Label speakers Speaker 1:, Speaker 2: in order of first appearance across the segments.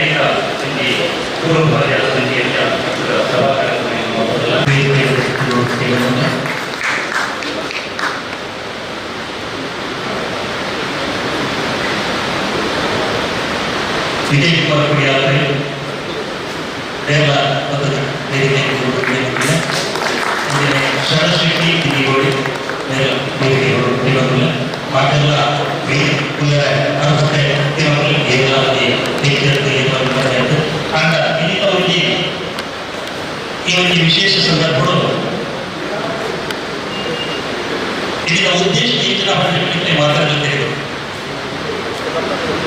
Speaker 1: ಐತ ಒಂಜಿ ಪೂರ್ವಭಾವಿ ಒಂಜಿ ಸಭಾ ಕಾರ್ಯಕ್ರಮ. ವಿಜಯ್ ಕುಮಾರ್ ಕುಡಿಯಾತ್ರೆ ದೇವ ವೇದಿಕೆ. ಶರತ್ ಶೆಟ್ಟಿ ದಿಗೋಡಿ ವೇದಿಕೆ. ಮಾತೆಲ್ಲ ವೇದಿಕೆ ಅರ್ಹತೆ ಏನಾಗಿ ಆಂಡ ಇನ್ನಿತ ಒಂಜಿ ಈ ಒಂದು ವಿಶೇಷ ಸಂದರ್ಭಗಳು, ಇದರ ಉದ್ದೇಶ ಇಂಚಿನ ಪಂಡಿತರಿಗೆ ಮಾತ್ರ ತಿಳಿದು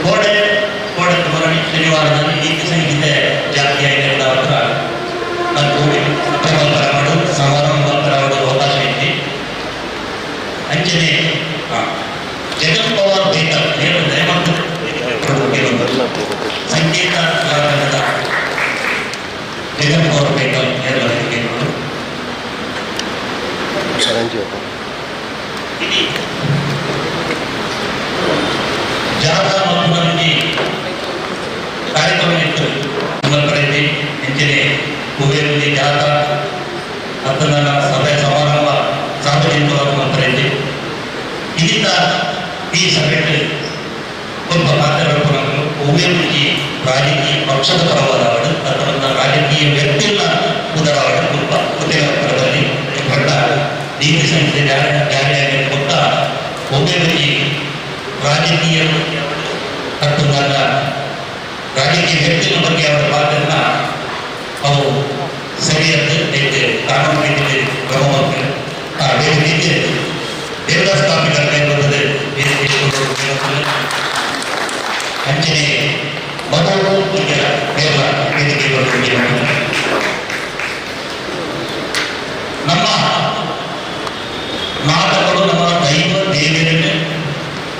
Speaker 1: ಕೋಡೆ ಕೋಡೆ ಮರಳಿ ಶನಿವಾರದಲ್ಲಿ ನೀತಿ ಸಂಹಿತೆ ಜಾತಿಯಾಗಿ ಹತ್ರ ಮಾಡು ಸಮಾರಂಭ ಮಾಡುವ ಅವಕಾಶ ಐತಿ. ಅಂಚನೆ ಜಗನ್ ಪವಾರ್ ಬೇಕರ್ ನೇರ ದಯಮಾಡಿ ಸಂಕೇತ ಕಲಾರಂಗದ ಜಗನ್ ಪವಾರ್ ಬೇಕರ್ ನೇರ ವೇದಿಕೆ. ఇది ಜಾಥಾ ಮಲ್ಪುನಂಜಿ ಕಾರ್ಯಕ್ರಮ ಇತ್ತು ಮಲ್ಪರೆಂಜಿ. ಅಂಚನೆ ಕುಬೇರಂಜಿ ಜಾಥಾ ಅತ್ತನ ಸಭೆ ಸಮಾರಂಭ ಸಾರ್ವಜನಿಕವಾಗಿ ಮಲ್ಪರೆಂಜಿ. ಇದರಿಂದ ಈ ಸಭೆ ಒಬ್ಬ ಮಾತಾಡಲು ಒವ್ವೇ ಒಂಜಿ ರಾಜಕೀಯ ಪಕ್ಷದ ಪರವಾದವಳು ಅಥವಾ ರಾಜಕೀಯ ವ್ಯಕ್ತಿಗಳ ಉದರವಾಡು ಒಬ್ಬ ಪರದಲ್ಲಿ ಪಂಡ ನೀತಿ ಸಂಹಿತೆ ಜಾರಿಯಾಗಿ ಕೊಟ್ಟ ಒಬ್ಬೇ ಒಂಜಿ ರಾಜಕೀಯ ಅಥವಾ ರಾಜಕೀಯ ವ್ಯಕ್ತಿಗಳ ಬಗ್ಗೆ ಅವರ ಮಾತನ್ನ ಅವು ಸರಿಯಾದ ಐತೆ, ಕಾನೂನು ರೀತಿಯಲ್ಲಿ ಕ್ರಮ ಮಾಡ್ತಾರೆ. ಆ ವೇದಿಕೆಗೆ ದೇವದಾಸ್ ಕಾಪಿಕರ್ ಬರ್ತದೆ ವೇದಿಕೆ. ಅಂಚನೆ ಮಧು ಕೇರಳ ವೇದಿಕೆ ಬರ್ತದೆ. ನಮ್ಮ ನಾಟಕಗಳು ನಮ್ಮ ದೈವ ದೇವರನ್ನು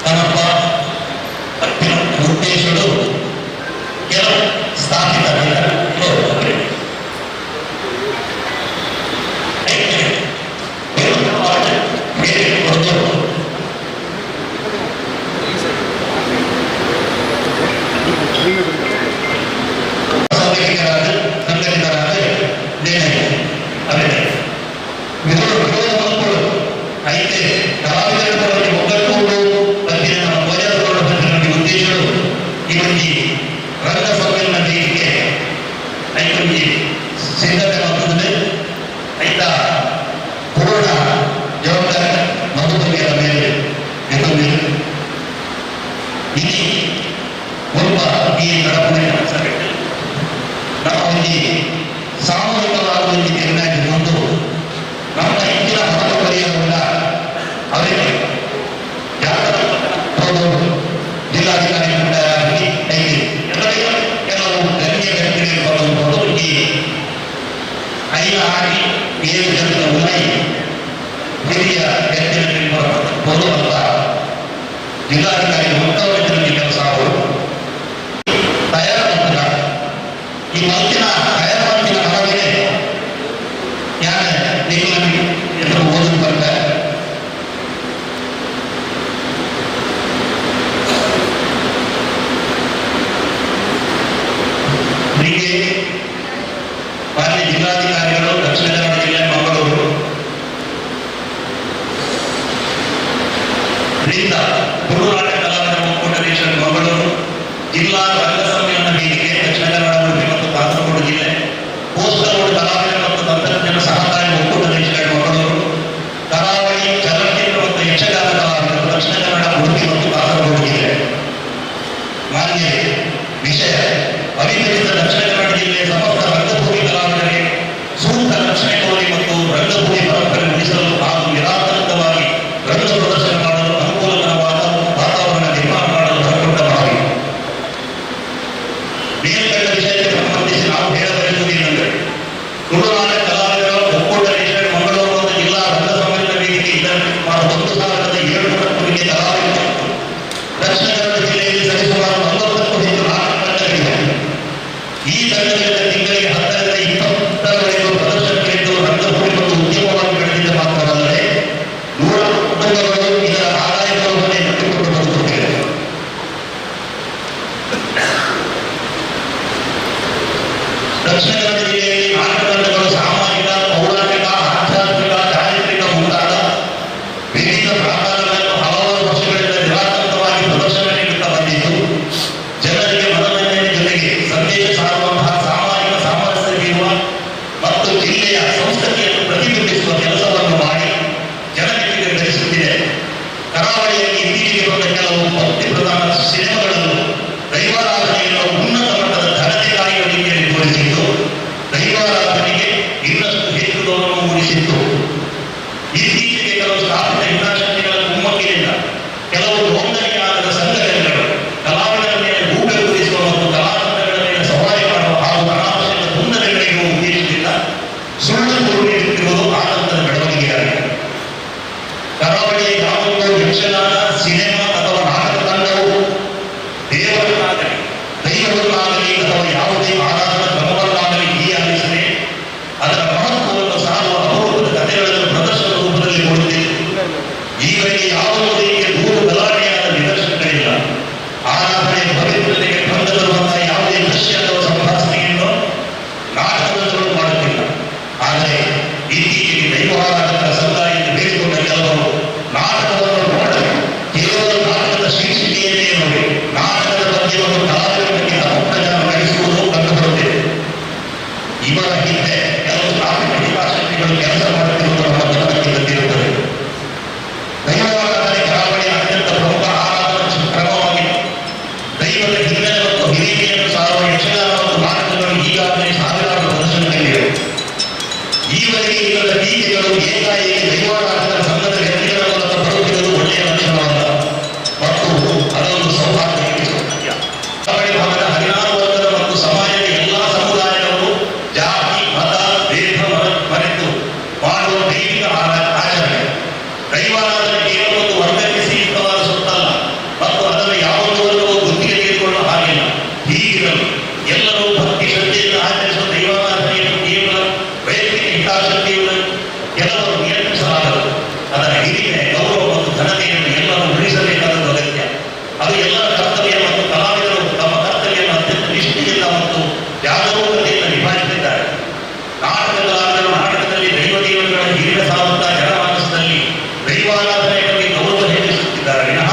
Speaker 1: ತನ್ನಪ್ಪ ಉದ್ದೇಶಗಳು ಕೆಲವು ಸ್ಥಾಪಿತ ಬೇರೆ ಸಂಘಟಿತರಾದ ಸಂಘಟಿತರಾದ ನಿರ್ಣಯ ಅವರಿಗೆ ವಿರೋಧ ವಿರೋಧ ಮಕ್ಕಳು ಐತೆ. ಕಲಾವಿದರ ಒಗ್ಗಟ್ಟು ಪಂಚಿನ ನಮ್ಮ ಧ್ವಜಾರೋಹಣ ಪಂಚಿನ ಉದ್ದೇಶಗಳು ಈ ಒಂಜಿ ರಂಗ ಸಮ್ಮೇಳನ ವೇದಿಕೆ ಐಕೊಂಜಿ ಸಿದ್ಧತೆ ಮಾಡ್ತದೆ. ಐತ ಪೂರ್ಣ ಜವಾಬ್ದಾರಿ ಮಧುಬಗೆಯ ಮೇಲೆ ಎತ್ತುವುದಿಲ್ಲ. ಇಲ್ಲಿ ಒಬ್ಬ ಈ ನಡಪುನ ಸಭೆ ನಮ್ಮ ಒಂಜಿ ಸಾಮೂಹಿಕವಾದ ಒಂದು ನಿರ್ಣಯ ಒಂದು ನಮ್ಮ ಹೆಚ್ಚಿನ ಹಣ ಪರಿಹಾರವನ್ನ ಅವರಿಗೆ ಜಿಲ್ಲಾಧಿಕಾರಿ ಐದು ಎಲ್ಲರಿಗೂ ಕೆಲವು ಗಣ್ಯ ವ್ಯಕ್ತಿಗಳು ಬರುವುದು. ಈ ಐದು ಆಗಿ ಏಳು ಜನರ ಉನ್ನೈ ಹಿರಿಯ ವ್ಯಕ್ತಿಗಳು ಬರುವಂತ ಜಿಲ್ಲಾಧಿಕಾರಿ ಉತ್ತಮ ಕೆಲಸ ಅವರು ತಯಾರು ಮಾಡ್ತಾರೆ. ಈ ಮಂತಿನ ತಯಾರು ಮಾಡ್ತಿನ ಹೊರಗೆ ಯಾರ ನಿಮ್ಮಲ್ಲಿ ಎದುರು ಓದು ಬರ್ತಾರೆ. ಹೀಗೆ ಮಾನ್ಯ ಜಿಲ್ಲಾಧಿಕಾರಿಗಳು, ದಕ್ಷಿಣ ಕನ್ನಡ ಜಿಲ್ಲೆ, ಮಂಗಳೂರು ರಿಂದ ತುಳುನಾಟ ಕಲಾವಿದರ ಒಕ್ಕೂಟ ರಿಜಿಸ್ಟರ್, ಮಂಗಳೂರು, ಜಿಲ್ಲಾ ರಂಗ ಸಮ್ಮೇಳನ ವೇದಿಕೆ, ದಕ್ಷಿಣ ಕನ್ನಡ, ಉಡುಪಿ ಮತ್ತು ಕಾಸರಗೋಡು ಜಿಲ್ಲೆ, ಕೋಸ್ಟಲ್ ರೋಡ್ ಕಲಾವಿದರ ಮತ್ತು ತಂತ್ರಜ್ಞರ ಸಹಕಾರಿ ಒಕ್ಕೂಟ ರಿಜಿಸ್ಟರ್ಡ್, ಮಂಗಳೂರು. ಇತ್ತೀಚೆಗೆ ಕೆಲವು ಸ್ಥಾಪಿತ ಹಿತಾಸಕ್ತಿಗಳ ಕುಮ್ಮಕ್ಕಿನಿಂದ ಕೆಲವು ನೋಂದಣಿಯಾಗದ ಸಂಘಟನೆಗಳು ಕಲಾವಿದರ ಮೇಲೆ ಗೂಬೆ ಕೂರಿಸುವ ಮತ್ತು ಕಲಾತಂಡಗಳ ಮೇಲೆ ಸವಾರಿ ಮಾಡುವ ಹಾಗೂ ಅನಾವಶ್ಯಕ ತೊಂದರೆಗಳಿಗೆ ಉದ್ದೇಶದಿಂದ ಸುಳ್ಳು ದೂರು ನೀಡುತ್ತಿರುವುದು ಆತಂಕದ ಬೆಳವಣಿಗೆಯಾಗಿದೆ. ಕರಾವಳಿಯ ಯಾವೊಂದು ಯಕ್ಷಗಾನ, ಸಿನಿಮಾ ಅಥವಾ ನಾಟಕ ತಂಡವು ದೇವರನ್ನಾಗಲಿ, ದೈವವನ್ನಾಗಲಿ ಅಥವಾ ಯಾವುದೇ ಆರಾಧನಾ ಕ್ರಮವನ್ನಾಗಲಿ ಹೀಯಾಳಿಸದೆ ಅದರ ಮಹತ್ವವನ್ನು ಸಾರುವ ಅಪರೂಪದ ಕಥೆಗಳನ್ನು ಪ್ರದರ್ಶನ ರೂಪದಲ್ಲಿ ಕೊಡುತ್ತಿದೆ. ಈವರೆಗೆ ಯಾವ ರೀತಿಯ ದೂರು ಗಲಾಟೆಯಾದ ನಿದರ್ಶನಗಳಿಲ್ಲ. ಆರಾಧನೆಯ ಪವಿತ್ರತೆಗೆ ಭಂಗ ತರುವಂತಹ ಯಾವುದೇ ದೃಶ್ಯ ಅಥವಾ ಸಂಭಾಷಣೆಯನ್ನು ನಾಟಕಗಳು ಮಾಡುತ್ತಿಲ್ಲ. ಆದರೆ ಇತ್ತೀಚೆಗೆ ದೈವಾರಾಧಕರ ಸಂಘ ಎಂದು ಹೇಳಿಕೊಂಡ ಕೆಲವರು ನಾಟಕವನ್ನು ನೋಡದೆ, ಕೇವಲ ನಾಟಕದ ಶೀರ್ಷಿಕೆಯನ್ನೇ ನೋಡಿ, ನಾಟಕದ ಬಗ್ಗೆ ಮತ್ತು ಕಲಾವಿದರ ಬಗ್ಗೆ ಅಪಪ್ರಚಾರ ನಡೆಸುವುದು ಕಂಡುಬರುತ್ತಿದೆ. ಇವರ ಹಿಂದೆ ಕೆಲವು ಸ್ಥಾಪಿತ ಹಿತಾಸಕ್ತಿಗಳು ಕೆಲಸ ಮಾಡುತ್ತಿರುವುದು ನಮ್ಮ ಗಮನಕ್ಕೆ ಬಂದಿರುತ್ತದೆ. ದೈವಾರಾಧನೆ ಕರಾವಳಿಯ ಅತ್ಯಂತ ಪ್ರಮುಖ ಆರಾಧನಾ ಕ್ರಮವಾಗಿದೆ. ದೈವದ ಹಿನ್ನೆಲೆ ಮತ್ತು ಹಿರಿಮೆಯನ್ನು ಸಾರುವ ಯಕ್ಷಗಾನ ಮತ್ತು ನಾಟಕಗಳು ಈಗಾಗಲೇ ಸಾವಿರಾರು ಪ್ರದರ್ಶನಗಳಿವೆ. ಈವರೆಗೆ ಇವರ ಟೀಕೆಗಳು ಏಕಾಏಕಿ ದೈವಾರಾಧಕರ ಸಂಘದ ವ್ಯಕ್ತಿಗಳ ಮೂಲಕ ಬರುತ್ತಿರುವುದು ಒಳ್ಳೆಯ ಲಕ್ಷಣವಲ್ಲ ಮತ್ತು ಅದೊಂದು ಸೌಹಾರ್ದ ಹೆಚ್ಚಿಸುವ. ಕರಾವಳಿ ಭಾಗದ 16 ವರ್ಗದ ಮತ್ತು ಸಮಾಜದ ಎಲ್ಲಾ ಸಮುದಾಯದವರು ಜಾತಿ, ಮತ, ಭೇದ ಮರೆತು ಮಾಡುವ ದೈವಿಕ ಆಚರಣೆ. ದೈವಾರಾಧನೆ ಕೇವಲ ಒಂದು ವರ್ಗಕ್ಕೆ ಸೀಮಿತವಾದ ಸೊತ್ತಲ್ಲ ಮತ್ತು ಅದನ್ನು ಯಾವೊಂದು ವರ್ಗವೂ ಗುತ್ತಿಗೆ ತೆಗೆದುಕೊಳ್ಳುವ ಹಾಗಿಲ್ಲ. ಹೀಗಿರಲು ಎಲ್ಲರೂ ಭಕ್ತಿ ಶ್ರದ್ಧೆಯಿಂದ ಆಚರಿಸುವ ದೈವಾರಾಧನೆಯನ್ನು ಕೇವಲ ವೈಯಕ್ತಿಕ ಹಿತಾಸಕ್ತಿಯುಳ್ಳ ಕೆಲವರು ನಿಯಂತ್ರಿಸಲಾಗದು. ಅದರ ಹಿರಿಮೆ, ಗೌರವ ಮತ್ತು ಘನತೆಯನ್ನು ಎಲ್ಲರೂ ಉಳಿಸಬೇಕಾದದ್ದು ಅಗತ್ಯ. ಅದು ಎಲ್ಲರ ಕರ್ತವ್ಯ ಮತ್ತು ಕಲಾವಿದರು ತಮ್ಮ ಕರ್ತವ್ಯವನ್ನು ಅತ್ಯಂತ ನಿಷ್ಠೆಯಿಂದ ಮತ್ತು ಜಾಗರೂಕತೆಯಿಂದ ನಿಭಾಯಿಸುತ್ತಿದ್ದಾರೆ. ನಾಟಕ ಕಲಾವಿದರು ನಾಟಕದಲ್ಲಿ ದೈವ ದೇವರುಗಳ ಹಿರಿಮೆ ಸಾರುತ್ತಾ ಜನಮಾನಸದಲ್ಲಿ ದೈವಾರಾಧನೆ ಬಗ್ಗೆ ಗೌರವ ಹೆಚ್ಚಿಸುತ್ತಿದ್ದಾರೆ ವಿನಃ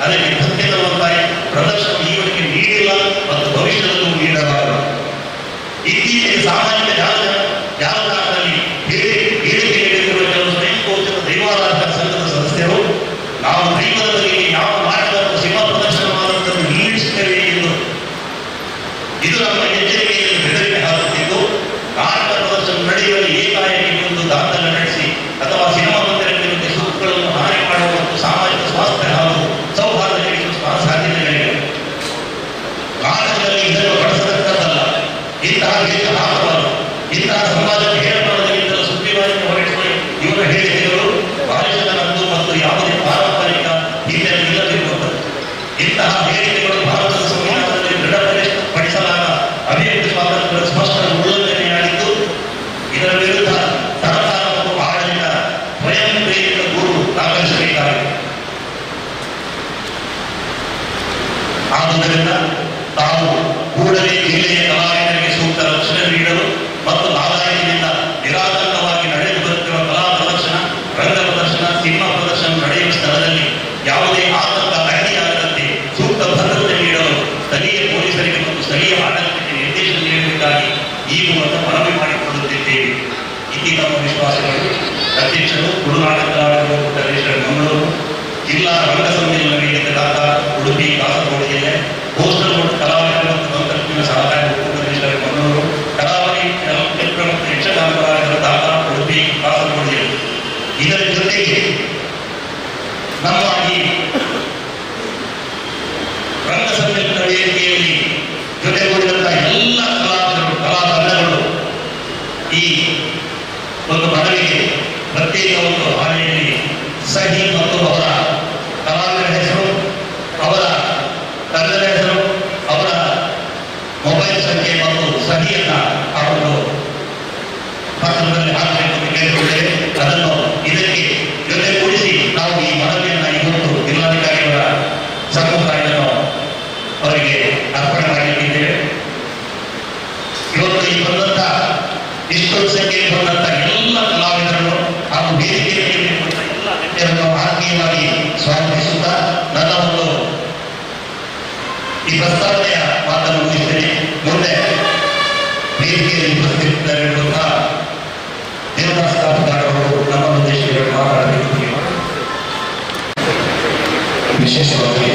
Speaker 1: ಅದಕ್ಕೆ ಧಕ್ಕೆ ತರುವಂತಹ ಪ್ರದರ್ಶನ ಈವರೆಗೆ ನೀಡಿಲ್ಲ ಮತ್ತು ಭವಿಷ್ಯದಲ್ಲೂ ನೀಡಲಾರದು. ಇತ್ತೀಚೆಗೆ ಸಾಮಾಜಿಕ ಜಾಲತಾಣದಲ್ಲಿ ಹೇಳಿಕೆ ನೀಡುತ್ತಿರುವ ಕೆಲವು ಸ್ವಯಂ ಘೋಷಿತ ದೈವಾರಾಧಕ ಸಂಘದ ಸದಸ್ಯರು, ನಾವು ದೈವದ ಬಗೆಗೆ ಯಾವ ನಾಟಕ ಅಥವಾ ಸಿನಿಮಾ ಪ್ರದರ್ಶನವಾದಂಥದ್ದು ನಿಲ್ಲಿಸುತ್ತೇವೆ ಎಂದು, ಇದು ನಮ್ಮ ಎಚ್ಚರಿಕೆ ಎಂದು ಬೆದರಿಕೆ ಹಾಕುತ್ತಿದ್ದು, ನಾಟಕ ಪ್ರದರ್ಶನ ನಡೆಯುವಲ್ಲಿ ಏಕಾಏಕಿ ಬಂದು ದಾಂಧಲೆ ನಡೆಸಿ ಅಥವಾ ಸಿನಿಮಾ ಮಂದಿರಕ್ಕೆ ಸುತ್ತುಗಳನ್ನು ಹಾನಿ ಮಾಡುವ ಮತ್ತು ಸಾಮಾಜಿಕ ಸ್ವಾಸ್ಥ್ಯ ಹಾಗೂ ಸೌಹಾರ್ದ ಕೆಡಿಸುವ ಸಾಧ್ಯತೆಗಳಿವೆ. ನಾಟಕದಲ್ಲಿ ಇದನ್ನು ಬಳಸತಕ್ಕದ್ದಲ್ಲ. ಇಂತಹ ವೇಷ ಹಾಕಬಾರದು. ಇಂತಹ ಸಮಾಜಕ್ಕೆ ಹೇಳಬಾರದಕ್ಕಿಂತಲೂ ಸುಗ್ರೀವಾಜ್ಞೆ ಹೊರಡಿಸುವ ಇವರ ಹೇಳಿಕೆಗಳು ಬಾಲಿಶತನದ್ದು ಮತ್ತು ಯಾವುದೇ ಪಾರಂಪರಿಕ ಹಿನ್ನೆಲೆ ಇಲ್ಲದಿರುವಂಥದ್ದು. ಇಂತಹ ಹೇಳಿಕೆಗಳು ಭಾರತದ ಸಂವಿಧಾನದಲ್ಲಿ ದೃಢಪಡಿಸಲಾದ ಅಭಿವ್ಯಕ್ತಿ ಸ್ವಾತಂತ್ರ್ಯದ ಸ್ಪಷ್ಟ ಉಲ್ಲಂಘನೆಯಾಗಿದ್ದು, ಇದರ ವಿರುದ್ಧ ಸರ್ಕಾರ ಮತ್ತು ಆಡಳಿತ ಸ್ವಯಂ ಪ್ರೇರಿತ ದೂರು ದಾಖಲಿಸಬೇಕಾಗಿದೆ. ಆದುದರಿಂದ ತಾವು ಕೂಡಲೇ ಜಿಲ್ಲೆಯ ಕಲಾವಿದರಿಗೆ ಸೂಕ್ತ ರಕ್ಷಣೆ ನೀಡಲು ಮತ್ತು ನಾಲಾಯಕಿನಿಂದ ನಿರಾತಂಕವಾಗಿ ನಡೆದು ಬರುತ್ತಿರುವ ಕಲಾ ಪ್ರದರ್ಶನ, ರಂಗ ಪ್ರದರ್ಶನ, ಸಿನಿಮಾ ಪ್ರದರ್ಶನ ನಡೆಯುವ ಸ್ಥಳದಲ್ಲಿ ಯಾವುದೇ ಆತಂಕ ಅಡ್ಡಿಯಾಗದಂತೆ ಸೂಕ್ತ ಭದ್ರತೆ ನೀಡಲು ಸ್ಥಳೀಯ ಪೊಲೀಸರಿಗೆ ಮತ್ತು ಸ್ಥಳೀಯ ಆಡಳಿತಕ್ಕೆ ನಿರ್ದೇಶನ ನೀಡಬೇಕಾಗಿ ಈ ಮೂಲಕ ಮನವಿ ಮಾಡಿಕೊಳ್ಳುತ್ತಿದ್ದೇವೆ. ಇತಿ ನಮ್ಮ ವಿಶ್ವಾಸಗಳು. ಅಧ್ಯಕ್ಷರು, ತುಳುನಾಡ ಕಲಾವಿದರು ಒಕ್ಕೂಟ ಮಂಗಳೂರು, ಜಿಲ್ಲಾ ರಂಗ ಸಮ್ಮೇಳನ ವೇದಿಕೆ ದಾತ, ಉಡುಪಿ, ಕಾಸರಗೋಡು ಜಿಲ್ಲೆ, ಕೋಸ್ಟಲ್ ರೋಡ್ ಕಲಾವಿದರು ಮತ್ತು ತಂತ್ರಜ್ಞಾನ ಸಹಕಾರಿ ಒಕ್ಕೂಟ ರಿಜಿಸ್ಟರ್ ಮಂಗಳೂರು, ಕರಾವಳಿ ಚಲನಚಿತ್ರ ಮತ್ತು ಯಕ್ಷಗಾನ ಕಲಾವಿದರ ದಾತ, ಉಡುಪಿ, ಕಾಸರಗೋಡು ಜಿಲ್ಲೆ. ಇದರ ಜೊತೆಗೆ ನಮ್ಮ ಈ ರಂಗ ಸಮ್ಮೇಳನ ವೇದಿಕೆಯಲ್ಲಿ ಜೊತೆಗೂಡಿದಂತಹ ಎಲ್ಲ ಕಲಾವಿದರು, ಕಲಾ ತಂಡಗಳು ಈ ಒಂದು ಮನವಿಗೆ ಪ್ರತ್ಯೇಕ ಒಂದು ಹಾಳೆಯಲ್ಲಿ ಸಹಿ ಮತ್ತು ಅವರ ಕಲಾವಿದರ ಹೆಸರು, ಅವರ ತಂಡದ ಹೆಸರು, ಅವರ ಮೊಬೈಲ್ ಸಂಖ್ಯೆ ಮತ್ತು ಸಹಿಯನ್ನ ಆ ಒಂದು ಪತ್ರದಲ್ಲಿ ಹಾಕಬೇಕು ಅಂತ ಕೇಳಿಕೊಳ್ಳುತ್ತೇವೆ. ಅದನ್ನು ಇದಕ್ಕೆ ಜೊತೆಗೂಡಿಸಿ ನಾವು ಈ ಮನವಿಯನ್ನ ಇವತ್ತು ಜಿಲ್ಲಾಧಿಕಾರಿಯವರ ಸಮ್ಮುಖ ಇದನ್ನು ಅವರಿಗೆ ಅರ್ಪಣೆ ಮಾಡಲಿಕ್ಕಿದ್ದೇವೆ. ಇವತ್ತು ಈ ಬಂದಂತ ಇಷ್ಟೊಂದು ಸಂಖ್ಯೆಯಲ್ಲಿ ಬಂದಂತ ಎಲ್ಲ ಕಲಾವಿದರನ್ನು ಹಾಗೂ ವೇದಿಕೆಯಲ್ಲಿ ಇರುವಂತ ಎಲ್ಲ ಗಣ್ಯರನ್ನು ಆತ್ಮೀಯವಾಗಿ ಸ್ವಾಗತಿಸುತ್ತಾ ನನ್ನ ಒಂದು ಈ ಪ್ರಸ್ತಾವನೆಯ ಮಾತನ್ನು ಮುಗಿಸ್ತೇನೆ. ಮುಂದೆ ವೇದಿಕೆಯಲ್ಲಿ ಉಪಸ್ಥಿತರಿರುವಂತಹ ದೇವದಾಸ್ ಕಾಪುಗಾರವರು ನಮ್ಮ ಉದ್ದೇಶಗಳು ಮಾತಾಡಬೇಕು.
Speaker 2: ವಿಶೇಷವಾಗಿ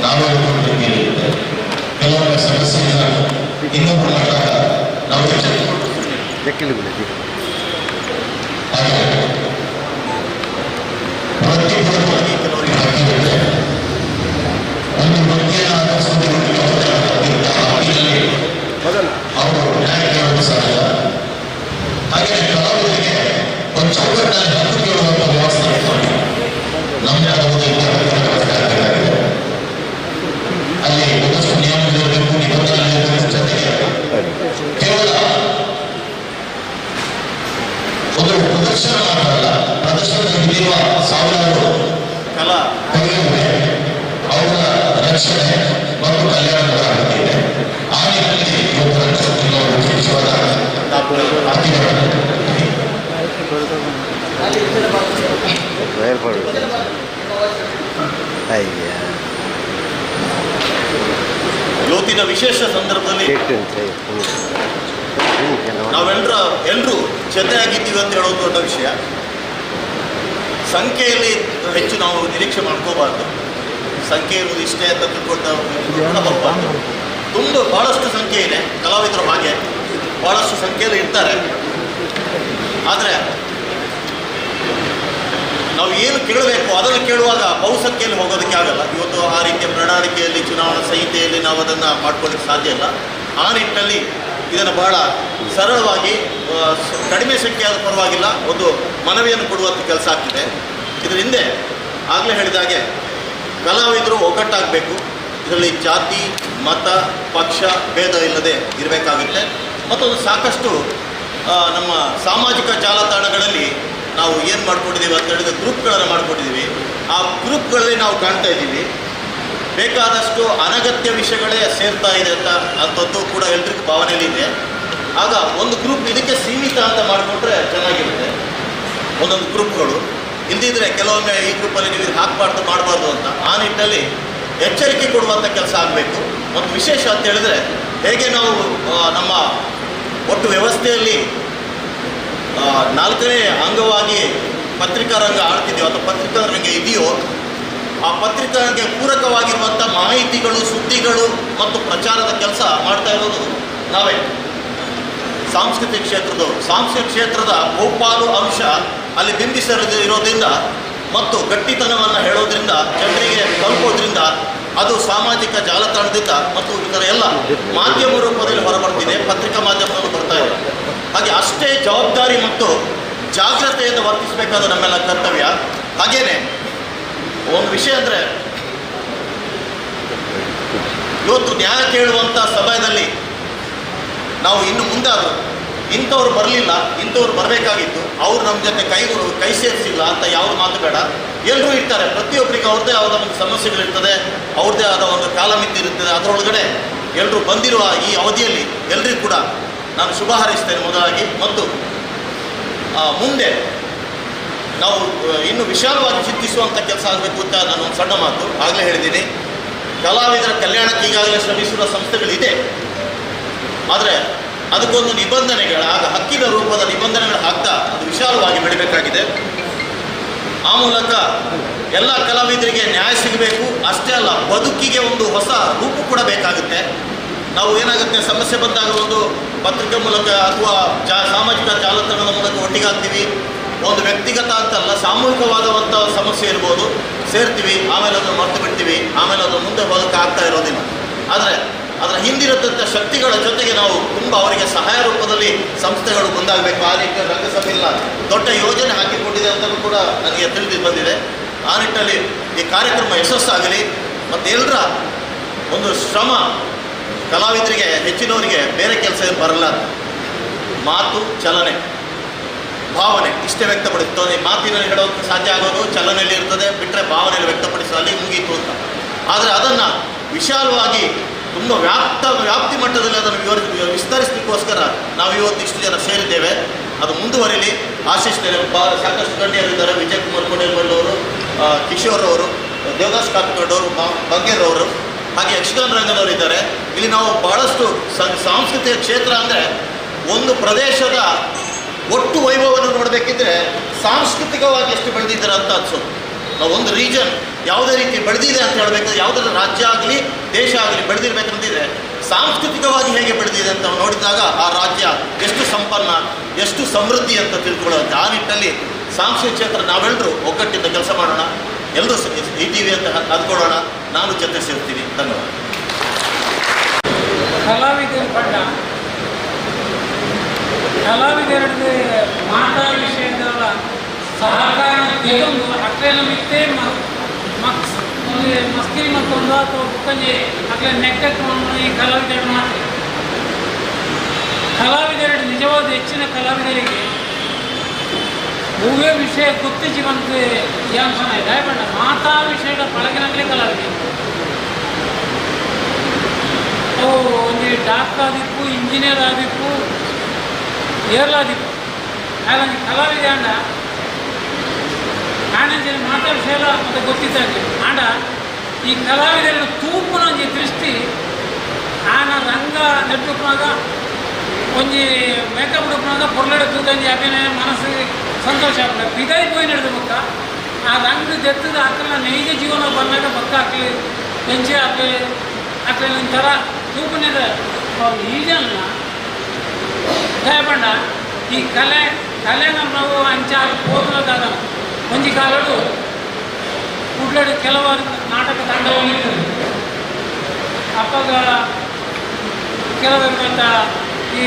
Speaker 2: ನಾವೇ ಇರುತ್ತೆ. ಕೆಲವೊಮ್ಮೆ ಸಮಸ್ಯೆಯನ್ನು ಇನ್ನೊಬ್ಬರು ಕೊಟ್ಟಾಗ ನಾವು ಎಚ್ಚೆತ್ತುಕೊಂಡು ಹಾಗೆ ಕೇಳೋದು ಸಾಧ್ಯ. ಹಾಗೆ ಕಲಾವಿದರಿಗೆ ಒಂದು ಚೌಕಟ್ಟಿನಲ್ಲಿ ಹಕ್ಕು ಕೇಳುವಂತ ವ್ಯವಸ್ಥೆ ಇಟ್ಕೊಂಡು ನಮ್ಮ ಕಲಾವಿದರಿಗೆ ಹಕ್ಕಿನ ವ್ಯವಸ್ಥೆ ಆಗಬೇಕಾಗಿದೆ. ಅಲ್ಲಿ ಒಂದಷ್ಟು ನಿಯಮಗಳಿರಬೇಕು, ನಿಬಂಧನೆಗಳಿರಬೇಕು. ಜೊತೆಗೆ ಕೇವಲ ಒಂದು ಪ್ರದರ್ಶನ ಮಾತ್ರ ಅಲ್ಲ, ಪ್ರದರ್ಶನದ ಹಿಂದಿರುವ ಸಾವಿರಾರು
Speaker 3: ಕಲಾ
Speaker 2: ಕಲೆಗಳಿವೆ. ಅವುಗಳ ರಕ್ಷಣೆ ಮತ್ತು ಕಲ್ಯಾಣ ಕೂಡ ಅಗತ್ಯ ಇದೆ. ಆ ನಿಟ್ಟಿನಲ್ಲಿ ಇವತ್ತು ರಂಗಸಭೆಯಲ್ಲಿ ಒಂದು ವಿಶೇಷವಾದ
Speaker 3: ಡಾಕ್ಟರ್
Speaker 2: ಅತಿಥಿಗಳನ್ನು
Speaker 4: ಏರ್ಪಡ್ ಅಯ್ಯ.
Speaker 3: ಇವತ್ತಿನ ವಿಶೇಷ ಸಂದರ್ಭದಲ್ಲಿ ನಾವೆಲ್ಲರ ಎಲ್ಲರೂ ಜೊತೆಯಾಗಿದ್ದೀವಿ ಅಂತ ಹೇಳೋದು ದೊಡ್ಡ ವಿಷಯ. ಸಂಖ್ಯೆಯಲ್ಲಿ ಹೆಚ್ಚು ನಾವು ನಿರೀಕ್ಷೆ ಮಾಡ್ಕೋಬಾರ್ದು. ಸಂಖ್ಯೆ ಇರುವುದು ಇಷ್ಟೇ ಅಂತ ತಿಳ್ಕೊಳ್ತಾ ಕೂಡ ಹೋಗ್ಬಾರ್ದು. ತುಂಬ ಭಾಳಷ್ಟು ಸಂಖ್ಯೆ ಇದೆ. ಕಲಾವಿದರು ಹಾಗೆ ಭಾಳಷ್ಟು ಸಂಖ್ಯೆಯಲ್ಲಿ ಇರ್ತಾರೆ. ಆದರೆ ನಾವು ಏನು ಕೇಳಬೇಕು ಅದನ್ನು ಕೇಳುವಾಗ ಬಹುಸಂಖ್ಯೆಯಲ್ಲಿ ಹೋಗೋದಕ್ಕೆ ಆಗಲ್ಲ. ಇವತ್ತು ಆ ರೀತಿಯ ಪ್ರಣಾಳಿಕೆಯಲ್ಲಿ, ಚುನಾವಣಾ ಸಂಹಿತೆಯಲ್ಲಿ ನಾವು ಅದನ್ನು ಮಾಡ್ಕೊಳ್ಳಿಕ್ಕೆ ಸಾಧ್ಯ ಇಲ್ಲ. ಆ ನಿಟ್ಟಿನಲ್ಲಿ ಇದನ್ನು ಬಹಳ ಸರಳವಾಗಿ, ಕಡಿಮೆ ಸಂಖ್ಯೆ ಆದರೂ ಪರವಾಗಿಲ್ಲ, ಒಂದು ಮನವಿಯನ್ನು ಕೊಡುವಂಥ ಕೆಲಸ ಆಗ್ತಿದೆ. ಇದರ ಹಿಂದೆ ಆಗಲೇ ಹೇಳಿದ ಹಾಗೆ ಕಲಾವಿದರು ಒಗ್ಗಟ್ಟಾಗಬೇಕು. ಇದರಲ್ಲಿ ಜಾತಿ, ಮತ, ಪಕ್ಷ ಭೇದ ಇಲ್ಲದೆ ಇರಬೇಕಾಗುತ್ತೆ. ಮತ್ತೊಂದು ಸಾಕಷ್ಟು ನಮ್ಮ ಸಾಮಾಜಿಕ ಜಾಲತಾಣಗಳಲ್ಲಿ ನಾವು ಏನು ಮಾಡ್ಕೊಂಡಿದ್ದೀವಿ ಅಂತ ಹೇಳಿದ್ರೆ, ಗ್ರೂಪ್ಗಳನ್ನು ಮಾಡ್ಕೊಂಡಿದ್ದೀವಿ. ಆ ಗ್ರೂಪ್ಗಳಲ್ಲಿ ನಾವು ಕಾಣ್ತಾ ಇದ್ದೀವಿ, ಬೇಕಾದಷ್ಟು ಅನಗತ್ಯ ವಿಷಯಗಳೇ ಸೇರ್ತಾ ಇದೆ ಅಂತ. ಅಂಥದ್ದು ಕೂಡ ಎಲ್ರಿಗೂ ಭಾವನೆಯಲ್ಲಿ ಇದೆ. ಆಗ ಒಂದು ಗ್ರೂಪ್ ಇದಕ್ಕೆ ಸೀಮಿತ ಅಂತ ಮಾಡಿಕೊಂಡ್ರೆ ಚೆನ್ನಾಗಿರುತ್ತೆ. ಒಂದೊಂದು ಗ್ರೂಪ್ಗಳು ಇಲ್ದಿದ್ರೆ ಕೆಲವೊಮ್ಮೆ ಈ ಗ್ರೂಪಲ್ಲಿ ನೀವು ಇದು ಹಾಕಬಾರ್ದು, ಮಾಡಬಾರ್ದು ಅಂತ ಆ ನಿಟ್ಟಿನಲ್ಲಿ ಎಚ್ಚರಿಕೆ ಕೊಡುವಂಥ ಕೆಲಸ ಆಗಬೇಕು. ಮತ್ತು ವಿಶೇಷ ಅಂತ ಹೇಳಿದ್ರೆ, ಹೇಗೆ ನಾವು ನಮ್ಮ ಒಟ್ಟು ವ್ಯವಸ್ಥೆಯಲ್ಲಿ ನಾಲ್ಕನೇ ಅಂಗವಾಗಿ ಪತ್ರಿಕಾ ರಂಗ ಆಡ್ತಿದೆಯೋ ಅಥವಾ ಪತ್ರಿಕಾ ರಂಗ ಇದೆಯೋ, ಆ ಪತ್ರಿಕಾ ರಂಗಕ್ಕೆ ಪೂರಕವಾಗಿರುವಂಥ ಮಾಹಿತಿಗಳು, ಸುದ್ದಿಗಳು ಮತ್ತು ಪ್ರಚಾರದ ಕೆಲಸ ಮಾಡ್ತಾ ಇರೋದು ನಾವೇ ಸಾಂಸ್ಕೃತಿಕ ಕ್ಷೇತ್ರದವರು. ಸಾಂಸ್ಕೃತಿಕ ಕ್ಷೇತ್ರದ ಬಹುಪಾಲು ಅಂಶ ಅಲ್ಲಿ ಬಿಂಬಿಸಲು ಇರೋದ್ರಿಂದ ಮತ್ತು ಗಟ್ಟಿತನವನ್ನು ಹೇಳೋದ್ರಿಂದ, ಜನರಿಗೆ ತಲುಪೋದ್ರಿಂದ, ಅದು ಸಾಮಾಜಿಕ ಜಾಲತಾಣದಿಂದ ಮತ್ತು ಇತರ ಎಲ್ಲ ಮಾಧ್ಯಮ ರೂಪದಲ್ಲಿ ಹೊರಬರ್ತಿದೆ, ಪತ್ರಿಕಾ ಮಾಧ್ಯಮದಲ್ಲೂ ಬರ್ತಾ ಇದೆ. ಹಾಗೆ ಅಷ್ಟೇ ಜವಾಬ್ದಾರಿ ಮತ್ತು ಜಾಗ್ರತೆಯಿಂದ ವರ್ತಿಸಬೇಕಾದ ನಮ್ಮೆಲ್ಲ ಕರ್ತವ್ಯ. ಹಾಗೇನೆ ಒಂದು ವಿಷಯ ಅಂದರೆ, ಇವತ್ತು ನ್ಯಾಯ ಕೇಳುವಂಥ ಸಮಯದಲ್ಲಿ ನಾವು ಇನ್ನು ಮುಂದಾದರೂ ಇಂಥವ್ರು ಬರಲಿಲ್ಲ, ಇಂಥವ್ರು ಬರಬೇಕಾಗಿತ್ತು, ಅವ್ರು ನಮ್ಮ ಜೊತೆ ಕೈ ಕೈ ಸೇರಿಸಿಲ್ಲ ಅಂತ ಯಾವುದು ಮಾತು ಬೇಡ. ಎಲ್ಲರೂ ಇರ್ತಾರೆ. ಪ್ರತಿಯೊಬ್ಬರಿಗೆ ಅವ್ರದ್ದೇ ಆದ ಒಂದು ಸಮಸ್ಯೆಗಳಿರ್ತದೆ, ಅವ್ರದ್ದೇ ಆದ ಒಂದು ಕಾಲಮಿತಿ ಇರುತ್ತದೆ. ಅದರೊಳಗಡೆ ಎಲ್ಲರೂ ಬಂದಿರುವ ಈ ಅವಧಿಯಲ್ಲಿ ಎಲ್ರಿಗೂ ಕೂಡ ನಾನು ಶುಭ ಹಾರೈಸ್ತೇನೆ ಮೊದಲಾಗಿ. ಮತ್ತು ಮುಂದೆ ನಾವು ಇನ್ನು ವಿಶಾಲವಾಗಿ ಚಿಂತಿಸುವಂಥ ಕೆಲಸ ಆಗಬೇಕು ಅಂತ ನಾನು ಒಂದು ಸಣ್ಣ ಮಾತು ಆಗಲೇ ಹೇಳಿದ್ದೀನಿ. ಕಲಾವಿದರ ಕಲ್ಯಾಣಕ್ಕೆ ಈಗಾಗಲೇ ಶ್ರಮಿಸುವ ಸಂಸ್ಥೆಗಳಿದೆ. ಆದರೆ ಅದಕ್ಕೊಂದು ನಿಬಂಧನೆಗಳ, ಆಗ ಹಕ್ಕಿನ ರೂಪದ ನಿಬಂಧನೆಗಳು ಹಾಕ್ತಾ ಅದು ವಿಶಾಲವಾಗಿ ಬೆಳಿಬೇಕಾಗಿದೆ. ಆ ಮೂಲಕ ಎಲ್ಲ ಕಲಾವಿದರಿಗೆ ನ್ಯಾಯ ಸಿಗಬೇಕು. ಅಷ್ಟೇ ಅಲ್ಲ, ಬದುಕಿಗೆ ಒಂದು ಹೊಸ ರೂಪು ಕೂಡ ಬೇಕಾಗುತ್ತೆ. ನಾವು ಏನಾಗುತ್ತೆ, ಸಮಸ್ಯೆ ಬಂದಾಗ ಒಂದು ಪತ್ರಿಕೆ ಮೂಲಕ ಅಥವಾ ಸಾಮಾಜಿಕ ಜಾಲತಾಣದ ಮೂಲಕ ಒಟ್ಟಿಗಾಗ್ತೀವಿ. ಒಂದು ವ್ಯಕ್ತಿಗತ ಅಂತಲ್ಲ, ಸಾಮೂಹಿಕವಾದಂಥ ಸಮಸ್ಯೆ ಇರ್ಬೋದು, ಸೇರ್ತೀವಿ, ಆಮೇಲೆ ಅದನ್ನು ಮರ್ತು ಬಿಡ್ತೀವಿ. ಆಮೇಲೆ ಅದು ಮುಂದೆ ಹೋಗೋಕ್ಕೆ ಆಗ್ತಾ ಇರೋದಿಲ್ಲ. ಆದರೆ ಅದರ ಹಿಂದಿರತಕ್ಕ ಶಕ್ತಿಗಳ ಜೊತೆಗೆ ನಾವು ತುಂಬ ಅವರಿಗೆ ಸಹಾಯ ರೂಪದಲ್ಲಿ ಸಂಸ್ಥೆಗಳು ಮುಂದಾಗಬೇಕು. ಆ ರೀತಿಯ ರಂಗಸಭೆಯ ದೊಡ್ಡ ಯೋಜನೆ ಹಾಕಿಕೊಂಡಿದೆ ಅಂತಲೂ ಕೂಡ ನನಗೆ ತಿಳಿದು ಬಂದಿದೆ. ಆ ನಿಟ್ಟಿನಲ್ಲಿ ಈ ಕಾರ್ಯಕ್ರಮ ಯಶಸ್ಸಾಗಲಿ. ಮತ್ತು ಎಲ್ಲರ ಒಂದು ಶ್ರಮ, ಕಲಾವಿದರಿಗೆ ಹೆಚ್ಚಿನವರಿಗೆ ಬೇರೆ ಕೆಲಸ ಏನು ಬರಲ್ಲ. ಮಾತು, ಚಲನೆ, ಭಾವನೆ ಇಷ್ಟೇ ವ್ಯಕ್ತಪಡಿಸ್ತದೆ. ಮಾತಿನಲ್ಲಿ ಹೇಳೋಕ್ಕೆ ಸಾಧ್ಯ ಆಗೋದು ಚಲನೆಯಲ್ಲಿ ಇರ್ತದೆ, ಬಿಟ್ಟರೆ ಭಾವನೆಯಲ್ಲಿ ವ್ಯಕ್ತಪಡಿಸೋ ಅಲ್ಲಿ ಮುಗೀತು ಅಂತ. ಆದರೆ ಅದನ್ನು ವಿಶಾಲವಾಗಿ ತುಂಬ ವ್ಯಾಪ್ತಿ ಮಟ್ಟದಲ್ಲಿ ಅದನ್ನು ವಿಸ್ತರಿಸಲಿಕ್ಕೋಸ್ಕರ ನಾವು ಇವತ್ತು ಇಷ್ಟು ಜನ ಸೇರಿದ್ದೇವೆ. ಅದು ಮುಂದುವರಿಲಿ ಆಶಿಸ್ತೇನೆ. ಸಾಕಷ್ಟು ಗಣ್ಯರಿದ್ದಾರೆ. ವಿಜಯ್ ಕುಮಾರ್ ಕೋಡೇಲ್ಮಲ್ಲು, ಕಿಶೋರ್ ಅವರು, ದೇವದಾಸ್ ಕಾಪಿಕಾಡ್ ಅವರು, ಬಂಗೇರ್ ಅವರು, ಹಾಗೆ ಯಕ್ಷಗಾನ ರಂಗದವರು ಇದ್ದಾರೆ. ಇಲ್ಲಿ ನಾವು ಬಹಳಷ್ಟು ಸಾಂಸ್ಕೃತಿಕ ಕ್ಷೇತ್ರ ಅಂದರೆ ಒಂದು ಪ್ರದೇಶದ ಒಟ್ಟು ವೈಭವವನ್ನು ನೋಡಬೇಕಿದ್ರೆ ಸಾಂಸ್ಕೃತಿಕವಾಗಿ ಎಷ್ಟು ಬೆಳೆದಿದ್ದಾರೆ ಅಂತ ಅನ್ಸೋದು. ನಾವು ಒಂದು ರೀಜನ್ ಯಾವುದೇ ರೀತಿ ಬೆಳೆದಿದೆ ಅಂತ ಹೇಳಬೇಕಾದ್ರೆ, ಯಾವುದಾದ್ರು ರಾಜ್ಯ ಆಗಲಿ ದೇಶ ಆಗಲಿ ಬೆಳೆದಿರ್ಬೇಕಂತಿದ್ರೆ, ಸಾಂಸ್ಕೃತಿಕವಾಗಿ ಹೇಗೆ ಬೆಳೆದಿದೆ ಅಂತ ನಾವು ನೋಡಿದಾಗ ಆ ರಾಜ್ಯ ಎಷ್ಟು ಸಂಪನ್ನ, ಎಷ್ಟು ಸಮೃದ್ಧಿ ಅಂತ ತಿಳ್ಕೊಳ್ಳುವಂತೆ. ಆ ನಿಟ್ಟಿನಲ್ಲಿ ಸಾಂಸ್ಕೃತಿಕ ಕ್ಷೇತ್ರ ನಾವೆಲ್ಲರೂ ಒಗ್ಗಟ್ಟಿಂದ ಕೆಲಸ ಮಾಡೋಣ. ಎಲ್ಲರೂ ಇದ್ದೀವಿ ಅಂತ ಅಂದ್ಕೊಳ್ಳೋಣ. ನಾನು ಜೊತೆ ಸೇರ್ತೀನಿ. ಧನ್ಯವಾದ.
Speaker 5: ಕಲಾವಿದರು ಪಂಡ
Speaker 4: ಕಲಾವಿದರದ್ದು ಮಾತಾ ವಿಷಯದಲ್ಲ ಸಹಕಾರ ತೆಗೆದು ಅಕ್ಲೇನ ಮಿತ್ತೆ ಮಕ್ಸ್ ಮಸ್ಕಿರಿ ಮತ್ತೊಂದು ಅಥವಾ ಬುಕ್ಕಂಜಿ ಅಕ್ಲೆ ನೆಕ್ಕಕ್ಕೆ ಈ ಕಲಾವಿದರು ಮಾತ್ರ. ಕಲಾವಿದರು ನಿಜವಾದ ಹೆಚ್ಚಿನ ಕಲಾವಿದರಿಗೆ ಹೂವೇ ವಿಷಯ ಗೊತ್ತು ಜೀವಂತ ಯಾಂಶನ ದಯಪಂಡ ಮಾತಾ ವಿಷಯದ ಪಳಗಿನಗಲೇ ಕಲಾವಿದರು. ಅವು ಒಂದು ಡಾಕ್ಟರ್ ಆದಿಪ್ಪು, ಇಂಜಿನಿಯರ್ ಆದಿಪ್ಪು, ಏರ್ಲಾದಿಪ್ಪು ಹಾಗಾಗಿ ಕಲಾವಿದ ಅಂಡ ಆನಂಜಿನ ಮಾತಾ ವಿಷಯ ಮತ್ತೆ ಗೊತ್ತಿದ್ದಾಗೆ ಆಂಡ ಈ ಕಲಾವಿದರ ತೂಪುನ ಒಂಜಿ ದೃಷ್ಟಿ ಆನ ರಂಗ ನೆಟ್ಟುಪ್ಪುನಾಗ ಒಂಜಿ ಮೇಕಪ್ ಉಡುಪುನಾಗ ಪೊರ್ಲಡೆ ತೂಕಂಜಿ ಅಭಿನಯ ಮನಸ್ಸು ಸಂತೋಷ ಆಗ್ತದೆ. ಪಿದಾಯಿ ಪೋಯಿ ನಡೆದ ಬೊಕ್ಕ ಆ ರಂಗ ದೆತ್ತದ ಆಕಲ್ನ ನೈಜ ಜೀವನ ಬಂದಾಗ ಬೊಕ್ಕ ಹಾಕ್ಲಿ ಹೆಂಚೆ ಹಾಕ್ಲಿ ಹಾಕ್ಲಿ ಒಂಥರ ತೂಪುನಿದ ಈಜನ್ನ ದಯಪಂಡ ಈ ಕಲೆ ಕಲೆನ ನಾವು ಅಂಚಾರು ಹೋದದಾದ ಒಂಜಿ ಕಾಲಡು ಕುಡ್ಲಡು ಕೆಲವಾರು ನಾಟಕ ತಂಡಗಳು ಅಪ್ಪಾಗ ಕೆಲವರು ಅಂತ ಈ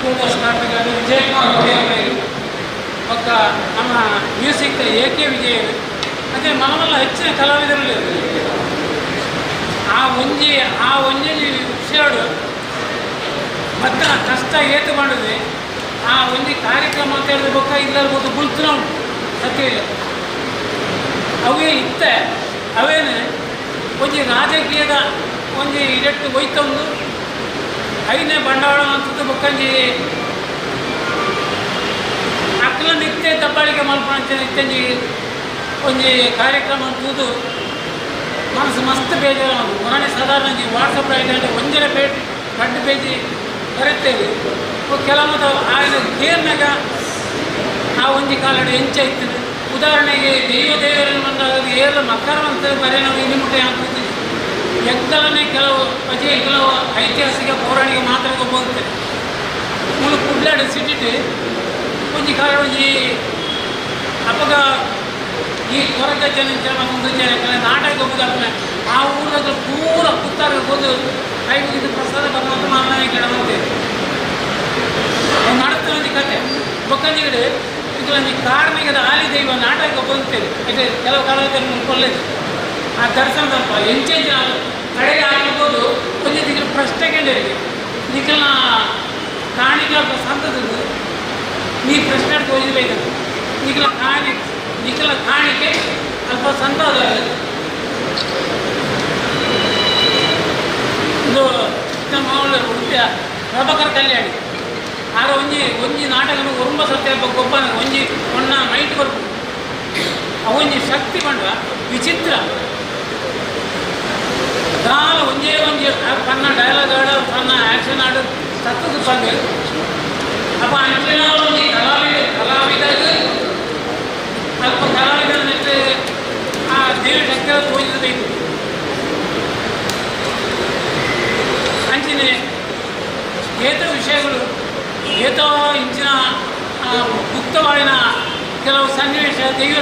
Speaker 4: ಟೂಟಸ್ ನಾಟಕ ವಿಜಯಕುಮಾರ್ ವಿಜಯ್ ಪಕ್ಕ ನಮ್ಮ ಮ್ಯೂಸಿಕ್ ಎ ಕೆ ವಿಜಯ್ ಅದೇ ಮನವಲ್ಲ ಹೆಚ್ಚಿನ ಕಲಾವಿದರಲ್ಲಿ ಆ ಒಂಜಿ ಆ ಒಂಜಿ ವಿಷಯಡು ಮತ್ತೆ ಕಷ್ಟ ಏತು ಮಾಡಿದ್ವಿ ಆ ಒಂಜಿ ಕಾರ್ಯಕ್ರಮ ಅಂತ ಹೇಳಿದ್ರೆ ಬೊಕ್ಕ ಇಲ್ಲರ್ಬೋದು ಬುಲ್ತನ ಉಂಟು ಸತ್ಯ ಇಲ್ಲ. ಅವೇ ಇತ್ತೆ ಅವೇನೆ ಒಂಜಿ ರಾಜಕೀಯದ ಒಂಜಿ ಇಡೆಟ್ಟು ಒಯ್ತೊಂದು ಐನೇ ಬಂಡವಾಳ ಅಂತದ್ದು ಬೊಕ್ಕಂಜಿ ಅಕ್ಲ ನಿತ್ಯ ದಬ್ಬಾಳಿಕೆ ಮಲ್ಪಣಂತೆ ನಿತ್ಯಂಜಿ ಒಂಜಿ ಕಾರ್ಯಕ್ರಮ ಅಂತದ್ದು ಮನಸ್ಸು ಮಸ್ತ್ ಬೇಜಾರು. ಮೊನ್ನೆ ಸಾಧಾರಣ ವಾಟ್ಸಪ್ ಐಟಂటే ಒಂಜರೆ ಪೇಜ್ ರಡ್ಡು ಪೇಜಿ ಬರುತ್ತೇವೆ ಕೆಲವು ಆಯ್ದ ಕೇರ್ನಾಗ ಆ ಒಂಜಿ ಕಾಲಡು ಎಂಚ ಇತ್ತು. ಉದಾಹರಣೆಗೆ ದೈವ ದೇವರನ್ನು ಬಂದಾಗ ಏಳು ಮಕ್ಕಳ ಅಂತ ಬರೀ ನಾವು ಇಲ್ಲಿ ಮುಟ್ಟೆ ಹಾಕುತ್ತೀವಿ. ಎಂತಲನೇ ಕೆಲವು ಪಜೆ ಕೆಲವು ಐತಿಹಾಸಿಕ ಪೌರಾಣಿಕ ಮಾತ್ರ ಹೋಗ್ತದೆ. ಮೂಲು ಕುಡ್ಲಾಡು ಸಿಟಿಟ್ ಒಂಜಿ ಕಾಲ ಒಂಜಿ ಅಪ್ಪಗ ಈ ಕೊರಗ ಜನ ಒಂದು ಜನ ನಾಟಕ ಹೋಗುದಾದ್ಮೇಲೆ ಆ ಊರಾಗ ಪೂರ ಪುತ್ತಾರ ಹೋದು ಕೈ ಮುಗಿದು ಪ್ರಸಾದ ಬರುವಂತ ಮಾರನೇ ಗಿಡ ಬಂತೇವೆ ನಡತೊಂಜಿ ಕತೆ ಬೊಕ್ಕಂಜಿಗಡೆ ಇದರಲ್ಲಿ ಕಾರ್ಮಿಕದ ಆಲಿ ದೈವ ನಾಟಕ ಬಂತೇವೆ. ಇದು ಕೆಲವು ಕಾಲದಲ್ಲಿ ಕೊಲ್ಲೇದು ಆ ದರ್ಶನದಪ್ಪ ಎಂಚೆಂಚ ಕಡೆಗೆ ಹಾಕ್ಬೋದು ಒಂಜಿ ದಿನ ಪ್ರಶ್ನೆ ಕೇಳಿರಿಗೆ ನಿಖಲ್ನ ಕಾಣಿಕೆ ಸಂತದ್ದು ನೀ ಪ್ರಶ್ನೆ ಹೋಗಿಬೇಕು ನಿಖಲ ಕಾಣಿ ನಿಖಲ ಕಾಣಿಕೆ ಅಲ್ಪ ಸಂತ ಇದು ಮಾಮೂಲು ಉಡುಪಿಯ ಪ್ರಭಾಕರ್ ಕಲ್ಯಾಣಿ ಆಗ ಒಂಜಿ ಒಂಜಿ ನಾಟಕನು ಒರುಂಬ ಸತ್ಯ ಗೊಬ್ಬ ಒಂಜಿ ಒಣ್ಣ ನೈಟ್ ಬರ್ಪು ಅವೊಂಜಿ ಶಕ್ತಿ ಪಂಡ ವಿಚಿತ್ರ ದಾಲ ಒಂಜೇ ಒಂಜಿ ಪನ್ನ ಡೈಲಾಗ್ ಆಡು ಪನ್ನ ಆ್ಯಕ್ಷನ್ ಆಡು ತಕ್ಕದು ಪಂಡು ಅಪ್ಪ ಅಂಚಿನ ಒಂಜಿ ಕಲಾವಿದ ಕಲಾವಿದಾಗ ಅಲ್ಪ ಕಲಾವಿದ ನೆಟ್ಟು ಆ ದೇವಿ ಶಕ್ತಿ ತೋಜಿಸಬೇಕು. ಅಂಚಿನ ಏತ ವಿಷಯಗಳು ಏತೋ ಇಂಚಿನ ಗುಪ್ತವಾಯಿನ ಕೆಲವು ಸನ್ನಿವೇಶ ದೈವ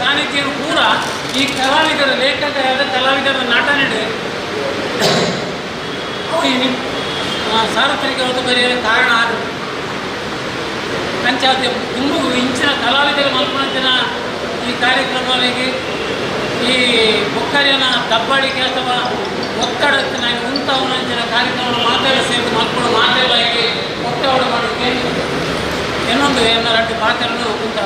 Speaker 4: ಸಾನ್ನಿಧ್ಯ ಕೂಡ ಈ ಕಲಾವಿದರ ಲೇಖಕರಾದ ಕಲಾವಿದರ ನಟನೆ ಅವು ಸಾರ್ವತ್ರಿಕ ಬರೆಯಲು ಕಾರಣ ಆದರು. ಅಂಚಾದ ತುಂಬು ಇಂಚಿನ ಕಲಾವಿದರ ಮಲ್ಪನಂಚಿನ ಈ ಕಾರ್ಯಕ್ರಮಗಳಿಗೆ ಈ ಬೊಕ್ಕರಿನ ದಬ್ಬಾಳಿಕೆ ಅಥವಾ ಒತ್ತಡಕ್ಕೆ ನಾನು ಉಂಟವನಂಚಿನ ಕಾರ್ಯಕ್ರಮ ಮಾತಾಡಿ ಸೇರಿದು ಮಲ್ಪಡು ಮಾತಾಡಲಾಗಿ ಒತ್ತಡ ಮಾಡೋಕ್ಕೆ ಇನ್ನೊಂದು ಏನಾರ ಪಾತ್ರನು ಕುಂತ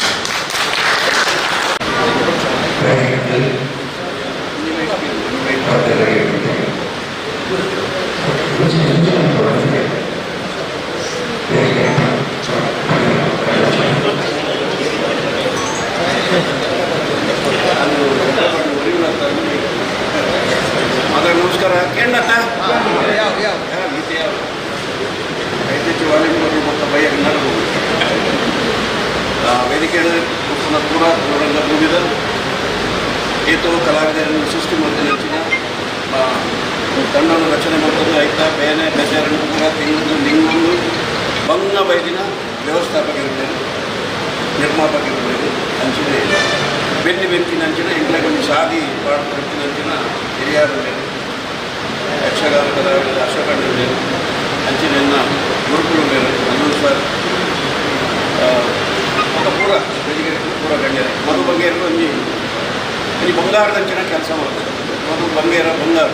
Speaker 5: ನಮಸ್ಕಾರ ಕೇಳತ್ತ ವೇದಿಕೆ ಪೂರ ರಂಗ ಭೂಮಿದ ಏತೋ ಕಲಾವಿದರನ್ನು ಸೃಷ್ಟಿ ಮಾಡ್ತೀನಿ ಹೆಚ್ಚಿನ ತಂಡವನ್ನು ರಚನೆ ಮಾಡ್ಕೊಂಡು ಐತ ಬೇನೆ ಬೇಜಾರನ್ನು ಪೂರ ತಿಂಗಳು ನಿಂಗೊಂದು ಬಂಗ ಬೈದಿನ ವ್ಯವಸ್ಥಾಪಕರಿದ್ದೇನೆ ನಿರ್ಮಾಪಕರಿದ್ದೇನೆ ಅಂಚಿನ ಬೆನ್ನಿ ಬೆಂಕಿನ ಅಂಚಿನ ಎಂಟ್ಲಾಗ ಒಂದು ಸಾದಿ ಪಾಡ್ತಿನ ಅಂಚಿನ ಹಿರಿಯರಿದ್ದೇನೆ ಯಕ್ಷಗಾನ ಕಲಾವಿದ ಅಶೋಕಣ್ಣಿದ್ದೇನೆ ಅಂಚಿನ ಗುರುಕುಲು ಬೇರೆ ಮನೋಜ್ ಸರ್ ఒక ಪೂರ ಬೆಳಿಗ್ಗೆ ಪೂರ ಗಣ್ಯರು ಮಧು ಬಂಗೇರು ಒಂಜಿ ಒಂಜಿ ಬಂಗಾರದಂಚಿನ ಕೆಲಸ ಮಾಡ್ತಾರೆ. ಮಧು ಬಂಗೇರ ಬಂಗಾರ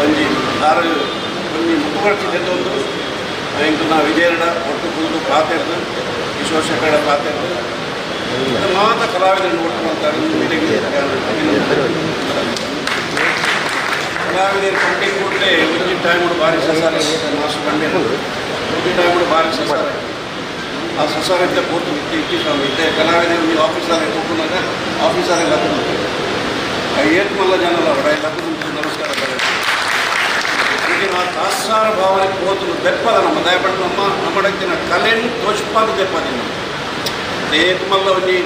Speaker 5: ಒಂಜಿ ಆರು ಒಂಜಿ ಮುಖವರ್ತಿದ್ದೊಂದು ಎಂಕುನ ವಿಜಯರಡ ಒಟ್ಟು ಕುಂದು ಪಾತೆರ್ದು ಕಿಶೋರ್ ಶೆಟ್ಟಡ ಪಾತೆರ್ದು ಮಾತ ಕಲಾವಿದರನ್ನು ಒಟ್ಟು ಮಾಡ್ತಾರೆ. ಕಲಾವಿದರು ಕಂಟಿ ಕೂಡಲೇ ಒಂಜಿ ಟೈಮ್ ಭಾರಿ ಸಸಾರ ಮಾಸ್ಟರ್ ಬಂಡೇರು ಒಂಜಿ ಟೈಮ್ ಭಾರಿ ಸಸಾರ ಆ ಸಸಾರ ಇದ್ದ ಪೂರ್ತಿ ಇತ್ತು ಇತ್ತಿ ಸ್ವಾಮಿ ಇದ್ದೆ ಕಲಾವಿದರು ನೀವು ಆಫೀಸಾದ್ರೆ ತೂಕುನಾಗ ಆಫೀಸಾದ್ರೆ ಲಗ್ನ ಏತ್ ಮಲ್ಲ ಜನಲ್ಲ ಅವಡ ಲಗ್ನ ನಮಸ್ಕಾರ ಬರೋದು. ಈಗ ಆ ತಾಸಾರ ಭಾವನೆ ಹೋತನು ದೆಪ್ಪದ ನಮ್ಮ ದಯಪಟ್ಟು ನಮ್ಮ ನಮ್ಮಡಕ್ಕಿನ ಕಲೆಯನ್ನು ತೋಚ್ಪಾದ ದೆಪ್ಪದ ಏತ್ ಮಲ್ಲ ಒಂಜಿ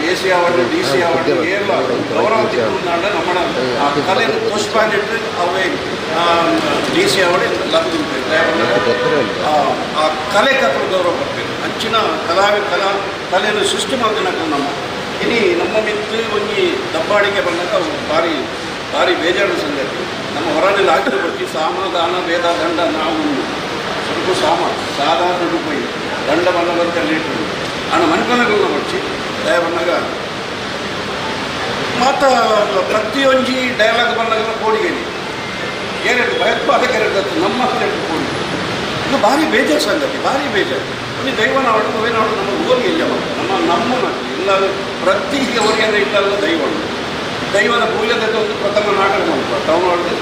Speaker 5: ಎ ಸಿ ಆವಡ್ ಡಿ ಸಿ ಆವಡ್ ಏರ್ಲ ಗೌರವ ತಿಕ್ಕೊಂಡಾಂಡ ನಮ್ಮ ಆ ಕಲೆಯನ್ನು ತೋಚ್ಪಾದಿಟ್ಟು ಅವೇ ಡಿ ಸಿ ಆವಡ್ ಲಗ್ನ ಆ ಕಲೆ ಕಥಲು ಗೌರವ ಬರ್ಬೇಕು. ಅಂಚಿನ ಕಲಾವಿ ಕಲಾ ಕಲೆಯನ್ನು ಸೃಷ್ಟಿ ಮಾಡ್ತಿನಕ್ಕ ನಮ್ಮ ಇನಿ ನಮ್ಮ ಮಿತ್ತು ಒಂಜಿ ದಬ್ಬಾಳಿಕೆ ಬಂದಾಗ ಅವು ಭಾರಿ ಭಾರಿ ಬೇಜಾರಿನ ಸಂಗತಿ. ನಮ್ಮ ಹೊರನಲ್ಲಿ ಹಾಕಿದ ಬರ್ತೀವಿ ಸಾಮ ದಾನ ಭೇದ ದಂಡ ನಾವು ಸ್ವಲ್ಪ ಸಾಮ ಸಾಧಾರಣ ರೂಪಾಯಿ ದಂಡ ಬಲ್ಲ ಬಂತ ಲೇಟು ಅಣ್ಣ ಮನ್ಕನಗಳನ್ನ ಬರ್ಚಿ ದಯ ಬಂದಾಗ ಮಾತ ಪ್ರತಿಯೊಂಜಿ ಡೈಲಾಗ್ ಬಂದಾಗ ಕೋಡಿಗೇನಿ ಏನೆರಡು ಭಯೋತ್ಪಾದಕರು ನಮ್ಮ ಕೋಡಿ ಇದು ಭಾರಿ ಬೇಜಾರು ಸಂಗತಿ, ಭಾರಿ ಬೇಜಾರು. ಒಂದು ದೈವನಾಡು ನಾಡು ನಮ್ಮ ಊರಿಗೆ ಇಲ್ಲ ನಮ್ಮ ನಮ್ಮ ಇಲ್ಲ ಪ್ರತಿ ಅವರಿಗೆ ಇಲ್ಲಲ್ಲ ದೈವ ದೈವದ ಪೂಜೆದ ಒಂದು ಪ್ರಥಮ ನಾಟಕ ಮಾಡ್ತಾರೆ ಟೌನ್ ಒಳಗೆ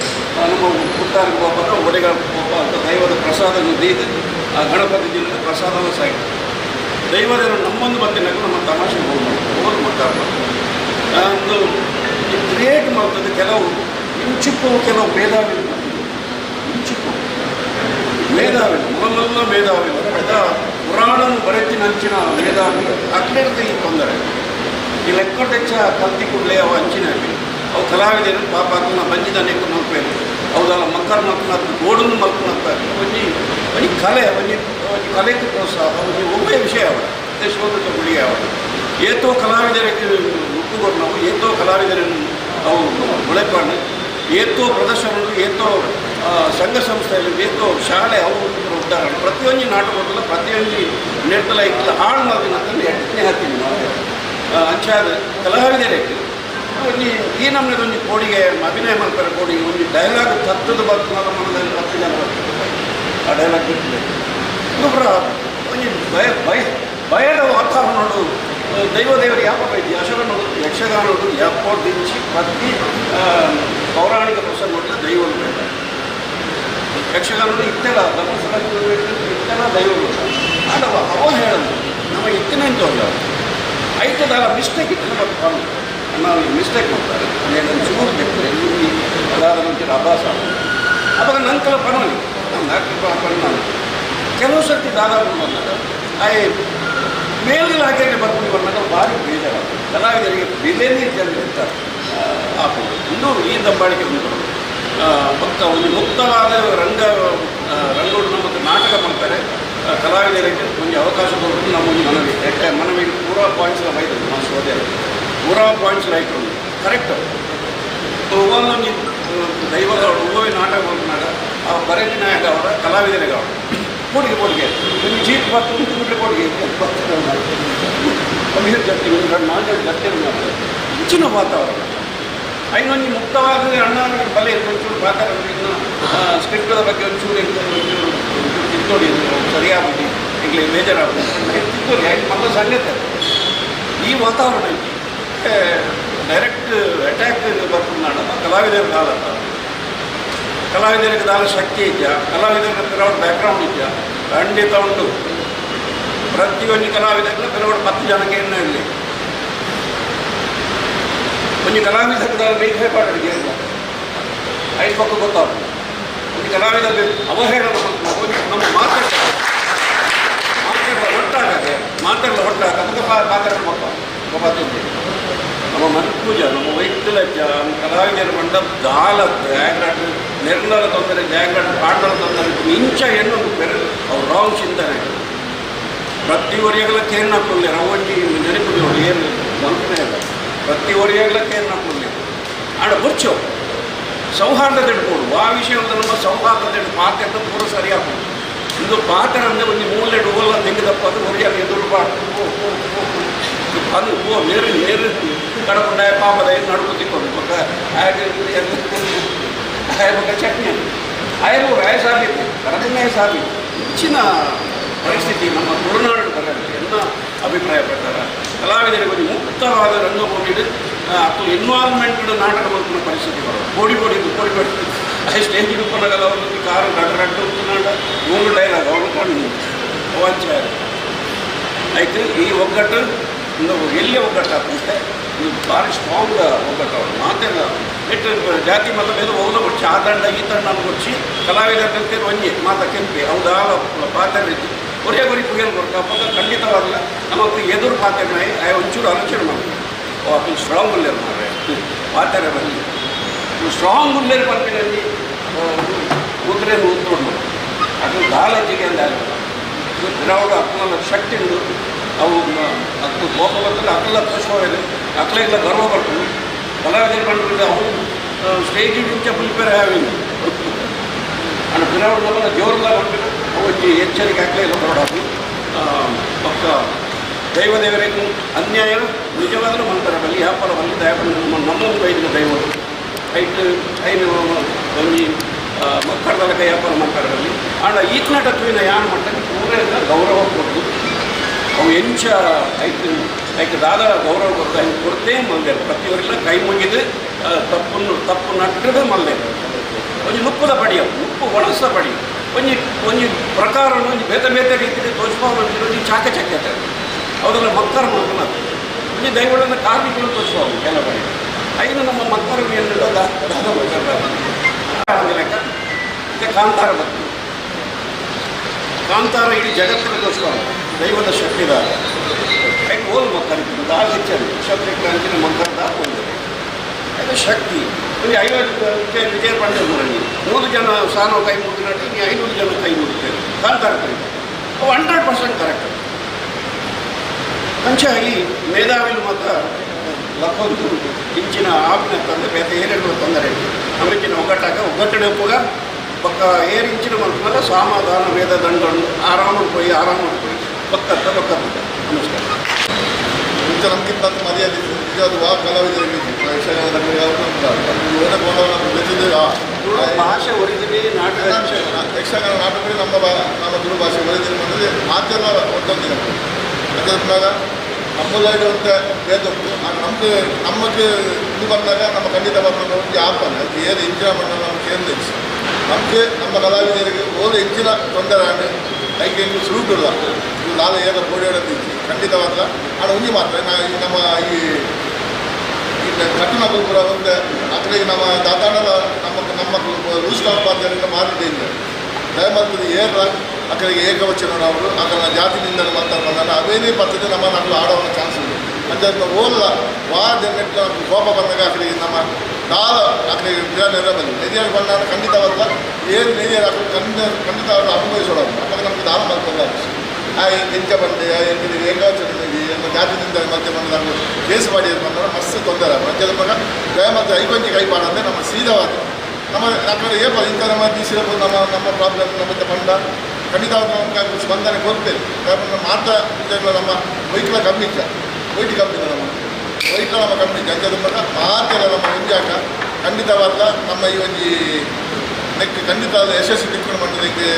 Speaker 5: ನಮ್ಮ ಪುಟ್ಟಾರಿಗೆ ಹೋಗ್ಬಾರ ಒಡೆಗಳ ಹೋಗ ಅಂತ ದೈವದ ಪ್ರಸಾದವನ್ನು ದೀದು ಆ ಗಣಪತಿ ದಿನದ ಪ್ರಸಾದವನ್ನು ಸಾಗಿ ದೈವದ ನಮ್ಮೊಂದು ಬತ್ತಿನಾಗ ನಮ್ಮ ತಮಾಷೆ ಹೋಗಿ ಹೋಗಿ ಮಾಡ್ತಾರೆ. ಒಂದು ಕ್ರಿಯೇಟ್ ಮಾಡ್ತದೆ ಕೆಲವು ಇಂಚಿಪ್ಪು ಕೆಲವು ಮೇಧಾವಿ ಇಂಚಿಪ್ಪು ಮೇಧಾವಿ ಮೊದಲೆಲ್ಲ ಮೇಧಾವಿ ಪುರಾಣನು ಬರೆತಿನಂಚಿನ ಮೇಧಾವಿ ಅಕ್ಲೇರ್ತ ಈ ತೊಂದರೆ ಈ ಲೆಕ್ಕಟೆಚ್ಚ ಕಲ್ತಿ ಕೂಡಲೇ ಅವು ಅಂಚಿನ ಅವು ಕಲಾವಿದರು ಪಾಪ ಅದನ್ನ ಬಂಜಿದ ನೆಕ್ಕು ಮಲ್ಪೇರು ಹೌದಲ್ಲ ಮಕ್ಕಳ ಮಲ್ಪನ ಗೋಡನ್ನು ಮಲ್ಪನ ಒಂಜಿ ಒಂಜಿ ಕಲೆ ಒಂಜಿ ಒಂಜಿ ಕಲೆಗೆ ಪ್ರೋತ್ಸಾಹ ಒಂಜಿ ಒಬ್ಬೇ ವಿಷಯ ಅವಳ ಶೋಧಕ ಗುಳಿಗೆ ಅವಳ ಏತೋ ಕಲಾವಿದರಿಗೆ ಒಪ್ಪುಕೊಂಡು ನಾವು ಏತೋ ಕಲಾವಿದರನ್ನು ಅವು ಮೊಳೆಪಾಡು ಏತೋ ಪ್ರದರ್ಶನಗಳು ಏತೋ ಸಂಘ ಸಂಸ್ಥೆಯಲ್ಲಿ ಏತೋ ಶಾಲೆ ಅವು ಉದ್ದಾರಣ ಪ್ರತಿಯೊಂದು ನಾಟಕದಲ್ಲ ಪ್ರತಿಯೊಂದು ನೆಡ್ದಲ ಇಕ್ಕಲ ಹಾಳು ಮಾಡಿನ ಎಟ್ಟನೇ ಹತ್ತೀನಿ ನಾವು ಅಂಚಾದ ಕಲಾವಿದರಿಗೆ ಒಂಜಿ ಈ ನಮ್ಮನೆ ಒಂಜಿ ಕೋಡಿಗೆ ಅಭಿನಯ ಮಾಡ್ತಾರೆ ಕೋಡಿಗೆ ಒಂಜಿ ಡೈಲಾಗ್ ತತ್ತದ ಬರ್ತದ ಮನದಲ್ಲಿ 10 ಜನ ಬರ್ತದೆ ಆ ಡೈಲಾಗ್ ಬಿಟ್ಟಿದೆ ಇನ್ನೊಬ್ಬರ ಒಂಜಿ ಭಯ ಭಯ ಭಯದ ವಾತಾವರಣ ನೋಡು ದೈವ ದೇವರು ಯಾಪ ಬೈದಿ ಅಶೋಕ ನೋಡು ಯಕ್ಷಗಾನ ನೋಡು ಯಾಪೋ ದಿಂಚಿ ಪ್ರತಿ ಪೌರಾಣಿಕ ಪ್ರಸಂಗ ನೋಡಿದ್ರೆ ದೈವ ಬೇಡ ಯಕ್ಷಗಾನ ಇತ್ತೆಲ್ಲ ಧರ್ಮಸ್ಥಳ ಇತ್ತೆಲ್ಲ ದೈವ ಆಡವ ಅವ ಹೇಳೋದು ನಮ್ಮ ಇತ್ತಿನ ಅಲ್ಲ ಐತದಾಗ ಮಿಸ್ಟೇಕ್ ಇತ್ತು ನಮ್ಮ ನಾವು ಮಿಸ್ಟೇಕ್ ಮಾಡ್ತಾರೆ ನಾನು ಚೂರು ಬಿಟ್ಟರೆ ಇಲ್ಲಿ ಅದಾದ ನಂತರ ಅಭಾಸ ಅವಾಗ ನಂತರ ಪರವಾಗಿಲ್ಲ ನಾನು ಡಾಕ್ಟರ್ ಪಣ್ಣ ಕೆಲವು ಸರ್ತಿ ದಾದಾ ಬಂದಾಗ ಆಯ್ ಮೇಲ್ಗಡೆ ಹಾಕಿದ್ರೆ ಬರ್ಕೊಂಡು ಬಂದಾಗ ಭಾರಿ ಬೇಜಾರು ಕಲಾವಿದರಿಗೆ ಬೆಲೆನೇ ಜನ ಇರ್ತಾರೆ ಆಪುಂಡು ಇನ್ನೂ ಈ ದಬ್ಬಾಳಿಕೆ ಉಂಟು ಪಕ್ಕ ಒಂದು ಮುಕ್ತವಾದ ರಂಗ ರಂಗೋಡು ನಮ್ಮ ನಾಟಕ ಮಾಡ್ತಾರೆ ಕಲಾವಿದರಿಗೆ ಒಂದು ಅವಕಾಶ ಕೊಡೋದು ನಮ್ಮ ಒಂದು ಮನವಿ. ಯಾಕೆ ಮನವಿ ಪೂರಾ ಪಾಯಿಂಟ್ಸ್ ಬೈದು ಮಾಸ್ಟರ್ ಓದ್ಯಾರ ಪೂರಾ ಪಾಯಿಂಟ್ಸ್ ರೈಟ್ ಉಂಟು ಕರೆಕ್ಟ್. ಒಂದೊಂದು ದೈವದ ಹೂವಿನ ನಾಟಕ ಮಾಡ್ನಾಗ ಆ ಬರೆದಿನ ನಾಯಕ ಅವರ ಕಲಾವಿದರಿಗೆ ಅವರು ಕೊಡುಗೆ ಕೊಡುಗೆ ನಿಮ್ಮ ಚೀಟ್ ಬತ್ತು ಬಿಟ್ಟರೆ ಕೊಡುಗೆ ಜಟ್ಟಿ ನಾಲ್ಕು ಜಟ್ಟಿ ಹೆಚ್ಚಿನ ವಾತಾವರಣ ಐನೊಂದು ಮುಕ್ತವಾದ ಅಣ್ಣ ಬಲೆ ಒಂಚೂರು ಪಾತ್ರ ಇನ್ನು ಸ್ಕ್ರಿಪ್ಟದ ಬಗ್ಗೆ ಒಂಚೂರು ಒಂಚೂರು ತಿದ್ದೋಡಿ ಸರಿಯಾಗ್ಬಿಟ್ಟು ಈಗಲೇ ಬೇಜಾರಾಗ್ಬಿಟ್ಟು ತಿದ್ದೋಡಿ ಯಾಕೆ ಮಲ್ಲ ಸಂಗತಿ ಈ ವಾತಾವರಣ ಐತಿ ಡೈರೆಕ್ಟ್ ಅಟ್ಯಾಕ್ ಬರ್తున్నాಡ ಕಲಾವಿದರ ದಾಲತ್ತ ಕಲಾವಿದರಿಗೆ ದಾಲ ಶಕ್ತಿ ಇದೆಯಾ ಕಲಾವಿದರ ಪಿರವಡ್ ಬ್ಯಾಕ್ಗ್ರೌಂಡ್ ಇದೆಯಾ ಖಂಡಿತ ಉಂಟು. ಪ್ರತಿಯೊಂದು ಕಲಾವಿದರಿಗೆ ಪಿರವಡ್ 10 ಜನಕ್ಕೆ ಎಣ್ಣೆ ಇರಲಿ ಒಂಜಿ ಕಲಾವಿದ ಬೇಕು ಪಾಡಿಗೆ ಐದು ಪಕ್ಕ ಗೊತ್ತಾಗ್ತದೆ ಒಂದು ಕಲಾವಿದ ಅವಹೇಳನ ನಮ್ಮ ಮಾತಾಡ್ತಾರೆ ಮಾತಾಡಲ ಒಟ್ಟಾಗದೆ ಮಾತಾಡಲ ಒಟ್ಟಾಗ ಮಾತಾಡ ಮಕ್ಕ ಗೊತ್ತಿದ್ದೆ ನಮ್ಮ ಮನ್ಪೂಜ ನಮ್ಮ ವೈದ್ಯಲಜ್ಜ ನಮ್ಮ ಕಲಾವಿದರ ಮಂಡ ದಾಲತ್ ಜಾಗ್ರಾಟ್ ನಿರ್ಣಲ ತೊಂದರೆ ಜಾಗ್ರಾಟ್ ಪಾಂಡಲ ತೊಂದರೆ ಇಂಚ ಹೆಣ್ಣು ಬೆರೆ ಅವ್ರು ರಾಂಗ್ ಚಿಂತನೆ ಪ್ರತಿ ಒರಿಯಾಗಲ ಕೇರ್ ಹಾಕೊಳ್ಳಿ ರವಂಜಿ ನೆನಪು ನೋಡಿ ಏನು ಮಲ್ಪನೆ ಇಲ್ಲ ಪ್ರತಿ ಒರಿಯಾಗಲ ಕೇರ್ ಹಾಕೊಳ್ಳಿ ಆಡ ಬುರ್ಚು ಸೌಹಾರ್ದತೆ ಇಟ್ಕೊಡು ಆ ವಿಷಯದಲ್ಲಿ ನಮ್ಮ ಸೌಹಾರ್ದತೆ ಪಾತ್ರ ಪೂರ ಸರಿಯಾಗ್ಬೋದು. ಇಂದು ಪಾತ್ರ ಒಂಜಿ ಮೂಲೆ ಓಲ ತೆಗೆದಪ್ಪ ಅದು ಒರಿಯಾಗ ಎದುರು ಅದು ಓ ನೇರು ನೇರು ಕಡಪುಂಡಾಯ ಪಾಪದ ನಡುಕು ತಿಕ್ಕೊಂಡು ಬೊಕ್ಕ ಆಯ ಆಯ ಬೊಕ್ಕ ಚಟ್ನಿ ಆಯಲು ಆಯ ಸಾಬೀತು ಕಡಪುಂಡಾಯ ಸಾಬೀತು. ಹೆಚ್ಚಿನ ಪರಿಸ್ಥಿತಿ ನಮ್ಮ ತುಳುನಾಡು ಬರಲ್ಲ. ಎಲ್ಲ ಅಭಿಪ್ರಾಯ ಪ್ರಕಾರ ಕಲಾವಿದರಿಗೆ ಒಂದು ಮುಕ್ತವಾದ ರಂಗಭೂಮಿಗೆ ಅಥವಾ ಎನ್ವಾಲ್ಮೆಂಟ್ ನಾಟಕ ಮಾಡ್కున్న ಪರಿಸ್ಥಿತಿ ಬರೋದು. ಕೋಡಿ ಕೋಡಿ ಕೋಡಿ ಕೋಡಿ ಆ ಸ್ಟೇಜ್ ಉಪ್ಪನಾಗಲ್ಲ ಒಂದು ಕಾರು ರಡ್ಡು ರಡ್ಡು ಉಪ್ಪುನಾಡ ಮೂರು ಡೈಲಾಗ್ ಅವನು ಕಂಡು ಅವಾಂಚ ಆಯ್ತು. ಈ ಒಗ್ಗಟ್ಟು ಇನ್ನು ಎಲ್ಲಿ ಒಗ್ಗಟ್ಟು ಆಗ್ತದೆ? ಇದು ಭಾರಿ ಸ್ಟ್ರಾಂಗ್ ಒಗ್ಗಟ್ಟು. ಅವರು ಮಾತೆಲ್ಲ ನೆಟ್ಟು ಜಾತಿ ಮತ ಭೇದ ಹೋಗಲು ಕೊಚ್ಚಿ ಆ ದಂಡ ಈ ತಂಡ ಕೊಚ್ಚಿ ಕಲಾವಿದರಂತೆ ಒಂಜಿ ಮಾತ ಕೆಂಪಿ ಹೌದಾ ಪಾತ್ರ ಇತ್ತು ಒರೇ ಬರಿ ಪುಗೆಲ್ ಕೊಡ್ತ ಅಪ್ಪ ಖಂಡಿತವಾಗಲ್ಲ ನಮ್ಮತ್ತು ಎದುರು ಪಾತ್ರ ಆಯ ಒಂಚೂರು ಆಲೋಚನೆ ಮಾಡ್ತಾರೆ. ಓ ಅಪ್ಪ ಸ್ಟ್ರಾಂಗ್ ಉಲ್ಲೇರು ಮಾರ್ರೆ ಪಾತ್ರ ಬರಲಿ ಸ್ಟ್ರಾಂಗ್ ಉಲ್ಲೇರು ಪಲ್ಪಿನಲ್ಲಿ ಉದ್ರೆ ಉತ್ತೋಡು ಅದು ದಾಲಜಿಗೆ ಅಂದ ದ್ರಾವಿಡ ಅಕ್ಕನ ಶಕ್ತಿ ಉಂಡು. ಅವು ಅಕ್ಕು ಕೋಪ ಬರ್ತದೆ, ಅಕ್ಕಲ್ಲ ಖುಷಿಯಾಗಿದೆ, ಅಕ್ಕಲ ಇಲ್ಲ ಗರ್ವ ಬರ್ತದೆ. ಕಲಾವಿದರು ಕಂಡು ಅವು ಸ್ಟೇಜ್ ಇಂಚ ಪ್ರಿಪೇರ್ ಆವಿಂದು ಅಂಡ್ ದ್ರಾವಿಡ ನಮ್ಮನ್ನ ಜೋರ್ಲ ಬಂದಿದ್ದು ಅವು ಎಚ್ಚರಿಕೆ ಆಗಲೇ ಇಲ್ಲ ಬರೋಡಾಗು. ಪಕ್ಕ ದೈವ ದೇವರಿಗೂ ಅನ್ಯಾಯ ನಿಜವಾಗಲೂ ಮಂತರ ಬಲ್ಲಿ ವ್ಯಾಪಾರ ಬಲ್ಲಿ ದಯ ನಮ್ಮೊಂದು ಬೈದಿನ ದೈವರು ಐಟ್ ಐನು ಒಂಜಿ ಮಕ್ಕಳದಲ್ಲ ವ್ಯಾಪಾರ ಮಂತರಲ್ಲಿ ಆಂಡ ಈತ್ನಾಟ ತೂಯಿನ ಯಾನ್ ಮಟ್ಟಕ್ಕೆ ಪೂರ ಗೌರವ ಕೊಟ್ಟು ಅವು ಎಂಚ ಐಕ್ ಐಕ್ ದಾದ ಗೌರವ ಕೊಡ್ತಾ ಹಿಂಗೆ ಕೊಡ್ತೇ ಮಲ್ದೇರು. ಪ್ರತಿಯವರೆಲ್ಲ ಕೈ ಮುಗಿದು ತಪ್ಪನ್ನು ತಪ್ಪು ನಟ್ಟದೆ ಮಲ್ದೇರು. ಒಂಜಿ ನುಪ್ಪುದ ಪಡಿಯವು ನುಪ್ಪು ಒಣಸ ಪಡಿ ಒಂಜಿ ಒಂಜಿ ಪ್ರಕಾರ ಒಂಜಿ ಬೇತೆ ಬೇತೆ ರೀತಿಯಲ್ಲಿ ತೋರಿಸುವ ಒಂಜಿ ಚಾಕಚಕ್ಯತೆ ಅವರೆಲ್ಲ ಮಕ್ಕಳ ಮಾಡ್ಕೊಂಡು ಒಂಜಿ ದೈವಗಳನ್ನು ಕಾರ್ಮಿಕರು ತೋರಿಸುವ ಕೆಲ ಬಳಿ ಐದು ನಮ್ಮ ಮಕ್ಕಳ ಮೇಲೆ ಲೆಕ್ಕ. ಮತ್ತೆ ಕಾಂತಾರ ಬರ್ತದೆ. ಕಾಂತಾರ ಇಡೀ ಜಗತ್ತಿನ ತೋರಿಸುವ ದೈವದ ಶಕ್ತಿದ ಐದು ಓಲ್ ಮಕ್ಕಳಿಗೆ ದಾಲ್ ಹೆಚ್ಚಾಗಿ ಕ್ಷತ್ರಿಯ ಅಂಚಿನ ಮಕ್ಕಳ ಒಂದು ಅದು ಶಕ್ತಿ. ಒಂದು 50 ವಿಜಯ ಪಾಂಡ್ಯ ಮುರಳಿ 100 ಜನ ಸಾನೋ ಕೈ ಮುಗಿದಿನಟ್ಟಿ ನೀ 500 ಜನ ಕೈ ಮುಗಿತೇವೆ ಕಾಂತಾರ ಕೈ ಅವು 100% ಕರೆಕ್ಟ್. ಅಂಚ ಈ ಮೇಧಾವಿಲು ಮಾತ್ರ ಲಕ್ಕೊಂದು ಇಂಚಿನ ಆಪಿನ ತಂದೆ ಬೇತೆ ಏನೆಲ್ಲ ತೊಂದರೆ ನಮ್ಮಿಂಚಿನ ಒಗ್ಗಟ್ಟಾಗ ಒಗ್ಗಟ್ಟಡೆ ಒಪ್ಪುಗ ಪಕ್ಕ ಏರು ಇಂಚಿನ ಮಲ್ಪುನಗ ಸಮಾಧಾನ ವೇದ ದಂಡನ್ನು ಆರಾಮ ಪೋಯಿ ಆರಾಮ ಪೋಯಿ ಪಕ್ಕತ್ತ ಪಕ್ಕತ್ತ. ನಮಸ್ಕಾರ.
Speaker 6: ಮುಂಚೆ ನಮಗಿಂತ ಮರ್ಯಾದೆ ನಿಜವಾದ ವಾ ಕಲಾವಿದರಿಗೆ ಯಕ್ಷಗಾನದಲ್ಲಿ
Speaker 5: ಭಾಷೆ ಒರಿದಿರಿ ನಾಟಕ
Speaker 6: ಯಕ್ಷಗಾನ ನಾಟಕಗಳು ನಮ್ಮ ನಮ್ಮ ತುಳು ಭಾಷೆ ಒರಿದಿರಿ ಬಂದರೆ ಮಾತೆಲ್ಲ ಒಟ್ಟೊಂದಿನ ಅದಾದ ನಮ್ಮದಾಗಿ ಅಂತ ಭೇದ ಉಂಟು. ನಮ್ಗೆ ನಮಗೆ ಇದು ಬಂದಾಗ ನಮ್ಮ ಖಂಡಿತ ಬಂದಾಗ ಒಂದು ಆಪಲ್ಲ ಏನು ಇಂಚಿನ ಮಣ್ಣ ನಮ್ಗೆ ಏನು ನಮಗೆ ನಮ್ಮ ಕಲಾವಿದರಿಗೆ ಹೋದ ಹೆಚ್ಚಿನ ತೊಂದರೆ ಆಗಿ ಐಕೆ ಇಂಗು ಸುರುಟುಲ್ಲ ಇದು ಲಾಲ ಏಕ ಬೋಡಿ ಖಂಡಿತವಾದ ಆಡ ಒಂಜಿ ಮಾತ್ರ ನಮ್ಮ ಈ ಕಟ್ಟುನ ಪೂರ ಒಂದು ಅಕಡೆಗೆ ನಮ್ಮ ದಾತಾಣದ ನಮ್ಮ ನಮ್ಮ ಲೂಸ್ ಪಾತ್ರದಿಂದ ಮಾರಿ ಡೇಂಜರ್ ದಯಮಾಡ್ತದೆ ಏರ್ರ ಅಕಡೆಗೆ ಏಕವಚನ ಅವರು ಅಕಡ ಜಾತಿ ನಿಂದನೆ ಮಾತಾಡ ಬಂದಾಗ ಅವೇನೇ ಪದ್ಧತಿ ನಮ್ಮ ನಮ್ಮಲ್ಲಿ ಆಡೋ ಚಾನ್ಸ್ ಇದೆ. ಅಂತ ಓಲ್ಲ ವಾ ಜನಕ್ಕೆ ಕೋಪ ಬಂದಾಗ ಅಕಡೆಗೆ ನಮ್ಮ ದಾಲ ಅಕಡೆಗೆ ನೆರ ಬಂದು ನೆರಿಯಾಗಿ ಬಂದಾಗ ಖಂಡಿತವಲ್ಲ ಏನು ನೆರಿಯರ್ ಹಾಕಿ ಖಂಡಿತ ಅವರು ಅನುಭವಿಸೋಣ ಅವಾಗ ನಮ್ಗೆ ದಾನ ಮಾಡ್ಕೊಂಡು ಆ ಎಂಚ ಬಂಡೆ ಏಕವಚನ ನಮ್ಮ ಜಾತಿನಿಂದ ಮತ್ತೆ ಬಂದ ನಮಗೆ ಕೇಸ್ ಮಾಡಿ ಬಂದ್ರೆ ಮಸ್ತ್ ತೊಂದರೆ ಮಂಚದ ಮಗ ದಯಮಾಡಿ ಐಕೊಂಜಿ ಕೈ ಪಾಡಂದ್ರೆ ನಮ್ಮ ಸೀದವಾದ ನಮ್ಮ ಆ ಕಡೆ ಏಪ ಇಂಥ ನಮ್ಮ ದಿಸಿರಪ್ಪ ನಮ್ಮ ನಮ್ಮ ಪ್ರಾಬ್ಲಮ್ ನಮ್ಮ ಬಂಡ ಖಂಡಿತ ನಮ್ಗೆ ಸ್ಪಂದನೆ ಕೊಡ್ತೇವೆ. ಯಾಕಂದ್ರೆ ಮಾತಾ ಇದೆಲ್ಲ ನಮ್ಮ ವೈಟ್ಲ ಕಮ್ಮಿ ಇದ್ದ ವೈಟ್ ಕಮ್ಮಿ ಇಲ್ಲ ನಮ್ಮ ವೈಟ್ಲ ನಮ್ಮ ಕಮ್ಮಿ ಇದ್ದ ಅಂಚದ ಮಗ ಮಾತೆಲ್ಲ ನಮ್ಮ ಒಂಜಾಕ ಖಂಡಿತವಾದ ನಮ್ಮ ಈ ಒಂಜಿ ನೆಕ್ ಖಂಡಿತ ಯಶಸ್ವಿ ತಿಕ್ಕೊಂಡು ಬಂದದಕ್ಕೆ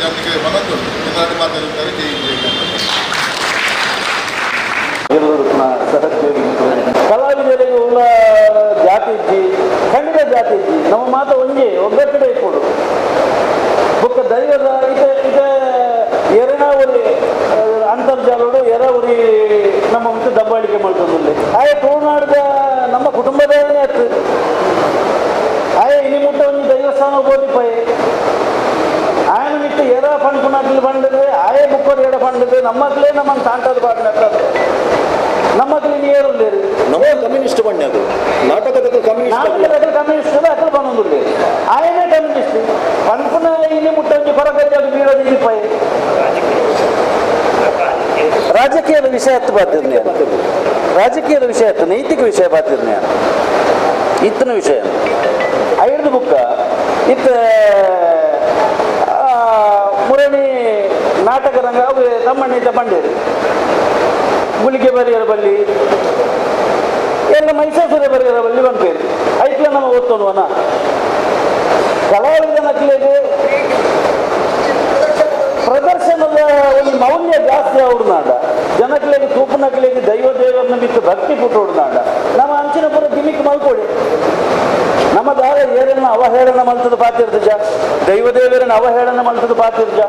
Speaker 6: ನಮಗೆ ಮನಸ್ಸುಂಟು ಎಲ್ಲರೂ ಮಾತಾಡಿರ್ತಾರೆ. ಜೈ ಜೈ.
Speaker 7: ಸಹೋದ್ಯೋಗಿ ಕಲಾವಿದರಿಗೆ ಉಳ್ಳ ಜಾತಿ ಇಜ್ಜಿ, ಖಂಡಿತ ಜಾತಿ ಇಜ್ಜಿ. ನಮ್ಮ ಮಾತ ಒಂಜಿ ಒಗ್ಗಟ್ಟಡೆ ಇಪ್ಪುಡು ಬೊಕ್ಕ ದೈವದ ಇತ ಇತ ಎರನ ಉರಿ ಅಂತರ್ಜಾಲೋಡು ಎರ ಉರಿ ನಮ್ಮ ಮುಂಚೆ ದಬ್ಬಾಳಿಕೆ ಮಾಡ್ತೊಂದುಲ್ಲೆ. ಆಯ ತುಳುನಾಡದ ನಮ್ಮ ಕುಟುಂಬದ ಆಯ್ತು ಆಯ ಇನಿ ಮುಟ್ಟ ಒಂಜಿ ದೈವಸ್ಥಾನ ಬೋದಿಪಾಯಿ ಆಯನ ಮಿತ್ತು ಎರ ಫಂಡ್ ಬಂಡಿದ್ರೆ ಆಯೇ ಬುಕ್ಕೋರು ಎಡ ಫಂಡಿದ್ರೆ ನಮ್ಮಕ್ಲೇ ನಮ್ಮನ್ನು ತಾಂಟದ ಬಾಡಿನ ನಮ್ಮಕ್ಲಿ ಏರುಲ್ಲೇರು
Speaker 8: ನಮ್ಮ ಕಮ್ಯುನಿಸ್ಟ್ ಬಣ್ಣ ಅದು ನಾಟಕದ ಕಮ್ಯುನಿಸ್ಟ್
Speaker 7: ನಾಟಕದ ಕಮ್ಯುನಿಸ್ಟ್ ಅಕಲ್ ಬಂದೊಂದುಲ್ಲೇರು ಆಯನೇ ಕಮ್ಯುನಿಸ್ಟ್ ಪನ್ಪುನ ಇನಿ ಮುಟ್ಟ ಒಂಜಿ ಕೊರಗಜ್ಜಾಗ ಬೀಳೋದು ಇನಿಪಾಯಿ ರಾಜಕೀಯದ ವಿಷಯ ಹತ್ತು ಬಾತಿರ್ನಿ ರಾಜಕೀಯದ ವಿಷಯ ಹತ್ತು ನೈತಿಕ ವಿಷಯ ಬಾತಿರ್ನಿ ಇತ್ತನ ವಿಷಯ ಐದು ಬುಕ್ಕ ಇತ್ತ ಮುರಣಿ ತಮ್ಮಣ್ಣ ಬಂಡೇರು ಗುಳಿಗೆ ಬರಿಯರ ಬಲ್ಲಿ ಎಲ್ಲ ಮೈಸೂರ ಬರಿಯರ ಬಲ್ಲಿ ಬಂಪೇರು ಐಕ್ಲ ನಮ್ಮ ಒತ್ತೊಂದುವನ ಕಲಾವಿದನಕ್ಲೆಗೆ ಪ್ರದರ್ಶನದ ಒಂದು ಮೌಲ್ಯ ಜಾಸ್ತಿ ಅವ್ರನಾಡ ಜನಕ್ಲೆಗೆ ತೂಪನಕ್ಲೆಗೆ ದೈವ ದೇವರನ್ನ ಬಿಟ್ಟು ಭಕ್ತಿ ಪುಟ್ಟೋಡ್ನಾಡ ನಮ್ಮ ಅಂಚಿನ ಪುರ ಗಿಮಿಕ್ ಮಲ್ಕೊಡಿ ನಮ್ಮ ದಾರ ಏರನ್ನ ಅವಹೇಳನ ಮಲ್ತದ ಪಾತಿರ್ಜ ದೈವ ದೇವರನ್ನ ಅವಹೇಳನ ಮಲ್ತದ ಪಾತಿರ್ಜ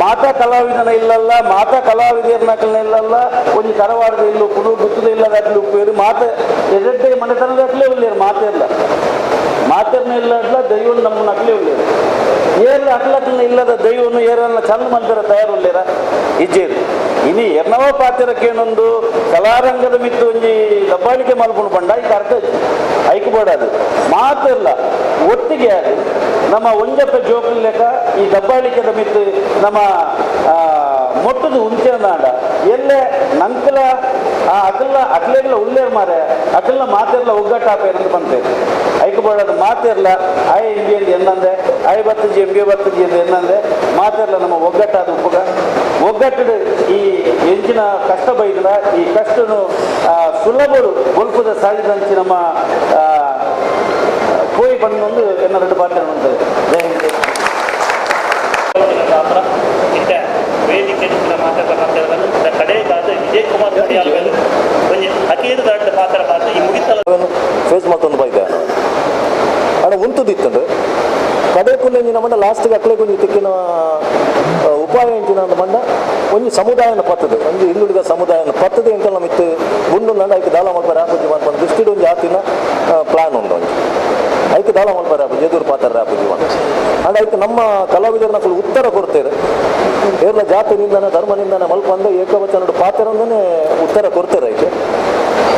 Speaker 7: ಮಾತಾ ಕಲಾವಿದನ ಇಲ್ಲಲ್ಲ ಮಾತಾ ಕಲಾವಿದರ್ನಕಲ್ನ ಇಲ್ಲಲ್ಲ ಒಂದು ತರವಾಡದ ಇಲ್ಲು ಕುಡು ಗುತ್ತದ ಇಲ್ಲದ ಅಟ್ಲು ಉಪ್ಪೇರು ಮಾತ ಎಡೆಡ್ಡೆ ಮನೆತನದ ಅಟ್ಲೇ ಉಳ್ಳೇರು ಮಾತೆ ಇಲ್ಲ ಮಾತೆರ್ನ ಇಲ್ಲಡ್ಲ ದೈವ ನಮ್ಮನ್ನ ಅಟ್ಲೇ ಉಳ್ಳೇರು ಏರ್ಲ ಅಟ್ಲಕ್ಲನ ಇಲ್ಲದ ದೈವನು ಏರನ್ನ ಚಂದ ಮಲ್ತರ ತಯಾರುಳ್ಳೇರ ಇಜ್ಜೇರು ಇನಿ ಎರ್ನವ ಪಾತಿರಕ್ಕೇನೊಂದು ಕಲಾರಂಗದ ಮಿತ್ತು ಒಂಜಿ ದಬ್ಬಾಳಿಕೆ ಮಲ್ಕೊಂಡು ಬಂಡ ಐಕ್ ಅರ್ಥ ಐಕ್ ಬೋಡದು ಮಾತಿಲ್ಲ ಒಟ್ಟಿಗೆ ಅದು ನಮ್ಮ ಒಂಜಪ್ಪ ಜೋಕುಲ್ ಲೆಕ್ಕ ಈ ದಬ್ಬಾಳಿಕೆದ ಮಿತ್ತು ನಮ್ಮ ಮೊಟ್ಟದ ಉಂಚೆನಾಡ ಎಲ್ಲೆ ನಂಕಲ ಆ ಅಕಲ್ಲ ಅಕ್ಲೆಗ್ಲ ಉಳ್ಳೇರ್ ಮಾರೆ ಅಕಲ್ನ ಮಾತಿರ್ಲ ಒಗ್ಗಟ್ಟಾಪ ಏನಂದು ಬಂತೆ ಐಕ್ ಬೋಡದು ಮಾತಿರ್ಲ I M B ಎಂದು ಎನ್ನಂದೆ I ಬತ್ತಜಿ ಎಂ B ಬತ್ತಜಿ ಎಂದು ಎನ್ನಂದೆ ಮಾತಿರ್ಲ ನಮ್ಮ ಒಗ್ಗಟ್ಟಾದ ಉಪ್ಪುಗ ಒಗ್ಗಟ್ಟು ಈ ಎಂಚಿನ ಕಷ್ಟ ಬೈದ್ರ ಈ ಕಷ್ಟನು ಸುಲಭರು ಬೊಲ್ಪುದ ಸಾಗಿದಂಚಿ ನಮ್ಮ ಪೋಯಿ ಬಂದೊಂದು ಎನ್ನ ಎರಡು ಪಾತ್ರ ಜೈ ಹಿಂದ್.
Speaker 9: ವೇದಿಕೆ ಕಡೆಗಾದ ವಿಜಯ್ ಕುಮಾರ್ ಒಂಜಿ ಅಕೇರು ದೊಡ್ಡ ಪಾತ್ರ ಪಾತ್ರ ಈ ಮುಗಿತಲ
Speaker 8: ಫೇಸ್ ಮತ್ತೊಂದು ಬೈದೆ ಅಡ ಉಂತುದಿತ್ತಂಡು ಕಡೆ ಕುಲ್ಲೆಂಜಿನ ಮಂಡ ಲಾಸ್ಟ್ಗೆ ಅಕ್ಲೆ ಒಂಜಿ ತಿಕ್ಕಿನ ಉಪಾಯ ಎಂಚಿನ ಅಂದ ಮಂಡ ಒಂಜಿ ಸಮುದಾಯನ ಪತ್ತದು ಒಂಜಿ ಹಿಂದುಳಿದ ಸಮುದಾಯನ ಪತ್ತದು ಎಂಕಲ್ ನಮ್ಮ ಇತ್ತು ಗುಂಡು ನಂಡ ಐಕ್ ದಾಲ ಮಲ್ಪರೆ ಆಪುಜಿ ಮನ್ಪಂದು ದೃಷ್ಟಿಡ್ ಒಂಜಿ ಆತಿನ ಪ್ಲಾನ್ ಉಂಡು ಒಂಜಿ ಐಕ್ ದಾಲ ಮಲ್ಪರೆ ಆಪುಜಿ ಎದುರು ಪಾತ್ರ ಆಪುಜಿ ಮನ್ ಅಂಡ ಐಕ್ ನಮ್ಮ ಕಲಾವಿದರನ್ನ ಉತ್ತರ ಕೊಡ್ತೇವೆ ಏರ್ಲ ಜಾತಿ ನಿಂದನ ಧರ್ಮ ನಿಂದನ ಮಲ್ಪಂದ ಏಕವಚನಡು ಪಾತ್ರಂದನೆ ಉತ್ತರ ಕೊಡ್ತಾರೆ ಐಕೆ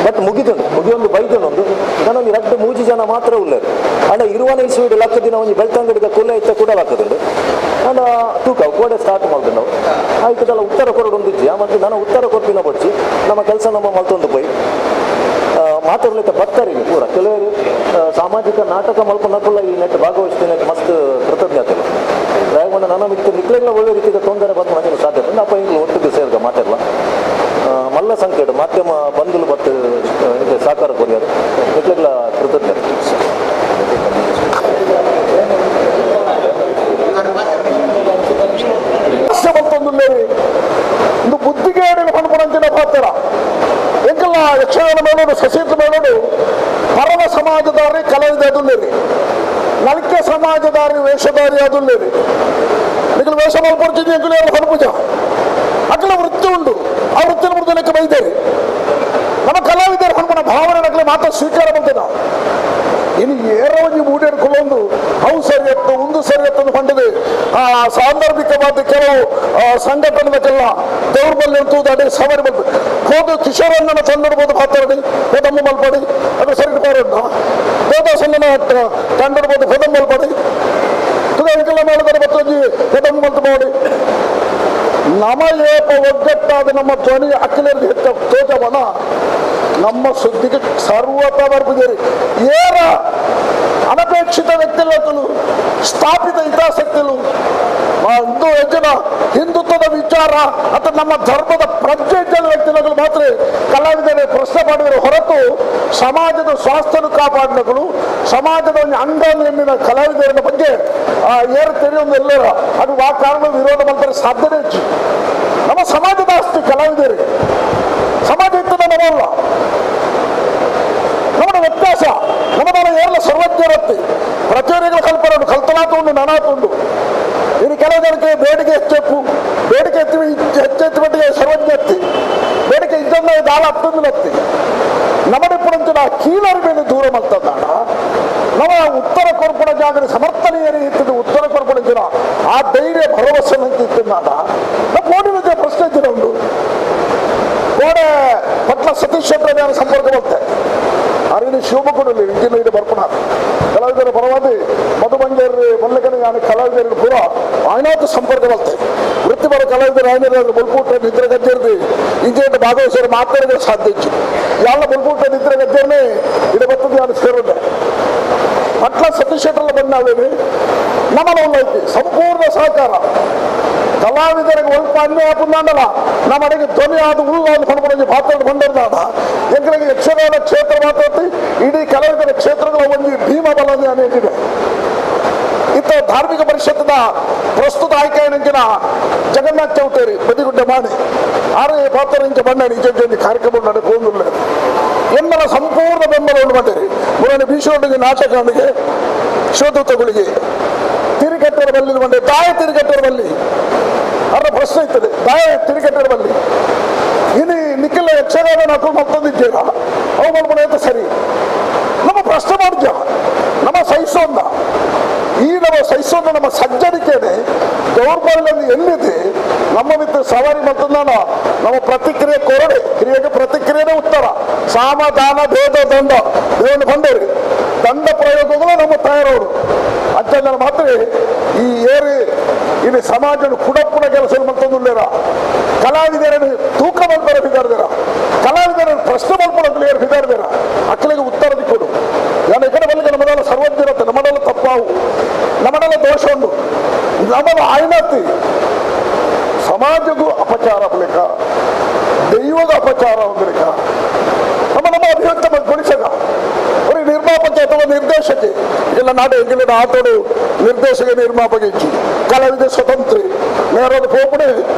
Speaker 8: ಬಟ್ ಮುಗಿದನು ಮುಗಿಯೊಂದು ಬೈದನೊಂದು ನಾನೊಂದು ರಡ್ಡು ಮೂಜಿ ಜನ ಮಾತ್ರ ಉಳ್ಳೇರು ಅಂಡ ಇರುವನ ಇಸುವಿಡು ಲಕ್ಕ ದಿನ ಒಂಜಿ ಬೆಳ್ತಂಗಡಿದ ಕುಲ್ಲ ಇತ್ತ ಕೂಡ ಹಾಕದುಂಡು ಅಂಡ ತೂಕ ಕೋಡೆ ಸ್ಟಾರ್ಟ್ ಮಾಡ್ದು ನಾವು ಆಯ್ತದಲ್ಲ ಉತ್ತರ ಕೊರಡು ಒಂದಿಜ್ಜಿ ಮತ್ತೆ ನಾನು ಉತ್ತರ ಕೊರ್ಪಿನ ಬಡ್ಚಿ ನಮ್ಮ ಕೆಲಸ ನಮ್ಮ ಮಲ್ತೊಂದು ಪೋಯಿ ಮಾತಾಡ್ಲಿಕ್ಕೆ ಬರ್ತಾರೆ ಪೂರ ಕೆಲವರು ಸಾಮಾಜಿಕ ನಾಟಕ ಮಲ್ಪನಕ್ಕಲ್ಲ ಈ ನೆಟ್ ಭಾಗವಹಿಸ್ತೀನಿ ಮಸ್ತ್ ಕೃತಜ್ಞತೆ ರಾಯಗೊಂಡ ನನ್ನ ಮಿಕ್ಕ ನಿಕ್ಲೆಲ್ಲ ಒಳ್ಳೆ ರೀತಿಯ ತೊಂದರೆ ಬಂದು ನನಗೆ ಸಾಧ್ಯ ಅಪ್ಪ ಇಂಗ್ಲು ಒಟ್ಟಿಗೆ ಸೇರ್ಗ ಮಾತಾಡಲ್ಲ ಮಲ್ಲ ಸಂಕೇತ ಮಾಧ್ಯಮ ಬಂಧುಲು ಬತ್ತು ಸಹಕಾರ ಕೊರಿಯರು ನಿಕ್ಲೆಗ್ಲ ಕೃತಜ್ಞತೆ.
Speaker 6: ಇಂದು ಬುದ್ಧಿಗೇಡಿನ ಪಣಪಣಂಚಿನ ಪಾತ್ರ ಎಂಕಲ್ಲ ಯಕ್ಷಗಾನ ಮೇಳೋಡು ಸಸೀತ ಮೇಳೋಡು ಪರಮ ಸಮಾಜದಾರಿ ಕಲಾವಿದ ಅದುಲ್ಲೇರಿ ನಲಿಕೆ ಸಮಾಜದಾರಿ ವೇಷಧಾರಿ ಅದುಲ್ಲೇರಿ ನಿಖಲು ವೇಷ ಮಲ್ಪಡ್ತೀನಿ ಎಂಕುಲು ಪಣಪುಜ ಅಕಲ ವೃತ್ತಿ ಉಂಟು ಆ ವೃತ್ತಿನ ಮೃದನಕ್ಕೆ ಬೈದೇರಿ ನಮ್ಮ ಕಲಾವಿದರು ಪಣಪಣ ಭಾವನೆ ನಕಲೆ ಮಾತ್ರ ಸ್ವೀಕಾರ ಬಂತದ ಇನ್ನು ಏರವನಿ ಮೂಡೇಡ್ಕೊಳ್ಳೊಂದು ಅವು ಸರಿ ಎತ್ತು ಒಂದು ಸರಿ ಎತ್ತು ಪಂಡದು ಆ ಸಾಂದರ್ಭಿಕವಾದ ಕೆಲವು ಸಂಘಟನೆದಕ್ಕೆಲ್ಲ ದೌರ್ಬಲ್ಯ ಅಂತೂ ಸವಾರಿ ಬಂತು ಹೋದು ಕಿಶೋರಣ್ಣನ ತಂದಿಡ್ಬೋದು ಮಾತಾಡಿ ಪದಮ್ಮ ಮಲ್ಪಡಿ ಅದು ಸರಿ ಪಾರಣ್ಣ ದೇವದಾಸಣ್ಣನ ತಂದಿಡ್ಬೋದು ಪದಮ್ಮ ಮಲ್ಪಡಿ ತುಗ ಮಾಡಿದರೆ ಮತ್ತೊಂದು ಪದಮ್ಮ ಮಲ್ತು ಮಾಡಿ ನಮ ಏಪ ಒಗ್ಗಟ್ಟಾದ ನಮ್ಮ ಧ್ವನಿ ಅಖಿಲರಿಗೆ ಹೆಚ್ಚ ತೋಜವನ ನಮ್ಮ ಸುದ್ದಿಗೆ ಸರ್ವತ ಬರ್ಪಿದ್ದೀರಿ ಏರ ಅನಪೇಕ್ಷಿತ ವ್ಯಕ್ತಿಗಳು ಸ್ಥಾಪಿತ ಹಿತಾಸಕ್ತಿಗಳು ಒಂದು ಹೆಚ್ಚಿನ ಹಿಂದುತ್ವದ ವಿಚಾರ ಅಥವಾ ನಮ್ಮ ಧರ್ಮದ ಪ್ರಜ್ಞೆ ಇದ್ದ ವ್ಯಕ್ತಿಗಳು ಮಾತ್ರ ಕಲಾವಿದರೆ ಪ್ರಶ್ನೆ ಮಾಡಿದರೆ ಹೊರತು ಸಮಾಜದ ಸ್ವಾಸ್ಥ್ಯನು ಕಾಪಾಡಿದಗಳು ಸಮಾಜದ ಒಂದು ಅಂಗವನ್ನು ಎನ್ನಿನ ಕಲಾವಿದರ ಬಗ್ಗೆ ಏರು ತಿಳಿಯೊಂದು ಎಲ್ಲರ ಅದು ಆ ಕಾರಣ ವಿರೋಧ ಮಾಡ್ತಾರೆ ಸಾಧ್ಯನೇ ಹೆಚ್ಚು. ನಮ್ಮ ಸಮಾಜದ ಆಸ್ತಿ ಕಲಾವಿದರು ಸಮಾಜ ಇತ್ತದ ನಮ್ಮಲ್ಲ ನಮ್ಮ ವ್ಯತ್ಯಾಸ ನಮ್ಮ ಏರ್ಲ ಸರ್ವಜ್ಞರತ್ತಿ ಪ್ರಚೋರಿಗಳ ಕಲ್ಪನೆ ಕಲ್ತನಾತ ಉಂಟು ನಾನಾತ ಉಂಟು. ಇನ್ನು ಕೆಲವು ಜನಕ್ಕೆ ಬೇಡಿಕೆ ಹೆಚ್ಚೆಪ್ಪು ಬೇಡಿಕೆ ಹೆಚ್ಚು ಹೆಚ್ಚೆಚ್ಚು ಮಟ್ಟಿಗೆ ಸರ್ವಜ್ಞ ಎತ್ತಿ ಬೇಡಿಕೆ ಇದ್ದನ್ನ ದಾಳ ಹತ್ತೊಂದು ನಮ್ಮಡಿಪ್ಪುನಂಚಿನ ಕೀಳರಿ ಮೇಲೆ ದೂರ ಮಲ್ತದ್ದಾಡ ನಮ್ಮ ಉತ್ತರ ಕೊರ್ಪುಣ ಜಾಗರಿ ಸಮರ್ಥನೀಯರಿ ಇತ್ತಿದ್ದು ಉತ್ತರ ಕೊರ್ಪುಣಂಚಿನ ಆ ಧೈರ್ಯ ಭರವಸೆ ಇತ್ತಿದ್ದಾಡ ನಮ್ಮ ಕೋಡಿ ಪ್ರಶ್ನೆ ಇದ್ದಿನ ಉಂಟು. ಕೋಡೆ ಪಟ್ಲ ಸತೀಶ್ ಶೆಟ್ಟರ್ ಸಂಪರ್ಕ ಬರುತ್ತೆ ಅರಿವಿನ ಶಿವಮೊಗ್ಗದಲ್ಲಿ ಇಂಜಿನ ಇದು ಬರ್ಪಣ ಕಲಾವಿದರ ಪರವಾಗಿ ಮಧು ಬಂಗೇರಿ ಮಲ್ಲಿಕನ ಕಲಾವಿದರಿಗೆ ಪೂರ ಆಯ್ನಾತು ಸಂಪರ್ಕ ಬರುತ್ತೆ ವೃತ್ತಿಪರ ಕಲಾವಿದರು ಆಯ್ನ ಬುಲ್ಪೂಟ ನಿದ್ರೆ ಗಜ್ಜೇರ್ದಿ ಇಂಜಿನ ಭಾಗವಹಿಸೋರು ಮಾತಾಡಿದ್ರೆ ಸಾಧ್ಯ ಇತ್ತು ಎಲ್ಲ ಬುಲ್ಪೂಟ ನಿದ್ರೆ ಗಜ್ಜೇರ್ನೆ ಇದು ಬರ್ತದೆ ನಾನು ಸೇರುದೆ ಪಟ್ಲ ಸತೀಶ್ ಶೆಟ್ಟರ್ಲ ಬಂದಾವೇನೆ ನಮ್ಮನ ಒಂದು ಐತಿ ಸಂಪೂರ್ಣ ಸಹಕಾರ. ಕಲಾವಿದರಿಗೆ ಒಲ್ಪ ಅನ್ಯಾಯ ಆಪುಂದಾಂಡಲ ನಮ್ಮಡೆಗೆ ಧ್ವನಿ ಆದ ಉಳ್ಳ ಪಣಪುಣಿ ಪಾತ್ರ ಬಂದಿರ್ದಾಡ ಎಂಕಲಿಗೆ ಯಕ್ಷಗಾನ ಕ್ಷೇತ್ರ ಮಾತ್ರ ಇಡೀ ಕಲಾವಿದರ ಕ್ಷೇತ್ರಗಳ ಒಂದು ಭೀಮ ಬಲ ಅನ್ನಿದೆ. ಇತ್ತ ಧಾರ್ಮಿಕ ಪರಿಷತ್ತಿನ ಪ್ರಸ್ತುತ ಆಯ್ಕೆಯಂಚಿನ ಜಗನ್ನಾಥ್ ಚೌಟೇರಿ ಬದಿಗುಡ್ಡೆ ಮಾಡಿ ಆರು ಪಾತ್ರ ಇಂಚ ಬಣ್ಣ ನಿಜ ಕಾರ್ಯಕ್ರಮ ನಡೆದುಕೊಂಡಿಲ್ಲ ಎನ್ನರ ಸಂಪೂರ್ಣ ಬೆಂಬಲವನ್ನು ಮಾಡಿರಿ. ಮುರಳಿ ಭೀಷಣಗೆ ನಾಟಕನಿಗೆ ಶಿವದೂತಗಳಿಗೆ ತಿರುಗಟ್ಟರ ಬಲ್ಲಿ ಬಂದೆ ತಾಯ ತಿರುಗಟ್ಟರ ಬಲ್ಲಿ ಅವರ ಪ್ರಶ್ನೆ ಇರ್ತದೆ ತಾಯ ತಿರುಗಟ್ಟರ ಬಲ್ಲಿ ಇನ್ನು ನಿಖಿಲ ಯಕ್ಷಗಾನ ನಾಕು ಮತ್ತೊಂದಿದ್ದೀರ ಅವು ಮಾಡ್ಕೊಂಡು ಸರಿ ನಮ್ಮ ಪ್ರಶ್ನೆ ಮಾಡಿದ್ಯ ನಮ್ಮ ಸಹಿಸೋದ ಈ ನಮ್ಮ ಸಹಿಸೋದ ನಮ್ಮ ಸಜ್ಜನಿಕೆನೆ ದೌರ್ಬಲ್ಯ ಎಲ್ಲಿದೆ ನಮ್ಮ ಮಿತ್ರ ಸವಾರಿ ಮತ್ತೊಂದಾನ ನಮ್ಮ ಪ್ರತಿಕ್ರಿಯೆ ಕೊರಡೆ ಕ್ರಿಯೆಗೆ ಪ್ರತಿಕ್ರಿಯೆನೇ ಉತ್ತರ ಸಾಮ ದಾನ ಭೇದ ದಂಡ ದೇವನ ಬಂದವರು ದಂಡ ಪ್ರಯೋಗಗಳು ನಮ್ಮ ತಯಾರವರು ಅಂತಂದ್ರೆ ಮಾತ್ರ ಈ ಏರಿ ಇಲ್ಲಿ ಸಮಾಜ ಕುಡಪ್ಪುನ ಕೆಲಸ ಮತ್ತೊಂದು ಕಲಾವಿದರನ್ನು ತೂಕ ಮಲ್ಪರ ಬಿದ್ದಾರ್ದಿರ ಕಲಾವಿದರನ್ನು ಪ್ರಶ್ನೆ ಮಲ್ಪಡೋದು ಏರು ಬಿದ್ದಾರ್ದಿರ ಅಕ್ಕಲಿಗೆ ಉತ್ತರ ದಿಕ್ಕೊಡು ನಾನು ಎಕಡೆ ಬಲ್ಲಿಗೆ ನಮ್ಮದೆಲ್ಲ ಸರ್ವಜ್ಞರತ್ತೆ ನಮ್ಮನೆಲ್ಲ ತಪ್ಪಾವು ನಮ್ಮನೆಲ್ಲ ದೋಷ ಉಂಟು ನಮ್ಮದ ಆಯ್ನತಿ ಸಮಾಜಕ್ಕೂ ಅಪಚಾರ ಬಳಿಕ ದೈವದ ಅಪಚಾರ ಬಳಿಕ ನಮ್ಮ ನಮ್ಮ ಅಭಿವ್ಯಕ್ತ ಗೊಳಿಸಗ ஒரு ನಿರ್ಮಾಪಕ ಅಥವಾ ನಿರ್ದೇಶಕಿ ಇಲ್ಲ ನಾಡು ಎಂಗಿಲ್ಲ ಆಟೋಡು ನಿರ್ದೇಶಕ ನಿರ್ಮಾಪಕ ಇಚ್ಚಿ ಕಲಾವಿದ ಸ್ವತಂತ್ರ ನೇರದ ಪೋಪುಡೆ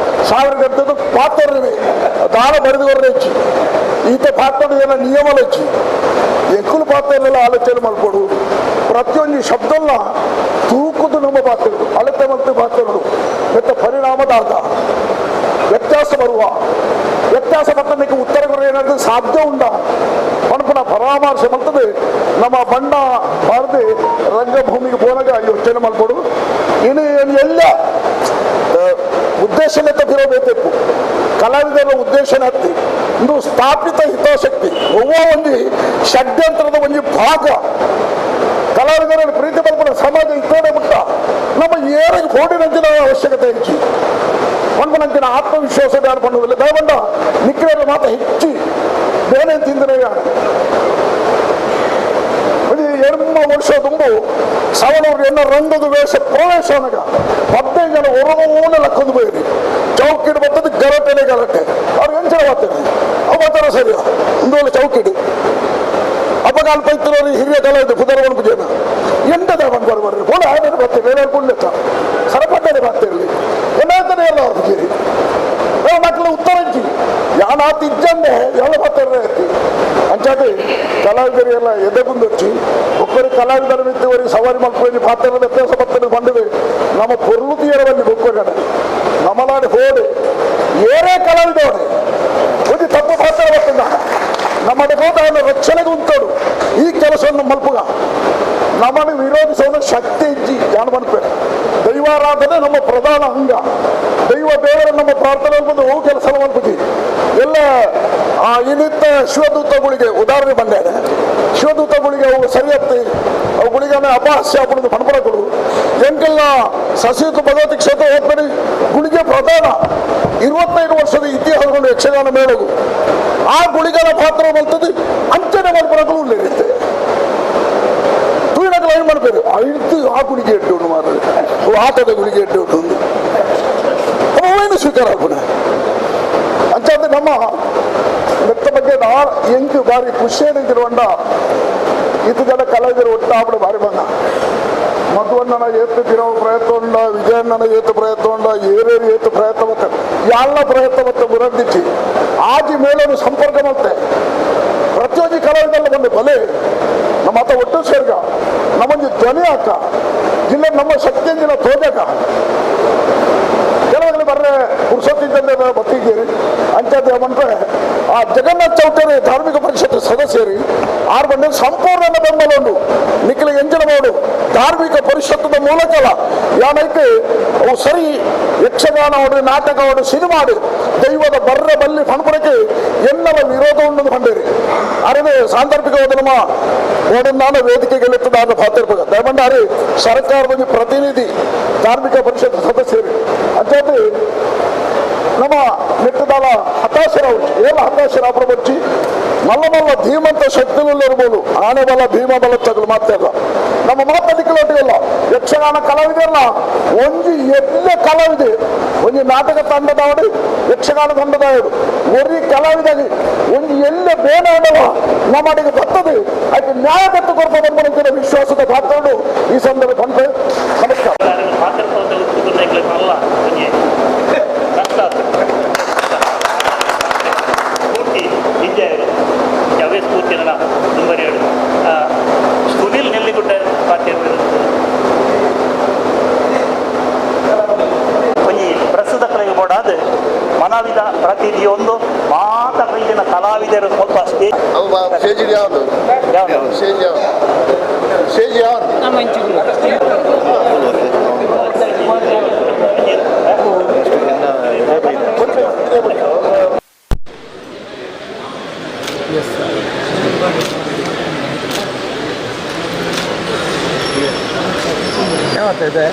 Speaker 6: ಸಾವಿರ ಗಂಟೆದು ಪಾತ್ರನೇ ದಾನ ಬರೆದುಕೊರ್ರೆ ಇಚ್ಚಿ ಈತ ಪಾತ್ರ ಏನ ನಿಯಮలు ಇಚ್ಚಿ ఎక్కువ ಪಾತ್ರನೆಲ್ಲ ಆಲೋಚನೆ ಮಾಡ್ಕೊಡು ಪ್ರತಿಯೊಂದು ಶಬ್ದಲ್ಲ ತೂಕದ ನಮ್ಮ ಪಾತ್ರಗಳು ಅಳತೆ ಮತ್ತು ಪಾತ್ರಗಳು ಮತ್ತು ಪರಿಣಾಮದಾದ ವ್ಯತ್ಯಾಸ ಬರುವ ವ್ಯತ್ಯಾಸ ಬರ್ತದಕ್ಕೆ ಉತ್ತರಗಳು ಏನಾದರೂ ಸಾಧ್ಯ ಉಂಡ ಪಣಪನ ಪರಾಮರ್ಶೆ ಮಾಡ್ತದೆ ನಮ್ಮ ಬಣ್ಣ ಬಾರದೆ ರಂಗಭೂಮಿಗೆ ಪೋನಾಗ ಯೋಚನೆ ಮಾಡ್ಕೊಡು ಇನ್ನು ಎಲ್ಲ ಉದ್ದೇಶನೇ ತಪ್ಪಿರಬೇಕು ಕಲಾವಿದರ ಉದ್ದೇಶನ ಹತ್ತಿ ಇಂದು ಸ್ಥಾಪಿತ ಹಿತಾಸಕ್ತಿ ಒವ್ವ ಒಂದು ಷಡ್ಯಂತ್ರದ ಒಂದು ಭಾಗ ಕಲಾವಿದರ ಪ್ರೀತಿ ಬಲ್ಪನ ಸಮಾಜ ಇತ್ತೋಡೆ ಬಿಟ್ಟ ನಮ್ಮ ಏರಿಗೆ ಫೋಟಿನಂಚಿನ ಅವಶ್ಯಕತೆ ಹೆಚ್ಚು ಒಂದನಂಚಿನ ಆತ್ಮವಿಶ್ವಾಸ ಯಾರು பண்ணுವುದಿಲ್ಲ ದಯವಂಡ ನಿಕ್ಕರಲ್ಲಿ ಮಾತ್ರ ಹೆಚ್ಚಿ ಬೇರೆ ತಿಂದರೆ ಎಮ್ಮ ವರ್ಷ ತುಂಬು ಸವಣೂರು ಎನ್ನ ರಂಗದ ವೇಷ ಪ್ರವೇಶ ಅನಗ 15 ಜನ ಹೊರಗೋನೆ ಲಕ್ಕೊಂದು போயிரு ಚೌಕಿಡು ಬರ್ತದೆ ಗಲಾಟೆನೆ ಗಲಾಟೆ ಅವ್ರಿಗೆ ಎಂಚರ ಬರ್ತಾರೆ ಅವು ಬರ್ತಾರೆ ಸರಿ ಇಂದು ಚೌಕಿಡು ಅಪಗಾಲ ಪೈತ್ರವ್ರು ಹಿರಿಯ ಕಲಾವಿದ ಪುದರವನ ಪೂಜೆನ ಎಂಟದ ಬಂದು ಬರ್ರಿ ಬೋಲ ಆಮೇಲೆ ಬರ್ತೀವಿ ಬೇರೆ ಕುಳ್ಳೆತ್ತ ಸರಪಟ್ಟನೆ ಬರ್ತಿರಲಿ ಏನಾಗ್ತಾನೆ ಎಲ್ಲ ಅವ್ರ ಪೂಜೆ ಮಕ್ಕಳು ಉತ್ತರ ಇಜ್ಜಿ ಯಾನಾತ್ ಇಜ್ಜಂದೆ ಎಲ್ಲ ಬರ್ತಾರೆ ಅಂಚಾದೆ ಕಲಾವಿದರಿಗೆಲ್ಲ ಎದೆಗುಂದೊಚ್ಚಿ ಒಬ್ಬರು ಕಲಾವಿದರ ಮಿತ್ತವರಿಗೆ ಸವಾರಿ ಮಲ್ಪಿ ಪಾತ್ರ ವ್ಯತ್ಯಾಸ ಬರ್ತಾರೆ ಬಂದಿದೆ ನಮ್ಮ ಪೊರ್ಲು ತೀರವಲ್ಲಿ ಬೊಕ್ಕಗಡೆ ನಮ್ಮಲಾಡಿ ಹೋಡೆ ಏರೇ ಕಲಾವಿದವಡೆ ಒಂದು ತಪ್ಪು ಪಾತ್ರ ಬರ್ತದ ನಮ್ಮ ಹೋದ ರಕ್ಷಣೆಗೆ ಉಂಟೋಡು ಈ ಕೆಲಸವನ್ನು ಮಲ್ಪುಗ ನಮ್ಮನ್ನು ವಿರೋಧಿಸುವ ಶಕ್ತಿ ಇಜ್ಜಿ ಜಾಣ ಮನ್ಪೇರು ದೈವಾರಾಧನೆ ನಮ್ಮ ಪ್ರಧಾನ ಅಂಗ ದೈವ ದೇವರ ನಮ್ಮ ಪ್ರಾರ್ಥನೆ ಬಂದು ಹೋಗಿ ಕೆಲಸ ಮಲ್ಪುಜಿ ಎಲ್ಲ ಆ ಇನ್ನಿತ್ತ ಶಿವದೂತಗಳಿಗೆ ಉದಾಹರಣೆ ಬಂದೇನೆ ಶಿವದೂತಗಳಿಗೆ ಅವು ಸರಿಯತ್ತಿ ಅವು ಗುಳಿಗನ ಅಪಹಾಸ್ಯ ಆಗ್ಬಿಡುದು ಪಣಪಡಗಳು ಎಂಕೆಲ್ಲ ಸಸಿಯುತ ಭಗವತಿ ಕ್ಷೇತ್ರ ಹೋಗ್ಬೇಡಿ ಗುಳಿಗೆ ಪ್ರಧಾನ 25 ವರ್ಷದ ಇತಿಹಾಸಗಳು ಯಕ್ಷಗಾನ ಮೇಳಗು ಆ ಗುಳಿಗನ ಪಾತ್ರ ಬರ್ತದೆ ಅಂಚನೆ ಮಲ್ಪಡಗಳು ಇರುತ್ತೆ ತೂಯಿನಗಳು ಏನು ಮಾಡ್ಬೇಕು ಐದು ಆ ಗುಳಿಗೆ ಇಟ್ಟು ಮಾತ್ರ ಆಟದ ಗುಳಿಗೆ ಇಟ್ಟು ಏನು ಸ್ವೀಕಾರ ಆಗುಣ ಅಂಚಾದ್ರೆ ನಮ್ಮ ಮೆತ್ತ ಬಗ್ಗೆ ನಾ ಎಂಟು ಬಾರಿ ಖುಷಿಯಾಗಿರುವಂಡ ಇತ್ತು ಜನ ಕಲಾವಿದರು ಒಟ್ಟಾಬಿಡು ಬಾರಿ ಬಂದ ಮಧುವಣ್ಣನ ಏತು ತಿರೋ ಪ್ರಯತ್ನ ಉಂಡ ವಿಜಯಣ್ಣನ ಏತು ಪ್ರಯತ್ನ ಉಂಡ ಏರೇರು ಏತು ಪ್ರಯತ್ನ ಮತ್ತೆ ಎಲ್ಲ ಪ್ರಯತ್ನ ಮತ್ತೆ ಮುರಂದಿಚ್ಚಿ ಆಜಿ ಮೇಳನು ಸಂಪರ್ಕ ಮತ್ತೆ ಪ್ರತಿಯೊಂದು ಕಲಾವಿದಲ್ಲ ಬಂದು ಬಲೆ ನಮ್ಮ ಆತ ಒಟ್ಟು ಸೇರ್ಗ ನಮ್ಮೊಂದು ಧ್ವನಿ ಹಾಕ ಜಿಲ್ಲೆ ನಮ್ಮ ಶಕ್ತಿಯಂಜಿನ ತೋಜಕ ಕೆಲವೊಂದು ಬರ್ರೆ ಪುರುಷೋತ್ತಿದ್ದಂತೆ ಬತ್ತಿದ್ದೀರಿ ಅಂಥದ್ದು ಏಮಂದ್ರೆ ಆ ಜಗನ್ನಾಥ ಚೌಟರಿ ಧಾರ್ಮಿಕ ಪರಿಷತ್ ಸದಸ್ಯರಿ ಆರು ಬಂದ ಸಂಪೂರ್ಣ ಬೆಂಬಲ ಉಂಟು ನಿಖಿಲ ಎಂಜಿನ ಧಾರ್ಮಿಕ ಪರಿಷತ್ತದ ಮೂಲಕಲ್ಲ ಯಾನೈತೆ ಅವು ಸರಿ ಯಕ್ಷಗಾನ ಅವಡು ನಾಟಕ ಅವಡು ಸಿನಿಮಾ ದೈವದ ಬರ್ರ ಬಲ್ಲಿ ಫಣಪುರಕ್ಕೆ ಎಲ್ಲರ ವಿರೋಧ ಉಂಟು ಪಂಡೇರಿ ಅರೆ ಸಾಂದರ್ಭಿಕವಾದ ನಮ್ಮ ಓಡನ್ನಾನ ವೇದಿಕೆಗೆಲೆತ್ತದಾದ ಪಾತ್ರ ದಯಮಂಡಾರಿ ಸರ್ಕಾರದ ಪ್ರತಿನಿಧಿ ಧಾರ್ಮಿಕ ಪರಿಷತ್ ಸದಸ್ಯರು ಅಂತಾದ್ರೆ ನಮ್ಮ ನೆಟ್ಟದಾಲ ಹತಾಶರ ಏನು ಹತಾಶರ వచ్చి ಮಲ್ಲ ಮಲ್ಲ ಧೀಮಂತ ಶಕ್ತಿಗಳು ಇರ್ಬೋದು, ಆನೆ ಬಲ ಭೀಮ ಬಲ ತಗಲು ಮಾತಾಡಲ್ಲ. ನಮ್ಮ ಮಾತಾಡಿಕೊಳ್ಳೋಟಿಲ್ಲ. ಯಕ್ಷಗಾನ ಕಲಾವಿದರಲ್ಲ ಒಂಜಿ ಎಲ್ಲ ಕಲಾವಿದೆ, ಒಂಜಿ ನಾಟಕ ತಂಡದವರು, ಯಕ್ಷಗಾನ ತಂಡದವರು, ಒರಿ ಕಲಾವಿದಾಗಿ ಒಂಜಿ ಎಲ್ಲ ಬೇಡ ನಮ್ಮಡಿಗೆ ಬರ್ತದೆ, ಅದಕ್ಕೆ ನ್ಯಾಯ ಕಟ್ಟು ಕೊಡ್ತದೆ ಎಂಬ ವಿಶ್ವಾಸದ ಪಾತ್ರಗಳು ಈ ಸಂದರ್ಭ ಬಂತು. ನಮಸ್ಕಾರ.
Speaker 9: ಸುನಿಲ್ ನೆಲ್ಲಿಗುಡ್ಡ ಪಾತ್ರ ಒಂಜಿ ಪ್ರಸ್ತುತ ಕಲೆಗೆ ಬೋಡಾದ ಮನವಿದ ಪ್ರತಿನಿಧಿಯೊಂದು ಮಾತ ಬೈದಿನ ಕಲಾವಿದರು ಸ್ವಲ್ಪ ಸ್ಟೇಜ್
Speaker 6: ಯಾವುದು ಸ್ಟೇಜ್ ಯಾವುದು ಸ್ಟೇಜ್ ಯಾವುದು
Speaker 7: ಇದೆ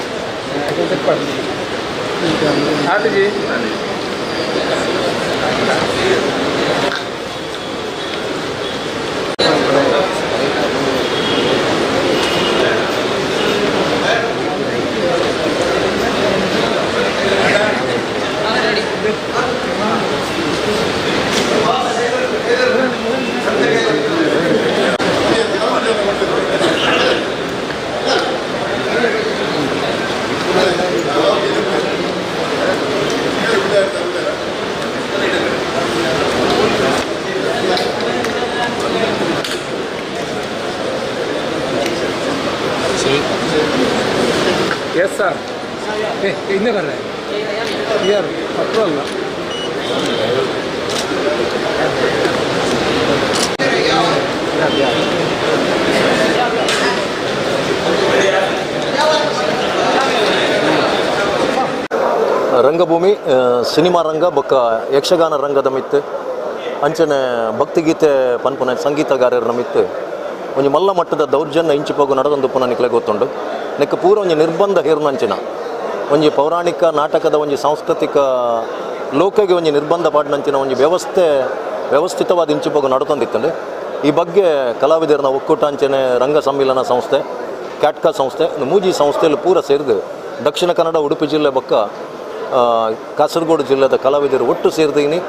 Speaker 10: ಎಸ್ ಸರ್. ಇನ್ನೇ ಬರ್ರೆ ಯಾರು ಪಟ್ರೋಲ್ಲ.
Speaker 8: ರಂಗಭೂಮಿ, ಸಿನಿಮಾ ರಂಗ ಬೊಕ್ಕ ಯಕ್ಷಗಾನ ರಂಗದ ಮಿತ್ತು ಅಂಚನೆ ಭಕ್ತಿಗೀತೆ ಪನ್ಪುನ ಸಂಗೀತಗಾರರ ಮಿತ್ತು ಒಂಜಿ ಮಲ್ಲ ಮಟ್ಟದ ದೌರ್ಜನ್ಯ ಇಂಚಿಪೋಗು ನಡೆದೊಂದು ಪುನಃ ನಿಕ್ಲೆ ಗೊತ್ತುಂಡು. ನೆಕ್ ಪೂರ ಒಂಜಿ ನಿರ್ಬಂಧ ಹೇರುನಂಚಿನ ಒಂಜಿ ಪೌರಾಣಿಕ ನಾಟಕದ ಒಂಜಿ ಸಾಂಸ್ಕೃತಿಕ ಲೋಕಗೆ ಒಂಜಿ ನಿರ್ಬಂಧ ಪಾಡ್ನಂಚಿನ ಒಂಜಿ ವ್ಯವಸ್ಥೆ ವ್ಯವಸ್ಥಿತವಾದ ಇಂಚಿಪೋಗು ನಡತೊಂದಿತ್ತುಂಡು. ಈ ಬಗ್ಗೆ ಕಲಾವಿದರನ ಒಕ್ಕೂಟ ಅಂಚನೆ ರಂಗ ಸಮ್ಮಿಲನ ಸಂಸ್ಥೆ, ಕ್ಯಾಟ್ಕಾ ಸಂಸ್ಥೆ, ಮೂಜಿ ಸಂಸ್ಥೆಯಲ್ಲಿ ಪೂರ ಸೇರಿದು ದಕ್ಷಿಣ ಕನ್ನಡ ಉಡುಪಿ ಜಿಲ್ಲೆ ಬೊಕ್ಕ ಕಾಸರಗೋಡು ಜಿಲ್ಲೆದ ಕಲಾವಿದರು ಒಟ್ಟು ಸೇರಿದೀನಿ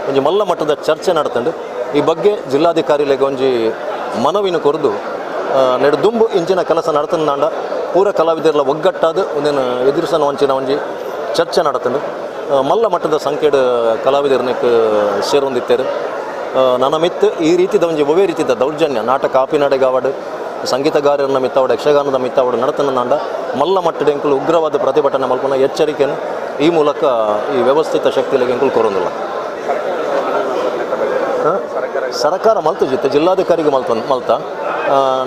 Speaker 8: ಒಂಜಿ ಮಲ್ಲ ಮಟ್ಟದ ಚರ್ಚೆ ನಡತಂಡು. ಈ ಬಗ್ಗೆ ಜಿಲ್ಲಾಧಿಕಾರಿಗಳಿಗೆ ಒಂಜಿ ಮನವಿನ ಕೊರದು ನೆಡುದುಂಬು ಇಂಚಿನ ಕೆಲಸ ನಡತಂದಾಂಡ ಪೂರ ಕಲಾವಿದರೆಲ್ಲ ಒಗ್ಗಟ್ಟಾದ ಒಂದೇನು ಎದುರಿಸನ ಒಂಚಿನ ಒಂಜಿ ಚರ್ಚೆ ನಡತಂಡು. ಮಲ್ಲ ಮಟ್ಟದ ಸಂಖ್ಯೆಡ್ ಕಲಾವಿದರನಿಕ್ ಸೇರೊಂದಿತ್ತೇರು. ನನ್ನ ಮಿತ್ತು ಈ ರೀತಿದ ಒಂಜಿ ಒವೇ ರೀತಿದ ದೌರ್ಜನ್ಯ ನಾಟಕ ಆಪಿನಡೆಗಾವಡು ಸಂಗೀತಗಾರರನ್ನ ಮಿತ್ತಾವಡು ಯಕ್ಷಗಾನದ ಮಿತ್ತಾವಡು ನಡತನಂದಾಂಡ ಮಲ್ಲ ಮಟ್ಟದ ಎಂಕುಲು ಉಗ್ರವಾದ ಪ್ರತಿಭಟನೆ ಮಲ್ಪುನ ಎಚ್ಚರಿಕೆಯನ್ನು ಈ ಮೂಲಕ ಈ ವ್ಯವಸ್ಥಿತ ಶಕ್ತಿಗಳಿಗೆ ಎಂಕುಲು ಕೊರೊಂದಿಲ್ಲ. ಸರ್ಕಾರ ಮಲ್ತು ಜಿತ್ತೆ ಜಿಲ್ಲಾಧಿಕಾರಿಗೆ ಮಲ್ತ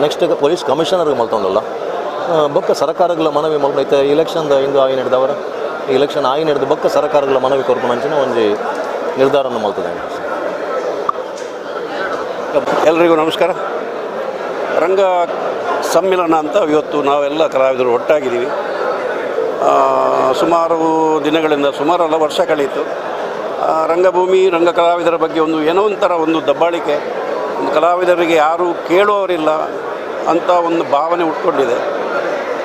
Speaker 8: ನೆಕ್ಸ್ಟ್ ಪೊಲೀಸ್ ಕಮಿಷನರ್ಗೆ ಮಲ್ತೊಂದಲ್ಲ ಬೊಕ್ಕ ಸರ್ಕಾರಗಳ ಮನವಿ ಮಲ್ಪೈತೆ. ಇಲೆಕ್ಷನ್ದ ಇಂದು ಆಯಿ ನಡೆದವರ ಇಲೆಕ್ಷನ್ ಆಯಿ ನಡೆದು ಬೊಕ್ಕ ಸರ್ಕಾರಗಳ ಮನವಿ ಕೊರ್ಪುನಂಚಿನ ಒಂಜಿ ನಿರ್ಧಾರವನ್ನು ಮಲ್ತದೆ.
Speaker 5: ಎಲ್ರಿಗೂ ನಮಸ್ಕಾರ. ರಂಗ ಸಮ್ಮಿಲನ ಅಂತ ಇವತ್ತು ನಾವೆಲ್ಲ ಕಲಾವಿದರು ಒಟ್ಟಾಗಿದ್ದೀವಿ. ಸುಮಾರು ದಿನಗಳಿಂದ, ಸುಮಾರಲ್ಲ ವರ್ಷ ಕಳೆಯಿತು, ರಂಗಭೂಮಿ ರಂಗ ಕಲಾವಿದರ ಬಗ್ಗೆ ಒಂದು ಏನೋ ಒಂಥರ ಒಂದು ದಬ್ಬಾಳಿಕೆ, ಒಂದು ಕಲಾವಿದರಿಗೆ ಯಾರೂ ಕೇಳುವವರಿಲ್ಲ ಅಂತ ಒಂದು ಭಾವನೆ ಹುಟ್ಕೊಂಡಿದೆ.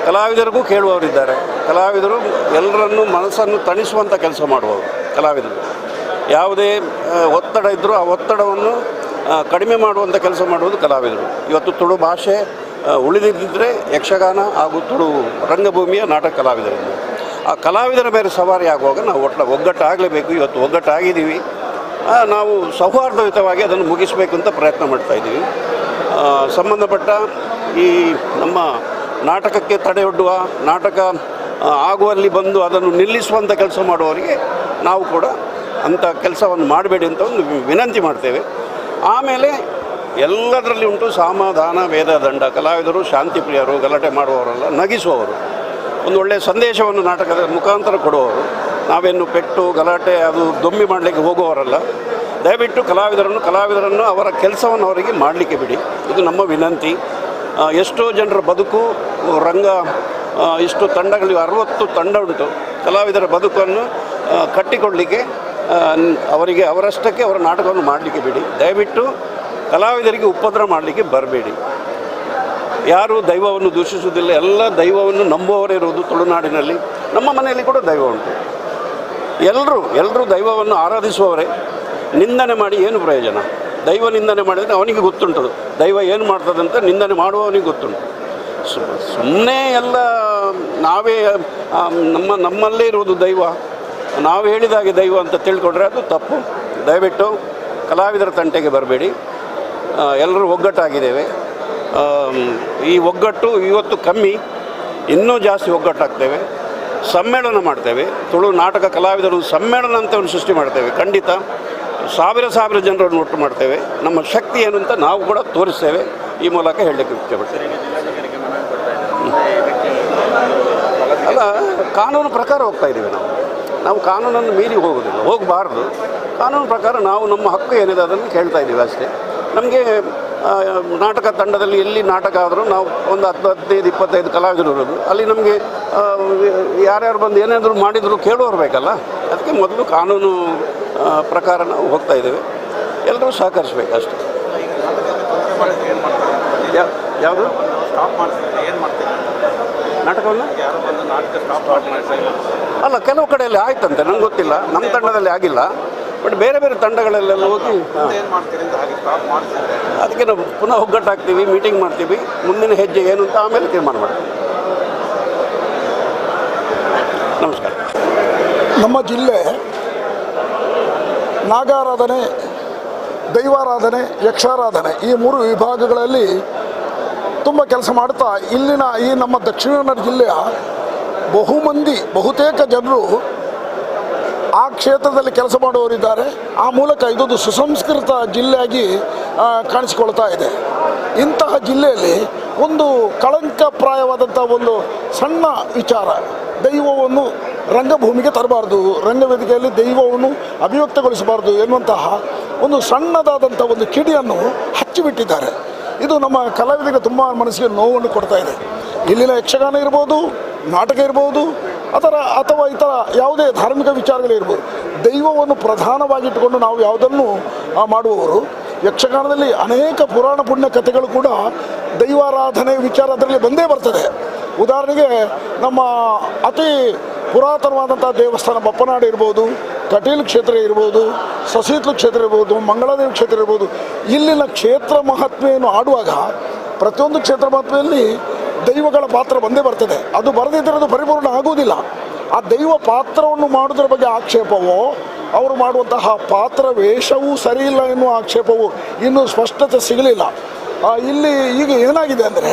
Speaker 5: ಕಲಾವಿದರಿಗೂ ಕೇಳುವವರಿದ್ದಾರೆ. ಕಲಾವಿದರು ಎಲ್ಲರನ್ನೂ ಮನಸ್ಸನ್ನು ತಣಿಸುವಂಥ ಕೆಲಸ ಮಾಡುವವರು ಕಲಾವಿದರು. ಯಾವುದೇ ಒತ್ತಡ ಇದ್ದರೂ ಆ ಒತ್ತಡವನ್ನು ಕಡಿಮೆ ಮಾಡುವಂಥ ಕೆಲಸ ಮಾಡುವುದು ಕಲಾವಿದರು. ಇವತ್ತು ತುಳು ಭಾಷೆ ಉಳಿದಿದ್ದರೆ ಯಕ್ಷಗಾನ ಹಾಗೂ ತುಳು ರಂಗಭೂಮಿಯ ನಾಟಕ ಕಲಾವಿದರಿಂದ ಆ ಕಲಾವಿದರ ಮೇಲೆ ಸವಾರಿ ಆಗುವಾಗ ನಾವು ಒಗ್ಗಟ್ಟಾಗಲೇಬೇಕು. ಇವತ್ತು ಒಗ್ಗಟ್ಟಾಗಿದ್ದೀವಿ. ನಾವು ಸೌಹಾರ್ದಯುತವಾಗಿ ಅದನ್ನು ಮುಗಿಸಬೇಕು ಅಂತ ಪ್ರಯತ್ನ ಮಾಡ್ತಾಯಿದ್ದೀವಿ. ಸಂಬಂಧಪಟ್ಟ ಈ ನಮ್ಮ ನಾಟಕಕ್ಕೆ ತಡೆಯೊಡ್ಡುವ, ನಾಟಕ ಆಗುವಲ್ಲಿ ಬಂದು ಅದನ್ನು ನಿಲ್ಲಿಸುವಂಥ ಕೆಲಸ ಮಾಡುವವರಿಗೆ ನಾವು ಕೂಡ ಅಂಥ ಕೆಲಸವನ್ನು ಮಾಡಬೇಡಿ ಅಂತ ಒಂದು ವಿನಂತಿ ಮಾಡ್ತೇವೆ. ಆಮೇಲೆ ಎಲ್ಲದರಲ್ಲಿ ಉಂಟು ಸಮಾಧಾನ ವೇದ ದಂಡ. ಕಲಾವಿದರು ಶಾಂತಿ ಪ್ರಿಯರು, ಗಲಾಟೆ ಮಾಡುವವರಲ್ಲ, ನಗಿಸುವವರು, ಒಂದು ಒಳ್ಳೆಯ ಸಂದೇಶವನ್ನು ನಾಟಕದ ಮುಖಾಂತರ ಕೊಡುವವರು. ನಾವೇನು ಪೆಟ್ಟು ಗಲಾಟೆ ಅದು ದೊಮ್ಮಿ ಮಾಡಲಿಕ್ಕೆ ಹೋಗುವವರಲ್ಲ. ದಯವಿಟ್ಟು ಕಲಾವಿದರನ್ನು ಅವರ ಕೆಲಸವನ್ನು ಅವರಿಗೆ ಮಾಡಲಿಕ್ಕೆ ಬಿಡಿ, ಇದು ನಮ್ಮ ವಿನಂತಿ. ಎಷ್ಟೋ ಜನರ ಬದುಕು ರಂಗ, ಇಷ್ಟು ತಂಡಗಳು, 60 ತಂಡ ಉಂಟು. ಕಲಾವಿದರ ಬದುಕನ್ನು ಕಟ್ಟಿಕೊಳ್ಳಲಿಕ್ಕೆ ಅವರಿಗೆ ಅವರಷ್ಟಕ್ಕೆ ಅವರ ನಾಟಕವನ್ನು ಮಾಡಲಿಕ್ಕೆ ಬಿಡಿ. ದಯವಿಟ್ಟು ಕಲಾವಿದರಿಗೆ ಉಪದ್ರ ಮಾಡಲಿಕ್ಕೆ ಬರಬೇಡಿ. ಯಾರೂ ದೈವವನ್ನು ದೂಷಿಸುವುದಿಲ್ಲ, ಎಲ್ಲ ದೈವವನ್ನು ನಂಬುವವರೇ ಇರುವುದು ತುಳುನಾಡಿನಲ್ಲಿ. ನಮ್ಮ ಮನೆಯಲ್ಲಿ ಕೂಡ ದೈವ ಉಂಟು. ಎಲ್ಲರೂ ದೈವವನ್ನು ಆರಾಧಿಸುವವರೇ. ನಿಂದನೆ ಮಾಡಿ ಏನು ಪ್ರಯೋಜನ? ದೈವ ನಿಂದನೆ ಮಾಡಿದರೆ ಅವನಿಗೆ ಗೊತ್ತುಂಟದು, ದೈವ ಏನು ಮಾಡ್ತದಂತ ನಿಂದನೆ ಮಾಡುವವನಿಗೆ ಗೊತ್ತುಂಟು. ಸುಮ್ಮನೆ ಎಲ್ಲ ನಾವೇ ನಮ್ಮಲ್ಲೇ ಇರುವುದು ದೈವ, ನಾವು ಹೇಳಿದಾಗೆ ದೈವ ಅಂತ ತಿಳ್ಕೊಂಡ್ರೆ ಅದು ತಪ್ಪು. ದಯವಿಟ್ಟು ಕಲಾವಿದರ ತಂಟೆಗೆ ಬರಬೇಡಿ. ಎಲ್ಲರೂ ಒಗ್ಗಟ್ಟಾಗಿದ್ದೇವೆ. ಈ ಒಗ್ಗಟ್ಟು ಇವತ್ತು ಕಮ್ಮಿ, ಇನ್ನೂ ಜಾಸ್ತಿ ಒಗ್ಗಟ್ಟಾಗ್ತೇವೆ. ಸಮ್ಮೇಳನ ಮಾಡ್ತೇವೆ, ತುಳು ನಾಟಕ ಕಲಾವಿದರು ಸಮ್ಮೇಳನ ಅಂತ ಒಂದು ಸೃಷ್ಟಿ ಮಾಡ್ತೇವೆ. ಖಂಡಿತ ಸಾವಿರ ಸಾವಿರ ಜನರನ್ನು ಒಟ್ಟು ಮಾಡ್ತೇವೆ. ನಮ್ಮ ಶಕ್ತಿ ಏನು ಅಂತ ನಾವು ಕೂಡ ತೋರಿಸ್ತೇವೆ. ಈ ಮೂಲಕ ಹೇಳಲಿಕ್ಕೆ ಇಚ್ಛೆಪಡ್ತೇವೆ. ಅಲ್ಲ, ಕಾನೂನು ಪ್ರಕಾರ ಹೋಗ್ತಾ ಇದ್ದೀವಿ ನಾವು. ನಾವು ಕಾನೂನನ್ನು ಮೀರಿ ಹೋಗೋದಿಲ್ಲ, ಹೋಗಬಾರ್ದು. ಕಾನೂನು ಪ್ರಕಾರ ನಾವು ನಮ್ಮ ಹಕ್ಕು ಏನಿದೆ ಅದನ್ನು ಕೇಳ್ತಾ ಇದ್ದೀವಿ ಅಷ್ಟೇ. ನಮಗೆ ನಾಟಕ ತಂಡದಲ್ಲಿ ಎಲ್ಲಿ ನಾಟಕ ಆದರೂ ನಾವು ಒಂದು 10, 15, 25 ಕಲಾವಿದರು ಇರೋದು. ಅಲ್ಲಿ ನಮಗೆ ಯಾರ್ಯಾರು ಬಂದು ಏನಾದರೂ ಮಾಡಿದರೂ ಕೇಳೋರು ಬೇಕಲ್ಲ. ಅದಕ್ಕೆ ಮೊದಲು ಕಾನೂನು ಪ್ರಕಾರ ನಾವು ಹೋಗ್ತಾ ಇದ್ದೇವೆ. ಎಲ್ಲರೂ ಸಹಕರಿಸಬೇಕು ಅಷ್ಟೇ. ಯಾವುದು ನಾಟಕವನ್ನು ಅಲ್ಲ, ಕೆಲವು ಕಡೆಯಲ್ಲಿ ಆಯ್ತಂತೆ, ನಂಗೆ ಗೊತ್ತಿಲ್ಲ. ನಮ್ಮ ತಂಡದಲ್ಲಿ ಆಗಿಲ್ಲ, ಬಟ್ ಬೇರೆ ಬೇರೆ ತಂಡಗಳಲ್ಲೆಲ್ಲ ಹೋಗಿ ಅದಕ್ಕೆ ನಾವು ಪುನಃ ಒಗ್ಗಟ್ಟಾಗ್ತೀವಿ, ಮೀಟಿಂಗ್ ಮಾಡ್ತೀವಿ. ಮುಂದಿನ ಹೆಜ್ಜೆ ಏನು ಅಂತ ಆಮೇಲೆ ತೀರ್ಮಾನ ಮಾಡ್ತೀವಿ. ನಮಸ್ಕಾರ.
Speaker 11: ನಮ್ಮ ಜಿಲ್ಲೆ ನಾಗಾರಾಧನೆ, ದೈವಾರಾಧನೆ, ಯಕ್ಷಾರಾಧನೆ ಈ ಮೂರು ವಿಭಾಗಗಳಲ್ಲಿ ತುಂಬ ಕೆಲಸ ಮಾಡ್ತಾ ಇಲ್ಲಿನ ಈ ನಮ್ಮ ದಕ್ಷಿಣ ಕನ್ನಡ ಜಿಲ್ಲೆಯ ಬಹುಮಂದಿ ಬಹುತೇಕ ಜನರು ಆ ಕ್ಷೇತ್ರದಲ್ಲಿ ಕೆಲಸ ಮಾಡುವವರಿದ್ದಾರೆ. ಆ ಮೂಲಕ ಇದೊಂದು ಸುಸಂಸ್ಕೃತ ಜಿಲ್ಲೆಯಾಗಿ ಕಾಣಿಸಿಕೊಳ್ತಾ ಇದೆ. ಇಂತಹ ಜಿಲ್ಲೆಯಲ್ಲಿ ಒಂದು ಕಳಂಕಪ್ರಾಯವಾದಂಥ ಒಂದು ಸಣ್ಣ ವಿಚಾರ, ದೈವವನ್ನು ರಂಗಭೂಮಿಗೆ ತರಬಾರ್ದು, ರಂಗವೇದಿಕೆಯಲ್ಲಿ ದೈವವನ್ನು ಅಭಿವ್ಯಕ್ತಗೊಳಿಸಬಾರ್ದು ಎನ್ನುವಂತಹ ಒಂದು ಸಣ್ಣದಾದಂಥ ಒಂದು ಕಿಡಿಯನ್ನು ಹಚ್ಚಿಬಿಟ್ಟಿದ್ದಾರೆ. ಇದು ನಮ್ಮ ಕಲಾವಿದರಿಗೆ ತುಂಬ ಮನಸ್ಸಿಗೆ ನೋವನ್ನು ಕೊಡ್ತಾ ಇದೆ. ಇಲ್ಲಿನ ಯಕ್ಷಗಾನ ಇರ್ಬೋದು, ನಾಟಕ ಇರ್ಬೋದು, ಅಥವಾ ಇತರ ಯಾವುದೇ ಧಾರ್ಮಿಕ ವಿಚಾರಗಳಿರ್ಬೋದು, ದೈವವನ್ನು ಪ್ರಧಾನವಾಗಿಟ್ಟುಕೊಂಡು ನಾವು ಯಾವುದನ್ನು ಮಾಡುವವರು. ಯಕ್ಷಗಾನದಲ್ಲಿ ಅನೇಕ ಪುರಾಣ ಪುಣ್ಯ ಕಥೆಗಳು ಕೂಡ ದೈವಾರಾಧನೆ ವಿಚಾರ ಅದರಲ್ಲಿ ಬಂದೇ ಬರ್ತದೆ. ಉದಾಹರಣೆಗೆ ನಮ್ಮ ಅತಿ ಪುರಾತನವಾದಂಥ ದೇವಸ್ಥಾನ ಬಪ್ಪನಾಡು ಇರ್ಬೋದು, ಕಟೀಲು ಕ್ಷೇತ್ರ ಇರ್ಬೋದು, ಸಸೀತ್ಲು ಕ್ಷೇತ್ರ ಇರ್ಬೋದು, ಮಂಗಳಾದೇವಿ ಕ್ಷೇತ್ರ ಇರ್ಬೋದು. ಇಲ್ಲಿನ ಕ್ಷೇತ್ರ ಮಹಾತ್ಮೆಯನ್ನು ಆಡುವಾಗ ಪ್ರತಿಯೊಂದು ಕ್ಷೇತ್ರ ಮಹಾತ್ಮೆಯಲ್ಲಿ ದೈವಗಳ ಪಾತ್ರ ಬಂದೇ ಬರ್ತದೆ. ಅದು ಬರದಿದ್ದರೆ ಅದು ಪರಿಪೂರ್ಣ ಆಗುವುದಿಲ್ಲ. ಆ ದೈವ ಪಾತ್ರವನ್ನು ಮಾಡೋದ್ರ ಬಗ್ಗೆ ಆಕ್ಷೇಪವೋ, ಅವರು ಮಾಡುವಂತಹ ಪಾತ್ರ ವೇಷವೂ ಸರಿಯಿಲ್ಲ ಎನ್ನುವ ಆಕ್ಷೇಪವು ಇನ್ನೂ ಸ್ಪಷ್ಟತೆ ಸಿಗಲಿಲ್ಲ. ಇಲ್ಲಿ ಈಗ ಏನಾಗಿದೆ ಅಂದರೆ,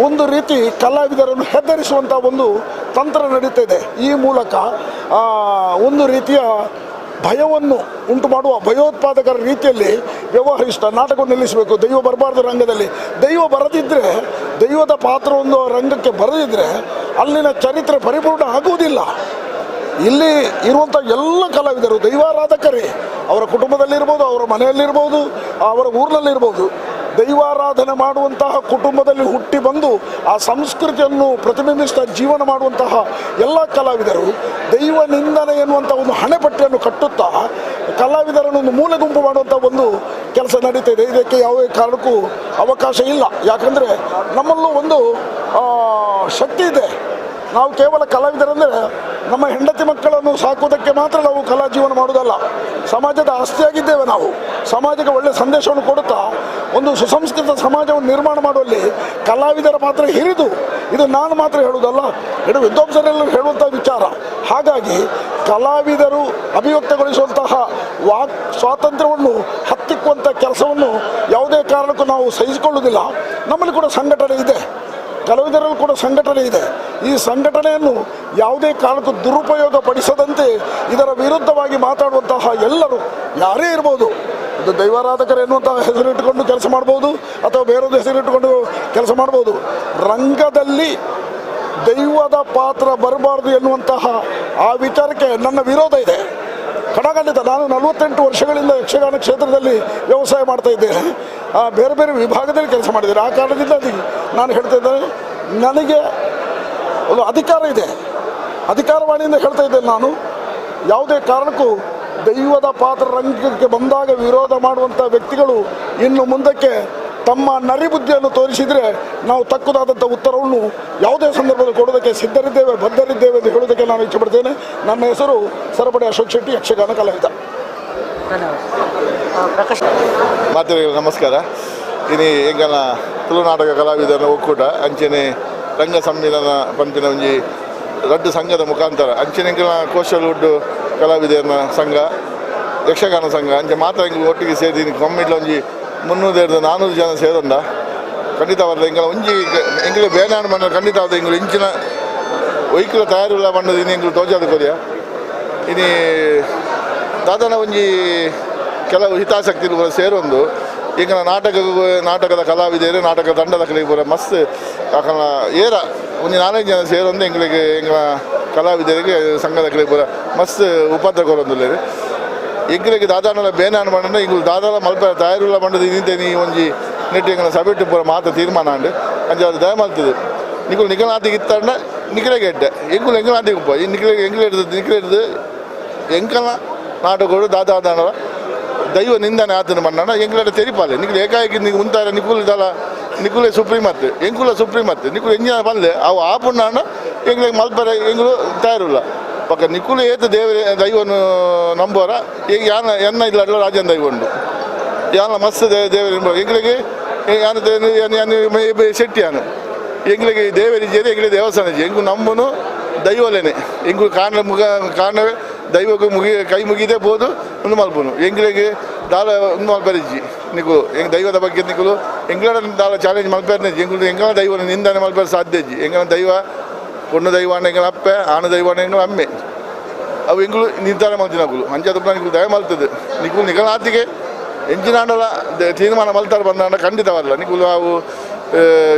Speaker 11: ಒಂದು ರೀತಿ ಕಲಾವಿದರನ್ನು ಹೆದರಿಸುವಂಥ ಒಂದು ತಂತ್ರ ನಡೀತಾ ಇದೆ. ಈ ಮೂಲಕ ಒಂದು ರೀತಿಯ ಭಯವನ್ನು ಉಂಟು ಮಾಡುವ ಭಯೋತ್ಪಾದಕರ ರೀತಿಯಲ್ಲಿ ವ್ಯವಹರಿಸ್ತಾ ನಾಟಕವನ್ನು ನಿಲ್ಲಿಸಬೇಕು, ದೈವ ಬರಬಾರ್ದು ರಂಗದಲ್ಲಿ. ದೈವ ಬರದಿದ್ದರೆ, ದೈವದ ಪಾತ್ರವೊಂದು ರಂಗಕ್ಕೆ ಬರದಿದ್ದರೆ ಅಲ್ಲಿನ ಚರಿತ್ರೆ ಪರಿಪೂರ್ಣ ಆಗುವುದಿಲ್ಲ. ಇಲ್ಲಿ ಇರುವಂಥ ಎಲ್ಲ ಕಲಾವಿದರು ದೈವಾರಾಧಕರೇ. ಅವರ ಕುಟುಂಬದಲ್ಲಿರ್ಬೋದು, ಅವರ ಮನೆಯಲ್ಲಿರ್ಬೋದು, ಅವರ ಊರಿನಲ್ಲಿರ್ಬೋದು. ದೈವಾರಾಧನೆ ಮಾಡುವಂತಹ ಕುಟುಂಬದಲ್ಲಿ ಹುಟ್ಟಿ ಬಂದು ಆ ಸಂಸ್ಕೃತಿಯನ್ನು ಪ್ರತಿಬಿಂಬಿಸ್ತಾ ಜೀವನ ಮಾಡುವಂತಹ ಎಲ್ಲ ಕಲಾವಿದರು ದೈವ ನಿಂದನೆ ಎನ್ನುವಂಥ ಒಂದು ಹಣೆಪಟ್ಟಿಯನ್ನು ಕಟ್ಟುತ್ತಾ ಕಲಾವಿದರನ್ನು ಒಂದು ಮೂಲೆ ಗುಂಪು ಮಾಡುವಂಥ ಒಂದು ಕೆಲಸ ನಡೀತಾ ಇದೆ. ಇದಕ್ಕೆ ಯಾವುದೇ ಕಾರಣಕ್ಕೂ ಅವಕಾಶ ಇಲ್ಲ. ಯಾಕಂದರೆ ನಮ್ಮಲ್ಲೂ ಒಂದು ಶಕ್ತಿ ಇದೆ. ನಾವು ಕೇವಲ ಕಲಾವಿದರೆಂದರೆ ನಮ್ಮ ಹೆಂಡತಿ ಮಕ್ಕಳನ್ನು ಸಾಕುವುದಕ್ಕೆ ಮಾತ್ರ ನಾವು ಕಲಾ ಜೀವನ ಮಾಡುವುದಲ್ಲ, ಸಮಾಜದ ಆಸ್ತಿಯಾಗಿದ್ದೇವೆ ನಾವು. ಸಮಾಜಕ್ಕೆ ಒಳ್ಳೆಯ ಸಂದೇಶವನ್ನು ಕೊಡುತ್ತಾ ಒಂದು ಸುಸಂಸ್ಕೃತ ಸಮಾಜವನ್ನು ನಿರ್ಮಾಣ ಮಾಡುವಲ್ಲಿ ಕಲಾವಿದರ ಪಾತ್ರ ಹಿರಿದು. ಇದು ನಾನು ಮಾತ್ರ ಹೇಳುವುದಲ್ಲ, ಇಡೀ ವಿದ್ವಾಂಸರೆಲ್ಲರೂ ಹೇಳುವಂಥ ವಿಚಾರ. ಹಾಗಾಗಿ ಕಲಾವಿದರು ಅಭಿವ್ಯಕ್ತಗೊಳಿಸುವಂತಹ ವಾಕ್ ಸ್ವಾತಂತ್ರ್ಯವನ್ನು ಹತ್ತಿಕ್ಕುವಂಥ ಕೆಲಸವನ್ನು ಯಾವುದೇ ಕಾರಣಕ್ಕೂ ನಾವು ಸಹಿಸಿಕೊಳ್ಳುವುದಿಲ್ಲ. ನಮ್ಮಲ್ಲಿ ಕೂಡ ಸಂಘಟನೆ ಇದೆ, ಕಲಾವಿದರಲ್ಲೂ ಕೂಡ ಸಂಘಟನೆ ಇದೆ. ಈ ಸಂಘಟನೆಯನ್ನು ಯಾವುದೇ ಕಾರಣಕ್ಕೂ ದುರುಪಯೋಗ ಪಡಿಸದಂತೆ ಇದರ ವಿರುದ್ಧವಾಗಿ ಮಾತಾಡುವಂತಹ ಎಲ್ಲರೂ ಯಾರೇ ಇರ್ಬೋದು, ಇದು ದೈವಾರಾಧಕರು ಎನ್ನುವಂತಹ ಹೆಸರಿಟ್ಟುಕೊಂಡು ಕೆಲಸ ಮಾಡ್ಬೋದು ಅಥವಾ ಬೇರೊಂದು ಹೆಸರಿಟ್ಟುಕೊಂಡು ಕೆಲಸ ಮಾಡ್ಬೋದು, ರಂಗದಲ್ಲಿ ದೈವದ ಪಾತ್ರ ಬರಬಾರ್ದು ಎನ್ನುವಂತಹ ಆ ವಿಚಾರಕ್ಕೆ ನನ್ನ ವಿರೋಧ ಇದೆ ಖಡಾಖಂಡಿತ. ನಾನು 48 ವರ್ಷಗಳಿಂದ ಯಕ್ಷಗಾನ ಕ್ಷೇತ್ರದಲ್ಲಿ ವ್ಯವಸಾಯ ಮಾಡ್ತಾ ಇದ್ದೇನೆ, ಬೇರೆ ಬೇರೆ ವಿಭಾಗದಲ್ಲಿ ಕೆಲಸ ಮಾಡಿದ್ದೇನೆ. ಆ ಕಾರಣದಿಂದ ನಾನು ಹೇಳ್ತಾ ಇದ್ದೇನೆ, ನನಗೆ ಒಂದು ಅಧಿಕಾರ ಇದೆ, ಅಧಿಕಾರವಾಣಿಯಿಂದ ಹೇಳ್ತಾ ಇದ್ದೇನೆ ನಾನು, ಯಾವುದೇ ಕಾರಣಕ್ಕೂ ದೈವದ ಪಾತ್ರ ರಂಗಕ್ಕೆ ಬಂದಾಗ ವಿರೋಧ ಮಾಡುವಂಥ ವ್ಯಕ್ತಿಗಳು ಇನ್ನು ಮುಂದಕ್ಕೆ ತಮ್ಮ ನರಿಬುದ್ಧಿಯನ್ನು ತೋರಿಸಿದರೆ ನಾವು ತಕ್ಕುದಾದಂಥ ಉತ್ತರವನ್ನು ಯಾವುದೇ ಸಂದರ್ಭದಲ್ಲಿ ಕೊಡೋದಕ್ಕೆ ಸಿದ್ಧರಿದ್ದೇವೆ, ಬದ್ಧರಿದ್ದೇವೆ ಎಂದು ಹೇಳುವುದಕ್ಕೆ ನಾನು ಇಚ್ಛೆಪಡ್ತೇನೆ. ನನ್ನ ಹೆಸರು ಸರಪಡಿ ಅಶೋಕ್ ಶೆಟ್ಟಿ, ಯಕ್ಷಗಾನ ಕಲಾವಿದ.
Speaker 6: ಮಾತೃ ನಮಸ್ಕಾರ. ಇನಿ ಎಂಗನ ತುಳುನಾಟಕ ಕಲಾವಿದನ ಒಕ್ಕೂಟ ಅಂಚನೆ ರಂಗ ಸಮ್ಮಿಲನ ಪಂಪಿನ ಒಂಜಿ ರಡ್ಡು ಸಂಘದ ಮುಖಾಂತರ ಅಂಚನೆ ಎಂಕಲ್ನ ಕೋಶಲ್ವುಡ್ ಕಲಾವಿದನ ಸಂಘ, ಯಕ್ಷಗಾನ ಸಂಘ ಅಂಚೆ ಮಾತ್ರ ಎಂಕುಲು ಒಟ್ಟಿಗೆ ಸೇರಿ ಕಮ್ಮಿಡ್ಲ ಒಂಜಿ 300-400 ಜನ ಸೇರೊಂಡ ಖಂಡಿತವಾದ ಎಂಕಲ ಒಂಜಿ ಎಂಕುಲು ಬೇನಾಡು ಮಣ್ಣ ಖಂಡಿತವಾದ ಎಂಕುಲು ಇಂಚಿನ ಒಯ್ಕುಲ ತಯಾರಿಲ್ಲ ಮಣ್ಣದು ಇನಿ ಎಂಕುಲು ತೋಜಾದ ಕೊರಿಯ. ಇನಿ ದಾದನ ಒಂಜಿ ಕೆಲವು ಹಿತಾಸಕ್ತಿ ಪೂರ ಸೇರೊಂದು ಈಗ ನಾಟಕದ ಕಲಾವಿದರು, ನಾಟಕ ತಂಡದ ಕಡೆ ಪೂರ ಮಸ್ತ್ ಅಕಲ್ನ ಏರ ಒಂಜಿ 4-5 ಜನ ಸೇರೊಂದು ಎಂಗಳಿಗೆ ಎಂಗಳ ಕಲಾವಿದರಿಗೆ ಸಂಘದ ಕಡೆ ಪೂರ ಮಸ್ತ್ ಉಪದ್ರ ಕೊರೊಂದುಲ್ಲೆರ್. ಎಂಕಲೆಗ್ ದಾದಾನಲ ಬೇನಾನ್ ಮಣ್ಣನ ಎಂಕುಲು ದಾದಾಲ ಮಲ್ಪ ತಯಾರುಲ್ಲ ಮಣ್ಣದು ಇನ್ನಿಂತೆ ನೀ ಒಂಜಿ ನೆಟ್ಟು ಎಂಕಲ್ನ ಸಭೆಟ್ ಪೂರ ಮಾತ ತೀರ್ಮಾನ ಆಂಡ್ ಅಂಚ ಅದು ದಯ ಮಲ್ತದೆ. ನಿಕುಲು ನಿಕಲಾತಿಗೆ ಇತ್ತಂಡ ನಿಕಲೆಗೆ ಎಡ್ಡೆ, ಎಂಕುಲು ಎಂಕಲಾತಿಗೆ ಉಪ್ಪ ನಿಕಲೆಗೆ ಎಂಕಲೆ ಹಿಡ್ದು ನಿಕಲೆ ಹಿಡ್ದು ಎಂಕಲ್ನ ನಾಟಕಗಳು ದಾದಾದಾನಲ ದೈವ ನಿಂದನೆ ಆತನ ಮಣ್ಣನ ಎಂಕುಲ ತೆರಿಪಾಲೆ. ನಿಕುಲು ಏಕಾಏಕಿ ನೀವು ಉಂತಾರೆ ನಿಕುಲು ದಾಲ ನಿಕುಲೆ ಸುಪ್ರೀಂ ಅತ್ತೆ ಎಂಕುಲ ಸುಪ್ರೀಂ ಅತ್ತೆ ನಿಕುಲು ಎಂಜಿನ ಪಲ್ಲೆ ಅವು ಆಪುಂಡಾಂಡ ಎಂಕ್ಲೆಗ್ ಮಲ್ಪರೆ ಎಂಕುಲು ತಯಾರುಲ್ಲ. ಪಕ್ಕ ನಿಕುಲು ಏತ ದೇವರೇ ದೈವನು ನಂಬೋರ ಈಗ ಯಾನ ಎನ್ನ ಇಲ್ಲ ರಾಜನ ದೈವ ಉಂಡು ಯಾನ ಮಸ್ತ್ ದೇವರ ಎಂಕ್ಲೆಗ್ ಯಾನ ಶೆಟ್ಟಿ ಯಾನು ಎಂಕ್ಲೆಗ್ ದೇವರಿ ಜೇರಿ ಎಂಕ್ಲೆ ದೇವಸ್ಥಾನ ಎಂಕು ನಂಬುನು ದೈವಲೇನೆ ಎಂಕುಲು ಕಾರಣ ಮುಗ ಕಾರಣವೇ ದೈವಕ್ಕೆ ಮುಗಿ ಕೈ ಮುಗಿದೇ ಬೋದು ಒಂದು ಮಲ್ಪುನು ಎಂಕ್ಲೆಗ್ ದಾಲ ಒಂದು ಮಲ್ಪರಿಜ್ಜಿ ನಿಕುಲು ಎಂಗ್ ದೈವದ ಬಗ್ಗೆ ನಿಕುಲು ಎಂಕ್ಲಡ ದಾಲ ಚಾಲೆಂಜ್ ಮಲ್ಪೆರ್ನೆ ಎಂಕುಲು ಎಂಕಲ ದೈವನ ನಿಂದನೆ ಮಲ್ಪೆರ್ ಸಾಧ್ಯ ಇಜ್ಜಿ. ಎಂಕಲ ದೈವ ಪೊಣ್ಣು ದೈವ ಎಂಕಲ ಅಪ್ಪೆ, ಆಣು ದೈವ ಎಂಕಲ ಅಮ್ಮೆ, ಅವು ಎಂಕುಲು ನಿರ್ಧಾರ ಮಲ್ತಿನಕುಲು ಅಂಚಾದ ನಿಕುಲು ದಯ ಮಲ್ತದೆ. ನಿಕುಲು ನಿಕಲಾತಿಗೆ ಎಂಚಿನಾಂಡಲ ತೀರ್ಮಾನ ಮಲ್ತಾರ ಬಂದಾಂಡ ಖಂಡಿತವಲ್ಲ. ನಿಕುಲು ಅವು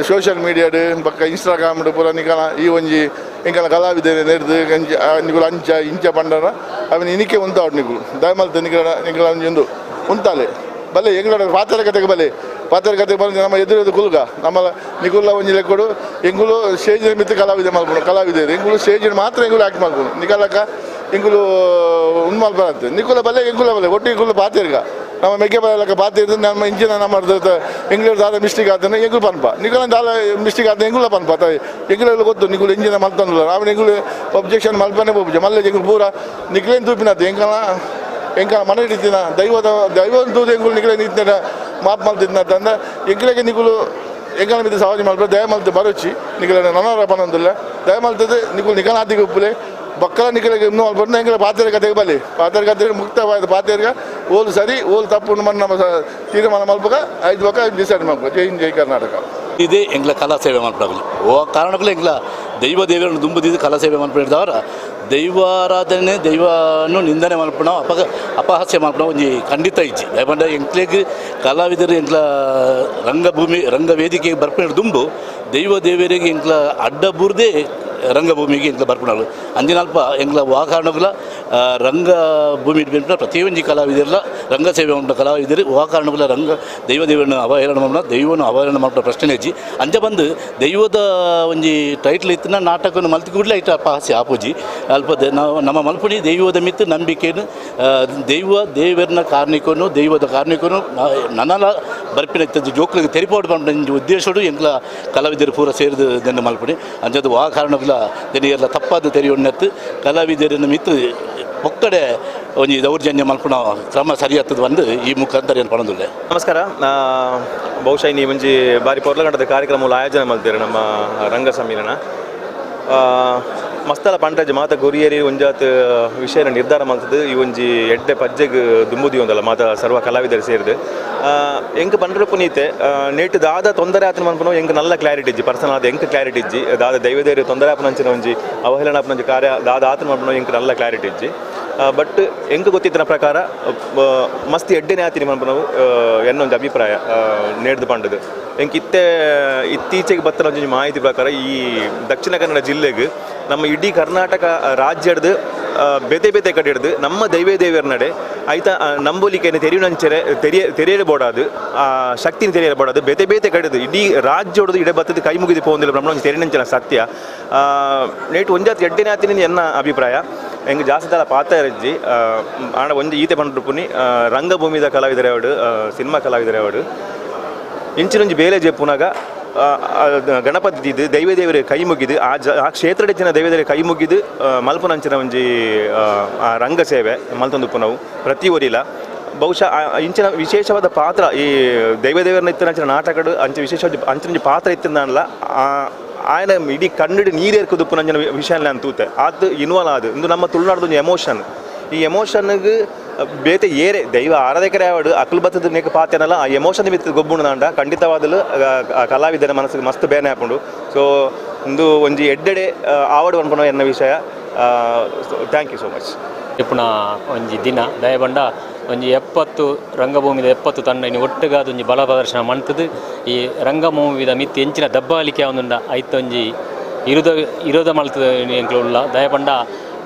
Speaker 6: ಸೋಷಿಯಲ್ ಮೀಡಿಯಾಡ್ ಬೊಕ್ಕ ಇನ್ಸ್ಟಾಗ್ರಾಮ್ ಪೂರ ನಿಕಲ ಈ ಒಂಜಿ ಎಂಕಲ ಕಲಾವಿದ ನೆರ್ದು ಅಂಚ ನಿಕುಲು ಅಂಚ ಇಂಚ ಪಂಡನ ಅವನ ಇನಿಕೆ ಉಂತಾವಡು ನಿಕುಲು ದಯ ಮಲ್ತ ನಿಕಲ ಎಂಕಲ ಒಂಜಿ ಉಂತಾಲೆ ಬಲೆ ಎಂಕಲ ಪಾತ್ರ ಕತೆಗೆ ಬಲೆ ಪಾತ್ರ ಕತೆ ಬಂದು ನಮ್ಮ ಎದುರು ಕುಲ್ಗ ನಮ್ಮ ನಿಕುಲ್ಲ ಒಂಜಿ ಲೆಕ್ಕಡು ಎಂಕುಲು ಸ್ಟೇಜ್ ಮಿತ್ತ ಕಲಾವಿದ ಮಲ್ಪುನು ಕಲಾವಿದರು ಎಂಕುಲು ಸ್ಟೇಜ್ ಮಾತ್ರ ಎಂಕುಲು ಆಕ್ಟ್ ಮಲ್ಪುನು ನಿಕಲಕ ಎಂಕುಲು ಉಂದು ಮಲ್ಪರತ್ತೆ ನಿಕುಲ ಬಲೆ ಎಂಕುಲ ಬಲೆ ಒಟ್ಟು ಎಂಕುಲು ಪಾತಿರ್ಗ ನಮ್ಮ ಮೆಕ್ಕೆ ಬಲಕ ಪಾತಿರ್ದು ನಮ್ಮ ಇಂಚಿನ ನಮ್ಮ ಎಂಗ್ಲೂರು ದಾದ ಮಿಸ್ಟೇಕ್ ಆತನ ಎಂಕುಲು ಪನ್ಪ ನಿಕುಲ ದಾದ ಮಿಸ್ಟೇಕ್ ಆತ ಎಂಕುಲ ಪನ್ಪ ತಾಯಿ ಎಂಕುಲೆಲ್ಲ ಗೊತ್ತು ನಿಕುಲು ಇಂಜಿನ ಮಲ್ತಂದುಲ್ಲ ಅವನ ಎಂಕುಲು ಒಬ್ಜೆಕ್ಷನ್ ಮಲ್ಪನೆ ಪೋಪುಜ ಮಲ್ಲೆ ಎಂಕುಲು ಪೂರ ನಿಕ್ಲೇನು ತೂಪಿನದ್ದು ಎಂಕಲ ಎಂಕ ಮನೆ ಹಿಡಿತಿನ ದೈವದ ದೈವ ತೂದು ಎಂಕುಲು ನಿಕಲೆ ನಿಂತಿನ ಮಾಪ್ ಮಲ್ತಿದ್ನ ತಂದ ಎಂಕಲೆಗೆ ನಿಕುಲು ಎಂಕಲ ಮಿತ್ತ ಸವಾಜಿ ಮಲ್ಪ ದಯ ಮಲ್ತು ಬರುಚಿ ನಿಕಲ ನನರ ಪನೊಂದಿಲ್ಲ ದಯ ಮಲ್ತದೆ ನಿಕುಲು ನಿಕಲಾತಿಗೆ ಉಪ್ಪುಲೆ ಬಕ್ಕಲ ನಿಕಲೆಗೆ ಇನ್ನೂ ಮಲ್ಪ ಎಂಕಲ ಪಾತ್ರೆ ಕತೆಗೆ ಬಲಿ ಪಾತ್ರೆ ಕತೆ ಮುಕ್ತವಾದ ಪಾತ್ರೆಗೆ ಓಲು ಸರಿ ಓಲು ತಪ್ಪು ನಮ್ಮ ತೀರ್ಮಾನ ಮಲ್ಪಕ ಐದು ಪಕ್ಕ ಡಿಸೈಡ್ ಮಲ್ಪ. ಜೈ ಹಿಂದ್, ಜೈ ಕರ್ನಾಟಕ.
Speaker 12: ಇದೇ ಎಂಗ್ಲ ಕಲಾ ಸೇವೆ ಮಲ್ಪಡಾಗಲಿ ಓ ಕಾರಣಕ್ಕೂ ಎಂಗ್ಲ ದೈವ ದೇವರನ್ನು ದುಂಬುದಿದ್ದು ಕಲಾ ಸೇವೆ ಮಲ್ಪಡಿದವರ ದೈವಾರಾಧನೆ ದೈವನು ನಿಂದನೆ ಮಲ್ಪಣ ಅಪಹಾಸ್ಯ ಮಲ್ಪಣ ಒಂಜಿ ಖಂಡಿತ ಇಜ್ಜಿ. ದಯಪಂಡ ಎಂಕ್ಲೆಗ್ ಕಲಾವಿದರು ಎಂಕ್ಲ ರಂಗಭೂಮಿ ರಂಗವೇದಿಕೆಗೆ ಬರ್ಪಿನ ದುಂಬು ದೈವ ದೇವರಿಗೆ ಎಂಕ್ಲ ಅಡ್ಡ ಬೂರ್ದೇ ರಂಗಭೂಮಿಗೆ ಎಂಕ್ಲ ಬರ್ಪಣಗಳು ಅಂಜಿನಲ್ಪ ಎಂಕ್ಲ ವಾ ಕಾರಣಗಳ ರಂಗಭೂಮಿ ಪ್ರತಿಯೊಂಜಿ ಕಲಾವಿದರಲ್ಲ ರಂಗ ಸೇವೆ ಉಂಟು ಕಲಾವಿದರು ವಾ ಕಾರಣಗಳ ರಂಗ ದೈವ ದೇವರನ್ನು ಅವಹೇಳನ ಮಾಡೋಣ ದೈವನು ಅವಹೇಳನ ಮಾಡೋ ಪ್ರಶ್ನೆ ಇಜ್ಜಿ. ಅಂಚ ಬಂದು ದೈವದ ಒಂಜಿ ಟೈಟ್ಲ್ ಇತ್ತಿನ ನಾಟಕವನ್ನು ಮಲ್ತಿ ಕೂಡಲೇ ಐಟ ಅಪಹಾಸ್ಯ ಆಪುಜಿ ಅಲ್ಪ ನಾವು ನಮ್ಮ ಮಲ್ಪುಣಿ ದೈವದ ಮಿತ್ತು ನಂಬಿಕೆಯನ್ನು ದೈವ ದೇವರನ್ನ ಕಾರ್ಣಿಕನು ದೈವದ ಕಾರ್ಣಿಕನು ನನ್ನಲ ಬರ್ಪಿನ ಇತ್ತದ್ದು ಜೋಕ್ಲಿಗೆ ತೆರಿಪಾಡು ಪಂಡ ಉದ್ದೇಶಡು ಎಂಕ್ಲ ಕಲಾವಿದರು ಪೂರ ಸೇರಿದು ದೆನ್ನ ಮಲ್ಪುಣಿ ಅಂಚದು ವಾ ಕಾರಣಗಳ ದೆನಿಯೆಲ್ಲ ತಪ್ಪಾದ ತೆರಿಯೊಣ್ಣತ್ತು ಕಲಾವಿದರನ್ನು ಮಿತ್ತು ಒಕ್ಕಡೆ ಒಂಜಿ ದೌರ್ಜನ್ಯ ಮಲ್ಪುಣ ಕ್ರಮ ಸರಿಯಾಗ್ತದೆ ಬಂದು ಈ ಮುಖಾಂತರ ಏನು ಪಡೋದಿಲ್ಲ.
Speaker 13: ನಮಸ್ಕಾರ. ಬಹುಶಃ ಈ ಒಂಜಿ ಬಾರಿ ಪೊರ್ಲಗಂಟದ ಕಾರ್ಯಕ್ರಮ ಆಯೋಜನೆ ಮಲ್ತೀರ ನಮ್ಮ ರಂಗ ಸಮ್ಮಿಲನ ಮಸ್ತಲ ಪಂಡ್ರಜ್ ಮಾತ ಗುರಿಯರಿ ಒಂಜಾತ್ ವಿಷಯನ ನಿರ್ಧಾರ ಮಲ್ತದ್ದು ಈ ಒಂಜಿ ಎಡ್ಡೆ ಪಜ್ಜೆಗ್ ದುಂಬುದಿ ಒಂದಲ್ಲ ಮಾತ ಸರ್ವ ಕಲಾವಿದರು ಸೇರಿದು ಎಂಕ್ ಪಂಡ್ರ ಪುನೀತೆ ನೇಟ್ ದಾದ ತೊಂದರೆ ಆತನ ಮನ್ಪುನ ಎಂಕ್ ನಲ್ಲ ಕ್ಲಾರಿಟಿ ಇಜ್ಜಿ ಪರ್ಸನಲ್ ಆದ ಎಂಕ್ ಕ್ಲಾರಿಟಿ ಇಜ್ಜಿ ದಾದ ದೈವದೇರಿ ತೊಂದರೆ ಆಪನಂಚಿನ ಒಂಜಿ ಅವಹೇಳನ ಆಪನಂಚಿ ಕಾರ್ಯ ದಾದ ಆತನ ಮನ್ಪುನ ಎಂಕ್ ನಲ್ಲ ಕ್ಲಾರಿಟಿ ಇಜ್ಜಿ ಬಟ್ ಎಂಕ್ ಗೊತ್ತಿತ್ತಿನ ಪ್ರಕಾರ ಮಸ್ತ್ ಎಡ್ಡೆನೇ ಆತಿನಿ ಮನ್ಪುನವು ಎನ್ನೊಂಜಿ ಅಭಿಪ್ರಾಯ ನೇಡ್ದು ಪಂಡದು ಎಂಕ್ ಇತ್ತೆ ಇತ್ತೀಚೆಗೆ ಬತ್ತನ ಒಂಜಿ ಮಾಹಿತಿ ಪ್ರಕಾರ ಈ ದಕ್ಷಿಣ ಕನ್ನಡ ಜಿಲ್ಲೆಗೆ ನಮ್ಮ ಇಡೀ ಕರ್ನಾಟಕ ರಾಜ್ಯದ ಬೇತೆ ಬೇತೆ ಕಡೆ ಹಿಡ್ದು ನಮ್ಮ ದೈವ ದೇವಿಯರ ನಡೆ ಐತ ನಂಬೊಲಿಕೆನೆ ತೆರಿಯುನಂಚೆರೆ ತೆರಿಯರೆ ಬೋಡಾದು ಶಕ್ತಿನ ತೆರಿಯರೆ ಬೋಡಾದು ಬೇತೆ ಬೇತೆ ಕಡೆದು ಇಡೀ ರಾಜ್ಯೋಡದು ಇಡೆ ಬತ್ತದ ಕೈ ಮುಗಿದು ಪೋಂದಿಲ್ಲ ಬ್ರಹ್ಮಣ ಒಂಜಿ ತೆರಿನಂಚಿನ ಸತ್ಯ ನೇಟ್ ಒಂಜಾತ್ ಎಡ್ಡೆನೇ ಆತಿನ ಎನ್ನ ಅಭಿಪ್ರಾಯ ಎಂಗ್ ಜಾಸ್ತಿ ದಾಲ ಪಾತ್ರ ಇಜ್ಜಿ ಆಂಡ ಒಂಜಿ ಈತೆ ಪಂಡ್ರುಪುನಿ ರಂಗಭೂಮಿದ ಕಲಾವಿದರೆ ಅವಡು ಸಿನಿಮಾ ಕಲಾವಿದರೆ ಅವಡು ಇಂಚಿನೊಂಜಿ ಬೇಲೆ ಜೆಪ್ಪುನಾಗ ಗಣಪತಿ ದಿದ್ದು ದೈವ ದೇವರ ಕೈ ಮುಗಿದು ಆ ಕ್ಷೇತ್ರಡಿಚ್ಚಿನ ದೈವ ಕೈ ಮುಗಿದು ಮಲ್ಪುನಂಚಿನ ಒಂಜಿ ಆ ರಂಗ ಸೇವೆ ಮಲ್ತೊಂದುಪ್ಪುನವು ಪ್ರತಿ ಒರಿಲ ಬಹುಶಃ ಇಂಚಿನ ವಿಶೇಷವಾದ ಪಾತ್ರ ಈ ದೈವ ದೇವರನ್ನ ಇತ್ತಿನಂಚಿನ ನಾಟಕಡು ಅಂಚ ವಿಶೇಷವಾದ ಅಂಚಿನಂಚಿ ಪಾತ್ರ ಇತ್ತಿಂದಲ್ಲ ಆಯನ ಇಡೀ ಕಣ್ಣು ನೀರೇರ್ಕುದುಪ್ಪುನಂಚಿನ ವಿಷಯ ನಾನು ತೂತೆ ಆತು ಇನ್ವಾಲ್ವ್ ಆದು ಇಂದು ನಮ್ಮ ತುಳುನಾಡ್ದೊಂದು ಎಮೋಷನ್ ಈ ಎಮೋಷನ್ಗೆ ಬೇತೆ ಏರೆ ದೈವ ಆರಾಧಕರೇ ಆವಡು ಅಕಲ್ ಬತ್ತದ ಮೇಕ ಪಾತೆನಲ್ಲ ಆ ಎಮೋಷನ್ ಮಿತ್ತ ಗೊಬ್ಬುಣ ದಾಂಡ ಖಂಡಿತವಾದಲು ಕಲಾವಿದನ ಮನಸ್ಸಿಗೆ ಮಸ್ತ್ ಬೇನೆ ಹಾಕೊಂಡು ಸೊ ಒಂದು ಒಂಜಿ ಎಡ್ಡೆಡೆ ಆವಡು ಅನ್ಪುನ ಎನ್ನ ವಿಷಯ. Thank you so much.
Speaker 14: ಇಪ್ಪುನ ಒಂಜಿ ದಿನ ದಯಬಂಡ ಒಂಜಿ 70 ರಂಗಭೂಮಿದ 70 ತಂಡ ಇನ್ನು ಒಟ್ಟುಗಾದ ಒಂಜಿ ಬಲ ಪ್ರದರ್ಶನ ಮಣ್ತದು. ಈ ರಂಗಭೂಮಿದ ಮಿತ್ತಿ ಎಂಚಿನ ದಬ್ಬಾಳಿಕೆ ಒಂದುಂಡ ಐತೊಂಜಿ ಇರೋದ ಮಲ್ತದ ಎಂಕ್ಲು ಉಲ್ಲ ದಯಬಂಡ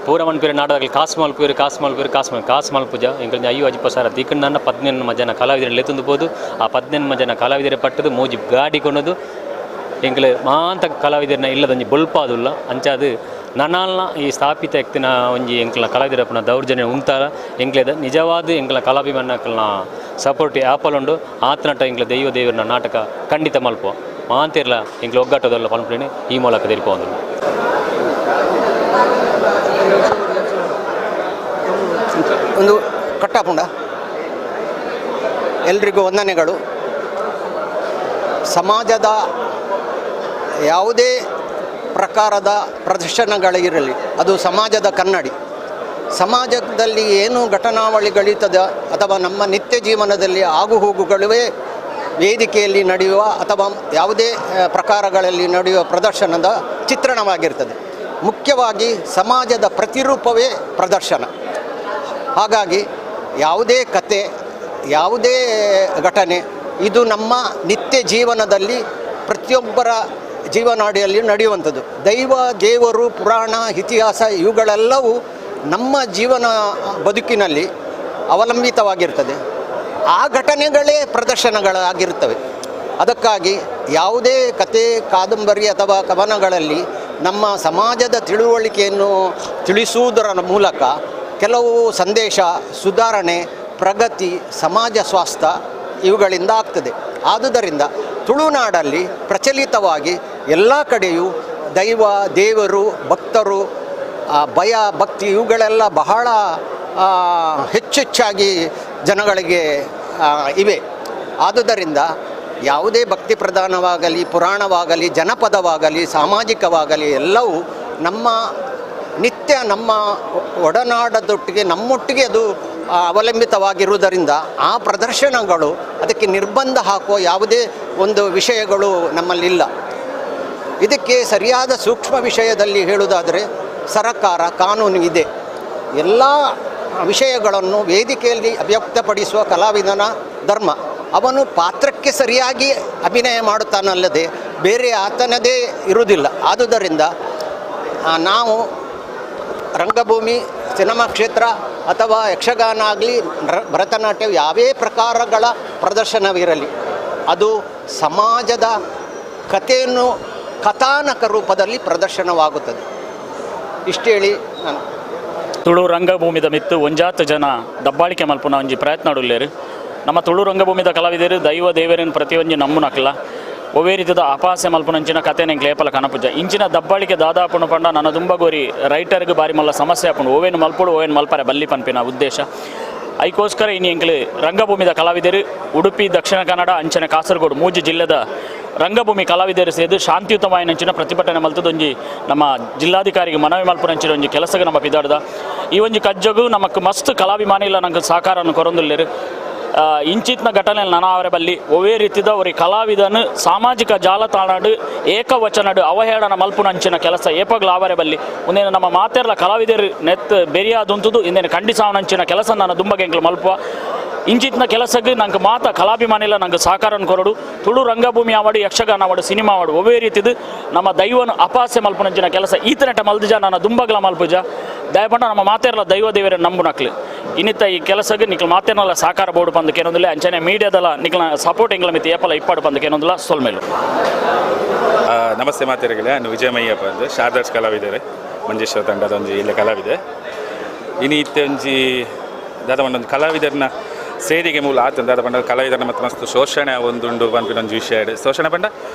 Speaker 14: ಪೂರ ಮನ್ಪೇರು ನಾಟಕದಲ್ಲಿ ಕಾಸು ಮಲ್ಪೇರು ಕಾಸು ಮಲ್ಪೇರು ಕಾಸು ಮಲ್ ಕಾಸು ಮಲ್ಪುಜ ಎಂಕಲ್ 5 ಅಜ್ಪ ಸಾವಿರ ದಿಕ್ಕಣ್ಣ 18 ಜನ ಕಲಾವಿದರ ಲೆತ್ತೊಂದು ಪೋದು ಆ 18 ಜನ ಕಲಾವಿದರ ಪಟ್ಟದು ಮೋಜಿ ಗಾಡಿ ಕೊನದು ಎಂಕಲ್ ಮಾಂತ ಕಲಾವಿದರನ್ನ ಇಲ್ಲದೊಂಜಿ ಬೊಲ್ಪಾದುಲ್ಲ ಅಂಚಾದು ನನಾಲ್ನ ಈ ಸ್ಥಾಪಿತ ಎಕ್ತಿನ ಒಂಜಿ ಎಂಕಲ್ನ ಕಲಾವಿದರಪ್ಪನ ದೌರ್ಜನ್ಯ ಉಂತಾರ ಎಂಕ್ಲೆದ ನಿಜವಾದ ಎಂಕಲ್ನ ಕಲಾಭಿಮಾನಕ್ಕಲ್ನ ಸಪೋರ್ಟ್ ಆಪಲುಂಡು ಆತನಟ ಎಂಕ್ಲ ದೈವ ದೇವರನ್ನ ನಾಟಕ ಖಂಡಿತ ಮಲ್ಪೋ ಮಾಂತಿರ್ಲ ಎಂಕ್ಲ ಒಗ್ಗಟ್ಟದಲ್ಲ ಪನ್ಪುನಿ ಈ ಮೂಲಕ ತಿಳ್ಕೊಂಡು.
Speaker 15: ಒಂದು ಕಟ್ಟಾಪುಂಡ ಎಲ್ರಿಗೂ ವಂದನೆಗಳು. ಸಮಾಜದ ಯಾವುದೇ ಪ್ರಕಾರದ ಪ್ರದರ್ಶನಗಳಿರಲಿ ಅದು ಸಮಾಜದ ಕನ್ನಡಿ. ಸಮಾಜದಲ್ಲಿ ಏನು ಘಟನಾವಳಿಗಳಿರ್ತದೆ ಅಥವಾ ನಮ್ಮ ನಿತ್ಯ ಜೀವನದಲ್ಲಿ ಆಗುಹೋಗುಗಳುವೇ ವೇದಿಕೆಯಲ್ಲಿ ನಡೆಯುವ ಅಥವಾ ಯಾವುದೇ ಪ್ರಕಾರಗಳಲ್ಲಿ ನಡೆಯುವ ಪ್ರದರ್ಶನದ ಚಿತ್ರಣವಾಗಿರ್ತದೆ. ಮುಖ್ಯವಾಗಿ ಸಮಾಜದ ಪ್ರತಿರೂಪವೇ ಪ್ರದರ್ಶನ. ಹಾಗಾಗಿ ಯಾವುದೇ ಕತೆ ಯಾವುದೇ ಘಟನೆ ಇದು ನಮ್ಮ ನಿತ್ಯ ಜೀವನದಲ್ಲಿ ಪ್ರತಿಯೊಬ್ಬರ ಜೀವನಾಡಿಯಲ್ಲಿ ನಡೆಯುವಂಥದ್ದು. ದೈವ ದೇವರು ಪುರಾಣ ಇತಿಹಾಸ ಇವುಗಳೆಲ್ಲವೂ ನಮ್ಮ ಜೀವನ ಬದುಕಿನಲ್ಲಿ ಅವಲಂಬಿತವಾಗಿರ್ತದೆ. ಆ ಘಟನೆಗಳೇ ಪ್ರದರ್ಶನಗಳಾಗಿರ್ತವೆ. ಅದಕ್ಕಾಗಿ ಯಾವುದೇ ಕತೆ ಕಾದಂಬರಿ ಅಥವಾ ಕವನಗಳಲ್ಲಿ ನಮ್ಮ ಸಮಾಜದ ತಿಳುವಳಿಕೆಯನ್ನು ತಿಳಿಸುವುದರ ಮೂಲಕ ಕೆಲವು ಸಂದೇಶ, ಸುಧಾರಣೆ, ಪ್ರಗತಿ, ಸಮಾಜ ಸ್ವಾಸ್ಥ್ಯ ಇವುಗಳಿಂದ ಆಗ್ತದೆ. ಆದುದರಿಂದ ತುಳುನಾಡಲ್ಲಿ ಪ್ರಚಲಿತವಾಗಿ ಎಲ್ಲ ಕಡೆಯೂ ದೈವ ದೇವರು ಭಕ್ತರು ಭಯ ಭಕ್ತಿ ಇವುಗಳೆಲ್ಲ ಬಹಳ ಹೆಚ್ಚೆಚ್ಚಾಗಿ ಜನಗಳಿಗೆ ಇವೆ. ಆದುದರಿಂದ ಯಾವುದೇ ಭಕ್ತಿ ಪ್ರಧಾನವಾಗಲಿ, ಪುರಾಣವಾಗಲಿ, ಜನಪದವಾಗಲಿ, ಸಾಮಾಜಿಕವಾಗಲಿ ಎಲ್ಲವೂ ನಮ್ಮ ನಿತ್ಯ ನಮ್ಮ ಒಡನಾಡದೊಟ್ಟಿಗೆ ನಮ್ಮೊಟ್ಟಿಗೆ ಅದು ಅವಲಂಬಿತವಾಗಿರುವುದರಿಂದ ಆ ಪ್ರದರ್ಶನಗಳು ಅದಕ್ಕೆ ನಿರ್ಬಂಧ ಹಾಕುವ ಯಾವುದೇ ಒಂದು ವಿಷಯಗಳು ನಮ್ಮಲ್ಲಿಲ್ಲ. ಇದಕ್ಕೆ ಸರಿಯಾದ ಸೂಕ್ಷ್ಮ ವಿಷಯದಲ್ಲಿ ಹೇಳುವುದಾದರೆ ಸರಕಾರ ಕಾನೂನು ಇದೆ. ಎಲ್ಲ ವಿಷಯಗಳನ್ನು ವೇದಿಕೆಯಲ್ಲಿ ಅಭಿವ್ಯಕ್ತಪಡಿಸುವ ಕಲಾವಿದನ ಧರ್ಮ. ಅವನು ಪಾತ್ರಕ್ಕೆ ಸರಿಯಾಗಿ ಅಭಿನಯ ಮಾಡುತ್ತಾನಲ್ಲದೆ ಬೇರೆ ಆತನದೇ ಇರುವುದಿಲ್ಲ. ಆದುದರಿಂದ ನಾವು ರಂಗಭೂಮಿ, ಸಿನಿಮಾ ಕ್ಷೇತ್ರ ಅಥವಾ ಯಕ್ಷಗಾನ ಆಗಲಿ, ಭರತನಾಟ್ಯ ಯಾವೇ ಪ್ರಕಾರಗಳ ಪ್ರದರ್ಶನವಿರಲಿ ಅದು ಸಮಾಜದ ಕಥೆಯನ್ನು ಕಥಾನಕ ರೂಪದಲ್ಲಿ ಪ್ರದರ್ಶನವಾಗುತ್ತದೆ. ಇಷ್ಟೇಳಿ ನಾನು
Speaker 16: ತುಳು ರಂಗಭೂಮಿದ ಮಿತ್ತು ಒಂಜಾತ ಜನ ದಬ್ಬಾಳಿಕೆ ಮಲ್ಪುನ ಒಂಜಿ ಪ್ರಯತ್ನ ಉಲ್ಲೇರು. ನಮ್ಮ ತುಳು ರಂಗಭೂಮಿದ ಕಲಾವಿದರು ದೈವ ದೇವರನ್ನು ಪ್ರತಿಯೊಂಜಿ ನಂಬುನಕ್ಲ ಒವೇ ರೀತಿದ ಅಪಹಾಸ್ಯ ಮಲ್ಪುನಂಚಿನ ಕಥೆನ ಎಂಕ್ಲ ಕನಪುಜ ಇಂಚಿನ ದಬ್ಬಾಳಿಕೆ ದಾದಾಪುಣ ಪಂಡ ನನ್ನ ದುಂಬಗೋರಿ ರೈಟರ್ಗೆ ಬಾರಿ ಮಲ್ಲ ಸಮಸ್ಯೆ ಆಪುಂಡು. ಓವೇನು ಮಲ್ಪುಡು ಓವೇನು ಮಲ್ಪರೆ ಬಲ್ಲಿ ಪನ್ಪಿನ ಉದ್ದೇಶ. ಐಕೋಸ್ಕರ ಇನಿ ಎಂಕ್ಲು ರಂಗಭೂಮಿದ ಕಲಾವಿದರು ಉಡುಪಿ, ದಕ್ಷಿಣ ಕನ್ನಡ, ಅಂಚನೆ ಕಾಸರಗೋಡು ಮೂಜಿ ಜಿಲ್ಲೆದ ರಂಗಭೂಮಿ ಕಲಾವಿದರು ಸೇದು ಶಾಂತಿಯುತವಾಯಿನಂಚಿನ ಪ್ರತಿಭಟನೆ ಮಲ್ತದೊಂಜಿ ನಮ್ಮ ಜಿಲ್ಲಾಧಿಕಾರಿಗೆ ಮನವಿ ಮಲ್ಪುನಂಚಿನ ಒಂಜಿ ಕೆಲಸಗೆ ನಮ್ಮ ಪಿದಾಡ್ದ ಈ ಒಂಜಿ ಕಜ್ಜಗು ನಮಕ್ ಮಸ್ತ್ ಕಲಾಭಿಮಾನಿ ಇಲ್ಲ ನಂಗೆ ಸಹಕಾರನ್ನು ಕೊರೊಂದುಲ್ಲೇರು. ಇಂಚಿತ್ನ ಘಟನೆ ನನಾವರೆ ಬಲ್ಲಿ ಒವೇ ರೀತಿದ ಒರಿ ಕಲಾವಿದನು ಸಾಮಾಜಿಕ ಜಾಲತಾಣಡು ಏಕವಚನಡು ಅವಹೇಳನ ಮಲ್ಪುನಂಚಿನ ಕೆಲಸ ಏಪಗ್ಲ ಆವರೆ ಬಲ್ಲಿ ಒಂದೇನು ನಮ್ಮ ಮಾತೆರ್ಲ ಕಲಾವಿದರು ನೆತ್ ಬೆರಿಯಾದುಂತುದು ಇಂದೇನು ಖಂಡಿಸಾವನಂಚಿನ ಕೆಲಸ ನಾನು ದುಂಬಗೆಂಕ್ಲು ಮಲ್ಪುವ ಇಂಚಿತ್ನ ಕೆಲಸಕ್ಕೆ ನಂಗೆ ಮಾತ ಕಲಾಭಿಮಾನಿಲ್ಲ ನಂಗೆ ಸಹಕಾರನ ಕೊರಡು. ತುಳು ರಂಗಭೂಮಿ ಆವಡು, ಯಕ್ಷಗಾನ ಆವಡು, ಸಿನಿಮಾ ಆವಡು ಒವೇ ರೀತಿದು ನಮ್ಮ ದೈವನು ಅಪಹಾಸ್ಯ ಮಲ್ಪುನಂಚಿನ ಕೆಲಸ ಈತನೆಟ ಮಲ್ದುಜ ನನ್ನ ದುಂಬಗ್ಲ ಮಲ್ಪುಜ ದಯಪಂಡ ನಮ್ಮ ಮಾತೆರ್ಲ ದೈವ ದೇವರ ನಂಬುನಕ್ಲು. ಇನ್ನಿತ್ತ ಈ ಕೆಲಸಗೆ ನಿಕ್ಲ ಮಾತೇನಲ್ಲ ಸಹಕಾರ ಬೋರ್ಡ್ ಪಂದಕ್ಕೆ ಏನೊಂದಿಲ್ಲ ಅಂಚನೆ ಮೀಡಿಯಾದಲ್ಲ ನಿಕ್ಲ ಸಪೋರ್ಟ್ ಎಂಗ್ಲ ಮಿತಿ ಏಪಲ ಇಪ್ಪಾಡು ಪಂದಕ್ಕೆ ಏನೊಂದಿಲ್ಲ ಸೊಲ್ಮೇಲು.
Speaker 17: ನಮಸ್ತೆ ಮಾತಿರಗಲೆ, ನಾನು ವಿಜಯಮಯ್ಯಪ್ಪ ಅಂದು ಶಾರದಾರ್ಸ್ ಕಲಾವಿದರೆ, ಮಂಜೇಶ್ವರ ತಂಡದ ಒಂಜಿ ಇಲ್ಲ ಕಲಾವಿದೆ. ಇನಿ ಇತ್ತೆ ಒಂಜಿ ದಾದ ಒಂದು ಕಲಾವಿದರನ್ನ ಸೇರಿಗೆ ಮೂಲ ಆತ ದಾದ ಪಂಡ ಕಲಾವಿದರನ್ನ ಮತ್ತು ಮಸ್ತ್ ಶೋಷಣೆ ಒಂದುಂಡು ಪನ್ಪಿನ ಒಂಜಿ ವಿಷಯ ಇಡು. ಶೋಷಣೆ ಪಂಡ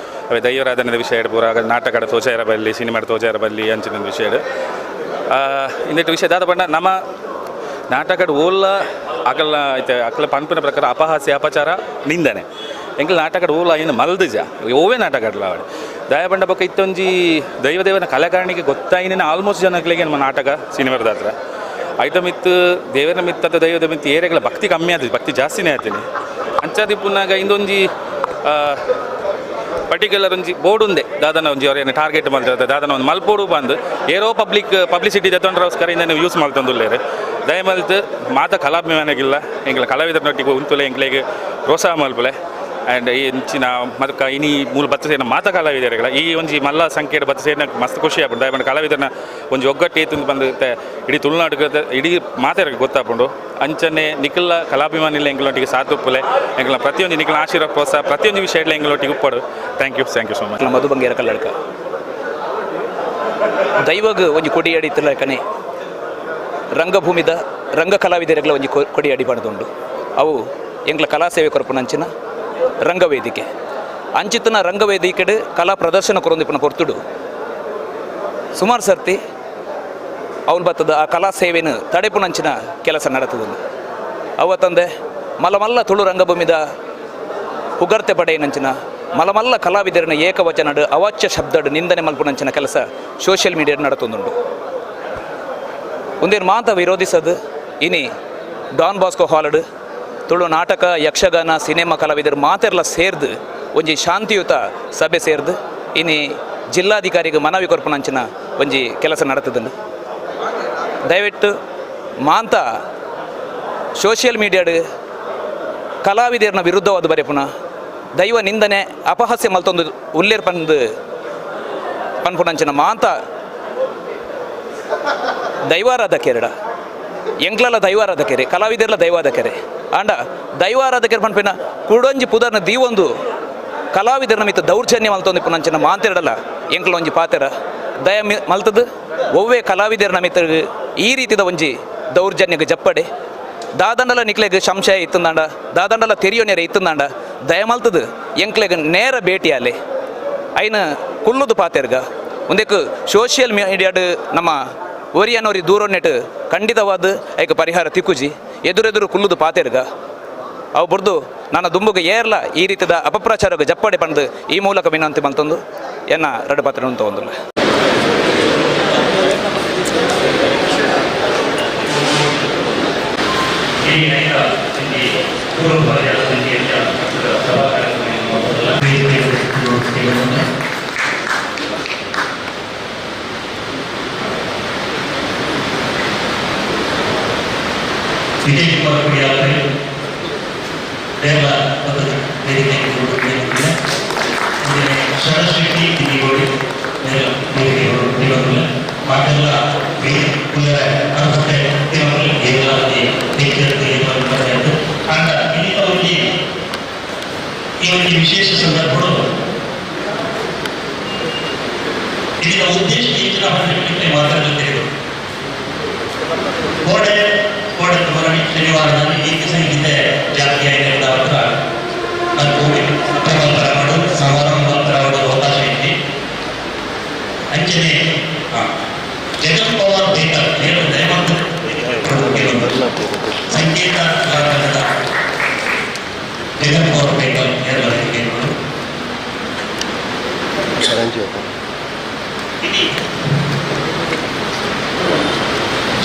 Speaker 17: ಅವೇ ದೈವರಾಧನೆದ ವಿಷಯ ಇಡು ಪೂರ ನಾಟಕದ ತೋಜಾರ ಬಲ್ಲಿ ಸಿನಿಮಾದ ತೋಜಾರ ಬಲ್ಲಿ ಅಂಚಿನ ಒಂದು ವಿಷಯ ಇಡು. ಇಂದಿಟ್ಟು ವಿಷಯ ದಾದ ಪಂಡ ನಮ್ಮ ನಾಟಕದ ಓಲ ಅಕಲ ಐತೆ ಅಕಲ ಪನ್ಪಿನ ಪ್ರಕಾರ ಅಪಹಾಸ್ಯ ಅಪಚಾರ ನಿಂದನೆ ಎಂಕಲ್ ನಾಟಕದ ಓಲ ಏನು ಮಲ್ದುಜ ಓವೇ ನಾಟಕಡ್ಲ ಅವಳು ದಯಬಂಡ ಬೊಕ್ಕ ಇತ್ತೊಂಜಿ ದೈವದೇವನ ಕಲಾಕಾರಣಿಗೆ ಗೊತ್ತಾಯಿನ ಆಲ್ಮೋಸ್ಟ್ ಜನಗಳಿಗೆ ನಮ್ಮ ನಾಟಕ ಸಿನಿಮಾದ ಹತ್ರ ಐಟಮ್ ಇತ್ತು ದೇವರ ಮಿತ್ತ ಅಥವಾ ದೈವದ ಮಿತ್ತು ಏರಿಯಾಗಳ ಭಕ್ತಿ ಕಮ್ಮಿ ಆಯ್ತು, ಭಕ್ತಿ ಜಾಸ್ತಿನೇ ಆಯ್ತೀನಿ. ಅಂಚಾದಿ ಪುನಾಗ ಇಂದೊಂಜಿ ಪರ್ಟಿಕ್ಯುಲರ್ ಒಂಜಿ ಬೋರ್ಡ್ ಉಂದೆ ದಾದನ ಒಂಜಿ ಅವ್ರೇನು ಟಾರ್ಗೆಟ್ ಮಲ್ತ ದಾದನ ಒಂದು ಮಲ್ಪೋಡು ಬಂದು ಏರೋ ಪಬ್ಲಿಸಿಟಿ ದತ್ತೊಂಡ್ರೋಸ್ಕರ ಇಂದ ನೀವು ಯೂಸ್ ಮಲ್ತೊಂದುಲ್ಲೇರು. ದಯಮಲ್ತು ಮಾತ ಕಲಾಭಿಮಾನಿಗಿಲ್ಲ ಎಂಗ್ಲ ಕಲಾವಿದರನ್ನೊಟ್ಟಿಗೆ ಉಂತುಲೆ ಎಂಕ್ಲೆಗ್ ಪ್ರೋತ್ಸಾಹ ಮಲ್ಪುಲೆ. ಆ್ಯಂಡ್ ಈ ಇಂಚಿನ ಮತ್ತು ಇನಿ ಮೂಲ ಬತ್ತ ಸೇರಿನ ಮಾತ ಕಲಾವಿದರುಗಳ ಈ ಒಂಜಿ ಮಲ್ಲ ಸಂಖ್ಯೆಡ್ ಬತ್ತ ಸೇರಿನ ಮಸ್ತ್ ಖುಷಿ ಆಪುಂಡು. ದಯಮಂಡ ಕಲಾವಿದರನ್ನ ಒಂಜಿ ಒಗ್ಗಟ್ಟು ಏತುಂದು ಬಂದು ಇಡೀ ತುಳುನಾಡು ಇಡೀ ಮಾತೆರ್ಗ್ ಗೊತ್ತಾಪುಂಡು. ಅಂಚನೆ ನಿಖಲ ಕಲಾಭಿಮಾನಿಲ ಎಂಕ್ಲೊಟ್ಟಿಗೆ ಸಾತುಪ್ಪುಲೆ ಎಂಕ್ಲ ಪ್ರತಿಯೊಂದು ನಿಖಲ ಆಶೀರ್ವಾದ ಪ್ರೋತ್ಸಾಹ ಪ್ರತಿಯೊಂದು ವಿಷಯಗಳ ಎಂಕ್ಲೊಟ್ಟಿಗೆ ಉಪ್ಪಡು. Thank you, thank you so much.
Speaker 18: Madhu Bangera Kalladka ದೈವಗ್ ಒಂಜಿ ಕೊಡಿ ಅಡಿತಲ ಕಣೆ ರಂಗಭೂಮಿದ ರಂಗ ಕಲಾವಿದರುಗಳ ಒಂಜಿ ಕೊಡಿ ಅಡಿ ಪಡೆದುಂಡು. ಅವು ಎಂಕ್ಲ ಕಲಾ ಸೇವೆ ಕೊರಪುನಂಚಿನ ರಂಗವೇದಿಕೆ ಅಂಚಿತನ ರಂಗವೇದಿಕೆಡು ಕಲಾ ಪ್ರದರ್ಶನ ಕೊರೊಂದಿಪ್ಪುನ ಪೊರ್ತುಡು ಸುಮಾರು ಸರ್ತಿ ಅವನು ಬತ್ತದ ಆ ಕಲಾ ಸೇವೆನು ತಡೆಪುನಂಚಿನ ಕೆಲಸ ನಡತದನ್ನು. ಅವ ತಂದೆ ಮಲಮಲ್ಲ ತುಳು ರಂಗಭೂಮಿದ ಪುಗರ್ತೆ ಪಡೆಯನಂಚಿನ ಮಲಮಲ್ಲ ಕಲಾವಿದರನ್ನ ಏಕವಚನಡು ಅವಾಚ್ಯ ಶಬ್ದಡು ನಿಂದನೆ ಮಲ್ಪುನಂಚಿನ ಕೆಲಸ ಸೋಷಿಯಲ್ ಮೀಡಿಯಾ ನಡತೊಂದುಂಡು. ಒಂದೇನು ಮಾತ ವಿರೋಧಿಸದು ಇನಿ ಡಾನ್ ಬಾಸ್ಕೋ ಹಾಲಡು ತುಳು ನಾಟಕ ಯಕ್ಷಗಾನ ಸಿನಿಮಾ ಕಲಾವಿದರು ಮಾತೆರ್ಲ ಸೇರ್ದು ಒಂಜಿ ಶಾಂತಿಯುತ ಸಭೆ ಸೇರ್ದು ಇನಿ ಜಿಲ್ಲಾಧಿಕಾರಿಗೆ ಮನವಿ ಕೊರ್ಪುನಂಚಿನ ಒಂಜಿ ಕೆಲಸ ನಡತದಂಡು. ದಯವಿಟ್ಟು ಮಾಂತ ಸೋಷಿಯಲ್ ಮೀಡಿಯಾಡು ಕಲಾವಿದರನ್ನ ವಿರುದ್ಧವಾದ ಬರೆಪುನ ದೈವ ನಿಂದನೆ ಅಪಹಾಸ್ಯ ಮಲ್ತೊಂದು ಉಲ್ಲೇರ್ ಪಂದು ಪನ್ಪುನಂಚಿನ ಮಾಂತ ದೈವಾರಾಧಕೆರಡ ಎಂಕ್ಲಲ ದೈವಾರಾಧಕೆರೆ ಕಲಾವಿದರ್ಲ ದೈವಾಧಕೆರೆ ಆಂಡ ದೈವಾರಾಧಕೆರೆ ಪನ್ಪಿನ ಕುಡೊಂಜಿ ಪುದರ್ನ ದೀವೊಂದು ಕಲಾವಿದರನ ಮಿತ್ತ ದೌರ್ಜನ್ಯ ಮಲ್ತೊಂದು ಪುನಂಚಿನ ಮಾಂತೆರಡಲ್ಲ ಎಂಕ್ಲ ಒಂಜಿ ಪಾತೆರ ದಯ ಮಲ್ತದು ಒವ್ವೇ ಕಲಾವಿದರನ ಮಿತ್ತ ಈ ರೀತಿದ ಒಂಜಿ ದೌರ್ಜನ್ಯಗೆ ಜಪ್ಪಡೆ ದಾದಂಡಲ ನಿಕ್ಲೆಗ್ ಸಂಶಯ ಇತ್ತಂದಾಂಡ ದಾದಂಡಲ ತೆರಿಯೋ ನೆರೆ ಇತ್ತಂದಾಂಡ ದಯ ಮಲ್ತದು ಎಂಕ್ಲೆಗ್ ನೇರ ಭೇಟಿಯಾಲೆ ಐನ ಕುಲ್ಲುದು ಪಾತೆರ್ಗ ಒಂದಕ್ಕೆ ಸೋಷಿಯಲ್ ಮೀಡಿಯಾಡು ನಮ್ಮ ಒರಿಯನೋರಿ ದೂರೊನ್ನೆಟ್ ಖಂಡಿತವಾದ ಐಕ ಪರಿಹಾರ ತಿಕ್ಕುಜಿ ಎದುರೆದುರು ಕುಲ್ಲುದು ಪಾತೆರ್ಗ ಅವು ಬುರ್ದು ನನ್ನ ದುಂಬುಗ ಏರ್ಲ ಈ ರೀತಿಯ ಅಪಪ್ರಚಾರಕ್ಕೆ ಜಪ್ಪಡೆ ಪಂದು ಈ ಮೂಲಕ ವಿನಂತಿ ಮಲ್ತೊಂದು ಎನ್ನ ಎರಡು ಪಾತ್ರ ತಗೊಂದಿಲ್ಲ.
Speaker 1: ವಿಜಯ್ ಕುಮಾರ್ ಕುಡಿಯಾತ್ರಿ ದೇವ ವೇದಿಕೆ ಶರಣಶೆಟ್ಟಿ ತಿನ್ನಿಗೋಡಿ ವೇದಿಕೆ ಮಾತೆಲ್ಲ ಅನುಷ್ಠೆ ಈ ಒಂದು ವಿಶೇಷ ಸಂದರ್ಭಗಳು ಇದರ ಉದ್ದೇಶ ಹೆಚ್ಚಿನ ಮಾತಾಡುತ್ತೇವೆ. ಕೋಡೆ ಕೋಡೆ ಮರಳಿ ಶನಿವಾರದಲ್ಲಿ ನೀತಿ ಸಂಹಿತೆ ಜಾತಿಯಾಗಿರುವ ಹತ್ರ ಮಾಡು ಸಮಾರಂಭ ಅವಕಾಶ ಐತಿ. ಅಂಚನೆ ಜಗನ್ ಪವಾರ್ ಬೇಕರ್ ಹೇಳು ದಯಮಾಡಿ ಸಂಕೇತ ಜಗನ್ ಪವಾರ್ ಬೇಕರ್ ಹೇಳಲು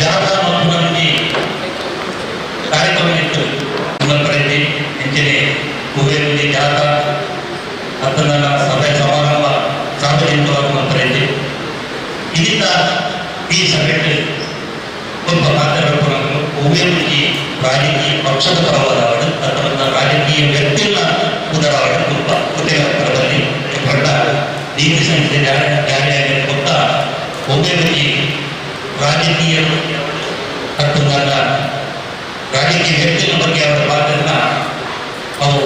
Speaker 1: ಜಾಥಾ ಮಲ್ಪುನಂಜಿ ಕಾರ್ಯಕ್ರಮ ಇತ್ತು ಮಲ್ಪರೆಡ್ಡಿ ಅಂಚನೆ ಕುಬೇರುಂಜಿ ಜಾಥಾ ಅತ್ತನ ಸಭೆ ಸಮಾರಂಭ ಸಾರ್ವಜನಿಕವಾಗಿ ಮಲ್ಪರೆಡ್ಡಿ ಇದರಿಂದ ಈ ಸಭೆಯಲ್ಲಿ ಒಬ್ಬ ಮಾತಾಡಲು ಕುಬೇರುಂಜಿ ರಾಜಕೀಯ ಪಕ್ಷದ ಪರವಾದವರು ಅಥವಾ ರಾಜಕೀಯ ವ್ಯಕ್ತಿಗಳ ಉದರವಾದ ಒಬ್ಬ ಪರದಲ್ಲಿ ದೊಡ್ಡ ನೀತಿ ಸಂಹಿತೆ ಜಾರಿಯಾಗಿರುವ ಒಬ್ಬರಿಗೆ ರಾಜಕೀಯ ಅಥವಾ ರಾಜಕೀಯ ವ್ಯಕ್ತಿಗಳ ಬಗ್ಗೆ ಅವರ ಪಾತ್ರನ ಅವು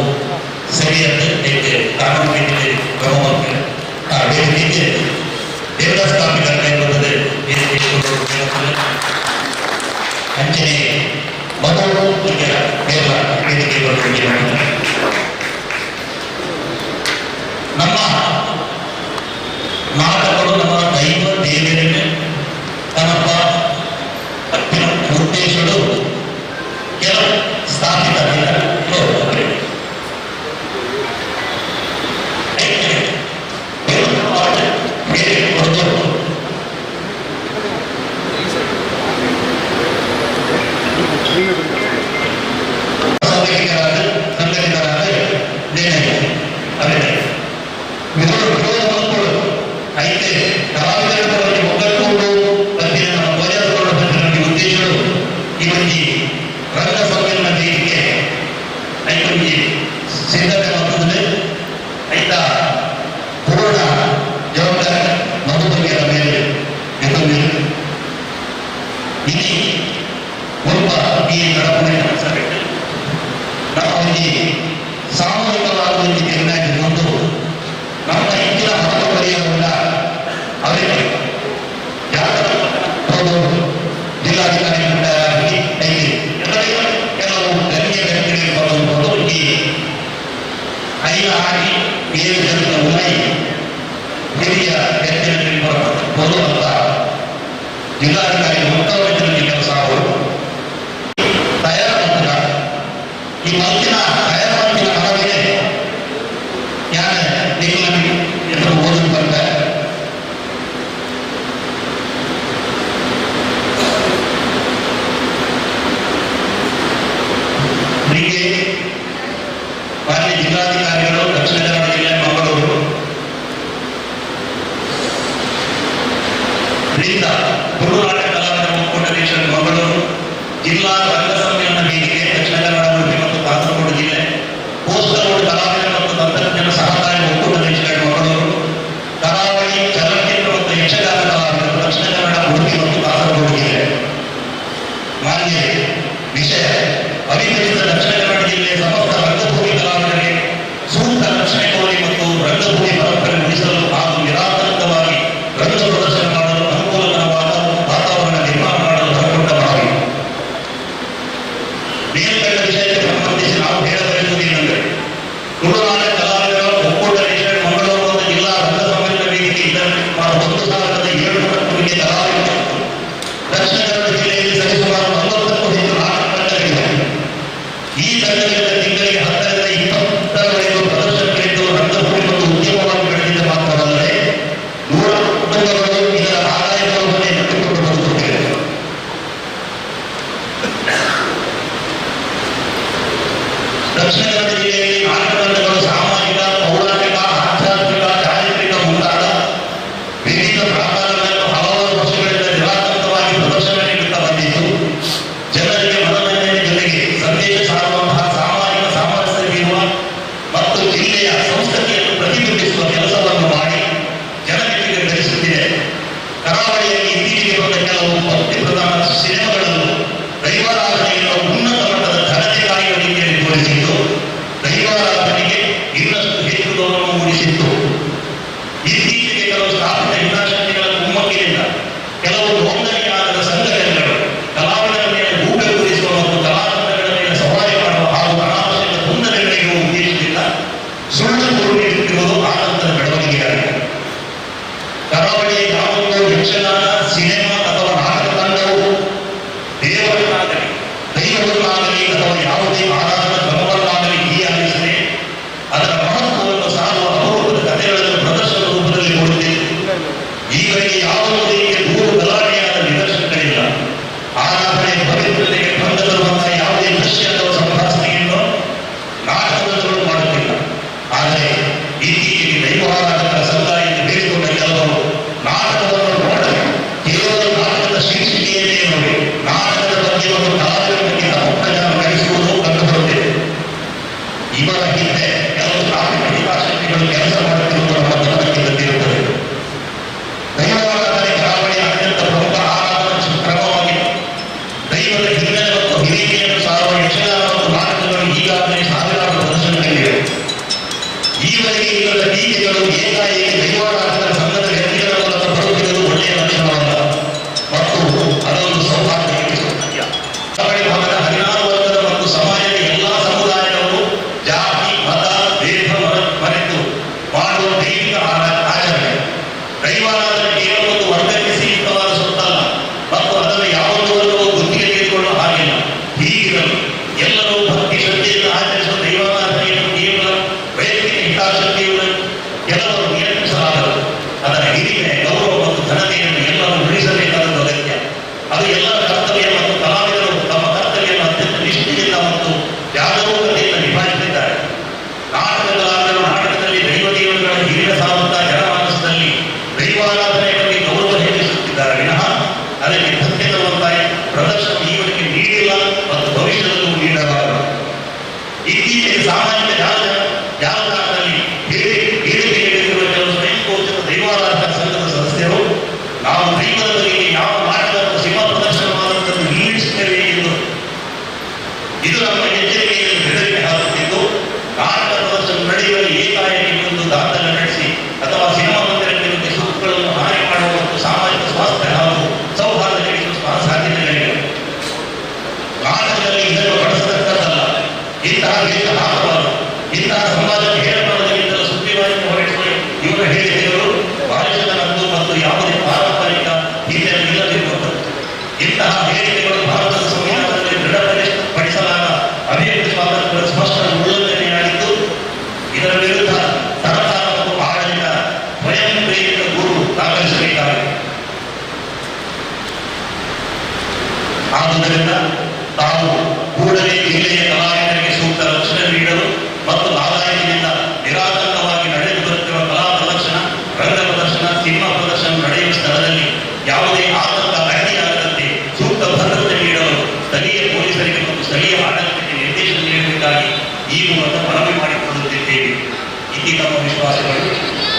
Speaker 1: ಸರಿಯಾದ ಕಾನೂನು ರೀತಿಯಲ್ಲಿ ಕ್ರಮ ವೇದಿಕೆಗೆ ದೇವದಾಸ್ ಕಾಪಿಕರ್ ಬರ್ತದೆ. ಅಂಚನೆ ಮಧು ಕೇರಳ ವೇದಿಕೆ ಬರ್ತದೆ. ನಮ್ಮ ನಾಟಕಗಳು ನಮ್ಮ ದೈವ ದೇವರಿಗೆ ತನ್ನಪ್ಪ ಉದ್ದೇಶಗಳು ಕೆಲವು ಸ್ಥಾಪಿತ ಸಂಘಟಿತರಾದ ನಿರ್ಣಯ అయితే కళావిధులటువంటి ఒక్కటూరు పತ್ತಿన ನಮ್ಮ ಪತ್ತಿನ ಉದ್ದೇಶಗಳು ಈ ಒಂಜಿ ರಂಗ ಸಮ್ಮೇಳನ ವೇದಿಕೆ ಐತೊಂಜಿ ಸಿದ್ಧತೆ ಮಾಡ್ತದೆ. ಐತ ಪೂರ್ಣ ಜವಾಬ್ದಾರಿ ಮಧುಬಗ್ಗೆಯ ಮೇಲೆ ಎತ್ತೊಂದಿರು. ಇನಿ ಮುಲ್ಪ ಈ ನಡಪುನೆ ಸಭೆ ನಮ್ಮ ಒಂಜಿ ಸಾಮೂಹಿಕವಾದ ಒಂಜಿ ನಿರ್ಣಯ ಒಂದು ನಮ್ಮ ಇಂದಿನ ಹಕ್ಕು ಪರಿಹಾರವನ್ನ ಅವರಿಗೆ ಜಿಲ್ಲಾಧಿಕಾರಿ ಕೆಲವು ಗಣ್ಯ ವ್ಯಕ್ತಿಗಳಿಗೆ ಬರುವುದು ಈ ಐದು ಆಗಿ 7 ಜನರ ಉಲೈ ಹಿರಿಯ ವ್ಯಕ್ತಿಗಳಿಗೆ ಬರುವಂತ ಜಿಲ್ಲಾಧಿಕಾರಿ ಉತ್ತಮ ಕೆಲಸ ಅವರು ತಯಾರು ಈ ಮಂತಿನ ತಯಾರು ಮಂತಿನ ಮನವಿಗೆ ಯಾರು ನಿಮ್ಮನ್ನು ಎದುರು ಓದಲು ಬಂದ ಹೀಗೆ ಮಾನ್ಯ ಜಿಲ್ಲಾಧಿಕಾರಿಗಳು ದಕ್ಷಿಣ ಕನ್ನಡ ಜಿಲ್ಲೆ ಮಂಗಳೂರು ರಿಂದ ತುಳುನಾಟ ಕಲಾವಿದರ ಒಕ್ಕೂಟ ಮಂಗಳೂರು ಜಿಲ್ಲಾ ರಂಗ ಸಮ್ಮೇಳನ ವೇದಿಕೆ ದಕ್ಷಿಣ ಕನ್ನಡ ಉಡುಪಿ ಮತ್ತು ಕಾಸರಗೋಡು ಜಿಲ್ಲೆ ಕೋಸ್ಟಲ್ ರೋಡ್ ಕಲಾವಿದರ ಮತ್ತು ತಂತ್ರಜ್ಞಾನ ಸಹಕಾರಿ ಒಕ್ಕೂಟ ಮಂಗಳೂರು ಕರಾವಳಿ ಚಲನಚಿತ್ರ ಮತ್ತು ಯಕ್ಷಗಾನ ಕಲಾವಿದರು ದಕ್ಷಿಣ ಕನ್ನಡ ಉಡುಪಿ ಮತ್ತು ಕಾಸರಗೋಡು ಜಿಲ್ಲೆ. ಮಾನ್ಯ ವಿಷಯ ಅವಿಭಜಿತ ದಕ್ಷಿಣ ಕನ್ನಡ ಜಿಲ್ಲೆಯ ಸಮಸ್ತ ರಂಗಭೂಮಿ ಕಲಾವಿದರಿಗೆ ಸೂಕ್ತ ರಕ್ಷಣೆ ಕೋರಿ ಮತ್ತು ರಂಗಭೂಮಿ ಪರಂಪರೆ ಉಳಿಸಲು ಹಾಗೂ ನಿರಾತಂಕವಾಗಿ ರಂಗ ಪ್ರದರ್ಶನ ಮಾಡಲು ಅನುಕೂಲಕರವಾದ ವಾತಾವರಣ ನಿರ್ಮಾಣ ಮಾಡಲು ಹೊರಗೊಂಡ ಮನವಿ. ಮೇಲ್ಕಂಡ ವಿಷಯಕ್ಕೆ ಸಂಬಂಧಿಸಿ ನಾವು ಹೇಳಬಯಸುವುದೇನೆಂದರೆ ತುಳುನಾಡ ಕಲಾವಿದರ ಒಕ್ಕೂಟ ಮಂಗಳೂರು ಮತ್ತು ಜಿಲ್ಲಾ ರಂಗ ಸಮ್ಮೇಳನ ವೇದಿಕೆ ಇದರಲ್ಲಿ ಸುಮಾರು 1700ಕ್ಕೂ ಕಲಾವಿದರು ದಕ್ಷಿಣ ಕನ್ನಡ ಜಿಲ್ಲೆಯಲ್ಲಿ ಸರಿಸುಮಾರು 40ಕ್ಕೂ ಹೆಚ್ಚು ನಾಟಕ ತಂಡಗಳಿವೆ. ಈ ತಂಡಗಳಿಂದ ತಿಂಗಳಿಗೆ 10ರಿಂದ 20ರವರೆಗೂ ಪ್ರದರ್ಶನಗಳಿದ್ದು ರಂಗಭೂಮಿ ಮತ್ತು ಉದ್ಯಮವಾಗಿ ಬೆಳೆದಿದ್ದ ಮಾತ್ರವಲ್ಲದೆ ನೂರಾರು ಕುಟುಂಬಗಳು ಇದರ ಆದಾಯ ಮೂಲವನ್ನೇ ನಂಬಿಕೊಂಡು ಬದುಕುತ್ತಿವೆ. ದಕ್ಷಿಣ ಕನ್ನಡ ಜಿಲ್ಲೆಯಲ್ಲಿ ನಾಟಕ ತಂಡಗಳು ಸಾಮಾಜಿಕ, ಪೌರಾಣಿಕ, ಆಧ್ಯಾತ್ಮಿಕ, ಚಾರಿತ್ರಿಕ ಮುಂತಾದ ವಿವಿಧ ಪ್ರಕಾರಗಳನ್ನು ಹಲವಾರು ವರ್ಷಗಳಿಂದ ನಿರಾತಂಕವಾಗಿ ಪ್ರದರ್ಶನ ನೀಡುತ್ತಾ ಬಂದಿದ್ದು ಜನರಿಗೆ ಮನರಂಜನೆ ಜೊತೆಗೆ ಸಂದೇಶ ಸಾರುವಂತಹ ಸಾಮಾಜಿಕ ಸಾಮರಸ್ಯ ಬೀರುವ ಮತ್ತು ಜಿಲ್ಲೆಯ ಸಂಸ್ಕೃತಿಯನ್ನು ಪ್ರತಿಬಿಂಬಿಸುವ ಕೆಲಸವನ್ನು ಮಾಡಿ ಜನರಿಗೆ ಬೆಳೆಸುತ್ತಿದೆ. ಕರಾವಳಿಯಲ್ಲಿ ಇತ್ತೀಚೆಗೆ ಬಂದ ಕೆಲವು ಭಕ್ತಿ ಪ್ರಧಾನ ಸಿನಿಮಾಗಳನ್ನು ದೈವಾರಾಧನೆಯನ್ನು ಉನ್ನತ ಮಟ್ಟದ ಘನತೆ ಕಾಯುವ ರೀತಿಯಲ್ಲಿ ತೋರಿಸಿದ್ದು ದೈವಾರಾಧನೆಗೆ ಇನ್ನಷ್ಟು ಹೆಚ್ಚು ಗೌರವ ಮೂಡಿಸಿತ್ತು. ಇತ್ತೀಚೆಗೆ ಕೆಲವು ಸ್ಥಾಪಿತ ಹಿತಾಸಕ್ತಿಗಳ ಕುಮ್ಮಕ್ಕಿನಿಂದ ಕೆಲವು ನೋಂದಣಿಯಾಗದ ಸಂಘಟನೆಗಳು ಕಲಾವಿದರ ಮೇಲೆ ಗೂಬೆ ಕೂರಿಸುವ ಮತ್ತು ಕಲಾತಂಡಗಳ ಮೇಲೆ ಸವಾರಿ ಮಾಡುವ ಹಾಗೂ ಅನಾವಶ್ಯಕ ತೊಂದರೆಗಳಿರುವ ಉದ್ದೇಶದಿಂದ ಸುಳ್ಳು ದೂರು ನೀಡುತ್ತಿರುವುದು ಆತಂಕದ ಬೆಳವಣಿಗೆಯಾಗಿದೆ. ಕರಾವಳಿಯ ಯಾವೊಂದು ಯಕ್ಷಗಾನ, ಸಿನಿಮಾ ಅಥವಾ ನಾಟಕ ತಂಡವು ದೇವರನ್ನಾಗಲಿ ದೈವವನ್ನಾಗಲಿ ಅಥವಾ ಯಾವುದೇ ಆರಾಧನಾ ಕ್ರಮವನ್ನಾಗಲಿ ಹೀಯಾಳಿಸದೆ ಅದರ ಮಹತ್ವವನ್ನು ಸಾರುವ ಅಪರೂಪದ ಕಥೆಗಳನ್ನು ಪ್ರದರ್ಶನ ರೂಪದಲ್ಲಿ ಕೊಡುತ್ತಿದೆ. ಈವರೆಗೆ ಯಾವುದೇ ರೀತಿಯ ದೂರು ಗಲಾಟೆಯಾದ ನಿದರ್ಶನಗಳಿಲ್ಲ. ಆರಾಧನೆ ಪವಿತ್ರತೆಗೆ ಭಂಗ ತರುವಂತಹ ಯಾವುದೇ ದೃಶ್ಯ ಅಥವಾ ಸಂಭಾಷಣೆಯನ್ನು ನಾಟಕಗಳು ಮಾಡುತ್ತಿಲ್ಲ. ಆದರೆ ಇತ್ತೀಚೆಗೆ ದೈವಾರಾಧಕರ ಸಮುದಾಯಕ್ಕೆ ಬೇಡಿಕೊಂಡ ಕೆಲವರು ನಾಟಕವನ್ನು ನೋಡದೆ ಕೇವಲ ನಾಟಕದ ಶೀರ್ಷಿಕೆಯನ್ನೇ ನೋಡಿ ನಾಟಕದ ಬಗ್ಗೆ ಮತ್ತು ಕಲಾವಿದರ ಬಗ್ಗೆ ತಪ್ಪು ಪ್ರಚಾರ ನಡೆಸುವುದು ಕಂಡುಬರುತ್ತಿದೆ. ಇವರ ಹಿಂದೆ ಕೆಲವು ಸ್ಥಾಪಿತ ಹಿತಾಸಕ್ತಿಗಳು ಕೆಲಸ ಮಾಡುತ್ತಿರುವುದು ನಮ್ಮ ಗಮನಕ್ಕೆ ಬಂದಿರುತ್ತದೆ. ದೈವಾರಾಧನೆ ಕರಾವಳಿಯ ಅತ್ಯಂತ ಪ್ರಮುಖ ಆರಾಧನಾ ಕ್ರಮವಾಗಿದೆ. ದೈವದ ಹಿನ್ನೆಲೆ ಮತ್ತು ಹಿರಿಮೆಯನ್ನು ಸಾರುವ ಈವರೆಗೆ ಇಲ್ಲದ ಟೀಕೆಗಳು ಏಕಾಏಕಿ ದೈವಾರಾಧಕರ ಸಂಘದ ವ್ಯಕ್ತಿಗಳ ಮೂಲಕ ಬರುತ್ತಿರುವುದು ಒಳ್ಳೆಯ ಲಕ್ಷಣವಲ್ಲ ಮತ್ತು ಅದೊಂದು ಸೌಹಾರ್ದ ಸತ್ಯ. ಕರಾವಳಿ ಭಾಗದ 16 ವರ್ಗದ ಮತ್ತು ಸಮಾಜದ ಎಲ್ಲಾ ಸಮುದಾಯದವರು ಜಾತಿ, ಮತ, ಭೇದ ಮರೆತು ಮಾಡುವ ದೈವಿಕ ಆಚರಣೆ. ದೈವಾರಾಧನೆ ಕೇವಲ ಒಂದು ವರ್ಗಕ್ಕೆ ಸೀಮಿತವಾದ ಸೊತ್ತಲ್ಲ ಮತ್ತು ಅದನ್ನು ಯಾವೊಂದು ವರ್ಗವೂ ಗುತ್ತಿಗೆ ತೆಗೆದುಕೊಳ್ಳುವ ಹಾಗಿಲ್ಲ. ಹೀಗಿರಲು ಎಲ್ಲರೂ ಭಕ್ತಿ ಶ್ರದ್ಧೆಯಿಂದ ಆಚರಿಸುವ ದೈವಾರಾಧನೆಯನ್ನು ಕೇವಲ ವೈಯಕ್ತಿಕ ಹಿತಾಸಕ್ತಿಯುಳ್ಳ ಕೆಲವರು ನಿಯಂತ್ರಿಸಲಾಗದು. ಅದರ ಹಿರಿಮೆ, ಗೌರವ ಮತ್ತು ಘನತೆಯನ್ನು ಎಲ್ಲರೂ ಉಳಿಸಬೇಕಾದದ್ದು ಅಗತ್ಯ. ಅದು ಎಲ್ಲರ ಕರ್ತವ್ಯ ಮತ್ತು ಕಲಾವಿದರು ತಮ್ಮ ಕರ್ತವ್ಯವನ್ನು ಅತ್ಯಂತ ನಿಷ್ಠೆಯಿಂದ ಮತ್ತು ಜಾಗರೂಕತೆಯಿಂದ ನಿಭಾಯಿಸಿದ್ದಾರೆ. ನಾಟಕ ಕಲಾವಿದರು ನಾಟಕದಲ್ಲಿ ದೈವ ದೇವರುಗಳ ಹಿರಿಮೆ ಸಾರುತ್ತಾ ಜನಮಾನಸದಲ್ಲಿ ದೈವಾರಾಧನೆಯ ಬಗ್ಗೆ ಗೌರವ ಹೆಚ್ಚಿಸುತ್ತಿದ್ದಾರೆ ವಿನಃ ಅದಕ್ಕೆ ಧಕ್ಕೆ ತರುವಂತಹ ಪ್ರದರ್ಶನ ಈವರೆಗೆ ನೀಡಿಲ್ಲ ಮತ್ತು ಭವಿಷ್ಯದಲ್ಲೂ ನೀಡಲಾರದು. ಇತ್ತೀಚೆಗೆ ಸಾಮಾಜಿಕ ಜಾಲತಾಣದಲ್ಲಿ ಹೇಳಿಕೆ ನೀಡುತ್ತಿರುವ ಕೆಲವು ಸ್ವಯಂ ಘೋಷಿತ ದೈವಾರಾಧನಾ ಸಂಘದ ಸದಸ್ಯರು ನಾವು ದೈವದ ಬಗೆಗೆ ಯಾವ ನಾಟಕ ಅಥವಾ ಸಿನಿಮಾ ಪ್ರದರ್ಶನವಾದಂಥದ್ದು ನಿಲ್ಲಿಸುತ್ತೇವೆ ಎಂದು ಇದು ನಮ್ಮ ಎಚ್ಚರಿಕೆಯನ್ನು ಬೆದರಿಕೆ ಹಾಕುತ್ತಿದ್ದು, ನಾಟಕ ಪ್ರದರ್ಶನ ನಡೆಯುವಲ್ಲಿ ಏಕಾಏಕಿ ಬಂದು ದಾಖಲೆ ನಡೆಸಿ ಅಥವಾ ಸಿನಿಮಾ ಮಂದಿರಕ್ಕೆ ಸುತ್ತುಗಳನ್ನು ಹಾನಿ ಮಾಡುವ ಮತ್ತು ಸಾಮಾಜಿಕ ಸ್ವಾಸ್ಥ್ಯ ಹಾಗೂ ಸೌಹಾರ್ದ ಕೆಡಿಸುವ ಸಾಧ್ಯತೆಗಳಿವೆ. ನಾಟಕದಲ್ಲಿ ಇದನ್ನು ಬಳಸತಕ್ಕದ್ದಲ್ಲ. ಇಂತಹ ವೇಷ ಹಾಕಬಾರದು. ಇಂತಹ ಸಮಾಜಕ್ಕೆ ಹೇಳಬಾರದಕ್ಕಿಂತಲೂ ಸುಗ್ರೀವಾಜ್ಞೆ ಹೊರಡಿಸುವ ಇವರ ಹೇಳಿಕೆಗಳು ಬಾಲಿಶತನದ್ದು ಮತ್ತು ಯಾವುದೇ ಪಾರಂಪರಿಕ ಹಿನ್ನೆಲೆ ಇಲ್ಲದಿರುವಂಥದ್ದು. ಇಂತಹ ಹೇಳಿಕೆಗಳು ಭಾರತದ ಸಂವಿಧಾನದಲ್ಲಿ ದೃಢಪಡಿಸಲಾದ ಅಭಿವ್ಯಕ್ತಿ ಸ್ವಾತಂತ್ರ್ಯದ ಸ್ಪಷ್ಟ ಉಲ್ಲಂಘನೆಯಾಗಿದ್ದು, ಇದರ ವಿರುದ್ಧ ಸರ್ಕಾರ ಮತ್ತು ಆಡಳಿತ ಸ್ವಯಂ ಪ್ರೇರಿತ ದೂರು ದಾಖಲಿಸಬೇಕಾಗಿದೆ. ಆದುದರಿಂದ ತಾವು ಕೂಡಲೇ ಜಿಲ್ಲೆಯ ಕಲಾವಿದರಿಗೆ ಸೂಕ್ತ ರಕ್ಷಣೆ ನೀಡಲು ಮತ್ತು ನಾಲಾಯಕಿನಿಂದ ನಿರಾತಂಕವಾಗಿ ನಡೆದು ಬರುತ್ತಿರುವ ಕಲಾ ಪ್ರದರ್ಶನ, ರಂಗ ಪ್ರದರ್ಶನ, ಸಿನಿಮಾ ಪ್ರದರ್ಶನ ನಡೆಯುವ ಸ್ಥಳದಲ್ಲಿ ಯಾವುದೇ ಆತಂಕ ಅಡ್ಡಿಯಾಗದಂತೆ ಸೂಕ್ತ ಭದ್ರತೆ ನೀಡಲು ಸ್ಥಳೀಯ ಪೊಲೀಸರಿಗೆ ಮತ್ತು ಸ್ಥಳೀಯ ಆಡಳಿತಕ್ಕೆ ನಿರ್ದೇಶನ ನೀಡಬೇಕಾಗಿ ಈ ಮೂಲಕ ಮನವಿ ಮಾಡಿಕೊಳ್ಳುತ್ತಿದ್ದೇವೆ. ಇತಿ ನಮ್ಮ ವಿಶ್ವಾಸಗಳು.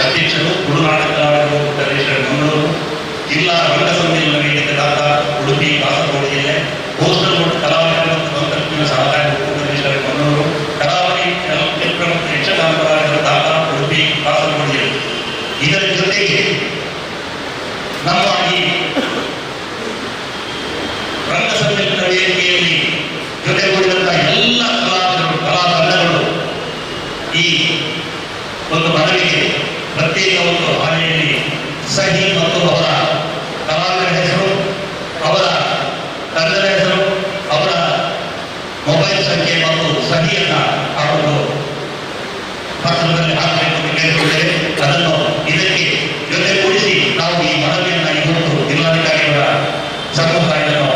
Speaker 1: ಅಧ್ಯಕ್ಷರು, ತುಳುನಾಡ ಕಲಾವಿದರು ಒಕ್ಕೂಟ ಮಂಗಳೂರು, ಜಿಲ್ಲಾ ರಂಗ ಸಮ್ಮೇಳನ ವೇದಿಕೆ ದಾತ ಉಡುಪಿ ಕಾಸರಗೋಡು ಜಿಲ್ಲೆ, ಕೋಸ್ಟಲ್ ಬೋರ್ಡ್ ಕಲಾವಿದರು ಮತ್ತು ತಂತ್ರಜ್ಞಾನ ಸಹಕಾರಿ ಒಕ್ಕೂಟ ಮಂಗಳೂರು, ಕರಾವಳಿ ಚಲನಚಿತ್ರ ಮತ್ತು ಯಕ್ಷಗಾನ ಕಲಾವಿದರ ದಾತ ಉಡುಪಿ ಕಾಸರಗೋಡು ಜಿಲ್ಲೆ. ಇದರ ಜೊತೆಗೆ ನಮ್ಮ ಈ ರಂಗ ಸಮ್ಮೇಳನ ವೇದಿಕೆಯಲ್ಲಿ ಜೊತೆಗೂಡಿದಂತಹ ಎಲ್ಲ ಕಲಾವಿದರು, ಕಲಾ ತಂಡಗಳು ಈ ಒಂದು ಮನವಿಗೆ ಪ್ರತ್ಯೇಕ ಒಂದು ಹಾಳೆಯಲ್ಲಿ ಸಹಿ ಮತ್ತು ಅವರ ಕಲಾವಿದರ ಹೆಸರು, ಅವರ ತಂಡದ ಹೆಸರು, ಅವರ ಮೊಬೈಲ್ ಸಂಖ್ಯೆ ಮತ್ತು ಸಹಿಯನ್ನ ಆ ಒಂದು ಪತ್ರದಲ್ಲಿ ಹಾಕಬೇಕು ಅಂತ ಕೇಳಿಕೊಳ್ಳೇವೆ. ಅದನ್ನು ಇದಕ್ಕೆ ಜೊತೆಗೂಡಿಸಿ ನಾವು ಈ ಮನವಿಯನ್ನ ಇವತ್ತು ಜಿಲ್ಲಾಧಿಕಾರಿಯವರ ಸಮ್ಮುಖ ಇದನ್ನು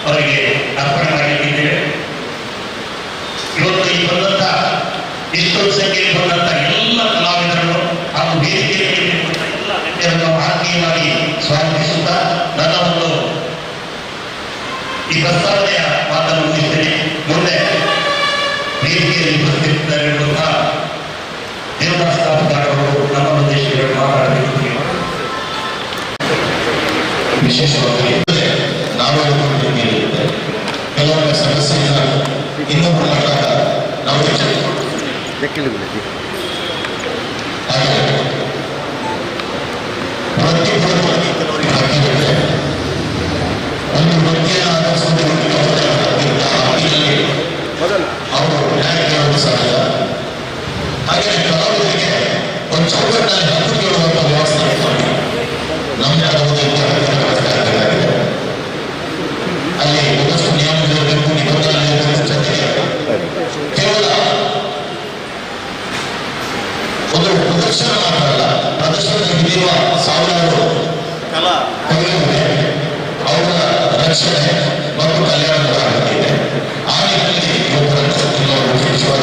Speaker 1: ಅವರಿಗೆ ಅರ್ಪಣೆ ಮಾಡಲಿಕ್ಕಿದ್ದೇವೆ. ಇವತ್ತು ಈ ಬಂದಂತ ಇಷ್ಟೊಂದು ಸಂಖ್ಯೆಯಲ್ಲಿ ಬಂದಂತ ಎಲ್ಲ ಕಲಾವಿದರನ್ನು ಹಾಗೂ ವೇದಿಕೆಯಲ್ಲಿ ಎಲ್ಲ ಗಣ್ಯರನ್ನು ಆತ್ಮೀಯವಾಗಿ ಸ್ವಾಗತಿಸುತ್ತಾ ನನ್ನ ಒಂದು ಈ ಪ್ರಸ್ತಾವನೆಯ ಮಾತನ್ನು ಮುಗಿಸ್ತೇನೆ. ಮುಂದೆ ವೇದಿಕೆಯಲ್ಲಿ ಉಪಸ್ಥಿತರಿರುವಂತಹ ದೇವದಾಸ್ ಕಾಪುಗಾರರು ನಮ್ಮ ಉದ್ದೇಶಗಳು ಮಾತಾಡಬೇಕು.
Speaker 2: ವಿಶೇಷವಾಗಿ ನಾವು ಇರುತ್ತೆ ಕೆಲವೊಮ್ಮೆ ಸಮಸ್ಯೆಯಿಂದ ಇನ್ನೊಬ್ಬರು ಮಾಡಿದಾಗ ನಾವು ಹಾಗೆ ವೃತ್ತಿಪರವಾಗಿ ಕೆಲವರಿಗೆ ಹಕ್ಕಿರುತ್ತೆ. ಒಂದು ವೃತ್ತಿಯನ್ನು ಆಧರಿಸಿಕೊಂಡು ಅವರು ನ್ಯಾಯ ಕೇಳೋದು ಸಾಧ್ಯ. ಹಾಗೆ ಕಲಾವಿದರಿಗೆ ಒಂದು ಚೌಕಟ್ಟಿನಲ್ಲಿ ಹಕ್ಕು ಕೇಳುವಂಥ ವ್ಯವಸ್ಥೆ ನಮ್ಮದೇ ಆದ ಒಂದು ವ್ಯವಸ್ಥೆ ಆಗಬೇಕಾಗಿದೆ. ಅಲ್ಲಿ ಒಂದಷ್ಟು ನಿಯಮಗಳಿರಬೇಕು, ನಿಬಂಧನೆಗಳಿರಬೇಕು. ಜೊತೆಗೆ ಕೇವಲ ಒಂದು ಪ್ರದರ್ಶನ ಮಾತ್ರ ಅಲ್ಲ, ಪ್ರದರ್ಶನದ ಹಿಂದಿರುವ ಸಾವಿರಾರು
Speaker 3: ಕಲಾ
Speaker 2: ಕಲೆಗಳಿದೆ. ಅವರ ರಕ್ಷಣೆ ಮತ್ತು ಕಲ್ಯಾಣದ ಅಗತ್ಯ ಇದೆ. ಆ ನಿಟ್ಟಿನಲ್ಲಿ ಇವತ್ತು ರಂಗಸಂಘ ವಿಶೇಷವಾದ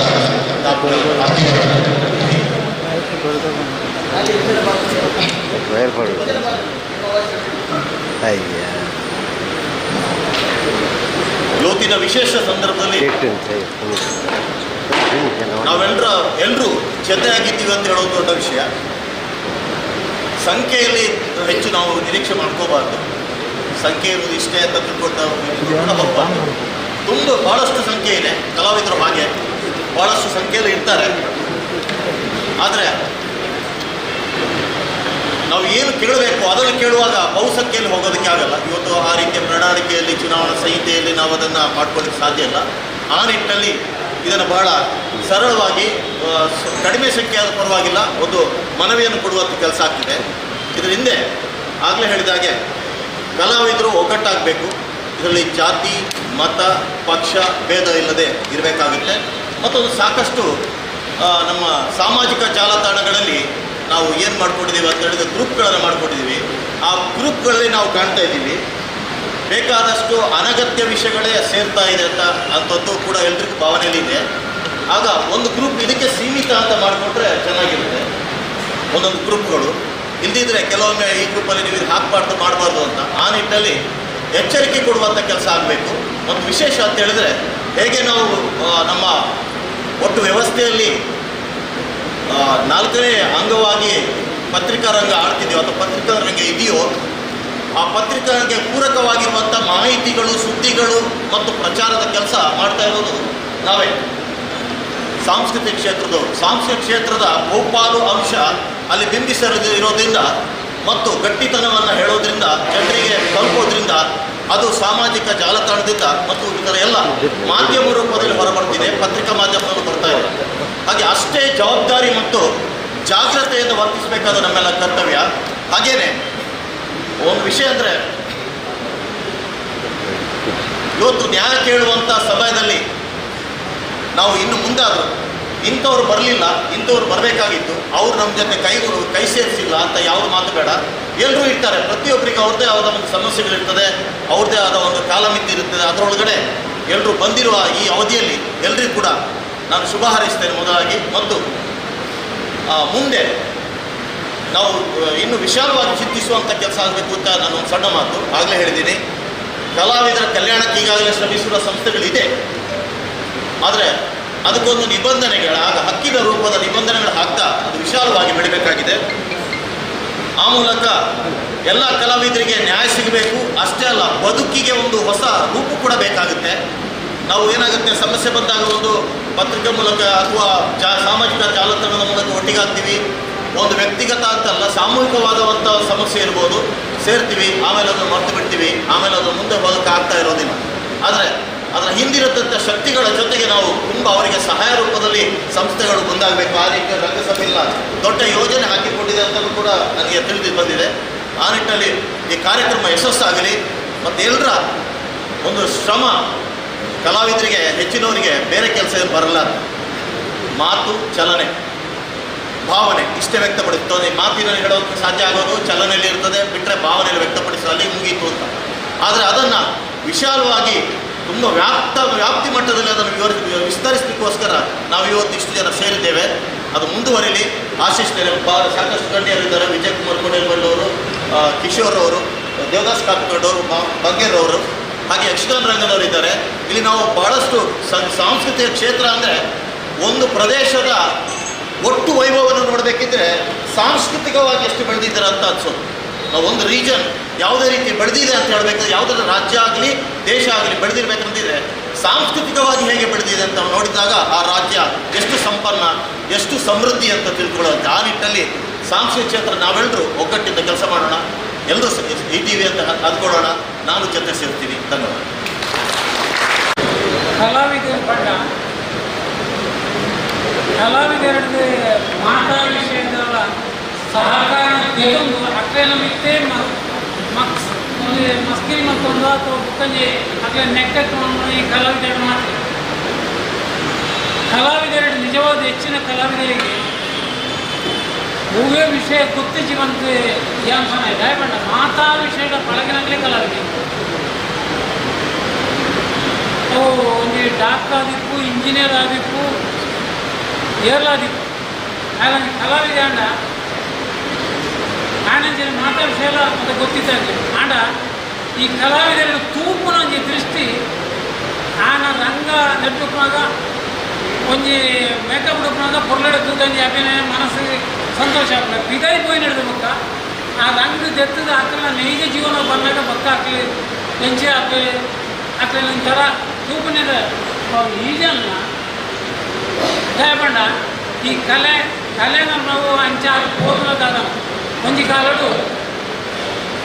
Speaker 3: ಇವತ್ತಿನ ವಿಶೇಷ ಸಂದರ್ಭದಲ್ಲಿ ನಾವೆಲ್ಲರ ಎಲ್ಲರೂ ಜೊತೆಯಾಗಿದ್ದೀವಿ ಅಂತ ಹೇಳೋದು ದೊಡ್ಡ ವಿಷಯ. ಸಂಖ್ಯೆಯಲ್ಲಿ ಹೆಚ್ಚು ನಾವು ನಿರೀಕ್ಷೆ ಮಾಡ್ಕೋಬಾರ್ದು. ಸಂಖ್ಯೆ ಇರುವುದು ಇಷ್ಟೇ ಅಂತ ತಿಳ್ಕೊಳ್ತಾ ಹೋಗ್ಬಾರ್ದು. ತುಂಬ ಭಾಳಷ್ಟು ಸಂಖ್ಯೆ ಇದೆ, ಕಲಾವಿದರು ಹಾಗೆ ಭಾಳಷ್ಟು ಸಂಖ್ಯೆಯಲ್ಲಿ ಇರ್ತಾರೆ. ಆದರೆ ನಾವು ಏನು ಕೇಳಬೇಕು ಅದನ್ನು ಕೇಳುವಾಗ ಬಹುಸಂಖ್ಯೆಯಲ್ಲಿ ಹೋಗೋದಕ್ಕೆ ಆಗಲ್ಲ. ಇವತ್ತು ಆ ರೀತಿಯ ಪ್ರಣಾಳಿಕೆಯಲ್ಲಿ, ಚುನಾವಣಾ ಸಂಹಿತೆಯಲ್ಲಿ ನಾವು ಅದನ್ನು ಮಾಡ್ಕೊಳ್ಳಿಕ್ಕೆ ಸಾಧ್ಯ ಇಲ್ಲ. ಆ ನಿಟ್ಟಿನಲ್ಲಿ ಇದನ್ನು ಬಹಳ ಸರಳವಾಗಿ ಕಡಿಮೆ ಸಂಖ್ಯೆಯಾದ ಪರವಾಗಿಲ್ಲ ಒಂದು ಮನವಿಯನ್ನು ಕೊಡುವಂಥ ಕೆಲಸ ಆಗ್ತಿದೆ. ಇದರ ಹಿಂದೆ ಆಗಲೇ ಹೇಳಿದಾಗೆ ಕಲಾವಿದರು ಒಗ್ಗಟ್ಟಾಗಬೇಕು. ಇದರಲ್ಲಿ ಜಾತಿ, ಮತ, ಪಕ್ಷ ಭೇದ ಇಲ್ಲದೆ ಇರಬೇಕಾಗುತ್ತೆ. ಮತ್ತೊಂದು ಸಾಕಷ್ಟು ನಮ್ಮ ಸಾಮಾಜಿಕ ಜಾಲತಾಣಗಳಲ್ಲಿ ನಾವು ಏನು ಮಾಡ್ಕೊಂಡಿದ್ದೀವಿ ಅಂತ ಹೇಳಿದ್ರೆ ಗ್ರೂಪ್ಗಳನ್ನು ಮಾಡ್ಕೊಂಡಿದ್ದೀವಿ. ಆ ಗ್ರೂಪ್ಗಳಲ್ಲಿ ನಾವು ಕಾಣ್ತಾ ಇದ್ದೀವಿ ಬೇಕಾದಷ್ಟು ಅನಗತ್ಯ ವಿಷಯಗಳೇ ಸೇರ್ತಾ ಇದೆ ಅಂತ ಅಂಥದ್ದು ಕೂಡ ಎಲ್ರಿಗೂ ಭಾವನೆಯಲ್ಲಿ ಇದೆ. ಆಗ ಒಂದು ಗ್ರೂಪ್ ಇದಕ್ಕೆ ಸೀಮಿತ ಅಂತ ಮಾಡಿಕೊಂಡ್ರೆ ಚೆನ್ನಾಗಿರುತ್ತೆ. ಒಂದೊಂದು ಗ್ರೂಪ್ಗಳು ಇಲ್ದಿದ್ರೆ ಕೆಲವೊಮ್ಮೆ ಈ ಗ್ರೂಪಲ್ಲಿ ನೀವು ಇದು ಹಾಕಬಾರ್ದು, ಮಾಡಬಾರ್ದು ಅಂತ ಆ ನಿಟ್ಟಿನಲ್ಲಿ ಎಚ್ಚರಿಕೆ ಕೊಡುವಂಥ ಕೆಲಸ ಆಗಬೇಕು. ಮತ್ತು ವಿಶೇಷ ಅಂತ ಹೇಳಿದ್ರೆ ಹೇಗೆ ನಾವು ನಮ್ಮ ಒಟ್ಟು ವ್ಯವಸ್ಥೆಯಲ್ಲಿ ನಾಲ್ಕನೇ ಅಂಗವಾಗಿ ಪತ್ರಿಕಾ ರಂಗ ಆಡ್ತಿದೆಯೋ ಅಥವಾ ಪತ್ರಿಕಾ ರಂಗ ಇದೆಯೋ ಆ ಪತ್ರಿಕಾ ರಂಗಕ್ಕೆ ಪೂರಕವಾಗಿರುವಂಥ ಮಾಹಿತಿಗಳು, ಸುದ್ದಿಗಳು ಮತ್ತು ಪ್ರಚಾರದ ಕೆಲಸ ಮಾಡ್ತಾ ಇರೋದು ನಾವೇ ಸಾಂಸ್ಕೃತಿಕ ಕ್ಷೇತ್ರದವರು. ಸಾಂಸ್ಕೃತಿಕ ಕ್ಷೇತ್ರದ ಬಹುಪಾಲು ಅಂಶ ಅಲ್ಲಿ ಬಿಂಬಿಸಿರೋದ್ರಿಂದ ಮತ್ತು ಗಟ್ಟಿತನವನ್ನು ಹೇಳೋದ್ರಿಂದ, ಜನರಿಗೆ ತಲುಪೋದ್ರಿಂದ, ಅದು ಸಾಮಾಜಿಕ ಜಾಲತಾಣದಿಂದ ಮತ್ತು ಇತರ ಎಲ್ಲ ಮಾಧ್ಯಮ ರೂಪದಲ್ಲಿ ಹೊರಬರ್ತಿದೆ, ಪತ್ರಿಕಾ ಮಾಧ್ಯಮದಲ್ಲೂ ಬರ್ತಾ ಇದೆ. ಹಾಗೆ ಅಷ್ಟೇ ಜವಾಬ್ದಾರಿ ಮತ್ತು ಜಾಗ್ರತೆಯಿಂದ ವರ್ತಿಸಬೇಕಾದ ನಮ್ಮೆಲ್ಲ ಕರ್ತವ್ಯ. ಹಾಗೇನೆ ಒಂದು ವಿಷಯ ಅಂದರೆ, ಇವತ್ತು ನ್ಯಾಯ ಕೇಳುವಂಥ ಸಮಯದಲ್ಲಿ ನಾವು ಇನ್ನು ಮುಂದಾದರೂ ಇಂಥವ್ರು ಬರಲಿಲ್ಲ, ಇಂಥವ್ರು ಬರಬೇಕಾಗಿತ್ತು, ಅವ್ರು ನಮ್ಮ ಜೊತೆ ಕೈ ಸೇರಿಸಿಲ್ಲ ಅಂತ ಯಾವುದು ಮಾತು ಬೇಡ. ಎಲ್ಲರೂ ಇರ್ತಾರೆ, ಪ್ರತಿಯೊಬ್ಬರಿಗೆ ಅವ್ರದ್ದೇ ಆದ ಒಂದು ಸಮಸ್ಯೆಗಳಿರ್ತದೆ, ಅವ್ರದ್ದೇ ಆದ ಒಂದು ಕಾಲಮಿತಿ ಇರ್ತದೆ. ಅದರೊಳಗಡೆ ಎಲ್ಲರೂ ಬಂದಿರುವ ಈ ಅವಧಿಯಲ್ಲಿ ಎಲ್ರಿಗೂ ಕೂಡ ನಾನು ಶುಭ ಹಾರೈಸ್ತೇನೆ ಮೊದಲಾಗಿ. ಮತ್ತು ಮುಂದೆ ನಾವು ಇನ್ನೂ ವಿಶಾಲವಾಗಿ ಚಿಂತಿಸುವಂಥ ಕೆಲಸ ಆಗಬೇಕು ಅಂತ ನಾನು ಒಂದು ಸಣ್ಣ ಮಾತು ಆಗಲೇ ಹೇಳಿದ್ದೀನಿ. ಕಲಾವಿದರ ಕಲ್ಯಾಣಕ್ಕೆ ಈಗಾಗಲೇ ಶ್ರಮಿಸುವ ಸಂಸ್ಥೆಗಳಿದೆ, ಆದರೆ ಅದಕ್ಕೊಂದು ನಿಬಂಧನೆಗಳ, ಆಗ ಹಕ್ಕಿನ ರೂಪದ ನಿಬಂಧನೆಗಳು ಹಾಕ್ತಾ ಅದು ವಿಶಾಲವಾಗಿ ಬೆಳಿಬೇಕಾಗಿದೆ. ಆ ಮೂಲಕ ಎಲ್ಲ ಕಲಾವಿದರಿಗೆ ನ್ಯಾಯ ಸಿಗಬೇಕು. ಅಷ್ಟೇ ಅಲ್ಲ, ಬದುಕಿಗೆ ಒಂದು ಹೊಸ ರೂಪ ಕೂಡ ಬೇಕಾಗುತ್ತೆ. ನಾವು ಏನಾಗುತ್ತೆ, ಸಮಸ್ಯೆ ಬಂದಾಗ ಒಂದು ಪತ್ರಿಕೆ ಮೂಲಕ ಅಥವಾ ಸಾಮಾಜಿಕ ಜಾಲತಾಣದ ಮೂಲಕ ಒಟ್ಟಿಗಾಗ್ತೀವಿ. ಒಂದು ವ್ಯಕ್ತಿಗತ ಅಂತಲ್ಲ, ಸಾಮೂಹಿಕವಾದಂಥ ಸಮಸ್ಯೆ ಇರ್ಬೋದು, ಸೇರ್ತೀವಿ, ಆಮೇಲೆ ಅದನ್ನು ಮರೆತು ಬಿಡ್ತೀವಿ, ಆಮೇಲೆ ಅದು ಮುಂದೆ ಹೋಗೋಕ್ಕೆ ಆಗ್ತಾ ಇರೋದಿಲ್ಲ. ಆದರೆ ಅದರ ಹಿಂದಿರತಕ್ಕ ಶಕ್ತಿಗಳ ಜೊತೆಗೆ ನಾವು ತುಂಬ ಅವರಿಗೆ ಸಹಾಯ ರೂಪದಲ್ಲಿ ಸಂಸ್ಥೆಗಳು ಮುಂದಾಗಬೇಕು. ಆ ರೀತಿಯ ರಂಗಸಭೆಲ್ಲ ದೊಡ್ಡ ಯೋಜನೆ ಹಾಕಿಕೊಂಡಿದೆ ಅಂತಲೂ ಕೂಡ ನನಗೆ ತಿಳಿದು ಬಂದಿದೆ. ಆ ನಿಟ್ಟಿನಲ್ಲಿ ಈ ಕಾರ್ಯಕ್ರಮ ಯಶಸ್ಸಾಗಲಿ ಮತ್ತು ಎಲ್ಲರ ಒಂದು ಶ್ರಮ, ಕಲಾವಿದರಿಗೆ ಹೆಚ್ಚಿನವರಿಗೆ ಬೇರೆ ಕೆಲಸ ಏನು ಬರಲ್ಲ, ಮಾತು, ಚಲನೆ, ಭಾವನೆ ಇಷ್ಟೇ ವ್ಯಕ್ತಪಡಿಸ್ತದೆ. ಮಾತಿನಲ್ಲಿ ಹೇಳೋಕ್ಕೆ ಸಾಧ್ಯ ಆಗೋದು ಚಲನೆಯಲ್ಲಿ ಇರ್ತದೆ, ಬಿಟ್ಟರೆ ಭಾವನೆಯಲ್ಲಿ ವ್ಯಕ್ತಪಡಿಸೋ ಅಲ್ಲಿ ಮುಗೀತು ಅಂತ. ಆದರೆ ಅದನ್ನು ವಿಶಾಲವಾಗಿ ತುಂಬ ವ್ಯಾಪ್ತಿ ಮಟ್ಟದಲ್ಲಿ ಅದನ್ನು ವಿಸ್ತರಿಸಲಿಕ್ಕೋಸ್ಕರ ನಾವು ಇವತ್ತು ಇಷ್ಟು ಜನ ಸೇರಿದ್ದೇವೆ. ಅದು ಮುಂದುವರಿಲಿ ಆಶಿಸ್ತೇನೆ. ಸಾಕಷ್ಟು ಗಣ್ಯರಿದ್ದಾರೆ, ವಿಜಯ್ ಕುಮಾರ್ ಕೋಡೇಲ್ಬಳ್ಳವರು, ಕಿಶೋರ್ ಅವರು, ದೇವದಾಸ್ ಕಾಪಿಕಾಡವರು, ಬಂಗೇರವರು, ಹಾಗೆ ಯಕ್ಷಗಾನ ರಂಗದವರು ಇದ್ದಾರೆ. ಇಲ್ಲಿ ನಾವು ಭಾಳಷ್ಟು ಸಾಂಸ್ಕೃತಿಕ ಕ್ಷೇತ್ರ ಅಂದರೆ ಒಂದು ಪ್ರದೇಶದ ಒಟ್ಟು ವೈಭವವನ್ನು ನೋಡಬೇಕಿದ್ರೆ ಸಾಂಸ್ಕೃತಿಕವಾಗಿ ಎಷ್ಟು ಬೆಳೆದಿದ್ದಾರೆ ಅಂತ ಅನ್ಸೋದು. ನಾವು ಒಂದು ರೀಜನ್ ಯಾವುದೇ ರೀತಿ ಬೆಳೆದಿದೆ ಅಂತ ಹೇಳಬೇಕಾದ್ರೆ, ಯಾವುದಾದ್ರು ರಾಜ್ಯ ಆಗಲಿ ದೇಶ ಆಗಲಿ ಬೆಳೆದಿರ್ಬೇಕಂತಿದ್ರೆ ಸಾಂಸ್ಕೃತಿಕವಾಗಿ ಹೇಗೆ ಬೆಳೆದಿದೆ ಅಂತ ನೋಡಿದಾಗ ಆ ರಾಜ್ಯ ಎಷ್ಟು ಸಂಪನ್ನ, ಎಷ್ಟು ಸಮೃದ್ಧಿ ಅಂತ ತಿಳ್ಕೊಳ್ಳುವಂತೆ. ಆ ನಿಟ್ಟಿನಲ್ಲಿ ಸಾಂಸ್ಕೃತಿಕ ಕ್ಷೇತ್ರ ನಾವೆಲ್ಲರೂ ಒಗ್ಗಟ್ಟಿಂದ ಕೆಲಸ ಮಾಡೋಣ, ಎಲ್ಲರೂ ಇದ್ದೀವಿ ಅಂತ ಅಂದ್ಕೊಳ್ಳೋಣ. ನಾನು ಜೊತೆ ಸೇರ್ತೀನಿ. ಧನ್ಯವಾದ.
Speaker 4: ಕಲಾವಿದರ ಬಣ್ಣ ಕಲಾವಿದರದ್ದು ಮಾತಾ ವಿಷಯದಲ್ಲ ಸಹಕಾರ ತೆಗೆದು ಅಕ್ಲೇನ ಮಿತ್ತೆ ಮಕ್ಸ್ ಒಂದು ಮಸ್ಕಿರಿ ಮತ್ತೊಂದು ಅಥವಾ ಬುಕ್ಕಂಜಿ ಅಕ್ಲೆ ನೆಕ್ಕಕ್ಕೆ ಈ ಕಲಾವಿದರ ಮಾತು. ಕಲಾವಿದರ ನಿಜವಾದ ಹೆಚ್ಚಿನ ಕಲಾವಿದರಿಗೆ ಹೂವೇ ವಿಷಯ ಗೊತ್ತಿಜೀವಂತ ಯಾಂಸನ ದಯಬಣ್ಣ ಮಾತಾ ವಿಷಯದ ಪಳಗಿನಾಗಲೇ ಕಲಾವಿದರು. ಅವು ಒಂದು ಡಾಕ್ಟರ್ ಆದಿಪ್ಪು, ಇಂಜಿನಿಯರ್ ಆದಿಪ್ಪು, ಏರ್ಲಾದಿಪ್ಪು, ಹಾಗಾಗಿ ಕಲಾವಿದ ಅಂಡ ಆನಂಜಿನ ಮಾತಾ ವಿಷಯ ಎಲ್ಲ ಮತ್ತೆ ಗೊತ್ತಿದ್ದಾಗಲಿ ಆಂಡ ಈ ಕಲಾವಿದರ ತೂಪುನ ಒಂಜಿ ದೃಷ್ಟಿ ಆನ ರಂಗ ನೆಟ್ಟುಪ್ಪಾಗ ಒಂಜಿ ಮೇಕಪ್ ಉಡುಪನಾಗ ಪೊರ್ಲಡೆ ತೂದಂಜಿ ಅಭಿನಯ ಮನಸ್ಸಿಗೆ ಸಂತೋಷ ಆಗ್ತದೆ. ಪಿದಾಯಿ ಪೋಯಿ ನಡೆದ ಬೊಕ್ಕ ಆ ರಂಗ ದೆತ್ತದ ಆಕಲ ನೈಜ ಜೀವನ ಬಂದಾಗ ಬೊಕ್ಕ ಹಾಕಲಿ ಎಂಚೆ ಹಾಕಲಿ ಆಕಲಿ ಒಂಥರ ತೂಪನಿದ ಈಜನ್ನ ದಯಪಂಡ ಈ ಕಲೆ ಕಲೆ ನಾವು ಅಂಚಾರು ಪೋತುನ ಒಂಜಿ ಕಾಲಡು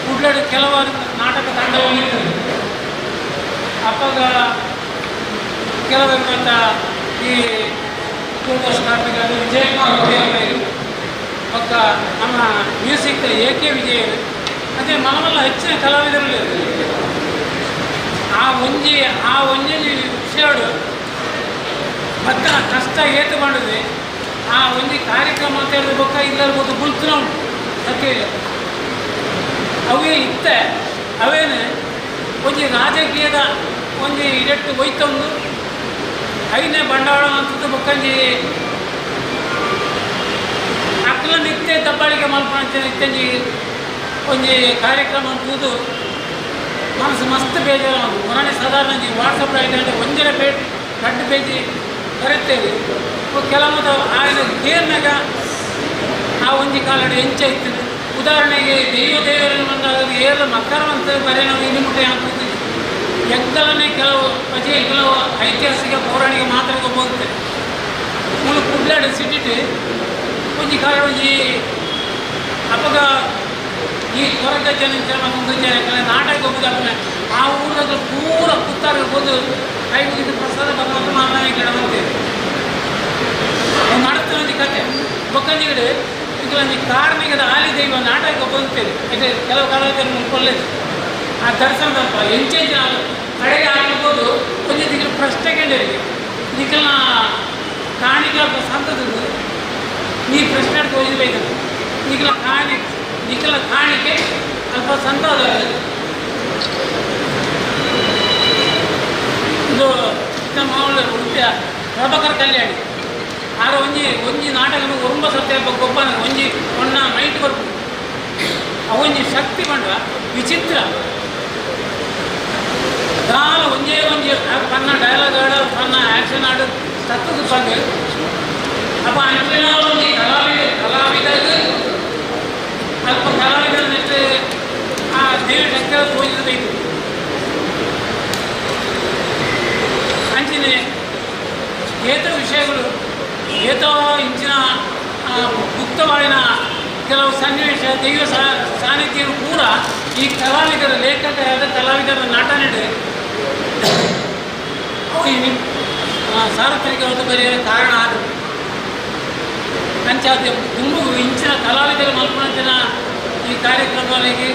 Speaker 4: ಕುಡ್ಲಡು ಕೆಲವಾರು ನಾಟಕ ತಂಡಗಳು ಅಪ್ಪಗ ಕೆಲವರು ಈ ಸ್ಥಾಪಕರು ವಿಜಯಕುಮಾರ್ ಪಕ್ಕ ನಮ್ಮ ಮ್ಯೂಸಿಕ್ ಎ ಕೆ ವಿಜಯರು ಅದೇ ಮನವಲ್ಲ ಹೆಚ್ಚಿನ ಕಲಾವಿದರು ಆ ಒಂಜಿ ವಿಷಯಡು ಭಕ್ತನ ಕಷ್ಟ ಏತು ಮಾಡಿದ್ವಿ ಆ ಒಂಜಿ ಕಾರ್ಯಕ್ರಮ ಅಂತ ಹೇಳಿದ್ರೆ ಬೊಕ್ಕ ಇಲ್ಲರ್ಬೋದು ಬುಲ್ತನ ಉಂಟು ಸತ್ಯ ಅವೇ ಇತ್ತೆ ಅವೇನು ಒಂಜಿ ರಾಜಕೀಯದ ಒಂಜಿ ಇಡೆಟ್ಟು ಒಯ್ತೊಂದು ಐನೇ ಬಂಡವಾಳ ಅಂತದ್ದು ಬೊಕ್ಕಂಜಿ ಅಕ್ಲ ನಿತ್ಯ ದಬ್ಬಾಳಿಕೆ ಮಲ್ಪಂಚ ನಿತ್ಯಂಜಿ ಒಂಜಿ ಕಾರ್ಯಕ್ರಮ ಅಂತದ್ದು ಮನಸ್ಸು ಮಸ್ತ್ ಬೇಜಾರು. ಮೊನ್ನೆ ಸಾಧಾರಣ ವಾಟ್ಸಪ್ ಐಟಂటే ಒಂಜರೆ ಪೇಟ್ ರಡ್ಡು ಪೇಜಿ ಬರುತ್ತೇವೆ ಕೆಲವೊಂದು ఆయన ಗೇರ್ನಾಗ ಆ ಒಂಜಿ ಕಾಲಡು ಎಂಚ ಇತ್ತು. ಉದಾಹರಣೆಗೆ ದೈವ ದೇವರನ್ನು ಬಂದಾಗ ಏಳು ಮಕ್ಕಳಂತ ಬರೀ ನಾವು ಇಲ್ಲಿ ಮುಟ್ಟೆ ಹಾಕುತ್ತೀವಿ. ಎಂಕಲನೇ ಕೆಲವು ಪಜೆ ಕೆಲವು ಐತಿಹಾಸಿಕ ಪೌರಾಣಿಕ ಮಾತ್ರ ಹೋಗುತ್ತೆ. ಮೂಲು ಕುಡ್ಲಾಡು ಸಿಟ್ಟಿಟ್ಟು ಒಂಜಿ ಕಾಲ ಒಂಜಿ ಅಪ್ಪಗ ಈ ಕೊರಗ ಜನ ಜನ ನಾಟಕ ಹೋಗುದಾದ್ರೆ ಆ ಊರಾಗ ಪೂರ ಪುತ್ತಾರ ಹೋದು ಕೈ ಮುಗಿದು ಪ್ರಸಾದ ಭಗವಂತ ಮಾರನೇ ಗಿಡ ಬಂತೇವೆ ಮಾಡುತ್ತೆ ಒಂಜಿ ಕತೆ. ಬೊಕ್ಕಂಜಿಗಡೆ ಇದೊಂದು ಕಾರ್ಮಿಕದ ಆಲಿ ದೈವ ನಾಟಕ ಬಂತೇವೆ. ಯಾಕೆ ಕೆಲವು ಕಾಲದಲ್ಲಿ ಮುನ್ಕೊಳ್ಳೇದು ಆ ದರ್ಶನದಪ್ಪ ಎಂಚೆಂಚಿನ ಕಡೆಗೆ ಹಾಕ್ಬೋದು ಒಂಜಿ ದಿನ ಪ್ರಶ್ನೆ ಕೇಳಿರಿ ನಿಖಲ್ನ ಕಾಣಿಕೆ ಸಂತದ್ದು ನೀ ಪ್ರಶ್ನೆ ಹೋಗಿ ನಿಖಲ ಕಾಣಿ ನಿಖಲ ಕಾಣಿಕೆ ಅಲ್ಪ ಸಂತದ ಇದು ಮಾಮೂಲು ಉಡುಪಿಯ ಪ್ರಭಾಕರ್ ಕಲ್ಯಾಣಿ ಆಗ ಒಂಜಿ ಒಂಜಿ ನಾಟಕನು ಒರಂಬ ಸತ್ಯ ಗೊಬ್ಬನ ಒಂಜಿ ಒಣ್ಣ ಮೈಟ್ ಬರ್ಪು ಅವೊಂಜಿ ಶಕ್ತಿ ಪಂಡ ವಿಚಿತ್ರ ದಾಲ ಒಂಜೇ ಒಂಜಿ ಪನ್ನ ಡೈಲಾಗ್ ಆಡು ಪನ್ನ ಆ್ಯಕ್ಷನ್ ಆಡು ತತ್ತದ ಪಂಡು ಅಪ್ಪ ಅಂಚಿನ ಒಂಜಿ ಕಲಾವಿದಾಗ ಅಲ್ಪ ಕಲಾವಿದರನ್ನಿಟ್ಟು ಆ ದೇವಿ ಶಕ್ತಿ ತೋಜಿಸಬೇಕು. ಅಂಚಿನ ಏತ ವಿಷಯಗಳು ಏತೋ ಇಂಚಿನ ಗುಪ್ತವಾಯಿನ ಕೆಲವು ಸನ್ನಿವೇಶ ದೈವ ಸಾನ್ನಿಧ್ಯವು ಕೂಡ ಈ ಕಲಾವಿದರ ಲೇಖಕ ಕಲಾವಿದರ ನಟನೆ ಸಾರ್ವತ್ರಿಕವಾದ ಬರೆಯ ಕಾರಣ ಆದರು. ಅಂಚಾದ ತುಂಬು ಇಂಚಿನ ಕಲಾವಿದರ ಮಲ್ಪನಂಚಿನ ಈ ಕಾರ್ಯಕ್ರಮಗಳಿಗೆ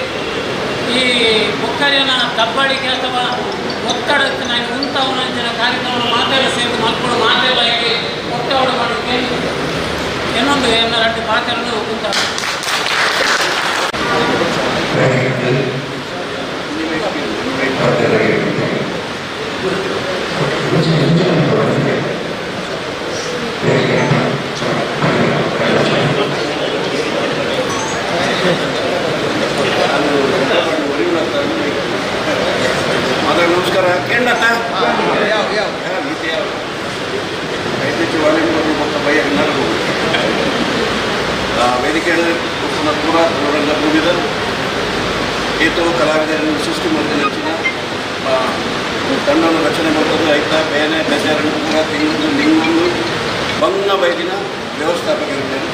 Speaker 4: ಈ ಬೊಕ್ಕರಿನ ದಬ್ಬಾಳಿಕೆ ಅಥವಾ ಒತ್ತಡಕ್ಕೆ ನಾನು ಉಂಟವನಂಚಿನ ಕಾರ್ಯಕ್ರಮ ಮಾತಾಡ ಸೇರಿ ಮಲ್ಪಡು ಮಾತಾಡಲಾಗಿ ಒತ್ತಡ ಮಾಡೋಕ್ಕೆ ಇನ್ನೊಂದು ಎರಡು ಪಾತ್ರಗಳು ಕುಂತ
Speaker 5: ನಮಸ್ಕಾರ ಕೇಂದ್ರ ಯಾವ ಯಾವ ಯಾವ ವೇದಿಕೆ ಪೂರ ರಂಗಭೂಮಿದ ಏತೋ ಕಲಾವಿದರನ್ನು ಸೃಷ್ಟಿ ಮಾಡ್ತೀನಿ ಅಂಚಿನ ತಂಡವನ್ನು ರಚನೆ ಮಾಡೋದು ಐತ ಬೇನೆ ಬೇಜಾರನ್ನು ಪೂರ ತಿಂಗಳು ನಿಂಗೊಂದು ಬಂಗ ಬೈದಿನ ವ್ಯವಸ್ಥಾಪಕರಿದ್ದೇನೆ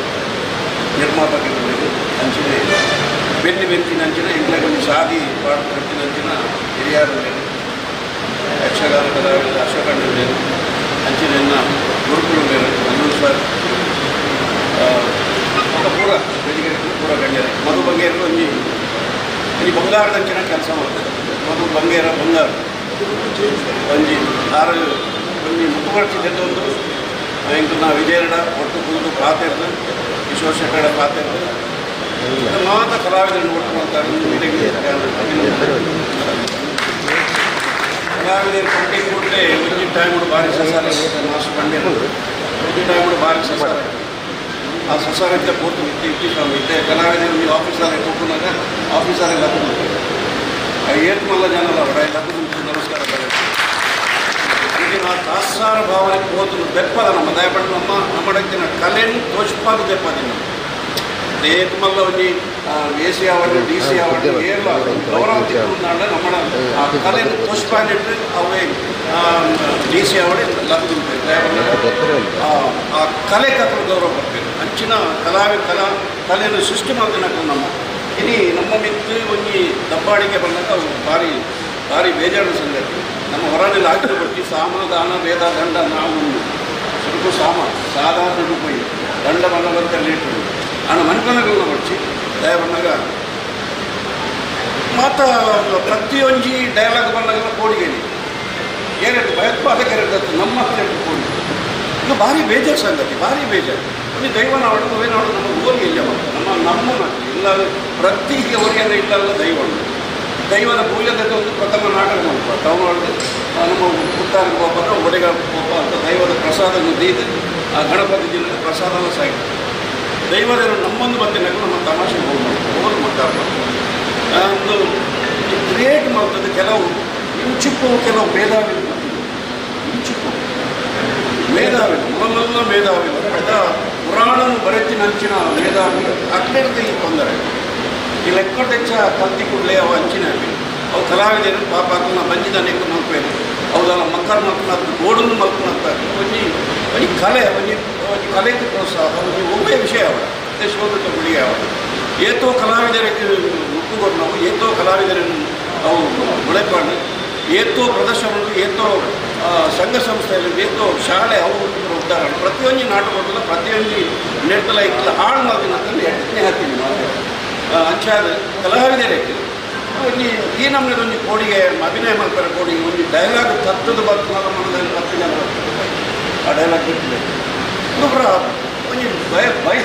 Speaker 5: ನಿರ್ಮಾಪಕರಿದ್ದೇನೆ ಅಂಚಿನ ಬೆನ್ನಿ ಬೆಂಚಿನ ಅಂಚಿನ ಎಂಟ್ಲಾಗ ಒಂದು ಸಾದಿ ಪಾಠ ಕಟ್ಟಿನ ಅಂಚಿನ ಹಿರಿಯರಿದ್ದೇನೆ ಯಕ್ಷಗಾನ ಕಲಾವಿದ ಅಶೋಕಣ್ಣಿದ್ದೇನೆ ಅಂಚಿನ ಗುರುಕುಲು ಬೇರೆ ಮಂಜೂರು ಸರ್ ఒక ಪೂರ ವೇದಿಕೆ ಪೂರ ಗಣ್ಯರೇ. ಮಧು ಬಂಗೇರ ಒಂಜಿ ಒಂಜಿ ಬಂಗಾರದಂಚಿನ ಕೆಲಸ ಮಾಡ್ತಾರೆ. ಮಧು ಬಂಗೇರ ಬಂಗಾರ ಒಂಜಿ ಆರು ಒಂಜಿ ಮುತ್ತುಪಡಿಸಿದ್ದೊಂದು ಎಂಕಲ್ನ ವಿಜಯರಡ ಒಟ್ಟು ಕುಂದು ಪಾತೆರ್ದು ಕಿಶೋರ್ ಶೆಟ್ಟಡ ಪಾತೆರ್ದು ಮಾತ ಕಲಾವಿದರನ್ನು ಒಟ್ಟು ಮಾಡ್ತಾರೆ. ಕಲಾವಿದರು ಕಮಿಟಿ ಕೂಡಲೇ ಒಂಜಿ ಟೈಮ್ ಭಾರಿ ಸಸಾರ ಮಾಸ್ಟರ್ ಬಂಡೇರು ಒಂಜಿ ಟೈಮ್ ಭಾರಿ ಸಸಾರ ಆ ಸಸಾರ ಇದ್ದ ಪೋತು ಇತ್ತೆ ಇತ್ತಿ ಇತ್ತೆ ಕಲಾವಿದರು ನೀವು ಆಫೀಸರ್ ತೂಕುನಾಗ ಆಫೀಸರ್ ಲಗ್ನ ಏತ್ ಮಲ್ಲ ಜನಲ್ಲ ಅವರ ಲಗ್ನ ನಮಸ್ಕಾರ ಈಗ ತಾಸಾರ ಭಾವನೆ ಪೋತು ದೆಪ್ಪದ ನಮ್ಮ ದಯಪಟ್ಟು ನಮ್ಮ ನಮ್ಮಡಕ್ಕಿನ ಕಲೆಯನ್ನು ತೋಚ್ಪಾದ ದೆಪ್ಪದಿನ ಏತ್ ಮಲ್ಲ ಒಂಜಿ A C award D C award ಏರ್ಲ ಗೌರವ ತಿಕ್ಕೊಂಡಾಂಡ ನಮ್ಮ ಆ ಕಲೆಯನ್ನು ತೋಚ್ಪಾದಿಟ್ಟು ಅವೇ ಡಿ ಸಿ ಅವಡೆ ಆ ಕಲೆ ಕಥಲು ಗೌರವ ಕೊಡ್ಬೇಕು ಅಂಚಿನ ಕಲಾವಿ ಕಲಾ ಕಲೆಯನ್ನು ಸೃಷ್ಟಿ ಮಾಡ್ತನಕ ನಮ್ಮ ಇನಿ ನಮ್ಮ ಮಿತ್ತು ಒಂಜಿ ದಬ್ಬಾಳಿಕೆ ಬಂದಾಗ ಅವು ಭಾರಿ ಭಾರಿ ಬೇಜಾರು ಸಂಗತಿ. ನಮ್ಮ ಹೊರನಲ್ಲಿ ಆಗ್ತದೆ ಬರ್ತಿ ಸಾಮ ದಾನ ಭೇದ ದಂಡ ನಾವು ಸುರುಕು ಸಾಮ ಸಾಧಾರಣ ರೂಪಾಯಿ ದಂಡ ಬಂದ ಬಂತಲ್ಲಿ ಇಟ್ಟು ಹಣ ಮನ್ಪನಗಳನ್ನ ಬರ್ಚಿ ದಯ ಬಂದಾಗ ಮಾತ ಪ್ರತಿಯೊಂಜಿ ಡೈಲಾಗ್ ಬಂದಾಗೆಲ್ಲ ಕೋಡಿಗೇಳಿ ಏನೆಂಟು ಭಯೋತ್ಪಾದಕ ಎರಡು ನಮ್ಮ ಹತ್ರ ಕೋಡಿ ಇದು ಭಾರಿ ಬೇಜಾರು ಸಂಗತಿ, ಭಾರಿ ಬೇಜಾರು. ಒಂದು ದೈವನ ಅವಳು ನಾಡು ನಮ್ಮ ಊರಿಗೆ ಇಲ್ಲ ನಮ್ಮ ನಮ್ಮ ಇಲ್ಲ ಪ್ರತಿ ಊರಿಯನ್ನು ಇಲ್ಲಲ್ಲ ದೈವ ದೈವದ ಪೂಜೆದ ಒಂದು ಪ್ರಥಮ ನಾಟಕ ಮಾಡ್ತಾರೆ ಟೌನ್ ನಮ್ಮ ಪುತ್ತಾರಿಗೆ ಒಬ್ಬ ಒಡೆಗ ಒಬ್ಬ ಅಂತ ದೈವದ ಪ್ರಸಾದನ್ನು ದೀದು ಆ ಗಣಪತಿ ದಿನದ ಪ್ರಸಾದನ ಸಾಗಿ ದೈವದ ನಮ್ಮೊಂದು ಬಂದಿನಾಗ ನಮ್ಮ ತಮಾಷೆ ಹೋಗಿ ಹೋಗಿ ಮಾಡ್ತಾರೆ. ಒಂದು ಕ್ರಿಯೇಟ್ ಮಾಡ್ತದೆ ಕೆಲವು ಇಂಚಿಪ್ಪು ಕೆಲವು ಮೇಧಾವಿಗಳು ಇಂಚಿಪ್ಪು ಮೇಧಾವಿಗಳು ಮೊದಲೆಲ್ಲ ಮೇಧಾವಿಗಳು ಪುರಾಣ ಬರೆತಿನ ಅಂಚಿನ ಮೇಧಾವಿಗಳು ಅಕ್ಲೇರ್ದ ಈ ತೊಂದರೆ ಈ ಲೆಕ್ಕಡೆಚ್ಚ ಕಲ್ತಿ ಕೂಡಲೇ ಅವು ಅಂಚಿನ ಅವು ಕಲಾವಿದರು ಪಾಪ ಹಾಕೋಣ ಬಂಜಿದ ಮಲ್ಪೇನು ಹೌದಲ್ಲ ಮಕ್ಕಳ ಮಲ್ಪನ ಗೋಡನ್ನು ಮಲ್ಪನ ಒಂಜಿ ಒಂಜಿ ಕಲೆ ಒಂಜಿ ಒಂಜಿ ಕಲೆಗೆ ಪ್ರೋತ್ಸಾಹ ಒಂಜಿ ಒಬ್ಬೇ ವಿಷಯ ಅವಳ ಶೋಧಕ ಗುಳಿಗೆ ಅವಳ ಏತೋ ಕಲಾವಿದರಿಗೆ ಮುಕ್ಕುಗೊಡು ನಾವು ಏತೋ ಕಲಾವಿದರನ್ನು ಅವು ಉಳೆಪಾಡು ಏತೋ ಪ್ರದರ್ಶನಗಳು ಏತೋ ಸಂಘ ಸಂಸ್ಥೆಯಲ್ಲಿ ಏತೋ ಶಾಲೆ ಅವು ಉದ್ಧಾರ ಪ್ರತಿಯೊಂದು ನಾಟಕದಲ್ಲ ಪ್ರತಿಯೊಂದು ನೆಡ್ತಲ ಇತ್ತಲ ಹಾಳು ಮಾಡ್ತೀನಿ ಅಂತಂದು ಎಟ್ಟನೇ ಹಾಕ್ತೀನಿ ಅಂಚಾದ ಕಲಾವಿದರಿಗೆ ಒಂಜಿ ಈ ನಮ್ಮನೆ ಒಂಜಿ ಕೋಡಿಗೆ ಅಭಿನಯ ಮಾಡ್ತಾರೆ ಕೋಡಿಗೆ ಒಂದು ಡೈಲಾಗ್ ತತ್ತದ ಬತ್ತು ಮನದಲ್ಲಿ 10 ಜನ ಆ ಡೈಲಾಗ್ ಬಿಟ್ಟಿದೆ ಇನ್ನೊಬ್ಬರ ಒಂಜಿ ಭಯ ಭಯ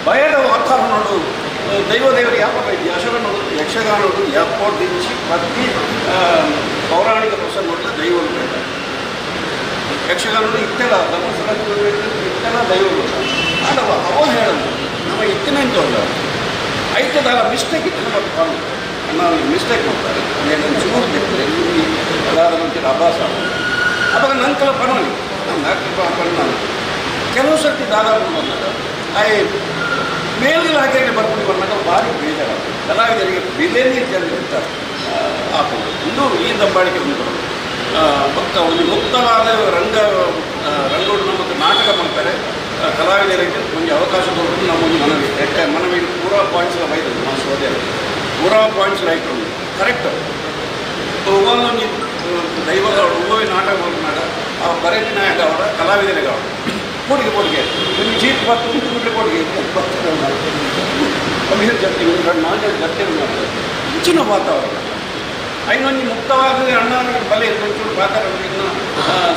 Speaker 5: ಭಯದ ವಾತಾವರಣ ದೈವ ದೇವರು ಯಾವ ಯಶಗಾನ ಯಕ್ಷಗಾನ ಯಾಪೋರ್ಟ್ ಇಂಚಿ ಪ್ರತಿ ಪೌರಾಣಿಕ ಪ್ರಸಂಗ ನೋಡಿದ್ರೆ ದೈವ ಯಕ್ಷಗಾನ ಇತ್ತೆಲ್ಲ ಧರ್ಮಸ್ಥಳ ಇತ್ತೆಲ್ಲ ದೈವ ಆಡವ ಅವ ಹೇಳೋದು ನಮ್ಮ ಇತ್ತಿನ ಐತದಾಗ ಮಿಸ್ಟೇಕ್ ಇತ್ತು ನಮ್ಮ ಕಾಣು ನಾವು ಮಿಸ್ಟೇಕ್ ಮಾಡ್ತಾರೆ నేను ಚೂರು ತಿಂದರೆ ಅದಾದ ನಂತರ ಅಭಾಸ ಅವಾಗ ನನ್ನ ಕೆಲ ಪರವಾಗಿ ನಾನು ಪಣ್ಣ ಕೆಲವು ಸರ್ತಿ ದಾದಾಪು ಬಂದಾಗ ಆಯ್ ಮೇಲ್ಗಡೆ ಹಾಕಿ ಬರ್ಕೊಂಡು ಬಂದಾಗ ಭಾರಿ ಬೇಜಾರು ಕಲಾವಿದರಿಗೆ ಬೆಲೆನೇ ಅಂತ ಹಾಕೋದು ಇನ್ನೂ ಈ ದಬ್ಬಾಳಿಕೆ ಉಂಟು ಭಕ್ತ ಒಂದು ಮುಕ್ತವಾದ ರಂಗ ರಂಗೋಡು ನಮ್ಮ ನಾಟಕ ಮಾಡ್ತಾರೆ ಕಲಾವಿದರಿಗೆ ಒಂದು ಅವಕಾಶ ಕೊಡೋದು ನಮ್ಮೊಂದು ಮನವಿ ಯಾಕೆ ಮನವಿ ಪೂರಾ ಪಾಯಿಂಟ್ಸ್ ಬೈದು ನಮ್ಮ ಸೋದೆ ಪೂರಾ ಪಾಯಿಂಟ್ಸ್ ರೈಟ್ ಉಂಟು ಕರೆಕ್ಟ್ ಒಬ್ಬೊಂದು ದೈವದ ಒಬ್ಬೊಬ್ಬ ನಾಟಕ ಮಾಡಿದಾಗ ಆ ಬರೆದಿ ನಾಯಕ ಅವರ ಕಲಾವಿದರಿಗೆ ಅವರು ಕೋಟಿಗೆ ಕೋಟಿಗೆ ನಿಮ್ಮ ಚೀಪ್ ಬತ್ತು ಕೂಡಲೇ ಕೋಟಿಗೆ ಅಮೀರ್ ಜರ್ತಿ ನಾಲ್ಕು ಜರ್ತಿ ಹೆಚ್ಚಿನ ವಾತಾವರಣ ಐನೊಂದು ಮುಕ್ತವಾದ ಅಣ್ಣ ಬಲೆ ಒಂಚೂರು ಪಾತ್ರ ಇನ್ನು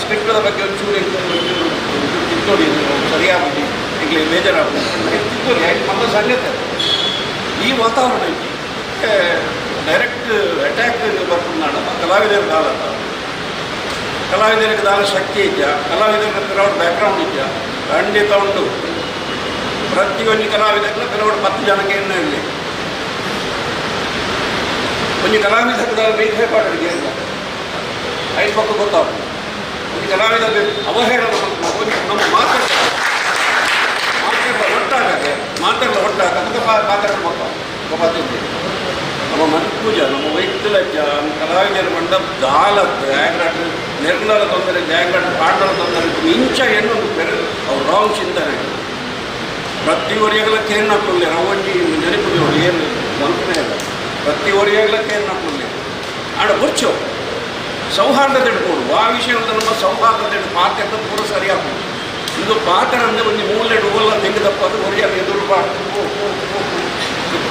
Speaker 5: ಸ್ಕ್ರಿಪ್ಟದ ಬಗ್ಗೆ ಒಂಚೂರು ಒಂಚೂರು ತಿದ್ದೋಡಿ ಸರಿಯಾಗಿ ಈಗಲೇ ಬೇಜಾರಾಗ್ತದೆ ತಿದ್ದೋಡಿ ಐದು ಮಕ್ಕಳು ಸಂಗತೆ ಈ ವಾತಾವರಣ ಐತಿ ಡೈರೆಕ್ಟ್ ಅಟ್ಯಾಕ್ ಬರ್తున్నాಡ ಕಲಾವಿದರ ದಾಲ ಕಲಾವಿದರಿಗೆ ದಾಲ ಶಕ್ತಿ ಇದೆಯಾ ಕಲಾವಿದರ ಬ್ಯಾಕ್ಗ್ರೌಂಡ್ ಇದೆಯಾ ಖಂಡಿತ ಉಂಟು. ಪ್ರತಿಯೊಂದು ಕಲಾವಿದಕ್ಕೆ ಕೆಲವರು 10 ಜನಕ್ಕೆ ಎಣ್ಣೆ ಇರಲಿ ಒಂದು ಕಲಾವಿದ ಬೇರೆ ಪಾಡಿಗೆ ಅಂತ ಐದು ಪಕ್ಕ ಗೊತ್ತಾಗ್ತದೆ. ಒಂದು ಕಲಾವಿದ ಅವಹೇಳನ ನಮ್ಮ ಮಾತಾಡ ಒಟ್ಟಾಗದೆ ಮಾತಾಡಲು ಒಟ್ಟಾಗ ಮಾತಾಡಲು ಗೊತ್ತಾಗ್ತದೆ. ನಮ್ಮ ಮನಪೂಜ ನಮ್ಮ ವೈದ್ಯಲ ಕಲಾವಿದರ ಮಂಡ ದಾಲ ಜಾಗ್ರಾಟ್ ನೆರ್ನಲ ತೊಂದರೆ ಜಾಗ್ರಾಟ್ ಪಾಂಡಲ ತೊಂದರೆ ಇಂಚ ಹೆಣ್ಣು ಬೇರೆ ಅವ್ರು ರಾಂಗ್ ಚಿಂತನೆ ಪ್ರತಿ ಒರಿಯಾಗಲ ಕೇರ್ ಹಾಕೊಳ್ಳಿ ರವಂಜಿ ನೆನಪು ಏನು ಮಲ್ಪನೆ ಇಲ್ಲ ಪ್ರತಿ ಒರಿಯಾಗಲ ಕೇರ್ ಹಾಕೊಳ್ಳಿ ಆಡ ಬುರ್ಚು ಸೌಹಾರ್ದತೆ ಇಟ್ಕೊಂಡು ಆ ವಿಷಯದ ನಮ್ಮ ಸೌಹಾರ್ದತೆ ಪಾತ್ರ ಪೂರ ಸರಿಯಾಗ್ಬೋದು. ಇದು ಪಾತ್ರ ಅಂದರೆ ಒಂದು ಮೂಲೆ ಓಲ ತೆಗೆದಪ್ಪ ಅದು ಒರಿಯಾಗ ಎದುರು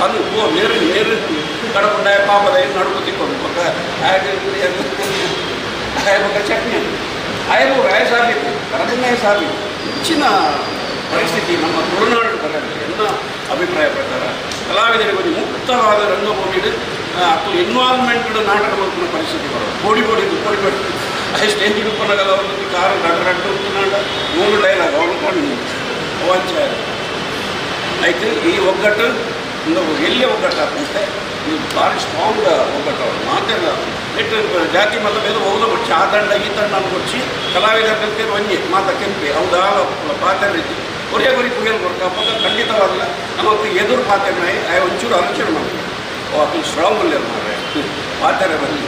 Speaker 5: ಅದು ಓ ನೇರು ನೇರು ಕಡಪಂಡ ಪಾಪದ ನಡುಕು ತಿಕ್ಕೊಂಡು ಪಕ್ಕ ಆಯ ಚಟ್ನಿ ಆಯಲು ಆಯ ಸಾಬೀತು ಕರದಿನ ಸಾಬೀತು ಹೆಚ್ಚಿನ ಪರಿಸ್ಥಿತಿ ನಮ್ಮ ತುಳುನಾಡು ಬರಲಿ ಎಲ್ಲ ಅಭಿಪ್ರಾಯ ಪ್ರಕಾರ ಕಲಾವಿದರಿಗೆ ಒಂದು ಮುಕ್ತವಾದ ರಂಗಭೂಮಿಗೆ ಅಥವಾ ಇನ್ವಾಲ್ವ್ಮೆಂಟ್ ನಾಟಕ ಮಾಡ್కున్న ಪರಿಸ್ಥಿತಿ ಬರೋದು. ಕೋಡಿ ಕೋಡಿ ಕೋಡಿ ಕೋಡಿ ಆ ಸ್ಟೇಜ್ ಹಿಡ್ಕೊಂಡಾಗಲ್ಲ ಅವ್ರದ್ದು ಕಾರು ರಡ್ಡು ರಡ್ಡು ಉಂಟುನಾಡ ಮೂರು ಡೈಲಾಗ್ ಅವನು ಕೊಂಡು ಅವಾಂಚ ಆಯ್ತು. ಈ ಒಗ್ಗಟ್ಟು ಎಲ್ಲಿ ಒಗ್ಗಟ್ಟು ಆಗ್ತದೆ ಇದು ಭಾರಿ ಸ್ಟ್ರಾಂಗ್ ಒಗ್ಗಟ್ಟು ಅವರು ಮಾತೆಲ್ಲ ಇಟ್ಟು ಜಾತಿ ಮತ ಭೇದ ಹೋಗಲು ಬಚ್ಚಿ ಆ ತಂಡ ಈ ತಂಡ ಕೊಚ್ಚಿ ಕಲಾವಿದರ ಒಂಜಿ ಮಾತ ಕೆಂಪಿ ಹೌದಾ ಪಾತ್ರ ರೀತಿ ಒರೇ ಗುರಿ ಕುಯ್ಯಲು ಕೊಡ್ಕ ಖಂಡಿತವಾಗಲ್ಲ ನಮಗೆ ಎದುರು ಪಾತ್ರ ಒಂಚೂರು ಆಲೋಚನೆ ಮಾಡ್ತೀವಿ. ಓ ಅದು ಸ್ಟ್ರಾಂಗ್ ಉಲ್ಲೇರು ಮಾರ್ರೆ ಪಾತ್ರ ಬರಲಿ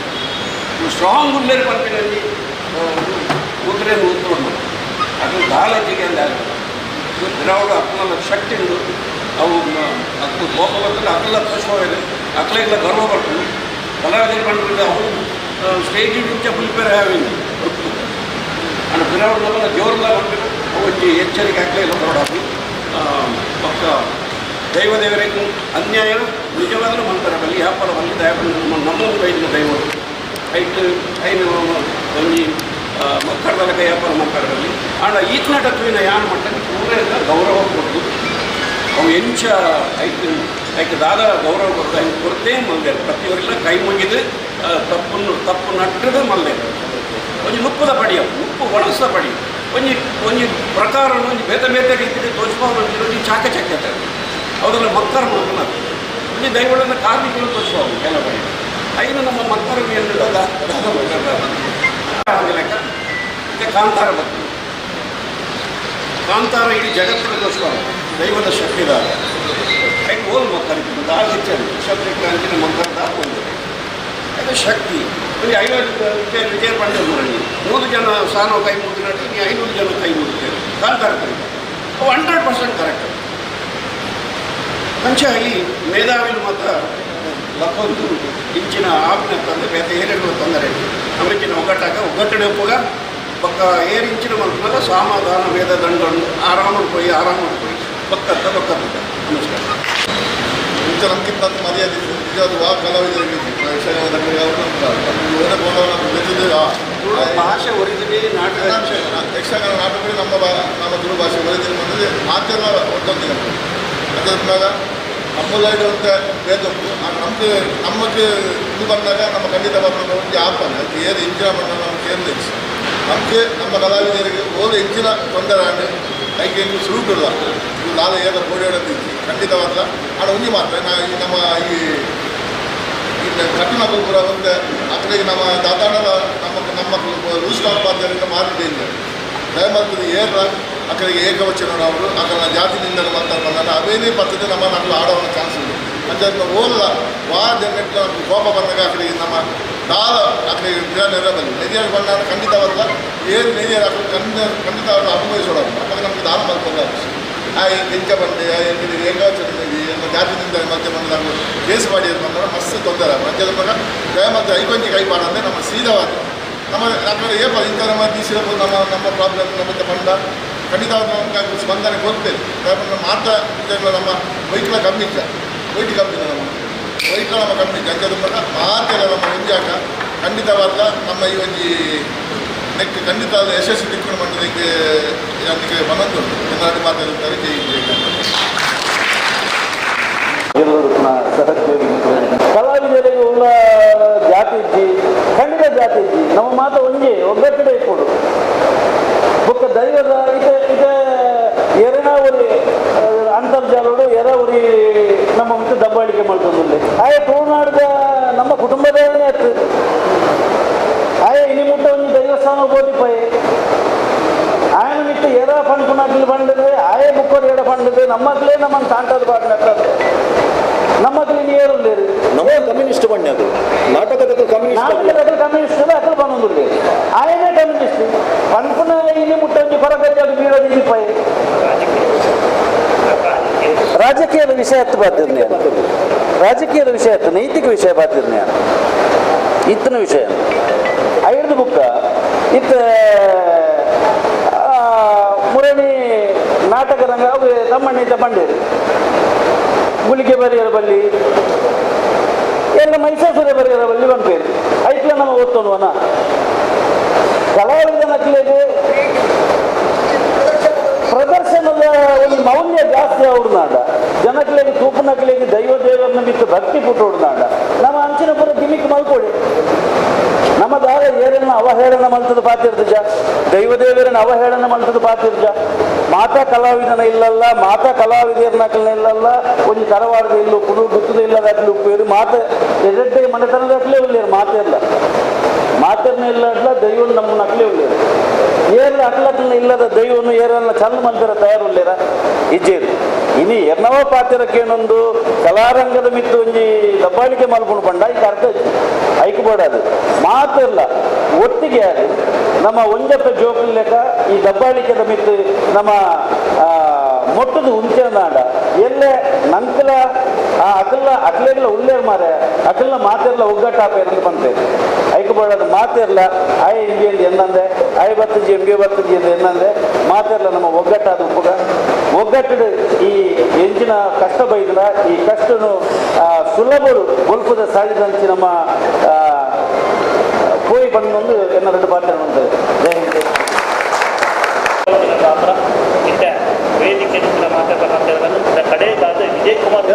Speaker 5: ಸ್ಟ್ರಾಂಗ್ ಉಲ್ಲೇರು ಪಂಪಿನಲ್ಲಿ ಕುದುರೆ ಉತ್ತೋಣ ಅದು ದಾಲಜಿಗೆ ಅಂದ ದ್ರಾವಿಡ ಅಕ್ಕನ ಶಕ್ತಿ ಉಂಡು ಅವು ಅಕ್ಕು ಕೋಪ ಬರ್ತದೆ ಅಕ್ಕಲ ಖುಷಿ ಅಕ್ಕಲೆಲ್ಲ ಗರ್ವ ಬರ್ತದೆ ಕಲಾವಿದರು ಬಂದ್ರೆ ಅವು ಸ್ಟೇಜ್ ಇಂಚ ಪ್ರಿಪೇರ್ ಆವಿಂದು ಅಂಡ್ ದ್ರಾವಿಡ ನಮ್ಮನ್ನ ಜೋರ್ಲ ಬಂದ್ರೆ ಅವು ಒಂಜಿ ಎಚ್ಚರಿಕೆ ಅಕ್ಲೆಲ್ಲ ನೋಡೋದು ಪಕ್ಕ ದೈವದೇವರಿಗೂ ಅನ್ಯಾಯ ನಿಜವಾಗಲೂ ಮಂತರ ಬಲ್ಲಿ ವ್ಯಾಪಾರ ಬಲ್ಲಿ ದಯ ನಮ್ಮೊಂದು ಬೈದಿನ ದೈವ ಐಟ್ ಐನು ಒಂಜಿ ಮಕ್ಕಳದಲಕ ವ್ಯಾಪಾರ ಮಂತರದಲ್ಲಿ ಆಂಡ ಈತನಾಟ ತೂಯಿನ ಯಾನ್ ಮಟ್ಟಕ್ಕೆ ಪೂರೆಲ್ಲ ಗೌರವ ಕೊಟ್ಟು ಅವು ಎಂಚ ಐಕ್ ಐಕ್ ದಾದ ಗೌರವ ಕೊಡ್ತು ಐನ್ ಕೊರತೆ ಮಲ್ದೇರು ಪ್ರತಿಯವರೆಲ್ಲ ಕೈ ಮುಗಿದು ತಪ್ಪನ್ನು ತಪ್ಪು ನಟ್ಟದು ಮಲ್ದೇರು ಒಂಜಿ ನುಪ್ಪುದ ಪಡಿಯ ಉಪ್ಪು ಒಣಸ ಪಡಿ ಒಂಜಿ ಒಂಜಿ ಪ್ರಕಾರ ಒಂಜಿ ಬೇತೆ ಬೇತೆ ರೀತಿಯಲ್ಲಿ ತೋರಿಸ್ಬೋದು ಒಂಜಿ ಚಾಕಚಕ್ಯತೆ ಅವರೆಲ್ಲ ಮಕ್ಕಳ ಮಾತ್ರ ಒಂಜಿ ದೈವಗಳನ್ನ ಕಾರ್ಮಿಕರು ತೋರಿಸ್ಬೋದು ಕೆಲವು ಕಡೆ ಐನು ನಮ್ಮ ಮಕ್ಕಳ ಮೇಲೆ ಲೆಕ್ಕ ಮತ್ತೆ ಕಾಂತಾರ ಬರ್ತದೆ. ಕಾಂತಾರ ಇಡೀ ಜಗತ್ತಿನ ತೋರಿಸ್ಬಾರ್ದು ದೈವದ ಶಕ್ತಿ ದಾರ ಐದು ಓಲ್ ಮಕ್ಕಳಿಗೆ ದಾಳ ಹೆಚ್ಚಾಗಿ ಶಕ್ತಿ ಕ್ರಾಂತಿನ ಮಕ್ಕಳ ದಾಕೊಂಡು ಅದು ಶಕ್ತಿ. ಒಂದು 50 ವಿಜಯ ಪಂಡ ನೋಡಿ 100 ಜನ ಸಾನೋ ಕೈ ಮುಗಿದ ನೀ 500 ಜನ ಕೈ ಮುಗಿದ್ದೇವೆ ಕಾಂತಾರ ಕೈ ಅವು 100% ಕರೆಕ್ಟ್. ಅಂಚ ಈ ಮೇಧಾವಿನ ಮಾತ್ರ ಲಕ್ಕೊಂದು ಇಂಚಿನ ಆಪಿನ ತಂದೆ ಬೇತೆ ಏನೆಲ್ಲ ತೊಂದರೆ ನಮಗಿನ ಒಗ್ಗಟ್ಟಾಗ ಒಗ್ಗಟ್ಟಡೆ ಒಪ್ಪುಗ ಪಕ್ಕ ಏರು ಇಂಚಿನ ಮಲ್ಪನಾಗ ಸಮಾಧಾನ ವೇದ ದಂಡನ್ನು ಆರಾಮಾಗಿ ಪೋಯಿ ಆರಾಮಾಗಿ ಪೋಯಿ ಬಕ್ಕತ್ತ ಬಕ್ಕತ್ತ. ನಮಸ್ಕಾರ.
Speaker 6: ಇಂಚ ನಮಗಿಂತ ಮರ್ಯಾದೆ ನಿಜವಾದ ವಾ ಕಲಾವಿದರಿಗೆ ಯಕ್ಷಗಾನದಲ್ಲಿ ಅವರು
Speaker 5: ಭಾಷೆ ಒರಿದಿನಿ ನಾಟಕ
Speaker 6: ಯಕ್ಷಗಾನ ನಾಟಕ ನಮ್ಮ ನಮ್ಮ ತುಳು ಭಾಷೆ ಒರಿದಿನಿ ಬಂದರೆ ಮಾತೆಲ್ಲ ಒಟ್ಟೊಂದಿಗೆ ಅದಾದ್ಮೇಲೆ ನಮ್ಮಲ್ಲೈಡು ಅಂತ ಭೇದ ಉಂಟು. ನಮಗೆ ನಮಗೆ ಇದು ಬಂದಾಗ ನಮ್ಮ ಖಂಡಿತ ಬಂದಾಗ ಒಂದು ಆಪಲ್ಲ ಅದಕ್ಕೆ ಏರು ಇಂಚಿನ ಬಣ್ಣ ನಮ್ಗೆ ಏರ್ಲಿ ನಮಗೆ ನಮ್ಮ ಕಲಾವಿದರಿಗೆ ಓದು ಹೆಚ್ಚಿನ ತೊಂದರೆ ಆಂಡ್ ಐಕೆ ಇಂದು ಸುರುಟಿಲ್ಲ ಇದು ಲಾಲ ಏರ ಕೋಡಿಯೋಡಂತ ಖಂಡಿತವಾದ ಆಡ ಒಂಜಿ ಮಾತ್ರ ನಮ್ಮ ಈ ಕಠಿಣ ಪೂರ ಒಂದು ಅಕಡೆಗೆ ನಮ್ಮ ದಾತಾಣದ ನಮ್ಮ ನಮ್ಮ ಲೂಸ್ ಪಾತ್ರದಿಂದ ಮಾರಿ ಡೇಂಜರ್ ದಯಮಾಡ್ತದೆ ಏರ ಅಕಡೆಗೆ ಏಕವಚನ ಅವರು ಅಕಡ ಜಾತಿನಿಂದ ಮಾತಾಡ ಬಂದಾಗ ಅವೇನೇ ಪದ್ಧತಿ ನಮ್ಮ ನಮ್ಮಲ್ಲಿ ಆಡೋಣ ಚಾನ್ಸ್ ಇದೆ. ಅಂಚಾದ ಓಲ್ಲ ವಾ ಜನಕ್ಕೆ ನಮ್ಗೆ ಕೋಪ ಬಂದಾಗ ಅಕಡೆಗೆ ನಮ್ಮ ದಾಲ ಅಕಡೆಗೆ ನೆರಬಲ್ಲಿ ನೆರಿಯರ್ ಬಂದಾಗ ಖಂಡಿತವಲ್ಲ ಏನು ನೆರಿಯರ್ ಅಕಡೆ ಖಂಡಿತ ಅವರು ಅನುಭವಿಸೋಣ ಅವಾಗ ನಮ್ಗೆ ದಾನ ಮಾಡ್ಕೊಂಡು ಆ ಎಂಚ ಬಂಡೆ ಏಕವಚನ ಜಾತಿನಿಂದ ಮತ್ತೆ ಬಂದ ನಾವು ಕೇಸ್ ಮಾಡಿ ಬಂದ್ರೆ ಮಸ್ತ್ ತೊಂದರೆ ಅಂಚಾದ ಮಗ ದಯಮಾತ್ರ ಐಕೊಂಜಿ ಕೈ ಪಾಡಂದರೆ ನಮ್ಮ ಸೀದವಾದ ನಮ್ಮ ಕಡೆ ಏಪ ಇಂಥ ನಮ್ಮ ದಿಸಿರಬಹುದು ನಮ್ಮ ನಮ್ಮ ಪ್ರಾಬ್ಲಮ್ ನಮ್ಮ ಬಂಡ ಖಂಡಿತವಾದ ನಮ್ಗೆ ಸ್ಪಂದನೆ ಕೊಡ್ತೇವೆ. ಮಾತ್ರ ನಮ್ಮ ವೈಕ್ಲ ಕಮ್ಮಿ ಇದ್ದ ವೈಟ್ ಕಮ್ಮಿ ನಮ್ಮ ವೈಕ್ಲ ನಮ್ಮ ಕಮ್ಮಿ ಇದ್ದ ಅಂಚಾದ ಮಗ ಮಾತೆಲ್ಲ ನಮ್ಮ ಒಂಜಾಟ ಖಂಡಿತವಾದ ನಮ್ಮ ಈ ಒಂಜಿ ನೆಕ್ ಖಂಡಿತ ಯಶಸ್ವಿ ತಿಕ್ಕೊಂಡು ಮಂಡಲಿಗೆ ಅದಕ್ಕೆ ಮನೊಂದುಂಟು ಎಲ್ಲರೂ ಮಾತಾಡುತ್ತಾರೆ. ಜೈ ಜೈ.
Speaker 7: ಎಲ್ಲರೂ ಸಹೋದ್ಯೋಗಿ ಕಲಾವಿದರಿಗೆ ಉಳ್ಳ ಜಾತಿ ಇಜ್ಜಿ ಖಂಡಿತ ಜಾತಿ ಇಜ್ಜಿ ನಮ್ಮ ಮಾತು ಒಂಜಿ ಒಗ್ಗಟ್ಟಡೆ ಇಪ್ಪುಡು ಬೊಕ್ಕ ದೈವದ ಇತೆ ಇತೆ ಎರನ ಉರಿ ಅಂತರ್ಜಾಲೋಡು ಎರ ಉರಿ ನಮ್ಮ ಮತ್ತು ದಬ್ಬಾಳಿಕೆ ಮಾಡ್ತೊಂದುಲ್ಲೆ ಆಯೆ ತುಳುನಾಡದ ನಮ್ಮ ಕುಟುಂಬದ ಆಯ್ತು ಆಯೆ ಇನಿ ಮುಟ್ಟ ಒಂಜಿ ದೈವಸ್ಥಾನ ಬೋದಿಪಯೆ ಆಯನ ಮಿಟ್ಟು ಎರ ಪಂಡ್ಪುನಕ್ಲು ಪಂಡದೆ ಆಯೆ ಬುಕ್ಕೋರು ಎಡ ಪಂಡದೆ ನಮ್ಮಕ್ಲೇ ನಮ್ಮನ್ನು ತಾಂಟದ ಬಾಡಿನಕ್ಕದು ನಮ್ಮಕ್ಲು ಇನ್ನು ಏರುಲ್ಲೇರು
Speaker 8: ನಮ್ಮ ಕಮ್ಯುನಿಸ್ಟ್ ಬಣ್ಣ ಅದು ನಾಟಕದ ಕಮ್ಯುನಿಸ್ಟ್
Speaker 7: ನಾಟಕದ ಕಮ್ಯುನಿಸ್ಟ್ ಅಕಲ್ ಬಂದೊಂದುಲ್ಲೇರು ಆಯನೇ ಕಮ್ಯುನಿಸ್ಟ್ ಪಂಡ್ಪುನ ಇನಿ ಮುಟ್ಟ ಒಂಜಿ ಕೊರಗಜ್ಜಾಗ ಬೀಳೋದು ಇನಿಪಯೆ ರಾಜಕೀಯದ ವಿಷಯ ಎತ್ತು ಬಾತಿರ್ನೆ ರಾಜಕೀಯದ ವಿಷಯ ಎತ್ತು ನೈತಿಕ ವಿಷಯ ಬಾತಿರ್ನೆ ಇತ್ತನ ವಿಷಯ ಐದು ಬುಕ್ಕ ಇತ್ತ ಮುರಣಿ ನಾಟಕ ರಂಗ ಅವು ತಮ್ಮಣ್ಣ ತಮ್ಮಂಡೇರು ಗುಳಿಗೆ ಬರೆಯರ ಬಲ್ಲಿ ಎಲ್ಲ ಮೈಸೂರ ಬರೆಯರ ಬಲ್ಲಿ ಬಂಪೇರು ಐತ್ಲ ನಮ್ಮ ಓದ್ತೋನುವನ ಕಲಾವಿದನಕ್ಲೆಗೆ ಪ್ರದರ್ಶನದ ಒಂದು ಮೌಲ್ಯ ಜಾಸ್ತಿ ಅವ್ರನಾಡ ಜನಕ್ಲೆಗೆ ತೂಪನಕ್ಲೆಗೆ ದೈವ ದೇವರನ್ನ ಬಿಟ್ಟು ಭಕ್ತಿ ಪುಟ್ಟೋಡ್ನಾಡ ನಮ್ಮ ಅಂಚಿನ ಪುರ ಗಿಮಿಕ್ ಮಲ್ಕೊಡಿ ನಮ್ಮ ದಾರ ಏರನ್ನ ಅವಹೇಳನ ಮಲ್ತದ ಪಾತಿರ್ಜ ದೈವ ದೇವರನ್ನ ಅವಹೇಳನ ಮಲ್ತದ ಪಾತಿರ್ಜ ಮಾತಾ ಕಲಾವಿದನ ಇಲ್ಲಲ್ಲ ಮಾತಾ ಕಲಾವಿದರನ್ನ ಇಲ್ಲಲ್ಲ ಒಂದು ತರವಾರದ ಇಲ್ಲು ಕುಡು ಗುತ್ತದ ಇಲ್ಲದಾಕ್ಲಿ ಉಪ್ಪೇರು ಮಾತ ಎಡೆಡ್ಡೆ ಮನೆತನದಾಕ್ಲೇ ಉಳ್ಳೇರು ಮಾತೆಲ್ಲ ಮಾತೆರ್ನ ಇಲ್ಲಡ್ಲ ದೈವ ನಮ್ಮ ನಕ್ಲೇ ಉಳ್ಳೇರು. ಏರ್ಲ ಅಕ್ಲಕ್ಲನ ಇಲ್ಲದ ದೈವನು ಏರನ್ನ ಚಲ್ ಮಲ್ಪರ ತಯಾರುಲ್ಲೇರ ಇಜ್ಜೇರು ಇನಿ ಎರ್ನವ ಪಾತ್ರಕ್ಕೇನೊಂದು ಕಲಾರಂಗದ ಮಿತ್ತು ಒಂಜಿ ದಬ್ಬಾಳಿಕೆ ಮಲ್ಪುಂಡು ಪಂಡ ಐಕ್ ಅರ್ಥ ಐಕ್ ಬೋಡದು ಮಾತಿಲ್ಲ ಒಟ್ಟಿಗೆ ಅದು ನಮ್ಮ ಒಂಜಪ್ಪ ಜೋಕುಲ್ ಲೆಕ್ಕ ಈ ದಬ್ಬಾಳಿಕೆದ ಮಿತ್ತು ನಮ್ಮ ಮೊಟ್ಟದ ಉಂಚೆನಾಡ ಎಲ್ಲೆ ನಂಕಲ ಆ ಅಕಲ್ಲ ಅಕ್ಲೆಗ್ಲ ಉಳ್ಳೇರ್ ಮಾರೆ ಅಕಲ್ನ ಮಾತಿರ್ಲ ಒಗ್ಗಟ್ಟಾಪ ಏನಂತ ಬಂತೆ ಐಕ್ ಬೋಡದು ಮಾತಿರ್ಲ I M B ಅಂತ ಎನ್ನಂದೆ I ಬತ್ತಜಿ M B ಬತ್ತಜಿ ಅಂತ ಎನ್ನಂದೆ ಮಾತಿರ್ಲ ನಮ್ಮ ಒಗ್ಗಟ್ಟಾದ ಉಪ್ಪುಗ ಒಗ್ಗಟ್ಟು ಈ ಎಂಚಿನ ಕಷ್ಟ ಬೈದಲ ಈ ಕಷ್ಟನು ಸುಲಭರು ಬೊಲ್ಪುದ ಸಾಗಿದಂಚಿ ನಮ್ಮ ಪೋಯಿ ಬಂದೊಂದು ಎನ್ನ ಎರಡು ಪಾತ್ರ ಉಂಟು. ಜೈ ಹಿಂದ್.
Speaker 9: ಪಾತ್ರ ಇಟ್ಟ ವೇದಿಕೆ ಮಾತಾಡ ಕಡೆಗಾದ ವಿಜಯ್ ಕುಮಾರ್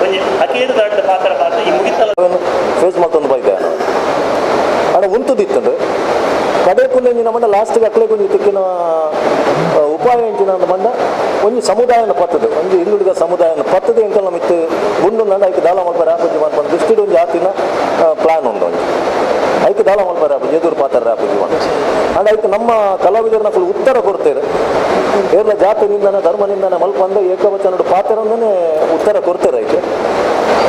Speaker 9: ಒಂಜಿ ಅಕೇರು ದಾಟಿದ ಪಾತ್ರ ಪಾತ್ರ ಈ ಮುಗಿತಲ
Speaker 8: ಫೇಸ್ ಮತ್ತೊಂದು ಬೈದೆ ಆಡ ಉಂತುದಿತ್ತಂಡು ಕಡೆ ಕುಲ್ಲೆಂಜಿನ ಮಂಡ ಲಾಸ್ಟ್ಗೆ ಅಕ್ಲೆ ಒಂಜಿ ತಿಕ್ಕಿನ ಉಪಾಯ ಎಂಚಿನ ಅಂದ್ ಮಂಡ ಒಂಜಿ ಸಮುದಾಯನ ಪತ್ತದು ಒಂಜಿ ಹಿಂದುಳಿದ ಸಮುದಾಯನ ಪತ್ತದು ಎಂಕಲ್ನ ಮಿತ್ತು ಗುಂಡು ನಂಡ ಐಕ್ ದಾಲ ಮಲ್ಪರೆ ಆಪುಜಿ ಮನ್ಪಂದು ದೃಷ್ಟಿಡ್ ಒಂಜಿ ಆತಿನ ಪ್ಲಾನ್ ಉಂಡು ಒಂಜಿ ಐಕ್ ದಾಲ ಮಲ್ಪರೆ ಆಪುಜಿ ಎದುರು ಪಾತ್ರ ಆಪುಜಿ ಮಂಡ ಅಂಡ ಐಕ್ ನಮ್ಮ ಕಲಾವಿದರನ್ನ ಫುಲ್ ಉತ್ತರ ಕೊಡ್ತೇವೆ ಏರ್ಲ ಜಾತಿ ನಿಂದನ ಧರ್ಮ ನಿಂದನ ಮಲ್ಪಂದ ಏಕವಚನಡು ಪಾತ್ರನೇ ಉತ್ತರ ಕೊಡ್ತಾರೆ ಐಕೆ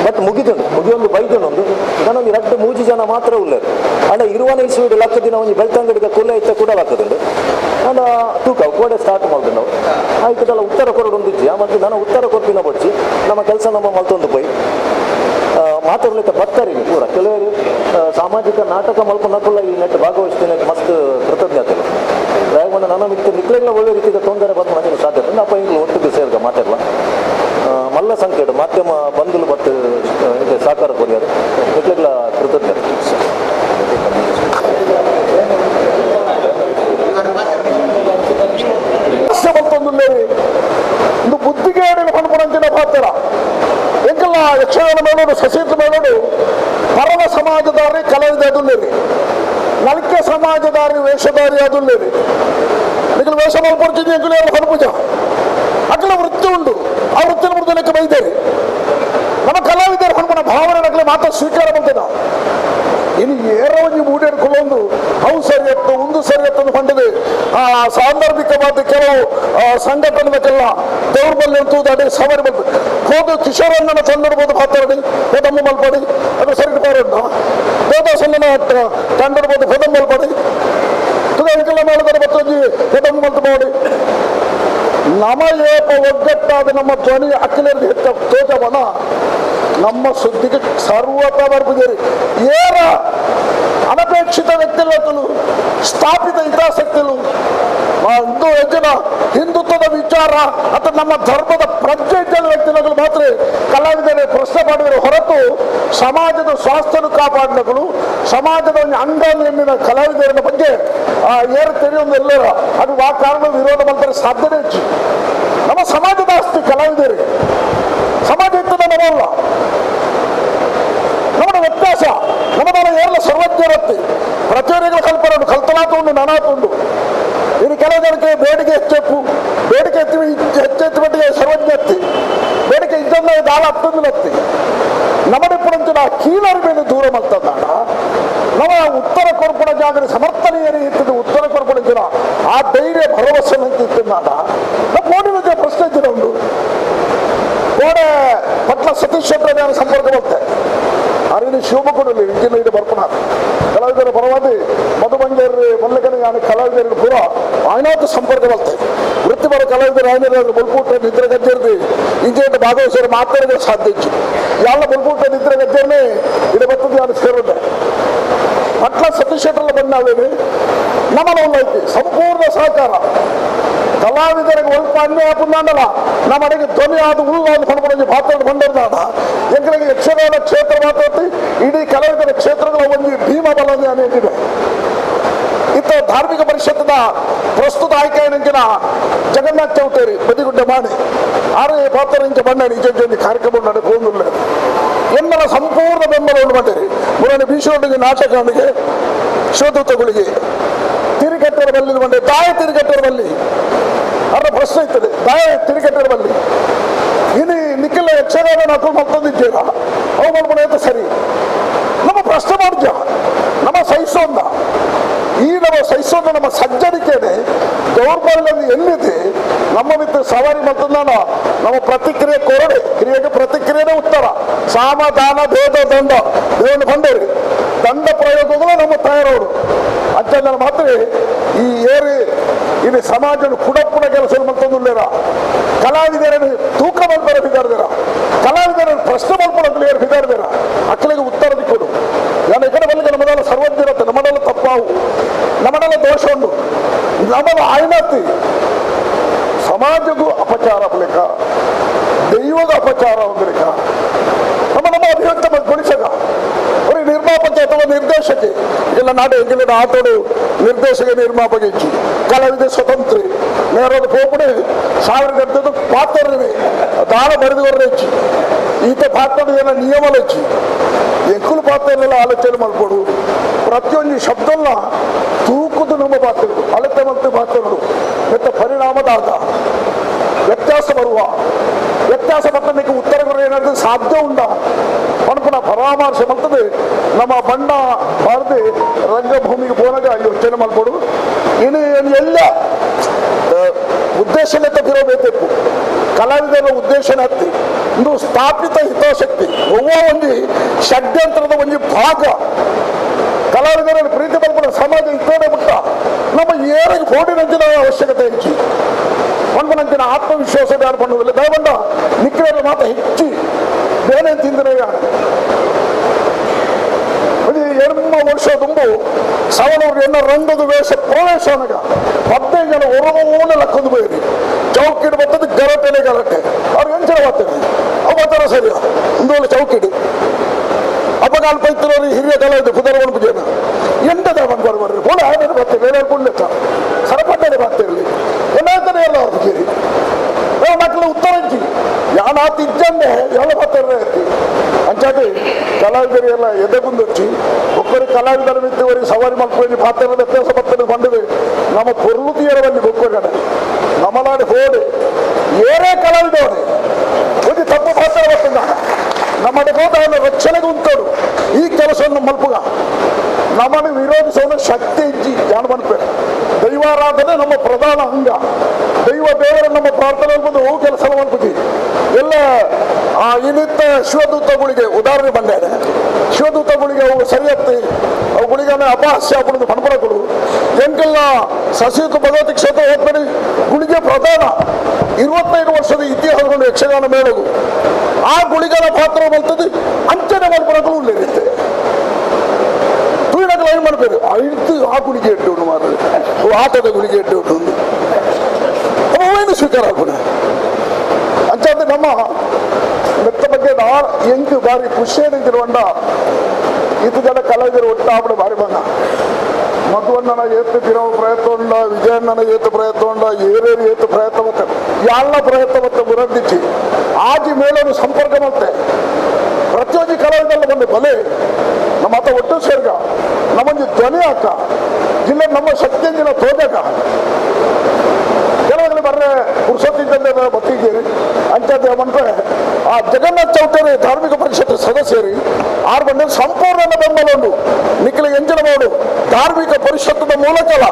Speaker 8: ಬಟ್ ಮುಗಿದುಂಡು ಮುಗಿಯೊಂದು ಬೈದುಂಡು ನಾನೊಂದು ರಡ್ಡು ಮೂಜಿ ಜನ ಮಾತ್ರ ಉಳ್ಳೇರು ಅಂಡ ಇರುವನ ಇಸುವಿಡು ಲಕ್ಕ ದಿನ ಒಂಜಿ ಬೆಳ್ತಂಗಡಿದ ಕುಲ್ಲ ಇತ್ತ ಕೂಡ ಹಾಕದುಂಡು ಅಂಡ ತೂಕ ಕೋಡೆ ಸ್ಟಾರ್ಟ್ ಮಾಡ್ದು ನಾವು ಆಯ್ತದಲ್ಲ ಉತ್ತರ ಕೊರಡು ಇಜ್ಜಿ ಮತ್ತು ನಾನು ಉತ್ತರ ಕೊರ್ಪಿನ ಬೊಡ್ಚಿ ನಮ್ಮ ಕೆಲಸ ನಮ್ಮ ಮಲ್ತೊಂದು ಪೋಯಿ ಮಾತಾಡ್ಲಿಕ್ಕೆ ಬರ್ತಾರೆ ಪೂರ ಕೆಲವರು ಸಾಮಾಜಿಕ ನಾಟಕ ಮಲ್ಪನಕ್ಕಲ್ಲ ಈ ನೆಟ್ ಭಾಗವಹಿಸ್ತೀನಿ ಮಸ್ತ್ ಕೃತಜ್ಞತೆ ರಾಯಗೊಂಡ ನನ್ನ ಮಿಕ್ಕ ನಿಕ್ಲೆಲ್ಲ ಒಳ್ಳೆ ರೀತಿಯ ತೊಂದರೆ ಬಂದು ನನಗೆ ಸಾಧ್ಯತೆ ಅಪ್ಪ ಇಂಗ್ಲು ಒಟ್ಟಿಗೆ ಸೇರ್ಗ ಮಾತಾಡಲ್ಲ ಮಲ್ಲ ಸಂಖ್ಯೆ ಮಾಧ್ಯಮ ಬಂಧುಲು ಮತ್ತು ಇದು ಸಹಕಾರ ಕೊರಿಯರು ನಿಕ್ಲೆಗ್ಲ ಕೃತಜ್ಞತೆ.
Speaker 11: ಒಂದು ಬುದ್ಧಿಗೇಡಿನ ಪನ್ಪುನಂಚಿನ ಪಾತ್ರ ಎಂಕಲ್ಲ ಯಕ್ಷಗಾನ ಮೇಳೋಡು ಸಸೀತ ಮೇಳೋಡು ಪರಮ ಸಮಾಜದಾರಿ ಕಲಾವಿದ ಅದುಲ್ಲೇರಿ ನಲ್ಕೆ ಸಮಾಜದಾರಿ ವೇಷಧಾರಿ ಅದುಲ್ಲೇರಿ ನಿಖಲು ವೇಷ ಮಲ್ಪೊಡ್ಚಿದ್ದು ಎಂಕುಲು ಪನ್ಪುಜ ಅಕಲ ವೃತ್ತಿ ಉಂಡು ಆ ವೃತ್ತಿನ ಮುರಿದು ಲೆಕ್ಕ ಬೈದೇರಿ ನಮ್ಮ ಕಲಾವಿದರು ಪನ್ಪುನ ಭಾವನೆ ನಕಲೆ ಮಾತ್ರ ಸ್ವೀಕಾರ ಮಾಡ್ತದ ಇನ್ನು ಏರ ಒಂಜಿ ಮೂಡೇರು ಕುಲೊಂದು ಅವು ಸರಿಯತ್ತು ಒಂದು ಸರಿಯತ್ತು ಪಂಡದು ಆ ಸಾಂದರ್ಭಿಕವಾದ ಕೆಲವು ಸಂಘಟನೆದಕ್ಕೆಲ್ಲ ದೌರ್ಬಲ್ಯ ಅಂತೂ ಅದೇ ಸವಾರಿ ಬಂತು ಹೋದು ಕಿಶೋರಣ್ಣನ ತಂದಿರ್ಬೋದು ಪಾತ್ರಡಿ ಹೋದಮ್ಮ ಮಲ್ಪಡಿ ಅದು ಸರಿ ಪಾರಣ್ಣ ದೇವದಾಸಣ್ಣನ ತಂದಿರ್ಬೋದು ಪದಂ ಮಲ್ಪಡಿ ತುದೆಲ್ಲ ಮಾಡಿದರೆ ಮತ್ತೊಂದು ಪದಂ ಮಲ್ತು ಮಾಡಿ ನಮ ಏಪ ಒಗ್ಗಟ್ಟಾದ ನಮ್ಮ ಧ್ವನಿ ಅಖಿಲರಿಗೆ ಹೆಚ್ಚ ತೋಜವನ ನಮ್ಮ ಸುದ್ದಿಗೆ ಸರ್ವತ ಬರ್ಪುಜೇರಿ ಏರ ಅನಪೇಕ್ಷಿತ ವ್ಯಕ್ತಿಗಳು ಸ್ಥಾಪಿತ ಹಿತಾಸಕ್ತಿಗಳು ಒಂದು ಹೆಚ್ಚಿನ ಹಿಂದುತ್ವದ ವಿಚಾರ ಅಥವಾ ನಮ್ಮ ಧರ್ಮದ ಪ್ರಜ್ಞೆ ಇದ್ದ ವ್ಯಕ್ತಿಗಳು ಮಾತ್ರ ಕಲಾವಿದರು ಪ್ರಶ್ನೆ ಮಾಡಿದರೆ ಹೊರತು ಸಮಾಜದ ಸ್ವಾಸ್ಥ್ಯನು ಕಾಪಾಡಿದಗಳು ಸಮಾಜದ ಒಂದು ಅಂಗ ಎನ್ನಿನ ಕಲಾವಿದರ ಬಗ್ಗೆ ಏರು ತಿಳಿಯೊಂದು ಎಲ್ಲರ ಅದು ಆ ಕಾರಣ ವಿರೋಧ ಮಾಡ್ತಾರೆ ಸಾಧ್ಯನೇ ಹೆಚ್ಚು. ನಮ್ಮ ಸಮಾಜದ ಆಸ್ತಿ ಕಲಾವಿದರಿಗೆ ಸಮಾಜ ಇತ್ತದ ನಮ್ಮಲ್ಲ ನಮ್ಮ ವ್ಯತ್ಯಾಸ ನಮ್ಮ ಏರ್ಲ ಸರ್ವಜ್ಞರತ್ತಿ ಪ್ರತಿಯೊಬ್ಬರಿಗೂ ಕಲ್ಪನೆ ಉಂಟು ಕಲ್ತನಾತು ಉಂಟು ನಾನಾತು ಉಂಟು. ಇನ್ನು ಕೆಲವು ಜನಕ್ಕೆ ಬೇಡಿಕೆ ಹೆಚ್ಚೆಪ್ಪು ಬೇಡಿಕೆ ಹೆಚ್ಚು ಹೆಚ್ಚೆಚ್ಚು ಮಟ್ಟಿಗೆ ಸರ್ವಜ್ಞ ಎತ್ತಿ ಬೇಡಿಕೆ ಇದ್ದಂದ ದಾಳ ಹತ್ತೊಂದು ನಮ್ಮಡಿಪುರಂಚಿನ ಕೀಳರಿ ಮೇಲೆ ದೂರ ಮಲ್ತದಾಡ ನಮ್ಮ ಉತ್ತರ ಕೊರ್ಪುಣ ಜಾಗರಿ ಸಮರ್ಥನೀಯರಿ ಇತ್ತದು ಉತ್ತರ ಕೊರ್ಪುಣ ಜನ ಆ ಧೈರ್ಯ ಭರವಸೆ ಇತ್ತಿದ್ದಾಡ ನಮ್ಮ ಪ್ರಶ್ನೆ ಇದ್ದಿನ ಉಂಟು. ಕೋಡೆ ಪಟ್ಲ ಸತೀಶ್ ಶೆಟ್ಟರ್ ಸಂಪರ್ಕ ಬರುತ್ತೆ ಅರಿವಿನ ಶಿವಮೊಗ್ಗದಲ್ಲಿ ಇಂಜಿನಿಯರ್ ಬರ್ಪಣ ಕಲಾವಿದರ ಪರವಾಗಿ ಮಧು ಬಂಗೇರಿ ಮಲ್ಲಿಕನ ಕಲಾವಿದರು ಪೂರ ಆಯ್ನಾಥ ಸಂಪರ್ಕ ಬರ್ತದೆ. ವೃತ್ತಿಪರ ಕಲಾವಿದರು ಆಯ್ನ ಬಲ್ಪೂಟ ನಿದ್ರೆ ಗಜ್ಜರ್ದು ಇಂಜಿನಿಯರ್ ಭಾಗವಹಿಸೋರು ಮಾತಾಡಿದ್ರೆ ಸಾಧ್ಯ ಇತ್ತು. ಎಲ್ಲ ಬಲ್ಪೂಟ ನಿದ್ರೆ ಗಜ್ಜರ್ನೇ ಇದು ಬರ್ತದೆ ನಾನು ಸೇರೋದೆ ಪಟ್ಲ ಸತೀಶ್ ಶೆಟ್ಟರ್ ಬಂದಾವೇನೆ ನಮ್ಮನ ಐತಿ ಸಂಪೂರ್ಣ ಸಹಕಾರ ಕಲಾವಿದರಿಗೆ ಒಲ್ಪ ಅನ್ಯಾಯ ಆಪುಂದಾಂಡಲ ನಮ್ಮ ಅಡಿಗೆ ಧ್ವನಿ ಆದ ಉಳ್ಳ ಕೊಂಡ್ಕೊಂಡು ಪಾತ್ರ ಕೊಂಡರ್ದಾಡ ಎಂಕಲಿಗೆ ಯಕ್ಷಗಾನ ಕ್ಷೇತ್ರ ಮಾತಾಡ್ತಿ ಇಡೀ ಕಲಾವಿದರ ಕ್ಷೇತ್ರಗಳ ಒಂದು ಭೀಮ ಬಲ ಏನಿದೆ ಇತ್ತ ಧಾರ್ಮಿಕ ಪರಿಷತ್ತಿನ ಪ್ರಸ್ತುತ ಆಯ್ಕೆ ನಂಚಿನ ಜಗನ್ನಾಥ್ ಚೌಟೇರಿ ಬದಿಗುಡ್ಡೆ ಮಾಡಿ ಆರು ಪಾತ್ರ ಇಂಚ ಬಣ್ಣ ನಿಜ ಕಾರ್ಯಕ್ರಮ ನಡೆದುಕೊಂಡಿಲ್ಲ ಎನ್ನಲ ಸಂಪೂರ್ಣ ಬೆಂಬಲ ಉಂಟು ಮಾಡಿರಿ ಮುರಾಣಿ ಭೀಷಣಿ ನಾಟಕನಿಗೆ ಶಿವದೂತಗಳಿಗೆ ತಿರುಗಟ್ಟರ ಬಲ್ಲಿ ಬಂಡೆ ದಾಯ ತಿರುಗಟ್ಟರ ಬಲ್ಲಿ ಅವರ ಪ್ರಶ್ನೆ ಇರ್ತದೆ ದಾಯ ತಿರುಗಟ್ಟರ ಬಲ್ಲಿ ಇನ್ನು ನಿಖಿಲ ಯಕ್ಷಗಾನ ನಾಕು ಮತ್ತೊಂದಿದ್ದೀರ ಅವು ಮಾಡ್ಕೊಂಡು ಸರಿ ನಮ್ಮ ಪ್ರಶ್ನೆ ಮಾಡಿದ್ಯ ನಮ್ಮ ಸಹಿಸೋಂದ ಈ ನಮ್ಮ ಅಪಚಾರ ಸಹಿಸೋದು ನಮ್ಮ ಸಜ್ಜನಿಕೆನೆ ದೌರ್ಬಲ್ಯ ಎಲ್ಲಿದೆ ನಮ್ಮ ಮಿತ್ರ ಸವಾರಿ ಮತ್ತು ನಮ್ಮ ಪ್ರತಿಕ್ರಿಯೆ ಕೊರಡೆ ಕ್ರಿಯೆಗೆ ಪ್ರತಿಕ್ರಿಯೆನೇ ಉತ್ತರ ಸಾಮಧಾನ ಭೇದ ದಂಡ ದೇವನ ಬಂದವರು ದಂಡ ಪ್ರಯೋಗಗಳು ನಮ್ಮ ತಯಾರವರು ಅಂತ ಮಾತ್ರ ಈ ಏರಿ ಇಲ್ಲಿ ಸಮಾಜ ಕುಡಪ್ಪುನ ಕೆಲಸ ಮತ್ತೊಂದು ಕಲಾವಿದರನ್ನು ತೂಕ ಮಲ್ಪರ ಬಿದ್ದಾರ್ದಿರ ಕಲಾವಿದರನ್ನು ಪ್ರಶ್ನೆ ಮಲ್ಪರ ಏರು ಬಿದ್ದಾರ್ದಿರ ಅಕ್ಕಳಿಗೆ ಉತ್ತರ ದಿಕ್ಕೊಡು ನಾನು ಈ ಕಡೆ ಬಲ್ಲಿಗೆ ನಮ್ಮದೆಲ್ಲ ಸರ್ವಜ್ಞರತ್ತೆ ನಮ್ಮನೆಲ್ಲ ತಪ್ಪಾವು ನಮ್ಮನೆಲ್ಲ ದೋಷ ಉಂಟು ನಮ್ಮದು ಆಯ್ನತಿ ಸಮಾಜಕ್ಕೂ ಅಪಚಾರ ಬಳಿಕ ದೈವದ ಅಪಚಾರ ಬಳಿಕ ನಮ್ಮ ನಮ್ಮ ಅಭಿವ್ಯಕ್ತ ಗೊಳಿಸಗ ಅವ್ರಿಗೆ ನಿರ್ಮಾಪಕ ಅಥವಾ ನಿರ್ದೇಶಕಿ ಇಲ್ಲ ನಾಡು ಎಂಗಿಲ್ಲ ಆಟೋಡು ನಿರ್ದೇಶಕ ನಿರ್ಮಾಪಕ ಇಚ್ಚಿ ಕಲಾವಿದ ಸ್ವತಂತ್ರ ನೇರದ ಪೋಪುಡೆ ಸಾವಿರ ಗಂಟೆದು ಪಾತ್ರನೇ ದಾನ ಬರೆದುಕೊರ್ರೆ ಹೆಚ್ಚಿ ಈತ ಪಾತ್ರದ ಏನ ನಿಯಮ ಹೆಚ್ಚಿ ಎಂಕುಲು ಪಾತ್ರನೆಲ್ಲ ಆಲೋಚನೆ ಮಾಡ್ಕೊಡು ಪ್ರತಿಯೊಂದು ಶಬ್ದಲ್ಲ ತೂಕದ ನಮ್ಮ ಪಾತ್ರಗಳು ಅಳತೆ ಮತ್ತು ಪಾತ್ರಗಳು ಮತ್ತು ಪರಿಣಾಮದಾತ ವ್ಯತ್ಯಾಸ ಬರುವ ವ್ಯತ್ಯಾಸ ಪಟ್ಟಣಕ್ಕೆ ಉತ್ತರಗಳು ಏನಾದರೂ ಸಾಧ್ಯ ಉಂಡ ಪಣಪಣ ಪರಾಮರ್ಶೆ ಮಾಡ್ತದೆ ನಮ್ಮ ಬಣ್ಣ ಬಾರದೆ ರಂಗಭೂಮಿಗೆ ಪೋನಾಗ ಯೋಚನೆ ಮಾಡ್ಕೊಡು ಇನ್ನು ಎಲ್ಲ ಉದ್ದೇಶನೇ ತಪ್ಪಿರಬೇಕು ಕಲಾವಿದರ ಉದ್ದೇಶನ ಹತ್ತಿ ಇಂದು ಸ್ಥಾಪಿತ ಹಿತಾಸಕ್ತಿ ಒವ್ವ ಒಂದು ಷಡ್ಯಂತ್ರದ ಒಂದು ಭಾಗ ಕಲಾವಿದರಲ್ಲಿ ಪ್ರೀತಿ ಬರ್ಪಡ ಸಮಾಜ ಇತ್ತೋಡೆ ಬಿಟ್ಟ ನಮ್ಮ ಏರಿಗೆ ಫೋಟಿನಂಚಿನ ಅವಶ್ಯಕತೆ ಹೆಚ್ಚಿ ಒಂದನಂಚಿನ ಆತ್ಮವಿಶ್ವಾಸ ಯಾರು பண்ணுವುದಿಲ್ಲ ದಯವಂಡ ನಿಕ್ಕರ ಮಾತ ಹೆಚ್ಚಿ ಬೇನೆ ತಿಂದರೆ ಎರ್ಮ ವರ್ಷ ತುಂಬು ಸವಣೂರು ಎನ್ನ ರಂಗದ ವೇಷ ಪ್ರವೇಶ ಅನಗ 15 ಜನ ಒರವೋನೆ ಲಕ್ಕೊಂದು ಬೈರಿ ಚೌಕಿಡು ಬರ್ತದೆ ಗರಟೆನೆ ಗರಟೆ ಅವ್ರು ಎಂಚನ ಬರ್ತಾರೆ ಅವು ಬರ್ತಾರ ಸರಿಯ ಇಂದು ಚೌಕಿಡು ಅಪಗಾಲ ಪೈತಿರೋರು ಹಿರಿಯ ಕಲಾವಿದ ಪುದರವನ್ ಪೂಜೆನ ಎಂಟದ ಬಂದು ಬರ್ರಿ ಬೋಲ ಆಮೇಲೆ ಬರ್ತೀವಿ ಬೇರೆ ಪುಣ್ಯಕ್ಕ ಸರಪಟ್ಟನೆ ಬರ್ತಿರಲಿ ಏನಾಗ್ತಾನೆ ಎಲ್ಲ ಅವ್ರು ಕೇಳಿ ಮಕ್ಕಳು ಉತ್ತರ ಇಜ್ಜಿ ಯಾನಾತ್ ಇಜ್ಜಂದೆ ಎಲ್ಲ ಬರ್ತಾರೆ ಅಂಚಾಟಿ ಕಲಾವಿದರು ಎಲ್ಲ ಎದೆಗುಂದೊಚ್ಚಿ ಒಬ್ಬರು ಕಲಾವಿದರ ಮಿತ್ತವರಿಗೆ ಸವಾರಿ ಮಲ್ಪಿ ಪಾತ್ರ ವ್ಯತ್ಯಾಸ ಬರ್ತಾರೆ ಬಂದಿದೆ ನಮ್ಮ ಪೊರ್ಲು ತೀರವಲ್ಲಿ ಬೊಕ್ಕಗಡೆ ನಮ್ಮನಾಡಿ ಹೋಡಿ ಏರೇ ಕಲಾವಿದವರೇ ಒಂದು ತಪ್ಪು ಪಾತ್ರ ಬರ್ತದ ನಮ್ಮ ಗೋದಾವನ ರಕ್ಷಣೆಗೆ ಉಂಟೋಡು ಈ ಕೆಲಸವನ್ನು ಮಲ್ಪುಗ ನಮ್ಮನ್ನು ವಿರೋಧಿಸುವ ಶಕ್ತಿ ಇಜ್ಜಿ ಜಾಣ ಮನ್ಪೆ ದೈವಾರಾಧನೆ ನಮ್ಮ ಪ್ರಧಾನ ಅಂಗ ದೈವ ದೇವರ ನಮ್ಮ ಪ್ರಾರ್ಥನೆ ಅನ್ಬೋದು ಅವು ಕೆಲಸ ಮಲ್ಪುಜಿ ಎಲ್ಲ ಆ ಇನ್ನಿತ್ತ ಶಿವದೂತ ಗುಳಿಗೆ ಉದಾಹರಣೆ ಬಂದೇನೆ ಶಿವದೂತ ಗುಳಿಗೆ ಅವು ಸರಿಯತ್ತಿ ಅವು ಗುಳಿಗನ ಅಪಹಾಸ್ಯ ಆಗ್ಬಿಡುದು ಪಣಪಡಗಳು ಎಂಕೆಲ್ಲ ಸಸಿಯುತ ಭಗವತಿ ಕ್ಷೇತ್ರ ಹೋಗ್ಬೇಡಿ ಗುಳಿಗೆ ಪ್ರಧಾನ 25 ವರ್ಷದ ಇತಿಹಾಸಗೊಂಡು ಯಕ್ಷಗಾನ ಮೇಳಗು ಆ ಗುಳಿಗನ ಪಾತ್ರ ಬರ್ತದೆ ಅಂಚನೆ ಮಲ್ಪಡಗಳು ಉಳ್ಳಿರುತ್ತೆ ತುಯಿನಗಳು ಏನು ಮಾಡ್ಬೇಕು ಐದು ಆ ಗುಳಿಗೆ ಇಟ್ಟು ಉಂಟು ಮಾತ್ರ ಆಟದ ಗುಳಿಗೆ ಇಟ್ಟು ಉಂಟು ಅವೇನು ಸ್ವೀಕಾರ ಆಗುಣ ಅಂಚಾದ ನಮ್ಮ ಮೆತ್ತ ಬಗ್ಗೆ ಎಂಟು ಬಾರಿ ಖುಷಿಯನ್ನು ಇತ್ತು ಜನ ಕಲಾವಿದರು ಒಟ್ಟಾಬಿಡು ಬಾರಿ ಬಂದ ಮಧುವಣ್ಣನ ಏತು ತಿರೋ ಪ್ರಯತ್ನ ಉಂಡ ವಿಜಯಣ್ಣನ ಏತು ಪ್ರಯತ್ನ ಉಂಡ ಏರೇರು ಏತು ಪ್ರಯತ್ನ ಮತ್ತೆ ಎಲ್ಲ ಪ್ರಯತ್ನ ಮತ್ತೆ ಮುರಂದಿಚ್ಚಿ ಆಜಿ ಮೇಲನ್ನು ಸಂಪರ್ಕ ಮತ್ತೆ ಪ್ರತಿಯೊಂದು ಕಲಾವಿದಲ್ಲ ಬಂದು ಬಲೆ ನಮ್ಮ ಆತ ಒಟ್ಟು ಸೇರ್ಗ ನಮ್ಮೊಂದು ಧ್ವನಿ ಹಾಕ ಜಿಲ್ಲೆ ನಮ್ಮ ಶಕ್ತಿಯಂಜಿನ ತೋಜಕ ಕೆಲವೊಂದು ಬರ್ರೆ ಪುರುಷೋತ್ತಿದ್ದಂತೆ ಬತ್ತಿದ್ದೀರಿ ಅಂಚೆ ಬಂದ್ರೆ ಆ ಜಗನ್ನಾಥ ಚೌಟರಿ ಧಾರ್ಮಿಕ ಪರಿಷತ್ ಸದಸ್ಯರಿ ಆರು ಬಂದ ಸಂಪೂರ್ಣ ಬೆಂಬಲ ಉಂಟು ನಿಖಿಲ ಎಂಜಿನಬೋಡು ಧಾರ್ಮಿಕ ಪರಿಷತ್ತದ ಮೂಲಕಲ್ಲ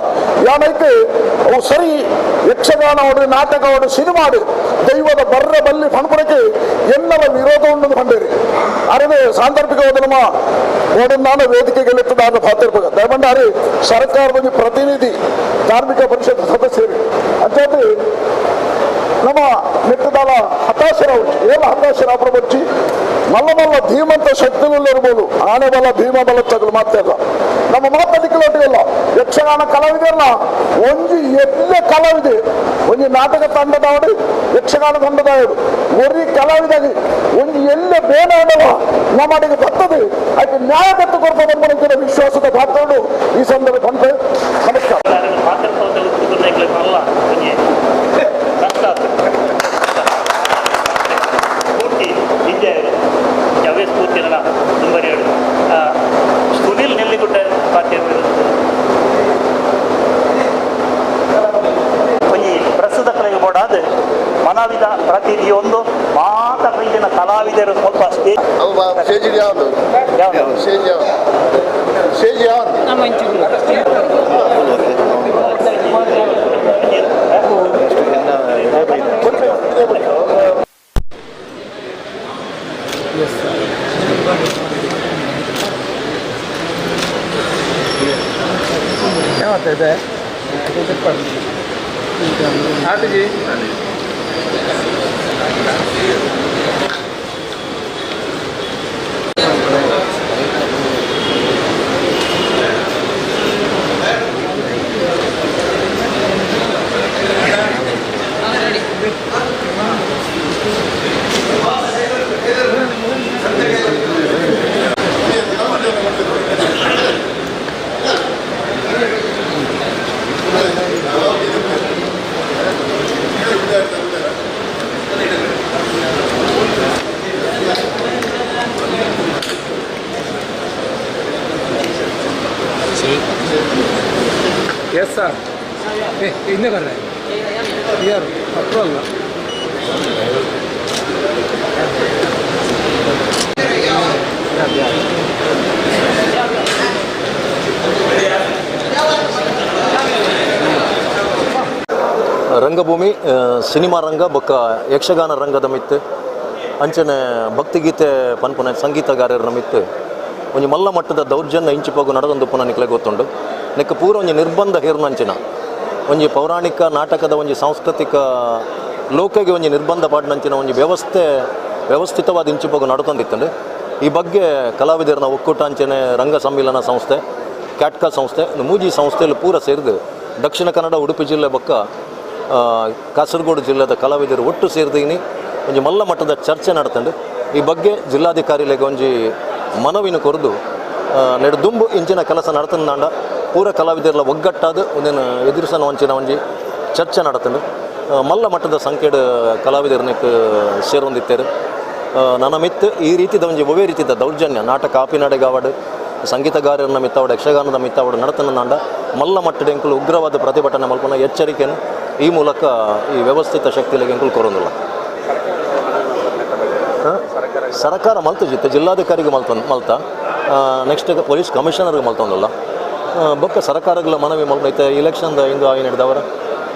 Speaker 11: ಯಾನೈತೆ ಅವು ಸರಿ ಯಕ್ಷಗಾನ ಅವಡು ನಾಟಕ ಅವಡು ಸಿನಿಮಾ ಆಡು ದೈವದ ಬರ್ರ ಬಲ್ಲಿ ಪಣಪಡಕ್ಕೆ ಎಲ್ಲರ ವಿರೋಧ ಉಂಟು ಬಂದಿರಿ ಅರೇ ಸಾಂದರ್ಭಿಕವಾದ ನಮ್ಮ ಓಡನ್ನಾನ ವೇದಿಕೆಗೆಲ್ಲಿತ್ತದ ಪಾತ್ರ ದಯಮಂಡಾರಿ ಸರ್ಕಾರದ ಪ್ರತಿನಿಧಿ ಧಾರ್ಮಿಕ ಪರಿಷತ್ ಸದಸ್ಯರು ಅಂಚಾತೆ ನಮ್ಮ ನೆಟ್ಟದಾಲ ಹತಾಶರಾవచ్చు ಏನ ಹತಾಶರಾಪುರ ಬಚ್ಚಿ ಮಲ್ಲ ಮಲ್ಲ ಧೀಮಂತ ಶಕ್ತಿಗಳು ಇರ್ಬೋದು ಆನೆ ಬಲ ಭೀಮ ಬಲ ತಗಲು ಮಾತಾಡಲ್ಲ ನಮ್ಮ ಮಾತಾಡಿಕೊಳ್ಳೋಟಿಲ್ಲ ಯಕ್ಷಗಾನ ಕಲಾವಿದರಲ್ಲ ಒಂಜಿ ಎಲ್ಲ ಕಲಾವಿದೆ ಒಂಜಿ ನಾಟಕ ತಂಡದವರು ಯಕ್ಷಗಾನ ತಂಡದವರು ಒರಿ ಕಲಾವಿದಾಗಿ ಒಂಜಿ ಎಲ್ಲ ಬೇಡ ನಮ್ಮಡಿಗೆ ಬರ್ತದೆ ಅದಕ್ಕೆ ನ್ಯಾಯ ಕೊಟ್ಟು ಕೊಡ್ತಾ ಬಂದ ವಿಶ್ವಾಸದ ಪಾತ್ರಗಳು ಈ ಸಂದರ್ಭ ಬಂದ ನಮಸ್ಕಾರ.
Speaker 9: ಸುನಿಲ್ ನೆಲ್ಲಿಗುಡ್ಡ ಪಾರ್ಟಿ ಒಂಜಿ ಪ್ರಸ್ತುತ ಕಲೆಗೆ ಬೋಡಾದ ಮನವಿದ ಪ್ರತಿನಿಧಿಯೊಂದು ಮಾತ ಕೈಲಿನ ಕಲಾವಿದರು ಸ್ವಲ್ಪ ಸ್ಟೇಜ್
Speaker 6: ಯಾವುದು ಸ್ಟೇಜ್ ಯಾವುದು ಸ್ಟೇಜ್ ಯಾವುದು.
Speaker 10: ಯಾವತ್ತಿದೆ ಆತಿಜಿ. Yes sir. ಇನ್ನೇ ಬರ್ರೆ ಯಾರು ಅಪ್ರಲ್ಲ.
Speaker 8: ರಂಗಭೂಮಿ ಸಿನಿಮಾ ರಂಗ ಬೊಕ್ಕ ಯಕ್ಷಗಾನ ರಂಗದ ಮಿತ್ತು ಅಂಚನೆ ಭಕ್ತಿಗೀತೆ ಪನ್ಪುನ ಸಂಗೀತಗಾರರ ಮಿತ್ತು ಒಂಜಿ ಮಲ್ಲ ಮಟ್ಟದ ದೌರ್ಜನ್ಯ ಇಂಚಿಪೋಗು ನಡೆದೊಂದು ಪುನಃ ನಿಕ್ಲೆ ಗೊತ್ತುಂಡು. ನೆಕ್ ಪೂರ ಒಂಜಿ ನಿರ್ಬಂಧ ಹೇರುನಂಚಿನ ಒಂಜಿ ಪೌರಾಣಿಕ ನಾಟಕದ ಒಂಜಿ ಸಾಂಸ್ಕೃತಿಕ ಲೋಕಗೆ ಒಂಜಿ ನಿರ್ಬಂಧ ಪಾಡ್ನಂಚಿನ ಒಂಜಿ ವ್ಯವಸ್ಥೆ ವ್ಯವಸ್ಥಿತವಾದ ಇಂಚಿಪೋಗು ನಡ್ತೊಂದಿತ್ತುಂಡು. ಈ ಬಗ್ಗೆ ಕಲಾವಿದರನ್ನ ಒಕ್ಕೂಟ ಅಂಚನೆ ರಂಗ ಸಮ್ಮಿಲನ ಸಂಸ್ಥೆ, ಕ್ಯಾಟ್ಕಾ ಸಂಸ್ಥೆ, ಮೂಜಿ ಸಂಸ್ಥೆಯಲ್ಲಿ ಪೂರ ಸೇರಿದು ದಕ್ಷಿಣ ಕನ್ನಡ ಉಡುಪಿ ಜಿಲ್ಲೆ ಬೊಕ್ಕ ಕಾಸರಗೋಡು ಜಿಲ್ಲೆದ ಕಲಾವಿದರು ಒಟ್ಟು ಸೇರಿದೀನಿ ಒಂಜಿ ಮಲ್ಲ ಮಟ್ಟದ ಚರ್ಚೆ ನಡ್ತಂಡು. ಈ ಬಗ್ಗೆ ಜಿಲ್ಲಾಧಿಕಾರಿಗಳಿಗೆ ಒಂಜಿ ಮನವಿನ ಕೊರದು ನೆಡುದುಂಬು ಇಂಚಿನ ಕೆಲಸ ನಡ್ತಂದಾಂಡ ಪೂರ ಕಲಾವಿದರೆಲ್ಲ ಒಗ್ಗಟ್ಟಾದ ಒಂದೇನು ಎದುರಿಸನ ಒಂಚಿನ ಒಂಜಿ ಚರ್ಚೆ ನಡತಂಡು. ಮಲ್ಲ ಮಟ್ಟದ ಸಂಖ್ಯೆಡ್ ಕಲಾವಿದರನ್ನಕ್ಕೆ ಸೇರೊಂದಿತ್ತೇರು. ನನ್ನ ಮಿತ್ತು ಈ ರೀತಿದ ಒಂಜಿ ಒವೇ ರೀತಿದ ದೌರ್ಜನ್ಯ ನಾಟಕ ಆಪಿನಡೆಗಾವಡು ಸಂಗೀತಗಾರರನ್ನ ಮಿತ್ತಾವಡು ಯಕ್ಷಗಾನದ ಮಿತ್ತಾವಡು ನಡತನಂದಾಂಡ ಮಲ್ಲ ಮಟ್ಟದ ಎಂಕುಲು ಉಗ್ರವಾದ ಪ್ರತಿಭಟನೆ ಮಲ್ಪನ ಎಚ್ಚರಿಕೆಯನ್ನು ಈ ಮೂಲಕ ಈ ವ್ಯವಸ್ಥಿತ ಶಕ್ತಿಗಳಿಗೆ ಎಂಕುಲು ಕೊರೊಂದಿಲ್ಲ. ಸರ್ಕಾರ ಮಲ್ತು ಜಿತ್ತ ಜಿಲ್ಲಾಧಿಕಾರಿಗೆ ಮಲ್ತ ನೆಕ್ಸ್ಟ್ ಪೊಲೀಸ್ ಕಮಿಷನರ್ಗೆ ಮಲ್ತೊಂದಿಲ್ಲ. ಬೊಕ್ಕ ಸರ್ಕಾರಗಳ ಮನವಿ ಮಲ್ಪೈತೆ ಇಲೆಕ್ಷನ್ದ ಇಂದು ಆಯಿ ನಡೆದವರ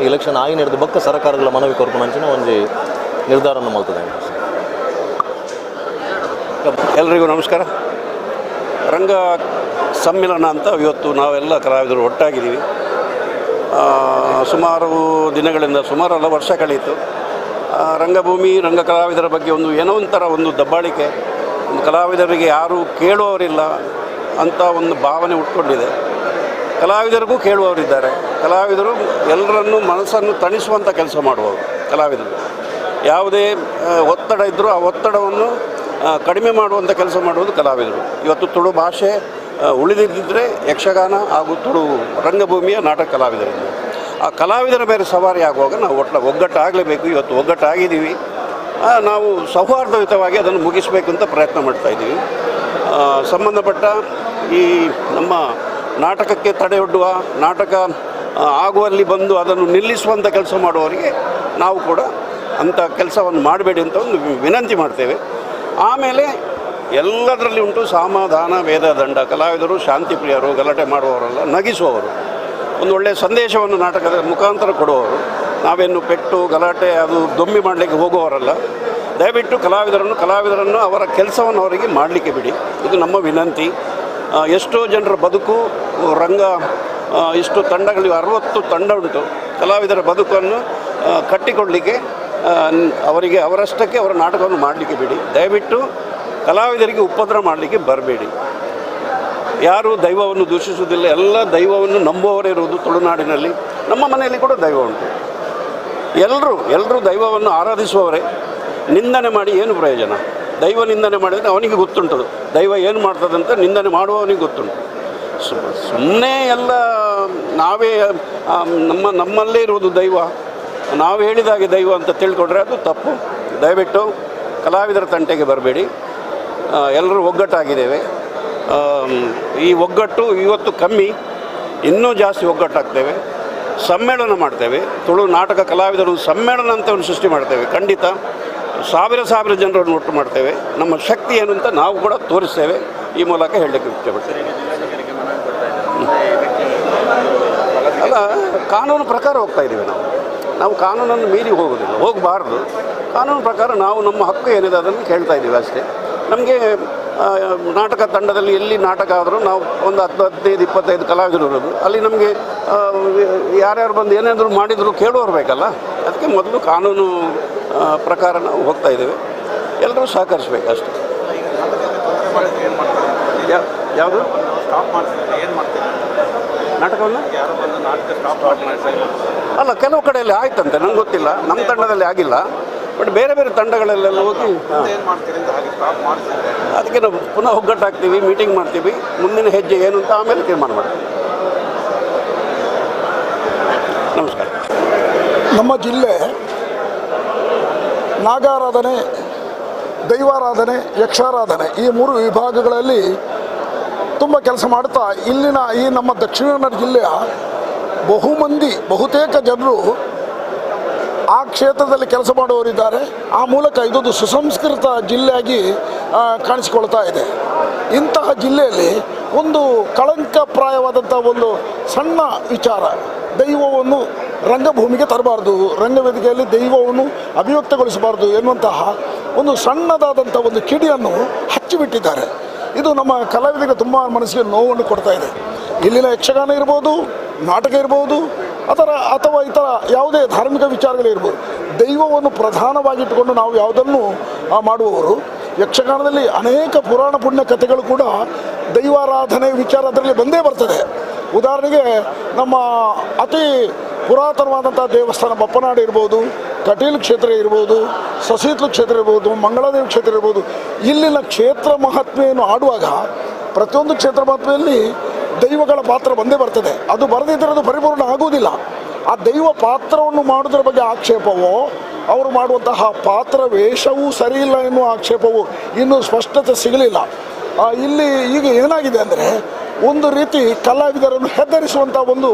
Speaker 8: ಇಲೆಕ್ಷನ್ ಆಯಿ ನಡೆದು ಬೊಕ್ಕ ಸರ್ಕಾರಗಳ ಮನವಿ ಕೊರ್ಪುನಂಚಿನ ಒಂಜಿ ನಿರ್ಧಾರವನ್ನು ಮಲ್ತದೆ.
Speaker 5: ಎಲ್ರಿಗೂ ನಮಸ್ಕಾರ. ರಂಗ ಸಮ್ಮಿಲನ ಅಂತ ಇವತ್ತು ನಾವೆಲ್ಲ ಕಲಾವಿದರು ಒಟ್ಟಾಗಿದ್ದೀವಿ. ಸುಮಾರು ದಿನಗಳಿಂದ, ಸುಮಾರಲ್ಲ ವರ್ಷ ಕಳೆಯಿತು, ರಂಗಭೂಮಿ ರಂಗ ಕಲಾವಿದರ ಬಗ್ಗೆ ಒಂದು ಏನೋ ಒಂಥರ ಒಂದು ದಬ್ಬಾಳಿಕೆ, ಒಂದು ಕಲಾವಿದರಿಗೆ ಯಾರೂ ಕೇಳುವವರಿಲ್ಲ ಅಂತ ಒಂದು ಭಾವನೆ ಹುಟ್ಕೊಂಡಿದೆ. ಕಲಾವಿದರಿಗೂ ಕೇಳುವವರಿದ್ದಾರೆ. ಕಲಾವಿದರು ಎಲ್ಲರನ್ನೂ ಮನಸ್ಸನ್ನು ತಣಿಸುವಂಥ ಕೆಲಸ ಮಾಡುವವರು ಕಲಾವಿದರು. ಯಾವುದೇ ಒತ್ತಡ ಇದ್ದರೂ ಆ ಒತ್ತಡವನ್ನು ಕಡಿಮೆ ಮಾಡುವಂಥ ಕೆಲಸ ಮಾಡುವುದು ಕಲಾವಿದರು. ಇವತ್ತು ತುಳು ಭಾಷೆ ಉಳಿದಿದ್ದರೆ ಯಕ್ಷಗಾನ ಹಾಗೂ ತುಳು ರಂಗಭೂಮಿಯ ನಾಟಕ ಕಲಾವಿದರಿಂದ ಆ ಕಲಾವಿದರ ಮೇಲೆ ಸವಾರಿ ಆಗುವಾಗ ನಾವು ಒಗ್ಗಟ್ಟಾಗಲೇಬೇಕು. ಇವತ್ತು ಒಗ್ಗಟ್ಟಾಗಿದ್ದೀವಿ. ನಾವು ಸೌಹಾರ್ದಯುತವಾಗಿ ಅದನ್ನು ಮುಗಿಸಬೇಕು ಅಂತ ಪ್ರಯತ್ನ ಮಾಡ್ತಾಯಿದ್ದೀವಿ. ಸಂಬಂಧಪಟ್ಟ ಈ ನಮ್ಮ ನಾಟಕಕ್ಕೆ ತಡೆಯೊಡ್ಡುವ, ನಾಟಕ ಆಗುವಲ್ಲಿ ಬಂದು ಅದನ್ನು ನಿಲ್ಲಿಸುವಂಥ ಕೆಲಸ ಮಾಡುವವರಿಗೆ ನಾವು ಕೂಡ ಅಂಥ ಕೆಲಸವನ್ನು ಮಾಡಬೇಡಿ ಅಂತ ಒಂದು ವಿನಂತಿ ಮಾಡ್ತೇವೆ. ಆಮೇಲೆ ಎಲ್ಲದರಲ್ಲಿ ಉಂಟು ಸಮಾಧಾನ ವೇದ ದಂಡ. ಕಲಾವಿದರು ಶಾಂತಿ ಪ್ರಿಯರು, ಗಲಾಟೆ ಮಾಡುವವರಲ್ಲ, ನಗಿಸುವವರು, ಒಂದು ಒಳ್ಳೆಯ ಸಂದೇಶವನ್ನು ನಾಟಕದ ಮುಖಾಂತರ ಕೊಡುವವರು. ನಾವೇನು ಪೆಟ್ಟು ಗಲಾಟೆ ಅದು ದೊಂಬಿ ಮಾಡಲಿಕ್ಕೆ ಹೋಗುವವರಲ್ಲ. ದಯವಿಟ್ಟು ಕಲಾವಿದರನ್ನು ಅವರ ಕೆಲಸವನ್ನು ಅವರಿಗೆ ಮಾಡಲಿಕ್ಕೆ ಬಿಡಿ, ಇದು ನಮ್ಮ ವಿನಂತಿ. ಎಷ್ಟೋ ಜನರ ಬದುಕು ರಂಗ, ಇಷ್ಟು ತಂಡಗಳು, 60 ತಂಡ ಉಂಟು. ಕಲಾವಿದರ ಬದುಕನ್ನು ಕಟ್ಟಿಕೊಳ್ಳಲಿಕ್ಕೆ ಅವರಿಗೆ ಅವರಷ್ಟಕ್ಕೆ ಅವರ ನಾಟಕವನ್ನು ಮಾಡಲಿಕ್ಕೆ ಬಿಡಿ. ದಯವಿಟ್ಟು ಕಲಾವಿದರಿಗೆ ಉಪದ್ರ ಮಾಡಲಿಕ್ಕೆ ಬರಬೇಡಿ. ಯಾರೂ ದೈವವನ್ನು ದೂಷಿಸುವುದಿಲ್ಲ, ಎಲ್ಲ ದೈವವನ್ನು ನಂಬುವವರೇ ಇರುವುದು ತುಳುನಾಡಿನಲ್ಲಿ. ನಮ್ಮ ಮನೆಯಲ್ಲಿ ಕೂಡ ದೈವ ಉಂಟು. ಎಲ್ಲರೂ ದೈವವನ್ನು ಆರಾಧಿಸುವವರೇ. ನಿಂದನೆ ಮಾಡಿ ಏನು ಪ್ರಯೋಜನ? ದೈವ ನಿಂದನೆ ಮಾಡಿದರೆ ಅವನಿಗೆ ಗೊತ್ತುಂಟದು, ದೈವ ಏನು ಮಾಡ್ತದಂತ ನಿಂದನೆ ಮಾಡುವವನಿಗೆ ಗೊತ್ತುಂಟು. ಸುಮ್ಮನೆ ಎಲ್ಲ ನಾವೇ ನಮ್ಮಲ್ಲೇ ಇರುವುದು ದೈವ, ನಾವು ಹೇಳಿದಾಗೆ ದೈವ ಅಂತ ತಿಳ್ಕೊಂಡ್ರೆ ಅದು ತಪ್ಪು. ದಯವಿಟ್ಟು ಕಲಾವಿದರ ತಂಟೆಗೆ ಬರಬೇಡಿ. ಎಲ್ಲರೂ ಒಗ್ಗಟ್ಟಾಗಿದ್ದೇವೆ. ಈ ಒಗ್ಗಟ್ಟು ಇವತ್ತು ಕಮ್ಮಿ, ಇನ್ನೂ ಜಾಸ್ತಿ ಒಗ್ಗಟ್ಟಾಗ್ತೇವೆ. ಸಮ್ಮೇಳನ ಮಾಡ್ತೇವೆ, ತುಳು ನಾಟಕ ಕಲಾವಿದರು ಸಮ್ಮೇಳನ ಅಂತ ಒಂದು ಸೃಷ್ಟಿ ಮಾಡ್ತೇವೆ. ಖಂಡಿತ ಸಾವಿರ ಸಾವಿರ ಜನರನ್ನು ಒಟ್ಟು ಮಾಡ್ತೇವೆ. ನಮ್ಮ ಶಕ್ತಿ ಏನು ಅಂತ ನಾವು ಕೂಡ ತೋರಿಸ್ತೇವೆ. ಈ ಮೂಲಕ ಹೇಳಲಿಕ್ಕೆ ಇಷ್ಟಪಡ್ತೇವೆ. ಅಲ್ಲ, ಕಾನೂನು ಪ್ರಕಾರ ಹೋಗ್ತಾ ಇದ್ದೀವಿ ನಾವು. ನಾವು ಕಾನೂನನ್ನು ಮೀರಿ ಹೋಗೋದಿಲ್ಲ, ಹೋಗಬಾರ್ದು. ಕಾನೂನು ಪ್ರಕಾರ ನಾವು ನಮ್ಮ ಹಕ್ಕು ಏನಿದೆ ಅದನ್ನು ಕೇಳ್ತಾ ಇದ್ದೀವಿ ಅಷ್ಟೇ. ನಮಗೆ ನಾಟಕ ತಂಡದಲ್ಲಿ ಎಲ್ಲಿ ನಾಟಕ ಆದರೂ ನಾವು ಒಂದು 10, 15, 25 ಕಲಾವಿದರು ಇರೋದು. ಅಲ್ಲಿ ನಮಗೆ ಯಾರ್ಯಾರು ಬಂದು ಏನಾದರೂ ಮಾಡಿದರೂ ಕೇಳುವವರು ಬೇಕಲ್ಲ. ಅದಕ್ಕೆ ಮೊದಲು ಕಾನೂನು ಪ್ರಕಾರ ನಾವು ಹೋಗ್ತಾ ಇದ್ದೇವೆ. ಎಲ್ಲರೂ ಸಹಕರಿಸಬೇಕು ಅಷ್ಟೇ. ಯಾವುದು ನಾಟಕವನ್ನು ಅಲ್ಲ, ಕೆಲವು ಕಡೆಯಲ್ಲಿ ಆಯ್ತಂತೆ, ನಂಗೆ ಗೊತ್ತಿಲ್ಲ, ನಮ್ಮ ತಂಡದಲ್ಲಿ ಆಗಿಲ್ಲ. ಬಟ್ ಬೇರೆ ಬೇರೆ ತಂಡಗಳಲ್ಲೆಲ್ಲ ಹೋಗಿ ಅದಕ್ಕೆ ನಾವು ಪುನಃ ಒಗ್ಗಟ್ಟಾಗ್ತೀವಿ, ಮೀಟಿಂಗ್ ಮಾಡ್ತೀವಿ, ಮುಂದಿನ ಹೆಜ್ಜೆ ಏನು ಅಂತ ಆಮೇಲೆ ತೀರ್ಮಾನ ಮಾಡ್ತೀವಿ. ನಮಸ್ಕಾರ.
Speaker 11: ನಮ್ಮ ಜಿಲ್ಲೆ ನಾಗಾರಾಧನೆ, ದೈವಾರಾಧನೆ, ಯಕ್ಷಾರಾಧನೆ ಈ ಮೂರು ವಿಭಾಗಗಳಲ್ಲಿ ತುಂಬ ಕೆಲಸ ಮಾಡುತ್ತಾ ಇಲ್ಲಿನ ಈ ನಮ್ಮ ದಕ್ಷಿಣ ಕನ್ನಡ ಜಿಲ್ಲೆಯ ಬಹುಮಂದಿ ಬಹುತೇಕ ಜನರು ಆ ಕ್ಷೇತ್ರದಲ್ಲಿ ಕೆಲಸ ಮಾಡುವವರಿದ್ದಾರೆ. ಆ ಮೂಲಕ ಇದೊಂದು ಸುಸಂಸ್ಕೃತ ಜಿಲ್ಲೆಯಾಗಿ ಕಾಣಿಸಿಕೊಳ್ತಾ ಇದೆ. ಇಂತಹ ಜಿಲ್ಲೆಯಲ್ಲಿ ಒಂದು ಕಳಂಕಪ್ರಾಯವಾದಂಥ ಒಂದು ಸಣ್ಣ ವಿಚಾರ, ದೈವವನ್ನು ರಂಗಭೂಮಿಗೆ ತರಬಾರ್ದು, ರಂಗವೇದಿಕೆಯಲ್ಲಿ ದೈವವನ್ನು ಅಭಿವ್ಯಕ್ತಗೊಳಿಸಬಾರ್ದು ಎನ್ನುವಂತಹ ಒಂದು ಸಣ್ಣದಾದಂಥ ಒಂದು ಕಿಡಿಯನ್ನು ಹಚ್ಚಿಬಿಟ್ಟಿದ್ದಾರೆ. ಇದು ನಮ್ಮ ಕಲಾವಿದರಿಗೆ ತುಂಬ ಮನಸ್ಸಿಗೆ ನೋವನ್ನು ಕೊಡ್ತಾ ಇದೆ. ಇಲ್ಲಿನ ಯಕ್ಷಗಾನ ಇರ್ಬೋದು, ನಾಟಕ ಇರ್ಬೋದು, ಅಥವಾ ಇತರ ಯಾವುದೇ ಧಾರ್ಮಿಕ ವಿಚಾರಗಳಿರ್ಬೋದು, ದೈವವನ್ನು ಪ್ರಧಾನವಾಗಿಟ್ಟುಕೊಂಡು ನಾವು ಯಾವುದನ್ನು ಮಾಡುವವರು. ಯಕ್ಷಗಾನದಲ್ಲಿ ಅನೇಕ ಪುರಾಣ ಪುಣ್ಯ ಕಥೆಗಳು ಕೂಡ ದೈವಾರಾಧನೆ ವಿಚಾರ ಅದರಲ್ಲಿ ಬಂದೇ ಬರ್ತದೆ. ಉದಾಹರಣೆಗೆ ನಮ್ಮ ಅತಿ ಪುರಾತನವಾದಂಥ ದೇವಸ್ಥಾನ ಬಪ್ಪನಾಡು ಇರ್ಬೋದು, ಕಟೀಲು ಕ್ಷೇತ್ರ ಇರ್ಬೋದು, ಸಸೀತ್ಲು ಕ್ಷೇತ್ರ ಇರ್ಬೋದು, ಮಂಗಳಾದೇವಿ ಕ್ಷೇತ್ರ ಇರ್ಬೋದು. ಇಲ್ಲಿನ ಕ್ಷೇತ್ರ ಮಹಾತ್ಮೆಯನ್ನು ಆಡುವಾಗ ಪ್ರತಿಯೊಂದು ಕ್ಷೇತ್ರ ಮಹಾತ್ಮೆಯಲ್ಲಿ ದೈವಗಳ ಪಾತ್ರ ಬಂದೇ ಬರ್ತದೆ. ಅದು ಬರದಿದ್ದರೆ ಅದು ಪರಿಪೂರ್ಣ ಆಗುವುದಿಲ್ಲ. ಆ ದೈವ ಪಾತ್ರವನ್ನು ಮಾಡೋದ್ರ ಬಗ್ಗೆ ಆಕ್ಷೇಪವೋ, ಅವರು ಮಾಡುವಂತಹ ಪಾತ್ರ ವೇಷವೂ ಸರಿಯಿಲ್ಲ ಎನ್ನುವ ಆಕ್ಷೇಪವೂ ಇನ್ನೂ ಸ್ಪಷ್ಟತೆ ಸಿಗಲಿಲ್ಲ. ಇಲ್ಲಿ ಈಗ ಏನಾಗಿದೆ ಅಂದರೆ ಒಂದು ರೀತಿ ಕಲಾವಿದರನ್ನು ಹೆದರಿಸುವಂಥ ಒಂದು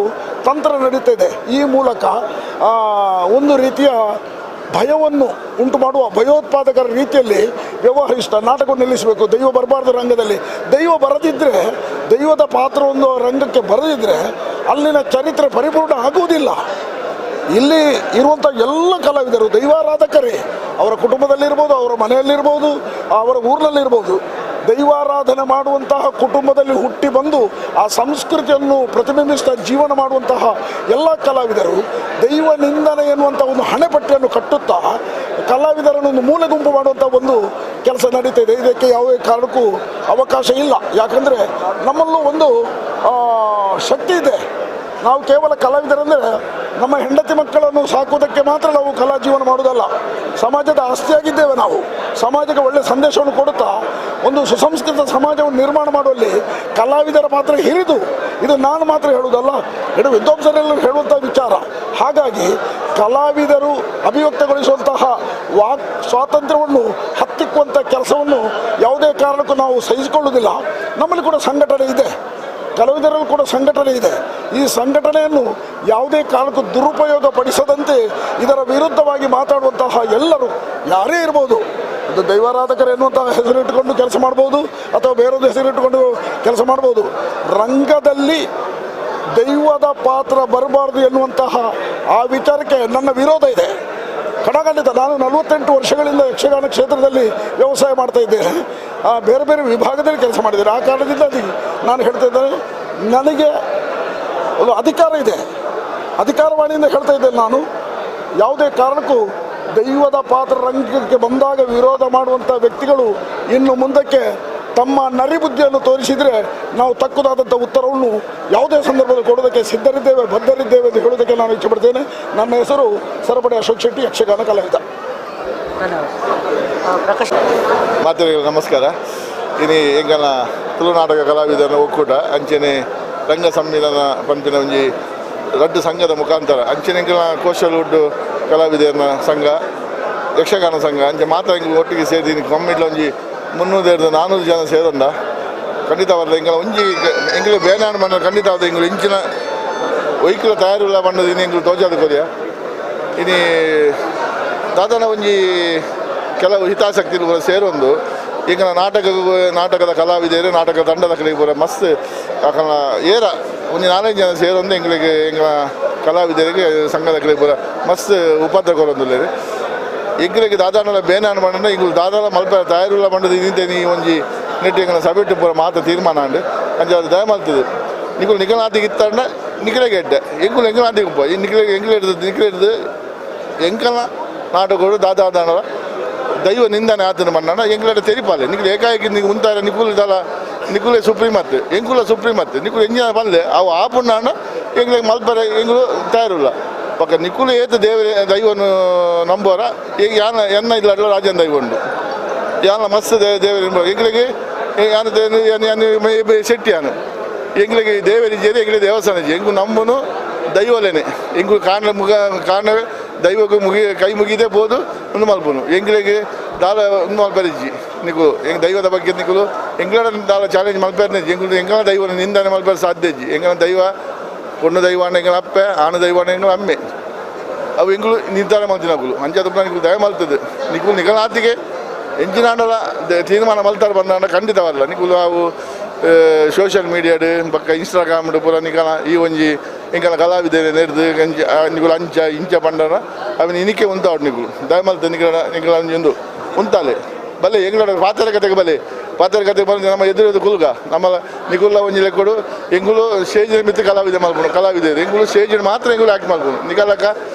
Speaker 11: ತಂತ್ರ ನಡೀತಾ ಇದೆ. ಈ ಮೂಲಕ ಒಂದು ರೀತಿಯ ಭಯವನ್ನು ಉಂಟು ಮಾಡುವ ಭಯೋತ್ಪಾದಕರ ರೀತಿಯಲ್ಲಿ ವ್ಯವಹರಿಸ್ತಾ ನಾಟಕವನ್ನು ನಿಲ್ಲಿಸಬೇಕು, ದೈವ ಬರಬಾರ್ದು ರಂಗದಲ್ಲಿ. ದೈವ ಬರದಿದ್ದರೆ, ದೈವದ ಪಾತ್ರವೊಂದು ರಂಗಕ್ಕೆ ಬರದಿದ್ದರೆ ಅಲ್ಲಿನ ಚರಿತ್ರೆ ಪರಿಪೂರ್ಣ ಆಗುವುದಿಲ್ಲ. ಇಲ್ಲಿ ಇರುವಂಥ ಎಲ್ಲ ಕಲಾವಿದರು ದೈವಾರಾಧಕರೇ. ಅವರ ಕುಟುಂಬದಲ್ಲಿರ್ಬೋದು, ಅವರ ಮನೆಯಲ್ಲಿರ್ಬೋದು, ಅವರ ಊರಿನಲ್ಲಿರ್ಬೋದು. ದೈವಾರಾಧನೆ ಮಾಡುವಂತಹ ಕುಟುಂಬದಲ್ಲಿ ಹುಟ್ಟಿ ಬಂದು ಆ ಸಂಸ್ಕೃತಿಯನ್ನು ಪ್ರತಿಬಿಂಬಿಸ್ತಾ ಜೀವನ ಮಾಡುವಂತಹ ಎಲ್ಲ ಕಲಾವಿದರು ದೈವ ನಿಂದನೆ ಎನ್ನುವಂಥ ಒಂದು ಹಣೆಪಟ್ಟಿಯನ್ನು ಕಟ್ಟುತ್ತಾ ಕಲಾವಿದರನ್ನು ಒಂದು ಮೂಲೆ ಗುಂಪು ಮಾಡುವಂಥ ಒಂದು ಕೆಲಸ ನಡೀತಾ ಇದೆ. ಇದಕ್ಕೆ ಯಾವುದೇ ಕಾರಣಕ್ಕೂ ಅವಕಾಶ ಇಲ್ಲ. ಯಾಕಂದರೆ ನಮ್ಮಲ್ಲೂ ಒಂದು ಶಕ್ತಿ ಇದೆ. ನಾವು ಕೇವಲ ಕಲಾವಿದರೆಂದರೆ ನಮ್ಮ ಹೆಂಡತಿ ಮಕ್ಕಳನ್ನು ಸಾಕುವುದಕ್ಕೆ ಮಾತ್ರ ನಾವು ಕಲಾ ಜೀವನ ಮಾಡುವುದಲ್ಲ, ಸಮಾಜದ ಆಸ್ತಿಯಾಗಿದ್ದೇವೆ ನಾವು. ಸಮಾಜಕ್ಕೆ ಒಳ್ಳೆಯ ಸಂದೇಶವನ್ನು ಕೊಡುತ್ತಾ ಒಂದು ಸುಸಂಸ್ಕೃತ ಸಮಾಜವನ್ನು ನಿರ್ಮಾಣ ಮಾಡುವಲ್ಲಿ ಕಲಾವಿದರ ಪಾತ್ರ ಹಿರಿದು. ಇದು ನಾನು ಮಾತ್ರ ಹೇಳುವುದಲ್ಲ, ಇದು ವಿದ್ವಾಂಸರೆಲ್ಲರೂ ಹೇಳುವಂಥ ವಿಚಾರ. ಹಾಗಾಗಿ ಕಲಾವಿದರು ಅಭಿವ್ಯಕ್ತಗೊಳಿಸುವಂತಹ ವಾಕ್ ಸ್ವಾತಂತ್ರ್ಯವನ್ನು ಹತ್ತಿಕ್ಕುವಂಥ ಕೆಲಸವನ್ನು ಯಾವುದೇ ಕಾರಣಕ್ಕೂ ನಾವು ಸಹಿಸಿಕೊಳ್ಳುವುದಿಲ್ಲ. ನಮ್ಮಲ್ಲಿ ಕೂಡ ಸಂಘಟನೆ ಇದೆ, ಕಲಾವಿದರಲ್ಲೂ ಕೂಡ ಸಂಘಟನೆ ಇದೆ. ಈ ಸಂಘಟನೆಯನ್ನು ಯಾವುದೇ ಕಾರಣಕ್ಕೂ ದುರುಪಯೋಗ ಪಡಿಸದಂತೆ ಇದರ ವಿರುದ್ಧವಾಗಿ ಮಾತಾಡುವಂತಹ ಎಲ್ಲರೂ ಯಾರೇ ಇರ್ಬೋದು, ಅದು ದೈವಾರಾಧಕರು ಎನ್ನುವಂತಹ ಹೆಸರಿಟ್ಟುಕೊಂಡು ಕೆಲಸ ಮಾಡ್ಬೋದು ಅಥವಾ ಬೇರೊಂದು ಹೆಸರಿಟ್ಟುಕೊಂಡು ಕೆಲಸ ಮಾಡ್ಬೋದು, ರಂಗದಲ್ಲಿ ದೈವದ ಪಾತ್ರ ಬರಬಾರ್ದು ಎನ್ನುವಂತಹ ಆ ವಿಚಾರಕ್ಕೆ ನನ್ನ ವಿರೋಧ ಇದೆ ಖಡಾಖಂಡಿತ. ನಾನು 48 ವರ್ಷಗಳಿಂದ ಯಕ್ಷಗಾನ ಕ್ಷೇತ್ರದಲ್ಲಿ ವ್ಯವಸಾಯ ಮಾಡ್ತಾ ಇದ್ದೇನೆ, ಬೇರೆ ಬೇರೆ ವಿಭಾಗದಲ್ಲಿ ಕೆಲಸ ಮಾಡಿದ್ದೇನೆ. ಆ ಕಾರಣದಿಂದ ನಾನು ಹೇಳ್ತಾ ಇದ್ದೇನೆ, ನನಗೆ ಒಂದು ಅಧಿಕಾರ ಇದೆ, ಅಧಿಕಾರವಾಣಿಯಿಂದ ಹೇಳ್ತಾ ಇದ್ದೇನೆ ನಾನು. ಯಾವುದೇ ಕಾರಣಕ್ಕೂ ದೈವದ ಪಾತ್ರ ರಂಗಕ್ಕೆ ಬಂದಾಗ ವಿರೋಧ ಮಾಡುವಂಥ ವ್ಯಕ್ತಿಗಳು ಇನ್ನು ಮುಂದಕ್ಕೆ ತಮ್ಮ ನರಿಬುದ್ಧಿಯನ್ನು ತೋರಿಸಿದರೆ ನಾವು ತಕ್ಕುದಾದಂಥ ಉತ್ತರವನ್ನು ಯಾವುದೇ ಸಂದರ್ಭದಲ್ಲಿ ಕೊಡೋದಕ್ಕೆ ಸಿದ್ಧರಿದ್ದೇವೆ, ಬದ್ಧರಿದ್ದೇವೆ ಎಂದು ಹೇಳೋದಕ್ಕೆ ನಾನು ಇಚ್ಛೆಪಡ್ತೇನೆ. ನನ್ನ ಹೆಸರು ಸರಪಡಿ ಅಶೋಕ್ ಶೆಟ್ಟಿ, ಯಕ್ಷಗಾನ ಕಲಾವಿದ.
Speaker 6: ಮಾತೃ ನಮಸ್ಕಾರ. ಇನಿ ಎಂಕಲ್ನ ತುಳುನಾಟಕ ಕಲಾವಿದನ ಒಕ್ಕೂಟ ಅಂಚನೆ ರಂಗ ಸಮ್ಮಿಲನ ಪಂಪಿನ ಒಂಜಿ ರಡ್ಡು ಸಂಘದ ಮುಖಾಂತರ ಅಂಚನೆ ಎಂಕಲ್ನ ಕೋಶಲುಡ್ಡು ಕಲಾವಿದರನ ಸಂಘ, ಯಕ್ಷಗಾನ ಸಂಘ ಅಂಚೆ ಮಾತ್ರ ಎಂಕ್ ಒಟ್ಟಿಗೆ ಸೇರಿ ಕಮ್ಮಿಡ್ಲ ಒಂಜಿ 300 400 ಜನ ಸೇರಂಡ ಖಂಡಿತವಾದ ಎಂಕಲ ಒಂಜಿ ಎಂಕಲು ಬೇನಾಡು ಮಣ್ಣ ಖಂಡಿತವಾದ ಎಂಕಲು ಇಂಚಿನ ಒಯ್ಕುಲ ತಯಾರಿಲ್ಲ ಬಣ್ಣದ ಇನ್ನು ಎಂಕಲು ತೋಜಾದ ಕೊರಿಯ ಇನಿ ದಾದನ ಒಂಜಿ ಕೆಲವು ಹಿತಾಸಕ್ತಿ ಪೂರ ಸೇರೊಂದು ಈಗ ನಾಟಕದ ಕಲಾವಿದರು ನಾಟಕ ತಂಡದ ಕಡೆಗೆ ಪೂರ ಮಸ್ತ್ ಅಕಲ್ನ ಏರ ಒಂಜಿ 4-5 ಜನ ಸೇರೊಂದು ಎಂಗಳಿಗೆ ಎಂಗಳ ಕಲಾವಿದರಿಗೆ ಸಂಘದ ಕಡೆಗೆ ಪೂರ ಮಸ್ತ್ ಉಪದ್ರ ಕೊರೊಂದುಲ್ಲೆರ್. ಎಂಕ್ಲೆಗ್ ದಾದಾಂಡಲ ಬೇನಾನ್ ಪಂಡ ಎಂಕುಲು ದಾದಾಲ ಮಲ್ಪೆರೆ ತಯಾರುಲ್ಲ ಪಂಡದು ಇನಿತೆ ನೀ ಒಂಜಿ ನೆಟ್ ಎಂಕಲ್ನ ಸಭೆಟ್ ಪೂರ ಮಾತ ತೀರ್ಮಾನ ಆಂಡ್. ಅಂಚ ದಯ ಮಲ್ತುದು ನಿಕುಲು ನಿಕಲಾತಿಗೆ ಇತ್ತಂಡ ನಿಕಲೆಗ್ ಎಡ್ಡೆ, ಎಂಕುಲು ಎಂಕಲಾತಿಗೆ ಉಪ್ಪ ನಿಕಲೆಗ್ ಎಂಕಲೆಡ್ದು ನಿಕಲೆಡ್ದು ಎಂಕಲ್ನ ನಾಟಕಡು ದಾದಾದಾಂಡಲ ದೈವ ನಿಂದನೆ ಆತನ ಪಂಡ ಎಂಕಲೆಡ ತೆರಿಪಾಲೆ. ನಿಕುಲು ಏಕಾಏಕಿ ನಿಕ್ ಉಂತಾರೆ ನಿಕುಲು ದಾಲ ನಿಕುಲೆ ಸುಪ್ರೀಂ ಅತ್ತು ಎಂಕುಲ ಸುಪ್ರೀಂ ಅತ್ತು ನಿಕುಲು ಎಂಜಿನ ಪನ್ಲೆ ಅವು ಆಪುಂಡಾಂಡ ಎಂಕ್ಲೆಗ್ ಮಲ್ಪೆರೆ ಎಂಕುಲು ತಯಾರುಲ್ಲ. ಬೊಕ್ಕ ನಿಕುಲು ಏತ್ ದೇವರೇ ದೈವನು ನಂಬೋರ ಈಗ ಯಾನ ಎನ್ನ ಇಲ್ಲಡ್ಲ ರಾಜನ ದೈವ ಉಂಡು ಯಾನ ಮಸ್ತ್ ದೇವರ ಎಂಕ್ಲೆಗ್ ಯಾನ ಶೆಟ್ಟಿ ಯಾನು ಎಂಕ್ಲೆಗ್ ದೇವರಿಜ್ಜೇರಿ ಎಂಕ್ಲೆ ದೇವಸ್ಥಾನ ಇಜ್ಜಿ. ಎಂಕು ನಂಬುನು ದೈವಲೇನೆ ಎಂಕುಲು ಕಾರಣ ಮುಗ ಕಾರಣವೇ ದೈವಕ್ಕೆ ಮುಗಿ ಕೈ ಮುಗಿದೆ ಪೋದು ಉಂದು ಮಲ್ಪುನು ಎಂಕ್ಲೆಗ್ ದಾಲ ಉಂದು ಮಲ್ಪೆರೆ ಇಜ್ಜಿ. ನಿಕುಲು ಎಂಕ್ ದೈವದ ಬಗ್ಗೆ ನಿಕುಲು ಎಂಕ್ಲಡ ದಾಲ ಚಾಲೆಂಜ್ ಮಲ್ಪೆರ್ನೆ ಇಜ್ಜಿ. ಎಂಕುಲು ಎಂಕಲ ದೈವನ ನಿಂದನೆ ಮಲ್ಪೆರೆ ಸಾಧ್ಯ ಇಜ್ಜಿ. ಎಂಕಲ ದೈವ ಪೊಣ್ಣು ದೈವ ಆಂಡ ಎಂಕಲ ಅಪ್ಪೆ, ಆಣು ದೈವ ಆಂಡ ಎಂಕಲ ಅಮ್ಮೆ, ಅವು ಎಂಕುಲು ನಿರ್ಧಾರ ಮಲ್ತಿನಕುಲು. ಅಂಚಾದ್ ನಿಕುಲು ದಯ ಮಲ್ತದು ನಿಕುಲು ನಿಕಲಾತಿಗೆ ಎಂಚಿನಾಂಡಲ ತೀರ್ಮಾನ ಮಲ್ತಾರ ಬಂದಾಂಡ ಖಂಡಿತವಲ್ಲ. ನಿಕುಲು ಅವು ಸೋಷಿಯಲ್ ಮೀಡಿಯಾಡ್ ಬೊಕ್ಕ ಇನ್ಸ್ಟಾಗ್ರಾಮ್ ಪೂರ ನಿಕಲ ಈ ಒಂಜಿ ಎಂಕಲ ಕಲಾವಿದೆರೆ ನೆರ್ದು ಅಂಚ ನಿಕುಲು ಅಂಚ ಇಂಚ ಪಂಡರ ಅವಿನ ಇನಿಕೆ ಉಂತಾವಡ್ ನಿಕುಲು ದಯ ಮಲ್ತು ನಿಕಲ ನಿಕಲ ಒಂಜಿ ಉಂದು ಉಂತಾಲೆ ಬಲೆ ಎಂಕಲ ಪಾತೆರ ಕತೆಗೆ ಬಲೆ ಪಾತೆರ ಕತೆಗೆ ಬಂದು ನಮ್ಮ ಎದುರು ಕುಲ್ಗ ನಮ್ಮ ನಿಕುಲ್ಲ ಒಂಜಿ ಲೆಕ್ಕಡು ಎಂಕುಲು ಸ್ಟೇಜ್ ಮಿತ್ತು ಕಲಾವಿದೆ ಮಲ್ಪುನು ಕಲಾವಿದೆರು ಎಂಕುಲು ಸ್ಟೇಜ್ ಮಾತ್ರ ಎಂಕುಲು ಆ್ಯಕ್ಟ್ ಮಲ್ಪುನು ನಿಕಲಕ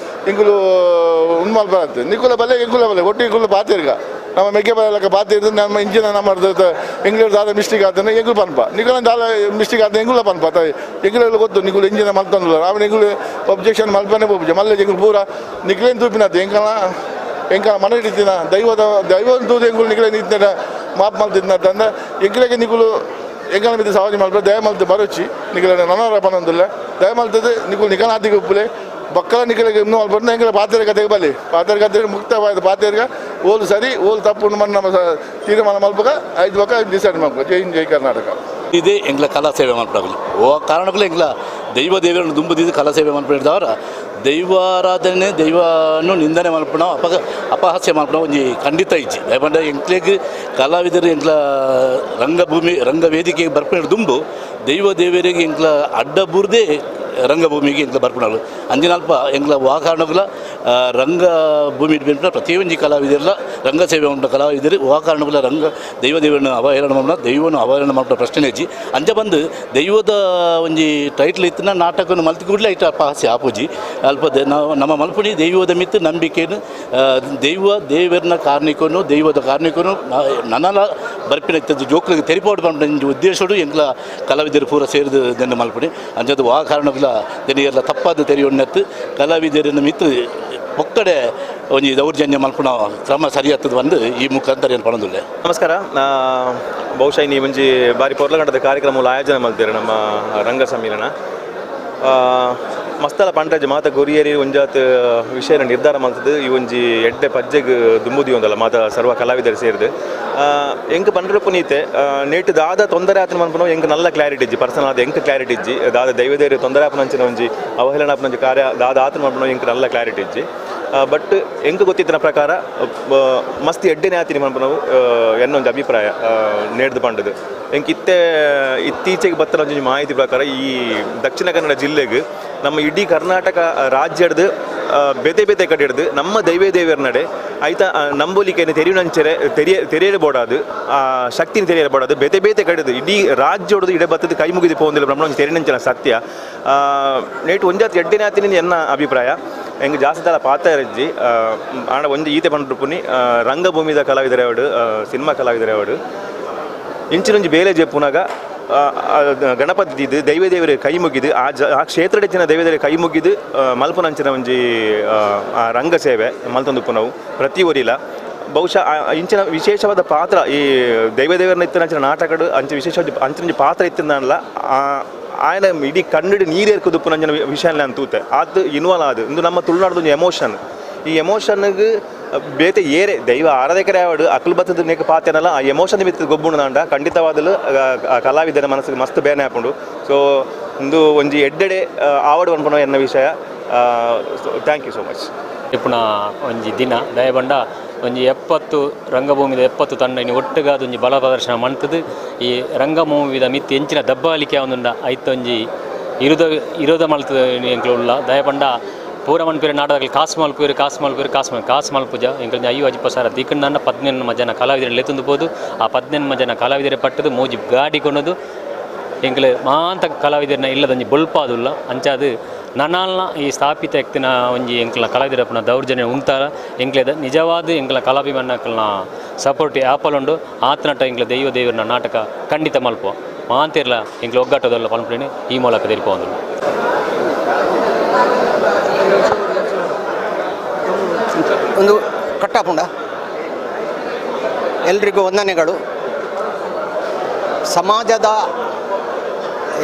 Speaker 6: ಎಂಕುಲು ಉಂದು ಮಲ್ಪರತ್ತೆ ನಿಕುಲ ಬಲೆ ಎಂಕುಲ ಬಲೆ ಒಟ್ಟು ಎಂಕುಲು ಪಾತೆರ್ಗ ನಮ್ಮ ಮೆಕ್ಕೆ ಬರಲಕ್ಕ ಪಾತೆರ್ದು ನಮ್ಮ ಇಂಚಿನ ನಮ್ಮ ಎಂಗ್ಲೇರ್ ದಾದ ಮಿಸ್ಟೇಕ್ ಆತನ ಎಂಕುಲು ಪನ್ಪ ನಿಕುಲ ದಾದ ಮಿಸ್ಟೇಕ್ ಆತ ಎಂಕುಲ ಪನ್ಪ ತಾಯಿ ಎಂಕುಲೆಲ್ಲ ಗೊತ್ತು ನಿಕುಲು ಇಂಜಿನ ಮಲ್ತೊಂದುಲ್ಲ ಆಮೇಲೆ ಎಂಕುಲು ಒಬ್ಜೆಕ್ಷನ್ ಮಲ್ಪನೆ ಪೋಪುಜ ಮಲ್ಲೆ ಎಂಕುಲು ಪೂರ ನಿಕ್ಲೇನ್ ತೂಪಿನತ್ತು ಎಂಕಲ ಎಂಕಲ ಮನೆ ಇತ್ತಿನ ದೈವದ ದೈವನ ತೂದು ಎಂಕುಲು ನಿಕ್ಲೇನ್ ಇತ್ತಿನ ಮಾಪ್ ಮಲ್ತಿದ್ನ ತಂದ ಎಂಕಲೆಗೆ ನಿಕುಲು ಎಂಕಲ ಮಿತ್ತ ಸವಾಜಿ ಮಲ್ಪ ದಯ ಮಲ್ತು ಬರೋಚಿ ನಿಕಲ ನನರ ಪನೊಂದುಲ್ಲ ದಯ ಮಲ್ತದೆ ನಿಕುಲು ನಿಕಲಾತಿಗೆ ಉಪ್ಪುಲೆ ಬಕ್ಕಲ ನಿಕಲೆಗೆ ಇನ್ನೂ ಮಲ್ಪ ಎಂಕಲ ಪಾತೆರ ಕತೆಗೆ ಬಲಿ ಪಾತೆರ ಕತೆ ಮುಕ್ತವಾದ ಪಾತೆರ್ಗ ಓಲು ಸರಿ ಓಲು ತಪ್ಪು ನಮ್ಮ ತೀರ್ಮಾನ ಮಲ್ಪಕ ಐದು ಬಕ್ಕ ಡಿಸೈಡ್ ಮಲ್ಪ. ಜೈ ಹಿಂದ್, ಜೈ ಕರ್ನಾಟಕ.
Speaker 12: ಇದೇ ಎಂಗ್ಲ ಕಲಾ ಸೇವೆ ಮಲ್ಪಡಾಗಲಿ ಓ ಕಾರಣಕ್ಕೂ ಎಂಗ್ಲ ದೈವ ದೇವರನ್ನು ದುಂಬುದಿದ್ದು ಕಲಾ ಸೇವೆ ಮಲ್ಪಡಿದವರ ದೈವಾರಾಧನೆ ದೈವನು ನಿಂದನೆ ಮಲ್ಪಣ ಅಪಹಾಸ್ಯ ಮಲ್ಪಣ ಒಂಜಿ ಖಂಡಿತ ಇಜ್ಜಿ. ದಯಪಂಡ ಎಂಕ್ಲೆಗ್ ಕಲಾವಿದರು ಎಂಕ್ಲ ರಂಗಭೂಮಿ ರಂಗವೇದಿಕೆಗೆ ಬರ್ಪಿನ ದುಂಬು ದೈವ ದೇವರಿಗೆ ಎಂಕ್ಲ ಅಡ್ಡ ಬೂರ್ದೇ ರಂಗಭೂಮಿಗೆ ಎಂಕ್ಲ ಬರ್ಪಣಲು ಅಂಜಿನಲ್ಪ ಎಂಕ್ಲ ವಾ ಕಾರಣಕ್ಕೂ ರಂಗಭೂಮಿ ಪ್ರತಿಯೊಂಜಿ ಕಲಾವಿದರೆಲ್ಲ ರಂಗ ಸೇವೆ ಉಂಟು ಕಲಾವಿದರು ವಾ ಕಾರಣಕ್ಕೂ ರಂಗ ದೈವ ದೇವರನ್ನು ಅವಹೇಳನ ಮಲ್ಪುನ ದೈವನು ಅವಹೇಳನ ಮಲ್ಪುನ ಪ್ರಶ್ನೆ ಇಜ್ಜಿ. ಅಂಚ ಬಂದು ದೈವದ ಒಂಜಿ ಟೈಟ್ಲ್ ಇತ್ತಿನ ನಾಟಕವನ್ನು ಮಲ್ತಿ ಕೂಡಲೇ ಐಟ ಅಪಹಾಸ್ಯ ಆಪುಜಿ. ಅಲ್ಪ ನಾವು ನಮ್ಮ ಮಲ್ಪುಣಿ ದೈವದ ಮಿತ್ತು ನಂಬಿಕೆಯನ್ನು ದೈವ ದೇವರನ್ನ ಕಾರ್ಣಿಕನು ದೈವದ ಕಾರ್ಣಿಕನು ನನಲ ಬರ್ಪಿನ ಇತ್ತದ್ದು ಜೋಕ್ಲಿಗೆ ತೆರಿಪಾಡು ಪಂಡ ಉದ್ದೇಶಡು ಎಂಕ್ಲ ಕಲಾವಿದರು ಪೂರ ಸೇರಿದು ದೆನ್ನ ಮಲ್ಪುಣಿ ಅಂಚದ ವಾ ಕಾರಣಕ್ಕೂ ದೆನಿಯೆಲ್ಲ ತಪ್ಪಾದ ತೆರಿಯೊಣ್ಣತ್ತು ಕಲಾವಿದರನ್ನು ಮಿತ್ತು ಒಕ್ಕಡೆ ಒಂಜಿ ದೌರ್ಜನ್ಯ ಮಲ್ಪುನ ಕ್ರಮ ಸರಿಯಾಗ್ತದೆ ಬಂದು ಈ ಮುಖಾಂತರ ಏನು ಪಡೋದಿಲ್ಲ.
Speaker 13: ನಮಸ್ಕಾರ. ಬಹುಶಃ ಈ ಒಂಜಿ ಬಾರಿ ಪೊರ್ಲಗಂಟದ ಕಾರ್ಯಕ್ರಮ ಆಯೋಜನೆ ಮಲ್ತೀರ ನಮ್ಮ ರಂಗ ಸಮ್ಮಿಲನ ಮಸ್ತಲ ಪಂಡ್ರಜ್ ಮಾತ ಗುರಿಯೇರಿ ಒಂಜಾತ್ ವಿಷಯನ ನಿರ್ಧಾರ ಮಲ್ತದು ಈ ಒಂಜಿ ಎಡ್ಡೆ ಪಜ್ಜೆಗ್ ದುಂಬುದಿಯೊಂದಲ್ಲ ಮಾತ ಸರ್ವ ಕಲಾವಿದರು ಸೇರಿದು ಎಂಕ್ ಪಂಡ್ರ ಪುನೀತೆ ನೇಟ್ ದಾದ ತೊಂದರೆ ಆತನ ಮನ್ಪುನ ಎಂಕ್ ನಲ್ಲ ಕ್ಲಾರಿಟಿ ಇಜ್ಜಿ ಪರ್ಸನಲ್ ಆದ ಎಂಕ್ ಕ್ಲಾರಿಟಿ ಇಜ್ಜಿ ದಾದ ದೈವದೇರಿ ತೊಂದರೆ ಆಪನಂಚಿನ ಒಂಜಿ ಅವಹೇಳನ ಆಪನಂಚಿ ಕಾರ್ಯ ದಾದ ಆತನ ಮನ್ಪುನ ಎಂಕ್ ನಲ್ಲ ಕ್ಲಾರಿಟಿ ಇಜ್ಜಿ. ಬಟ್ ಎಂಕ್ ಗೊತ್ತಿತ್ತಿನ ಪ್ರಕಾರ ಮಸ್ತ್ ಎಡ್ಡೆನೆ ಆತಿನಿ ಮನ್ಪುನವು ಎನ್ನೊಂಜಿ ಅಭಿಪ್ರಾಯ ನೇಡ್ದು ಪಂಡದು. ಎಂಕ್ ಇತ್ತೆ ಇತ್ತೀಚೆಗೆ ಬತ್ತನ ಒಂಜಿ ಮಾಹಿತಿ ಪ್ರಕಾರ ಈ ದಕ್ಷಿಣ ಕನ್ನಡ ಜಿಲ್ಲೆಗೆ ನಮ್ಮ ಇಡೀ ಕರ್ನಾಟಕ ರಾಜ್ಯದ ಬೇತೆ ಬೇತೆ ಕಡೆ ಹಿಡ್ದು ನಮ್ಮ ದೈವ ದೇವರ ನಡೆ ಆಯ್ತಾ ನಂಬಲಿಕೆಯನ್ನು ತೆರಿಯುನಂಚರೆ ತೆರೆಯಬೋಡಾದು ಆ ಶಕ್ತಿನ ತೆರೆಯಬೋಡಾದು ಬೇತೆ ಬೇತೆ ಕಡೆದು ಇಡೀ ರಾಜ್ಯೋಡದು ಇಡೆ ಬತ್ತದ ಕೈ ಮುಗಿದು ಪೋಂದಿಲ್ಲ ಬ್ರಹ್ಮಣ ತೆರಿನಂಚಿನ ಸತ್ಯ ನೇಟು ಒಂಜಾತ್ ಎಡ್ಡೆನೆ ಆತಿನಿ ಎನ್ನ ಅಭಿಪ್ರಾಯ. ಎಂಗ್ ಜಾಸ್ತಿ ತಲ ಪಾತ್ರ ಇಜ್ಜಿ ಆಂಡ ಒಂಜಿ ಈತೆ ಪಂಡ್ರು ಪುನಿ ರಂಗಭೂಮಿದ ಕಲಾವಿದರೇ ಅವಡು ಸಿನಿಮಾ ಕಲಾವಿದರೇ ಅವಡು ಇಂಚಿನೊಂಜಿ ಬೇಲೆ ಜೆಪ್ಪುನಾಗ ಗಣಪತಿ ದೈವ ದೇವರ ಕೈ ಮುಗಿದು ಆ ಆ ಕ್ಷೇತ್ರಡಿಚಿನ ದೈವ ದೇವರ ಕೈ ಮುಗಿದು ಮಲ್ಪುನಂಚಿನ ಒಂಜಿ ಆ ರಂಗ ಸೇವೆ ಮಲ್ತೊಂದುಪ್ಪುನವು ಪ್ರತಿ ಒರಿಲ ಬಹುಶಃ ಇಂಚಿನ ವಿಶೇಷವಾದ ಪಾತ್ರ ಈ ದೈವ ದೇವರನ್ನ ಇತ್ತಿನಂಚಿನ ನಾಟಕಡು ಅಂಚ ವಿಶೇಷವಾದ ಅಂಚಿನ ಪಾತ್ರ ಇತ್ತಿನಲ್ಲ ಆಯನ ಇಡೀ ಕಣ್ಣು ನೀರೇರ್ಕುದುಪ್ಪುನಂಚಿನ ವಿಷಯ ನಾನು ತೂತೆ ಅದು ಇನ್ವಾಲ್ವ್ ಆದು ಇಂದು ನಮ್ಮ ತುಳುನಾಡ್ದೊಂದು ಎಮೋಷನ್ ಈ ಎಮೋಷನ್ಗೆ ಬೇತೆ ಏರೆ ದೈವ ಆರಾಧಕರೇ ಆವಡು ಅಕುಲು ಬತ್ತದ ನೇಕ ಪಾತೇನಲ್ಲ ಆ ಎಮೋಷನ್ ಬಿತ್ತು ಗೊಬ್ಬುಣದಾಂಡ ಖಂಡಿತವಾದಲು ಕಲಾವಿದನ ಮನಸ್ಸಿಗೆ ಮಸ್ತ್ ಬೇನೆ ಹಾಕೊಂಡು ಸೊ ಒಂದು ಒಂಜಿ ಎಡ್ಡೆಡೆ ಆವಡು ಅನ್ಪುನ ಎನ್ನ ವಿಷಯ. Thank you so much.
Speaker 14: ಇಪ್ಪುನ ಒಂಜಿ ದಿನ ದಯಬಂಡ ಒಂಜಿ 70 ರಂಗಭೂಮಿದ 70 ತಂಡ ಇನ್ನು ಒಟ್ಟುಗಾದ ಒಂಜಿ ಬಲ ಪ್ರದರ್ಶನ ಮಂತದು ಈ ರಂಗಭೂಮಿದ ಮಿತ್ತು ಎಂಚಿನ ದಬ್ಬಾಳಿಕೆ ಒಂದುಂಡ ಐತೊಂಜಿ ಇರೋದ ಇರೋದ ಮಲ್ತದ ಎಂಕ್ಲು ಉಲ್ಲ ದಯಪಂಡ ಪೂರ ಮನ್ಪೇರು ನಾಟಕದಲ್ಲಿ ಕಾಸು ಮಲ್ಪೇರು ಕಾಸು ಮಲ್ಪೇರು ಕಾಸು ಮಲ್ ಕಾಸು ಮಲ್ಪುಜ ಎಂಕಲ್ 5 ಅಜಿಪ ಸಾರ ದಿಕ್ಕಂಡ 18 ಜನ ಕಲಾವಿದರು ಲೆತ್ತೊಂದು ಪೋದು ಆ 18 ಜನ ಕಲಾವಿದರ ಪಟ್ಟದು ಮೂಜಿ ಗಾಡಿ ಕೊನದು ಎಂಕಲ್ ಮಾಂತ ಕಲಾವಿದರನ್ನ ಇಲ್ಲದಂಜಿ ಬೊಲ್ಪಾದುಲ್ಲ ಅಂಚಾದು ನನಾಲ್ನ ಈ ಸ್ಥಾಪಿತ ಎಕ್ತಿನ ಒಂಜಿ ಎಂಕಲ್ನ ಕಲಾವಿದರಪ್ಪನ ದೌರ್ಜನ್ಯ ಉಂತಾರ ಎಂಕ್ಲೆದ ನಿಜವಾದ ಎಂಕಲ ಕಲಾಭಿಮಾನಕ್ಕಲ್ನ ಸಪೋರ್ಟ್ ಆಪಲುಂಡು ಆತನಟ ಎಂಕ್ಲ ದೈವ ದೇವರನ್ನ ನಾಟಕ ಖಂಡಿತ ಮಲ್ಪ ಮಾಂತಿರ್ಲ ಎಂಕ್ಲ ಒಗ್ಗಟ್ಟದಲ್ಲ ಪನ್ಪುನಿ ಈ ಮೂಲಕ ತಿಳ್ಕೊಂಡು
Speaker 15: ಒಂದು ಕಟ್ಟಾಪುಂಡ ಎಲ್ರಿಗೂ ವಂದನೆಗಳು. ಸಮಾಜದ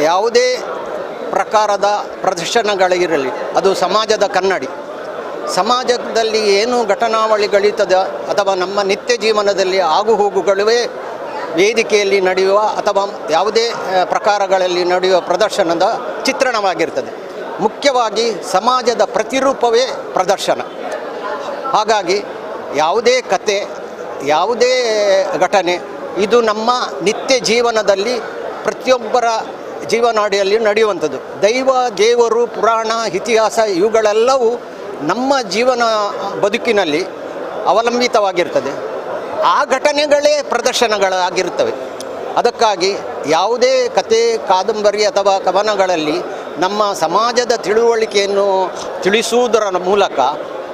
Speaker 15: ಯಾವುದೇ ಪ್ರಕಾರದ ಪ್ರದರ್ಶನಗಳಿರಲಿ ಅದು ಸಮಾಜದ ಕನ್ನಡಿ. ಸಮಾಜದಲ್ಲಿ ಏನು ಘಟನಾವಳಿಗಳಿರ್ತದೆ ಅಥವಾ ನಮ್ಮ ನಿತ್ಯ ಜೀವನದಲ್ಲಿ ಆಗುಹೋಗುಗಳುವೇ ವೇದಿಕೆಯಲ್ಲಿ ನಡೆಯುವ ಅಥವಾ ಯಾವುದೇ ಪ್ರಕಾರಗಳಲ್ಲಿ ನಡೆಯುವ ಪ್ರದರ್ಶನದ ಚಿತ್ರಣವಾಗಿರ್ತದೆ. ಮುಖ್ಯವಾಗಿ ಸಮಾಜದ ಪ್ರತಿರೂಪವೇ ಪ್ರದರ್ಶನ. ಹಾಗಾಗಿ ಯಾವುದೇ ಕತೆ ಯಾವುದೇ ಘಟನೆ ಇದು ನಮ್ಮ ನಿತ್ಯ ಜೀವನದಲ್ಲಿ ಪ್ರತಿಯೊಬ್ಬರ ಜೀವನಾಡಿಯಲ್ಲಿ ನಡೆಯುವಂಥದ್ದು. ದೈವ ದೇವರು ಪುರಾಣ ಇತಿಹಾಸ ಇವುಗಳೆಲ್ಲವೂ ನಮ್ಮ ಜೀವನ ಬದುಕಿನಲ್ಲಿ ಅವಲಂಬಿತವಾಗಿರ್ತದೆ. ಆ ಘಟನೆಗಳೇ ಪ್ರದರ್ಶನಗಳಾಗಿರ್ತವೆ. ಅದಕ್ಕಾಗಿ ಯಾವುದೇ ಕತೆ ಕಾದಂಬರಿ ಅಥವಾ ಕವನಗಳಲ್ಲಿ ನಮ್ಮ ಸಮಾಜದ ತಿಳುವಳಿಕೆಯನ್ನು ತಿಳಿಸುವುದರ ಮೂಲಕ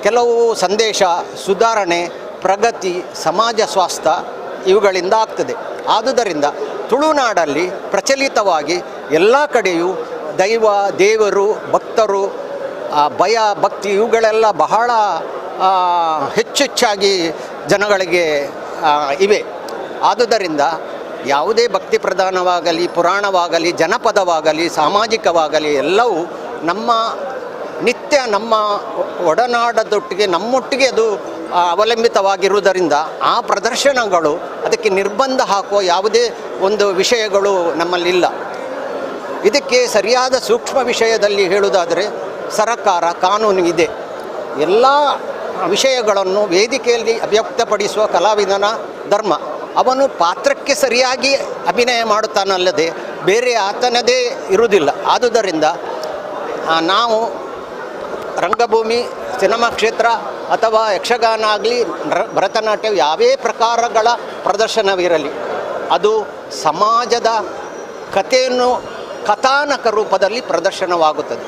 Speaker 15: ಕೆಲವು ಸಂದೇಶ, ಸುಧಾರಣೆ, ಪ್ರಗತಿ, ಸಮಾಜ ಸ್ವಾಸ್ಥ್ಯ ಇವುಗಳಿಂದ ಆಗ್ತದೆ. ಆದುದರಿಂದ ತುಳುನಾಡಲ್ಲಿ ಪ್ರಚಲಿತವಾಗಿ ಎಲ್ಲ ಕಡೆಯೂ ದೈವ ದೇವರು ಭಕ್ತರು ಭಯ ಭಕ್ತಿ ಇವುಗಳೆಲ್ಲ ಬಹಳ ಹೆಚ್ಚೆಚ್ಚಾಗಿ ಜನಗಳಿಗೆ ಇವೆ. ಆದುದರಿಂದ ಯಾವುದೇ ಭಕ್ತಿ ಪ್ರಧಾನವಾಗಲಿ ಪುರಾಣವಾಗಲಿ ಜನಪದವಾಗಲಿ ಸಾಮಾಜಿಕವಾಗಲಿ ಎಲ್ಲವೂ ನಮ್ಮ ನಿತ್ಯ ನಮ್ಮ ಒಡನಾಡದೊಟ್ಟಿಗೆ ನಮ್ಮೊಟ್ಟಿಗೆ ಅದು ಅವಲಂಬಿತವಾಗಿರುವುದರಿಂದ ಆ ಪ್ರದರ್ಶನಗಳು ಅದಕ್ಕೆ ನಿರ್ಬಂಧ ಹಾಕುವ ಯಾವುದೇ ಒಂದು ವಿಷಯಗಳು ನಮ್ಮಲ್ಲಿಲ್ಲ. ಇದಕ್ಕೆ ಸರಿಯಾದ ಸೂಕ್ಷ್ಮ ವಿಷಯದಲ್ಲಿ ಹೇಳುವುದಾದರೆ ಸರಕಾರ ಕಾನೂನು ಇದೆ. ಎಲ್ಲ ವಿಷಯಗಳನ್ನು ವೇದಿಕೆಯಲ್ಲಿ ಅಭಿವ್ಯಕ್ತಪಡಿಸುವ ಕಲಾವಿದನ ಧರ್ಮ. ಅವನು ಪಾತ್ರಕ್ಕೆ ಸರಿಯಾಗಿ ಅಭಿನಯ ಮಾಡುತ್ತಾನಲ್ಲದೆ ಬೇರೆ ಆತನದೇ ಇರುವುದಿಲ್ಲ. ಆದುದರಿಂದ ನಾವು ರಂಗಭೂಮಿ, ಸಿನಿಮಾ ಕ್ಷೇತ್ರ ಅಥವಾ ಯಕ್ಷಗಾನ ಆಗಲಿ ಭರತನಾಟ್ಯ ಯಾವೇ ಪ್ರಕಾರಗಳ ಪ್ರದರ್ಶನವಿರಲಿ ಅದು ಸಮಾಜದ ಕಥೆಯನ್ನು ಕಥಾನಕ ರೂಪದಲ್ಲಿ ಪ್ರದರ್ಶನವಾಗುತ್ತದೆ.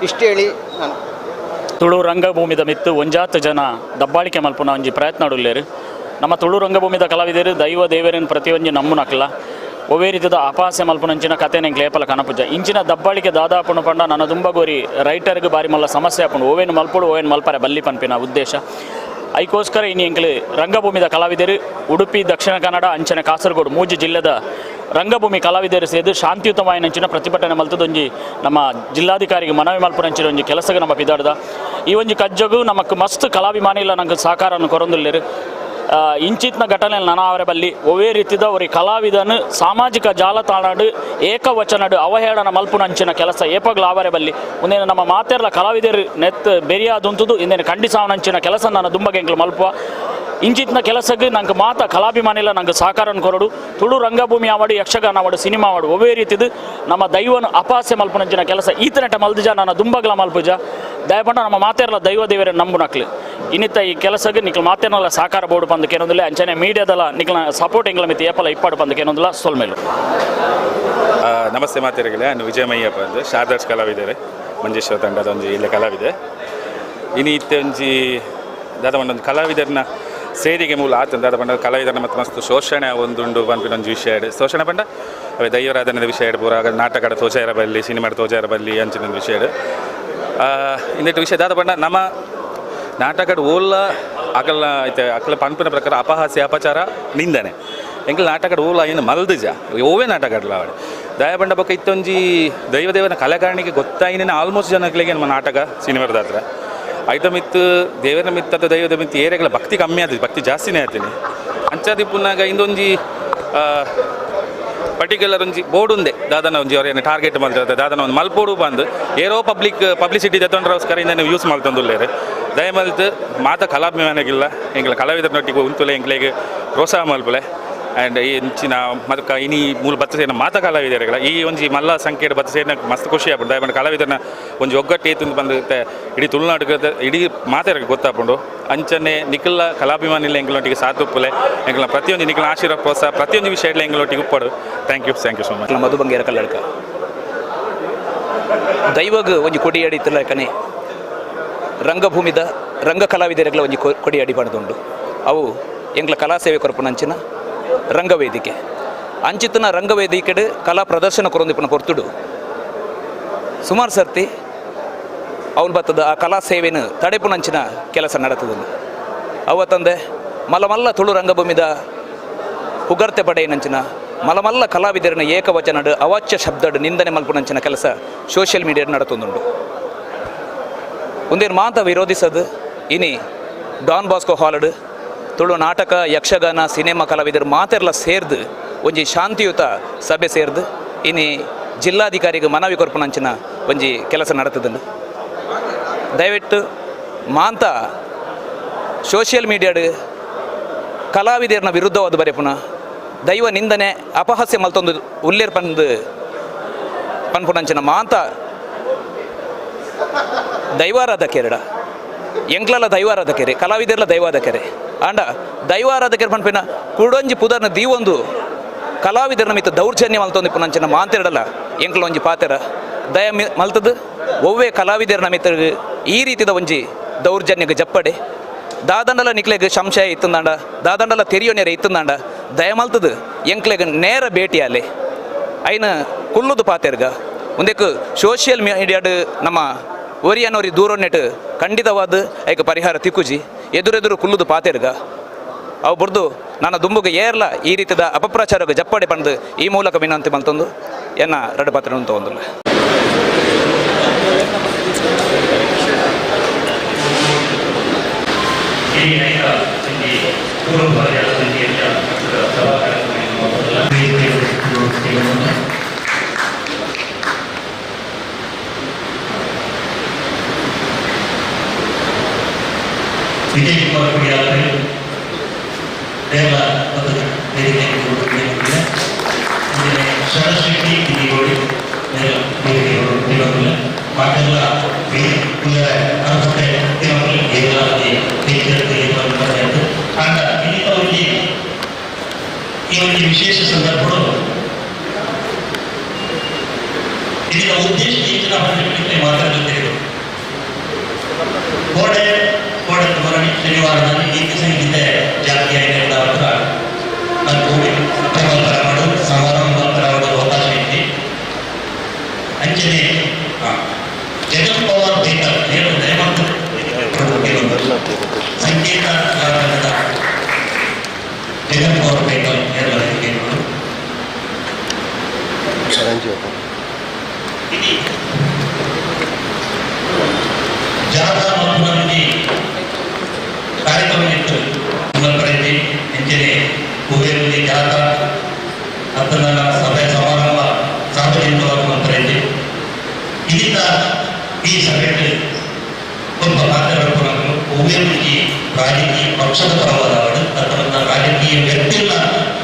Speaker 15: ಇಷ್ಟೇಳಿ ನಾನು
Speaker 16: ತುಳು ರಂಗಭೂಮಿದ ಮಿತ್ತು ಒಂಜಾತ ಜನ ದಬ್ಬಾಳಿಕೆ ಮಲ್ಪುನ ಒಂಜಿ ಪ್ರಯತ್ನ ಉಲ್ಲೇರು. ನಮ್ಮ ತುಳು ರಂಗಭೂಮಿದ ಕಲಾವಿದರು ದೈವ ದೇವರನ್ನು ಪ್ರತಿಯೊಂಜಿ ನಂಬುನಕ್ಲ ಒವೇ ರೀತಿದ ಅಪಹಾಸ್ಯ ಮಲ್ಪುನಂಚಿನ ಕಥೆನ ಲೇಪಲ ಕನಪುಜ ಇಂಚಿನ ದಬ್ಬಾಳಿಕೆ ದಾದಾಪುಣ ಪಂಡ ನನ್ನ ದುಂಬಗೋರಿ ರೈಟರ್ಗೆ ಬಾರಿ ಮಲ್ಲ ಸಮಸ್ಯೆ ಆಪುಂಡು. ಓವೇನು ಮಲ್ಪುಡು ಓವೇನು ಮಲ್ಪರೆ ಬಲ್ಲಿ ಪನ್ಪಿನ ಉದ್ದೇಶ. ಐಕೋಸ್ಕರ ಇನಿ ಎಂಕ್ಲು ರಂಗಭೂಮಿದ ಕಲಾವಿದರು ಉಡುಪಿ, ದಕ್ಷಿಣ ಕನ್ನಡ, ಅಂಚನೆ ಕಾಸರಗೋಡು ಮೂಜಿ ಜಿಲ್ಲೆದ ರಂಗಭೂಮಿ ಕಲಾವಿದರು ಸೇದು ಶಾಂತಿಯುತವಾಯಿನಂಚಿನ ಪ್ರತಿಭಟನೆ ಮಲ್ತದೊಂಜಿ ನಮ್ಮ ಜಿಲ್ಲಾಧಿಕಾರಿಗೆ ಮನವಿ ಮಲ್ಪುನಂಚಿನ ಒಂಜಿ ಕೆಲಸಗೆ ನಮ್ಮ ಪಿದಾಡ್ದ ಈ ಒಂಜಿ ಕಜ್ಜಗು ನಮಕ್ ಮಸ್ತ್ ಕಲಾಭಿಮಾನಿ ಇಲ್ಲ ನಂಗೆ ಸಹಕಾರವನ್ನು ಕೊರೊಂದುಲ್ಲೇರು. ಇಂಚಿತ್ನ ಘಟನೆ ನನಾವರೆ ಬಲ್ಲಿ ಒವೇ ರೀತಿದ ಒರಿ ಕಲಾವಿದನು ಸಾಮಾಜಿಕ ಜಾಲತಾಣಡು ಏಕವಚನಡು ಅವಹೇಳನ ಮಲ್ಪುನಂಚಿನ ಕೆಲಸ ಏಪಗ್ಲ ಆವರೆ ಬಲ್ಲಿ ಒಂದೇನು ನಮ್ಮ ಮಾತೆರ್ಲ ಕಲಾವಿದರು ನೆತ್ ಬೆರಿಯಾದುಂತುದು ಇಂದೇನು ಖಂಡಿಸಾವನಂಚಿನ ಕೆಲಸ ನಾನು ದುಂಬಗೆಂಕ್ಲು ಮಲ್ಪುವ ಇಂಚಿತ್ನ ಕೆಲಸಕ್ಕೆ ನಂಗೆ ಮಾತ ಕಲಾಭಿಮಾನಿಲ್ಲ ನಂಗೆ ಸಹಕಾರನ ಕೊರಡು. ತುಳು ರಂಗಭೂಮಿ ಆವಡು ಯಕ್ಷಗಾನ ಆವಡು ಸಿನಿಮಾ ಆವಡು ಒವೇ ರೀತಿದು ನಮ್ಮ ದೈವನು ಅಪಹಾಸ್ಯ ಮಲ್ಪುನಂಚಿನ ಕೆಲಸ ಈತನೆಟ ಮಲ್ದುಜ ನನ್ನ ದುಂಬಗ್ಲ ಮಲ್ಪುಜ ದಯಪಂಡ ನಮ್ಮ ಮಾತೆರ್ಲ ದೈವ ದೇವರ ನಂಬುನಕ್ಲು ಇನ್ನಿತ್ತ ಈ ಕೆಲಸಕ್ಕೆ ನಿಕ್ಲ ಮಾತೇನಲ್ಲ ಸಹಕಾರ ಬೋರ್ಡು ಪಂದಕ್ಕೇನೊಂದಿಲ್ಲ ಅಂಚನೆ ಮೀಡಿಯಾದಲ್ಲ ನಿಕ್ಲ ಸಪೋರ್ಟ್ ಎಂಗ್ಲ ಮಿತಿ ಏಪಲ ಇಪ್ಪಾಡು ಪಂದಕ್ಕೇನೊಂದಿಲ್ಲ ಸೊಲ್ಮೇಲು.
Speaker 17: ನಮಸ್ತೆ ಮಾತೆರಗಲೆ, ನಾನು ವಿಜಯಮಯ್ಯಪ್ಪ ಅಂದು ಶಾರದಾರ್ಸ್ ಕಲಾವಿದರೆ ಮಂಜೇಶ್ವರ ತಂಡದ ಒಂಜಿ ಇಲ್ಲೇ ಕಲಾವಿದೆ. ಇನಿ ಇತ್ತೆ ಒಂಜಿ ದಾದ ಒಂದು ಕಲಾವಿದರನ್ನ ಸೇರಿಗೆ ಮೂಲ ಆತ ದಾದ ಪಂಡ ಕಲಾವಿದರನ್ನ ಮತ್ತು ಮಸ್ತ್ ಶೋಷಣೆ ಒಂದುಂಡು ಪನ್ಪಿನ ಒಂಜಿ ವಿಷಯ ಇಡು. ಶೋಷಣೆ ಪಂಡ ಅವೇ ದೈವರಾಧನೆದ ವಿಷಯ ಇಡು ಪೂರ ನಾಟಕದ ತೋಜಾರ ಬಲ್ಲಿ ಸಿನಿಮಾದ ತೋಜಾರ ಬಲ್ಲಿ ಅಂಚಿನ ಒಂದು ವಿಷಯ ಇಡು. ಇಂದಿಟ್ಟು ವಿಷಯ ದಾದ ಪಂಡ ನಮ್ಮ ನಾಟಕದ ಓಲ್ಲ ಅಕಲ ಐತೆ ಅಕಲ ಪನ್ಪಿನ ಪ್ರಕಾರ ಅಪಹಾಸ್ಯ ಅಪಚಾರ ನಿಂದನೆ ಎಂಕಲ್ ನಾಟಕದ ಓಲ ಏನು ಮಲ್ದುಜ ಓವೇ ನಾಟಕಡ್ಲ ಅವಳು ದಯಬಂಡ ಬೊಕ್ಕ ಇತ್ತೊಂಜಿ ದೈವದೇವನ ಕಲೆಕಾರಣಿಗೆ ಗೊತ್ತಾಯಿನ ಆಲ್ಮೋಸ್ಟ್ ಜನಗಳಿಗೆ ನಮ್ಮ ನಾಟಕ ಸಿನಿಮಾದ ಹತ್ರ ಐತ ಮಿತ್ತು ದೇವರ ಮಿತ್ತು ಅಥವಾ ದೈವದ ಮಿತ್ತು ಏರಿಯಾಗಳ ಭಕ್ತಿ ಕಮ್ಮಿ ಆಗ್ತದೆ, ಭಕ್ತಿ ಜಾಸ್ತಿನೇ ಆಗ್ತೀನಿ. ಅಂಚಾದಿ ಪುನಾಗ ಇಂದೊಂಜಿ ಪರ್ಟಿಕ್ಯುಲರ್ ಒಂಜಿ ಬೋರ್ಡ್ ಉಂದೆ ದಾದನ ಒಂಜಿ ಅವ್ರೇನು ಟಾರ್ಗೆಟ್ ಮಲ್ತಾರೆ ದಾದನ ಒಂದು ಮಲ್ಪೋಡು ಬಂದು ಏರೋ ಪಬ್ಲಿಸಿಟಿ ದತ್ತೊಂಡ್ರೋಸ್ಕರ ಇಂದ ನೀವು ಯೂಸ್ ಮಾಡ್ತಂದುಲ್ಲೇರು. ದಯಮಲ್ತು ಮಾತ ಕಲಾಭಿಮಾನಿಗಿಲ್ಲ ಎಂಗ್ಲ ಕಲಾವಿದರನೊಟ್ಟಿಗೆ ಉಂತುಲೆ ಎಂಕ್ಲೆಗ್ ಪ್ರೋತ್ಸಾಹ ಮಲ್ಪುಲೆ. ಆ್ಯಂಡ್ ಈ ಇಂಚಿನ ಮದಕ ಇನಿ ಮೂಲ ಬತ್ತ ಸೇರಿನ ಮಾತ ಕಲಾವಿದರುಗಳ ಈ ಒಂಜಿ ಮಲ್ಲ ಸಂಖ್ಯೆಡ್ ಬತ್ತ ಸೇರಿನ ಮಸ್ತ್ ಖುಷಿ ಆಪುಂಡು. ದಾಯೆ ಪಂಡ ಕಲಾವಿದರನ ಒಂಜಿ ಒಗ್ಗಟ್ಟು ಏತುಂದು ಬಂದು ಇಡೀ ತುಳುನಾಡು ಇಡೀ ಮಾತೆರ್ಗ್ ಗೊತ್ತಾಪುಂಡು. ಅಂಚನೆ ನಿಖಲ ಕಲಾಭಿಮಾನಿಲ ಎಂಕ್ಲೊಟ್ಟಿಗೆ ಸಾತುಪ್ಪುಲೆ ಎಂಕ್ಲ ಪ್ರತಿಯೊಂದು ನಿಖಲ ಆಶೀರ್ವಾದ ಪ್ರೋತ್ಸಾಹ ಪ್ರತಿಯೊಂದು ವಿಷಯ ಎಂಕ್ಲೊಟ್ಟಿಗೆ ಉಪ್ಪಡು. Thank you, thank you so much.
Speaker 18: Madhu Bangera Kalladka ದೈವಗ್ ಒಂಜಿ ಕೊಡಿ ಅಡಿತಲ ಕನೆ ರಂಗಭೂಮಿದ ರಂಗ ಕಲಾವಿದರುಗಳ ಒಂಜಿ ಕೊಡಿ ಅಡಿ ಪಡೆದುಂಡು. ಅವು ಎಂಕ್ಲ ಕಲಾ ಸೇವೆ ಕೊರಪುನಂಚಿನ ರಂಗವೇದಿಕೆ ಅಂಚಿತನ ರಂಗವೇದಿಕೆಡು ಕಲಾ ಪ್ರದರ್ಶನ ಕೊರೊಂದಿಪ್ಪುನ ಪೊರ್ತುಡು ಸುಮಾರು ಸರ್ತಿ ಅವನು ಬತ್ತದ ಆ ಕಲಾ ಸೇವೆನು ತಡೆಪುನಂಚಿನ ಕೆಲಸ ನಡತದನ್ನು. ಅವತ್ತಂದೆ ಮಲಮಲ್ಲ ತುಳು ರಂಗಭೂಮಿದ ಪುಗರ್ತೆ ಪಡೆಯಿನಂಚಿನ ಮಲಮಲ್ಲ ಕಲಾವಿದರನ ಏಕವಚನಡು ಅವಾಚ್ಯ ಶಬ್ದಡು ನಿಂದನೆ ಮಲ್ಪುನಂಚಿನ ಕೆಲಸ ಸೋಷಿಯಲ್ ಮೀಡಿಯಾ ನಡತೊಂದುಂಡು. ಒಂದೇನು ಮಾತ ವಿರೋಧಿಸದು ಇನಿ ಡಾನ್ ಬಾಸ್ಕೋ ಹಾಲಡು ತುಳು ನಾಟಕ ಯಕ್ಷಗಾನ ಸಿನಿಮಾ ಕಲಾವಿದರು ಮಾತೆರ್ಲ ಸೇರ್ದು ಒಂಜಿ ಶಾಂತಿಯುತ ಸಭೆ ಸೇರ್ದು ಇನಿ ಜಿಲ್ಲಾಧಿಕಾರಿಗೆ ಮನವಿ ಕೊರ್ಪುನಂಚಿನ ಒಂಜಿ ಕೆಲಸ ನಡತದನ್ನು. ದಯವಿಟ್ಟು ಮಾಂತ ಸೋಷಿಯಲ್ ಮೀಡಿಯಾಡು ಕಲಾವಿದರನ್ನ ವಿರುದ್ಧವಾದ ಬರೆಪುನ ದೈವ ನಿಂದನೆ ಅಪಹಾಸ್ಯ ಮಲ್ತೊಂದು ಉಲ್ಲೇರ್ ಪಂದು ಪನ್ಪುನಂಚಿನ ಮಾಂತ ದೈವಾರಾಧಕೆರಡ ಎಂಕ್ಲಲ ದೈವಾರಾಧಕೆರೆ ಕಲಾವಿದರ್ಲ ದೈವಾಧಕೆರೆ ಆಂಡ ದೈವಾರಾಧಕೆರೆ ಪನ್ಪಿನ ಕುಡೊಂಜಿ ಪುದರ್ನ ದೀವೊಂದು ಕಲಾವಿದರನ ಮಿತ್ತ ದೌರ್ಜನ್ಯ ಮಲ್ತೊಂದು ಪುನಂಚಿನ ಮಾಂತೆರಡಲ್ಲ ಎಂಕ್ಲ ಒಂಜಿ ಪಾತೆರ ದಯ ಮಲ್ತದು ಒವ್ವೇ ಕಲಾವಿದರನ ಮಿತ್ತ ಈ ರೀತಿದ ಒಂಜಿ ದೌರ್ಜನ್ಯಕ್ಕೆ ಜಪ್ಪಡೆ ದಾದಂಡಲ ನಿಕ್ಲೆಗ್ ಸಂಶಯ ಇತ್ತಂದಾಂಡ ದಾದಂಡಲ ತೆರಿಯೊನೆರೆ ಇತ್ತಂದಾಂಡ ದಯ ಮಲ್ತದು ಎಂಕ್ಲೆಗ್ ನೇರ ಭೇಟಿಯಾಲೆ ಐನ ಕುಲ್ಲುದು ಪಾತೆರ್ಗ ಒಂದಕ್ಕೆ ಸೋಷಿಯಲ್ ಮೀಡಿಯಾಡು ನಮ್ಮ ಒರಿಯನೋರಿ ದೂರೊನ್ನೆಟ್ ಖಂಡಿತವಾದ ಐಕ ಪರಿಹಾರ ತಿಕ್ಕುಜಿ ಎದುರೆದುರು ಕುಲ್ಲುದು ಪಾತೆರ್ಗ ಅವು ಬುರ್ದು ನನ್ನ ದುಂಬುಗೆ ಏರ್ಲ ಈ ರೀತಿಯ ಅಪಪ್ರಚಾರಕ್ಕೆ ಜಪ್ಪಡೆ ಪಂದು ಈ ಮೂಲಕ ವಿನಂತಿ ಮಲ್ತೊಂದು ಎನ್ನ ರಡು ಪಾತ್ರ ತಗೊಂದಿಲ್ಲ.
Speaker 1: ವಿಜಯ್ ಕುಮಾರ್ ಕುಡಿಯಾತ್ರಿ ದೇವ ಮತ್ತು ವೇದಿಕೆ ಶರಣಶೆಟ್ಟಿ ಕಿರಿಗೋಡಿ ವೇದಿಕೆ ಮಾತೆಲ್ಲ ಅರ್ಹತೆ ಆಂಡ ಇನ್ನಿತ ಈ ಒಂದು ವಿಶೇಷ ಸಂದರ್ಭಗಳು ಇದರ ಉದ್ದೇಶ ಇಂಚಿನ ಮಾತಾಡುತ್ತೇವೆ. ಕೋಡೆ ಕೋಡೆ ಮರಣಿ ಶನಿವಾರದಲ್ಲಿ ನೀತಿ ಸಂಹಿತೆ ಜಾತಿಯ ಹತ್ರ ಮಾಡು ಸಮಾರಂಭ ಮಾಡುವ ಅವಕಾಶ ಐತಿ. ಅಂಚನೆ ಜಗನ್ ಪವಾರ್ ಬೇಕರ್ ಏನು ದಯಮಾಡಿ ಸಂಕೇತ ಜಗನ್ ಪವಾರ್ ಬೇಕರ್ ಜಾಥಾ ಮತ್ತು ಕಾರ್ಯಕ್ರಮ ಇತ್ತು. ಅಂಚನೆ ಕುಬೇರಲ್ಲಿ ಜಾಥಾ ಹತ್ತನ ಸಭೆ ಸಮಾರಂಭ ಸಾರ್ವಜನಿಕವಾಗಿ ಮಂತ್ರಿಯಲ್ಲಿ ಇದರಿಂದ ಈ ಸಭೆಯಲ್ಲಿ ಒಬ್ಬ ಮಾತನಾಡುವ ಒವ್ವೇರಿಗೆ ರಾಜಕೀಯ ಪಕ್ಷದ ಪರವಾದವರು ಅಥವಾ ರಾಜಕೀಯ ವ್ಯಕ್ತಿಗಳ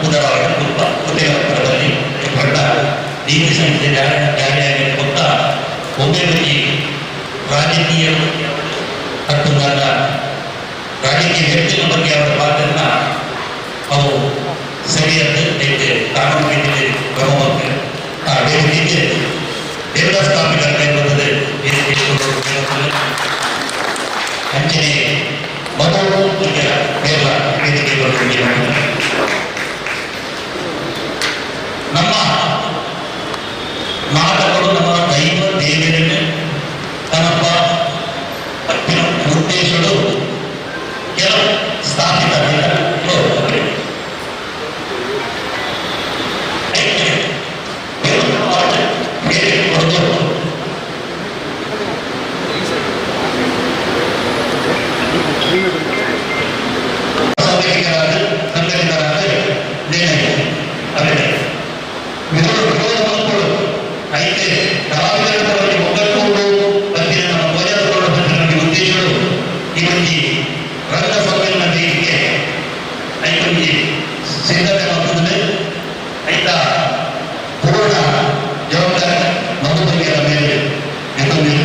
Speaker 1: ಉದರವಾದ ಒಬ್ಬ ಪರದಲ್ಲಿ ದೊಡ್ಡ ನೀತಿ ಸಂಹಿತೆ ಜಾರಿಯಾಗಿ ಕೊಟ್ಟ ಒವ್ವೇರಿಗೆ ರಾಜಕೀಯ ಅಥವಾ ರಾಜಕೀಯ ವ್ಯಕ್ತಿಗಳ ಬಗ್ಗೆ ಅವರ ಮಾತನ್ನ ಅವು ಸರಿಯಾದ ಕಾನೂನು ರೀತಿಯಲ್ಲಿ ಕ್ರಮ ಆ ವೇದಿಕೆಗೆ ದೇವಸ್ಥಾಪಿತ ಬರ್ತದೆ. ಅಂಚನೆ ಮಧು ವೇದಿಕೆ ನಮ್ಮ ನಾಟಕಗಳು ನಮ್ಮ ದೈವ ದೇವರನ್ನು ತನ್ನಪ್ಪ ಉದ್ದೇಶಗಳು ಕೆಲವು ಸ್ಥಾಪಿತ ಸಿದ್ಧತೆ ಮಾಡ್ತದೆ. ಐತ ಪೂರ್ಣ ಜವಾಬ್ದಾರಿ ಮಧುಬಲಿಯರ ಮೇಲೆ ಎತ್ತುವುದಿಲ್ಲ.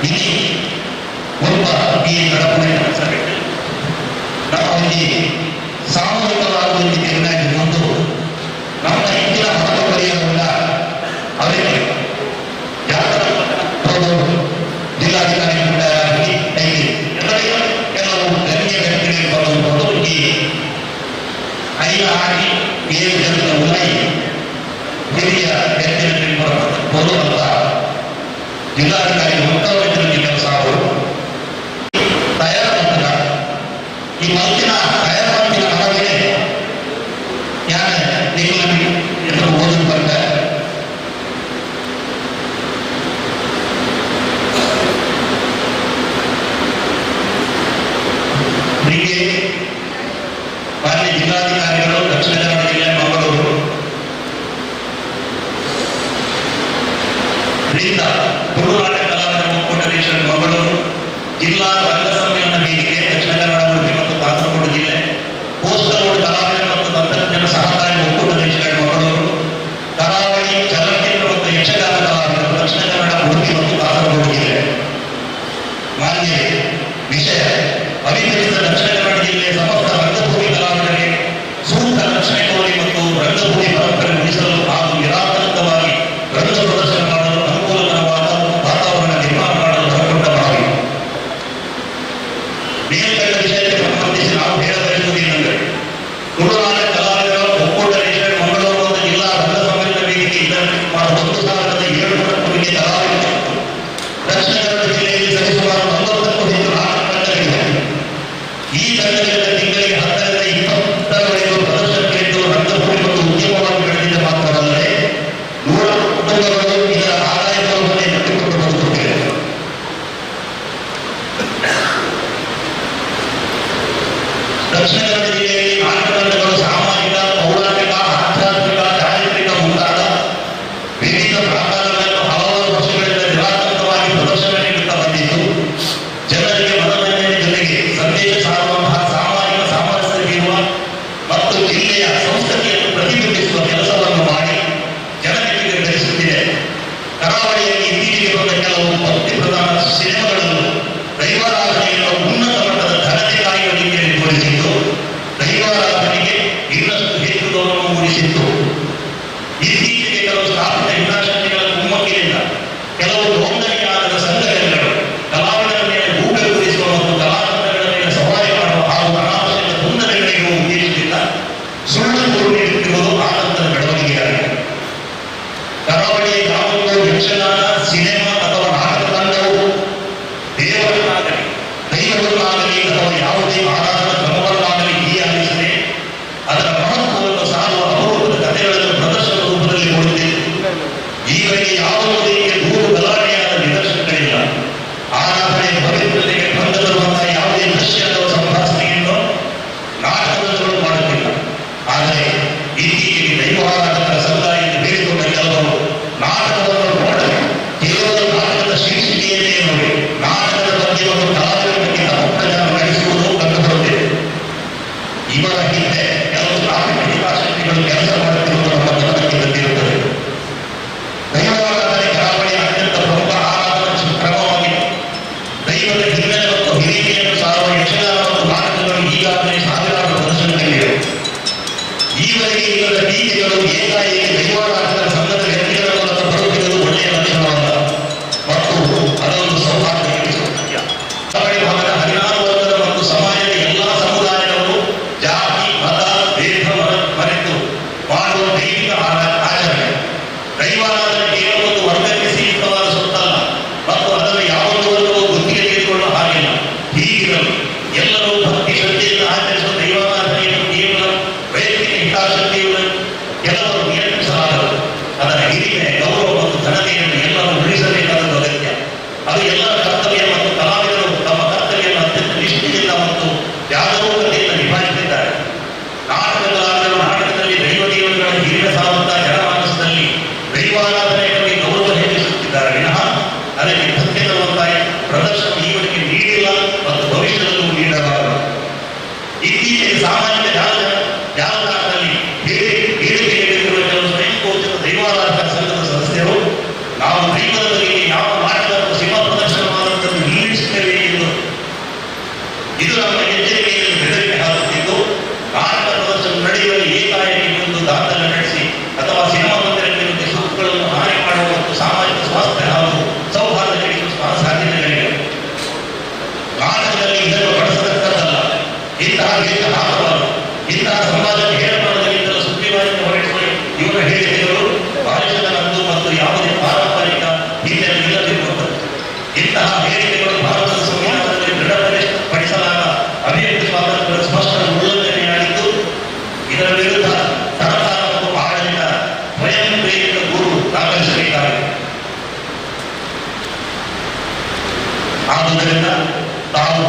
Speaker 1: ಇಲ್ಲಿ ಮುಲ್ಪ ಈ ನಡಪುಣಿನ ಸಭೆ ನಮ್ಮ ಒಂದು ಸಾಮೂಹಿಕವಾದ ಒಂದು ನಿರ್ಣಯ ಒಂದು ನಮ್ಮ ಇಂದಿನ ಮಧುಬಲಿಯವರ ಅವರಿಗೆ ಜಿಲ್ಲಾಧಿಕಾರಿ ಕೆಲವು ಗಣ್ಯ ವ್ಯಕ್ತಿಗಳಿಗೆ ಬರುವುದು ಈ ಐದು ಹಾಕಿ ಏಳು ಜನದ ಉಲೈ ಹಿರಿಯ ವ್ಯಕ್ತಿಗಳಿಗೆ ಬರುವಂತ ಜಿಲ್ಲಾಧಿಕಾರಿ ಉತ್ತಮ ಕೆಲಸ ಅವರು ತಯಾರು ಈ ಮಂತಿನ ತಯಾರು ಮಂತಿನ ಮನವಿಗೆ ಯಾರು ನಿಮ್ಮನ್ನು ಎದುರು ಓದಲು ಬಂದ ನಿಮಗೆ ಮಾನ್ಯ ಜಿಲ್ಲಾಧಿಕಾರಿಗಳು ದಕ್ಷಿಣ ಕನ್ನಡ ಜಿಲ್ಲೆ ಮಂಗಳೂರು ರಿಂದ ತುಳುನಾಟ ಕಲಾವಿದರ ಒಕ್ಕೂಟ ರೇಷನ್ ಮಂಗಳೂರು ಜಿಲ್ಲಾ ರಂಗ ಸಮ್ಮೇಳನ ವೇದಿಕೆ ದಕ್ಷಿಣ ಕನ್ನಡ, ಉಡುಪಿ ಮತ್ತು ಕಾಸರಗೋಡು ಜಿಲ್ಲೆ ಕೋಸ್ಟಲ್ ರೋಡ್ ಕಲಾವಿದರ ಮತ್ತು ತಂತ್ರಜ್ಞರ ಸಹಕಾರಿ ಒಕ್ಕೂಟ ರೇಷನ್ ಮಂಗಳೂರು ಕರಾವಳಿ ಚಲನಚಿತ್ರ ಮತ್ತು ಯಕ್ಷಗಾನ ಕಲಾವಿದರು ದಕ್ಷಿಣ ಕನ್ನಡ, ಉಡುಪಿ ಮತ್ತು ಕಾಸರಗೋಡು ಜಿಲ್ಲೆ. ಮಾನ್ಯ ವಿಷಯ ಅವಿಭಜಿತ ದಕ್ಷಿಣ ಕನ್ನಡ ಜಿಲ್ಲೆಯ ಸಮಸ್ತ ರಂಗಭೂಮಿ ಕಲಾವಿದರಿಗೆ ಸೂಕ್ತ ರಕ್ಷಣೆ ಕೋರಿ ಮತ್ತು ರಂಗಭೂಮಿ ಪರಂಪರೆ ಉಳಿಸಲು ಹಾಗೂ ನಿರಾತಂಕವಾಗಿ ರಂಗ ಪ್ರದರ್ಶನ ಮಾಡಲು ಅನುಕೂಲಕರವಾದ ವಾತಾವರಣ ನಿರ್ಮಾಣ ಮಾಡಲು ಹೊರಗೊಂಡ ಮನವಿ. ಮೇಲ್ಕಂಡ ವಿಷಯಕ್ಕೆ ಸಂಬಂಧಿಸಿ ನಾವು ಹೇಳಬಯಸುವುದೇನೆಂದರೆ, ತುಳುನಾಡ ಕಲಾವಿದರ ಒಕ್ಕೂಟ ರೇಷನ್ ಮಂಗಳೂರು ಮತ್ತು ಜಿಲ್ಲಾ ರಂಗ ಸಮ್ಮೇಳನ ವೇದಿಕೆ ಇದರಲ್ಲಿ ಸುಮಾರು 1700ಕ್ಕೂ ಕಲಾವಿದರು ದಕ್ಷಿಣ ಕನ್ನಡ ಜಿಲ್ಲೆಯಲ್ಲಿ ಸರಿಸುಮಾರು 40ಕ್ಕೂ ಹೆಚ್ಚು ನಾಟಕ ತಂಡಗಳಿವೆ. ಈ ತಂಡಗಳಿಂದ ತಿಂಗಳಿಗೆ 10ರಿಂದ 20ರವರೆಗೂ ಪ್ರದರ್ಶನಗಳಿದ್ದು ರಂಗಭೂಮಿ ಮತ್ತು ಉದ್ಯಮವಾಗಿ ಬೆಳೆದಿದೆ. ಮಾತ್ರವಲ್ಲದೆ ನೂರಾರು ಕುಟುಂಬಗಳು ಇದರ ಆದಾಯ ಮೂಲವನ್ನೇ ನಂಬಿಕೊಂಡು ಬದುಕುತ್ತಿವೆ. ದಕ್ಷಿಣ ಕನ್ನಡ ಜಿಲ್ಲೆಯಲ್ಲಿ ನಾಟಕ ತಂಡಗಳು ಸಾಮಾಜಿಕ, ಪೌರಾಣಿಕ, ಆಧ್ಯಾತ್ಮಿಕ, ಚಾರಿತ್ರಿಕ ಮುಂತಾದ ವಿವಿಧ ಪ್ರಕಾರಗಳನ್ನು ಹಲವಾರು ವರ್ಷಗಳಿಂದ ನಿರಾತಂಕವಾಗಿ ಪ್ರದರ್ಶನ ನೀಡುತ್ತಾ ಬಂದಿದ್ದು, ಜನರಿಗೆ ಮನರಂಜನೆ ಜೊತೆಗೆ ಸಂದೇಶ ಸಾರುವಂತಹ ಸಾಮಾಜಿಕ ಸಾಮರಸ್ಯ ಬೀರುವ ಮತ್ತು ಜಿಲ್ಲೆಯ ಸಂಸ್ಕೃತಿಯನ್ನು ಪ್ರತಿಬಿಂಬಿಸುವ ಕೆಲಸವನ್ನು ಮಾಡಿ ಜನರಿಗೆ ಧರಿಸುತ್ತಿದೆ. ಕರಾವಳಿಯಲ್ಲಿ ಇತ್ತೀಚೆಗೆ ಬಂದ ಕೆಲವು ಭಕ್ತಿ ಪ್ರಧಾನ ಸಿನಿಮಾಗಳನ್ನು ದೈವಾರಾಧನೆಯನ್ನು ಉನ್ನತ ಮಟ್ಟದ ಘನತೆ ಕಾಯುವ ರೀತಿಯಲ್ಲಿ ತೋರಿಸಿದ್ದು, ದೈವಾರಾಧನೆಗೆ ಇನ್ನಷ್ಟು ಹೆಚ್ಚು ಗೌರವ ಮೂಡಿಸಿತ್ತು. ಇತ್ತೀಚೆಗೆ ಕೆಲವು ಸ್ಥಾಪಿತ ಹಿತಾಸಕ್ತಿಗಳ ಕುಮ್ಮಕ್ಕಿನಿಂದ ಕೆಲವು ನೋಂದಣಿಯಾಗದ ಸಂಘಟನೆಗಳು ಕಲಾವಿದರ ಮೇಲೆ ಗೂಬೆ ಕೂರಿಸುವ ಮತ್ತು ಕಲಾತಂಡಗಳ ಮೇಲೆ ಸವಾರಿ ಮಾಡುವ ಹಾಗೂ ಅನಾವಶ್ಯಕ ತೊಂದರೆ ನೀಡುವ ಉದ್ದೇಶದಿಂದ ಸುಳ್ಳು ದೂರು ನೀಡುತ್ತಿರುವುದು ಆತಂಕದ ಬೆಳವಣಿಗೆಯಾಗಿದೆ. ಕರಾವಳಿಯ ಯಾವೊಂದು ಯಕ್ಷಗಾನ, ಸಿನಿಮಾ ಅಥವಾ ನಾಟಕ ತಂಡವು ದೇವರನ್ನಾಗಲಿ, ದೈವವನ್ನಾಗಲಿ ಅಥವಾ ಯಾವುದೇ ಆರಾಧನಾ ಕ್ರಮವನ್ನಾಗಲಿ ಹೀಯಾಳಿಸದೆ ಅದರ ಮಹತ್ವವನ್ನು ಸಾರುವ ಅಪರೂಪದ ಕಥೆಗಳನ್ನು ಪ್ರದರ್ಶನ ರೂಪದಲ್ಲಿ ಕೊಡುತ್ತಿದೆ. ಈವರೆಗೆ ಯಾವುದೇ ರೀತಿಯ ದೂರು ಗಲಾಟೆಯಾದ ನಿದರ್ಶನಗಳಿಲ್ಲ. ಆರಾಧನೆ ಪವಿತ್ರತೆಗೆ ಭಂಗ ತರುವಂತಹ ಯಾವುದೇ ದೃಶ್ಯ ಅಥವಾ ಸಂಭಾಷಣೆಯನ್ನು ನಾಟಕಗಳು ಮಾಡುತ್ತಿಲ್ಲ. ಆದರೆ ಇತ್ತೀಚೆಗೆ ದೈವಾರಾಧಕರ ಸಂಘ ಎಂದು ಹೇಳಿಕೊಂಡ ಕೆಲವರು ನಾಟಕವನ್ನು ನೋಡದೆ ಕೇವಲ ನಾಟಕದ ಶೀರ್ಷಿಕೆಯನ್ನೇ ನೋಡಿ ನಾಟಕದ ಬಗ್ಗೆ ಮತ್ತು ಕಲಾವಿದರ ಬಗ್ಗೆ ಅಪಪ್ರಚಾರ ನಡೆಸುವುದು ಕಂಡುಬರುತ್ತಿದೆ. ಇವರ ಹಿಂದೆ ಕೆಲವು ಸ್ಥಾಪಿತ ಹಿತಾಸಕ್ತಿಗಳು ಕೆಲಸ ಮಾಡುತ್ತಿರುವುದು ನಮ್ಮ ಗಮನಕ್ಕೆ ಬಂದಿರುತ್ತದೆ. ದೈವಾರಾಧನೆ ಕರಾವಳಿಯ ಅತ್ಯಂತ ಪ್ರಮುಖ ಆರಾಧನಾ ಕ್ರಮವಾಗಿದೆ. ದೈವದ ಹಿನ್ನೆಲೆ ಮತ್ತು ಹಿರಿಮೆಯನ್ನು ಸಾರುವ ಯಕ್ಷಗಾನ ಮತ್ತು ನಾಟಕಗಳು ಈಗಾಗಲೇ ಸಾವಿರಾರು ಪ್ರದರ್ಶನಗಳಿವೆ. ಈವರೆಗೆ ಇಲ್ಲದ ಟೀಕೆಗಳು ಏಕಾಏಕಿ ದೈವಾರಾಧಕರ ಸಂಘದ ವ್ಯಕ್ತಿಗಳ ಮೂಲಕ ಬರುತ್ತಿರುವುದು ಒಳ್ಳೆಯ ಲಕ್ಷಣವಲ್ಲ ಮತ್ತು ಅದೊಂದು ಸೌಹಾರ್ದಕ್ಕೆ ಸತ್ಯ. ಕರಾವಳಿ ಭಾಗದ 16 ವರ್ಗದ ಮತ್ತು ಸಮಾಜದ ಎಲ್ಲಾ ಸಮುದಾಯದವರು ಜಾತಿ, ಮತ, ಭೇದ ಮರೆತು ಮಾಡುವ ದೈವಿಕ ಆಚರಣೆ. ದೈವಾರಾಧನೆ ಕೇವಲ ಒಂದು ವರ್ಗಕ್ಕೆ ಸೀಮಿತವಾದ ಸೊತ್ತಲ್ಲ ಮತ್ತು ಅದನ್ನು ಯಾವೊಂದು ವರ್ಗವೂ ಗುತ್ತಿಗೆ ತೆಗೆದುಕೊಳ್ಳುವ ಹಾಗಿಲ್ಲ. ಹೀಗಿರಲು ಎಲ್ಲರೂ ಭಕ್ತಿ ಶ್ರದ್ಧೆಯಿಂದ ಆಚರಿಸುವ ದೈವಾರಾಧನೆಯನ್ನು ಕೇವಲ ವೈಯಕ್ತಿಕ ಹಿತಾಸಕ್ತಿಯನ್ನು ಕೆಲವರು ನಿಯಂತ್ರಿಸಲಾಗದು. ಅದರ ಹಿರಿಮೆ, ಗೌರವ ಹೇಳಿಕೆ ಹಾಕಬಾರದು. ಇಂತಹ ಸಮಾಜಕ್ಕೆ ಹೇಳಬಾರದಕ್ಕಿಂತಲೂ ಸುಗ್ರೀವಾಜ್ಞೆ ಹೊರಡಿಸುವ ಇವರ ಹೇಳಿಕೆಗಳು ಬಾಲಿಶತನದ್ದು ಮತ್ತು ಯಾವುದೇ ಪಾರಂಪರಿಕ ಹಿನ್ನೆಲೆ ಇಲ್ಲದಿರುವಂಥದ್ದು. ಇಂತಹ ಹೇಳಿಕೆಗಳು ಭಾರತದ ಸಂವಿಧಾನದಲ್ಲಿ ದೃಢಪಡಿಸಲಾದ ಅಭಿವ್ಯಕ್ತಿ ಸ್ವಾತಂತ್ರ್ಯದ ಸ್ಪಷ್ಟ ಉಲ್ಲಂಘನೆಯಾಗಿದ್ದು, ಇದರ ವಿರುದ್ಧ ಸರ್ಕಾರ ಮತ್ತು ಆಡಳಿತ ಸ್ವಯಂ ಪ್ರೇರಿತ ದೂರು ದಾಖಲಿಸಬೇಕಾಗಿದೆ. ಆದುದರಿಂದ ತಾವು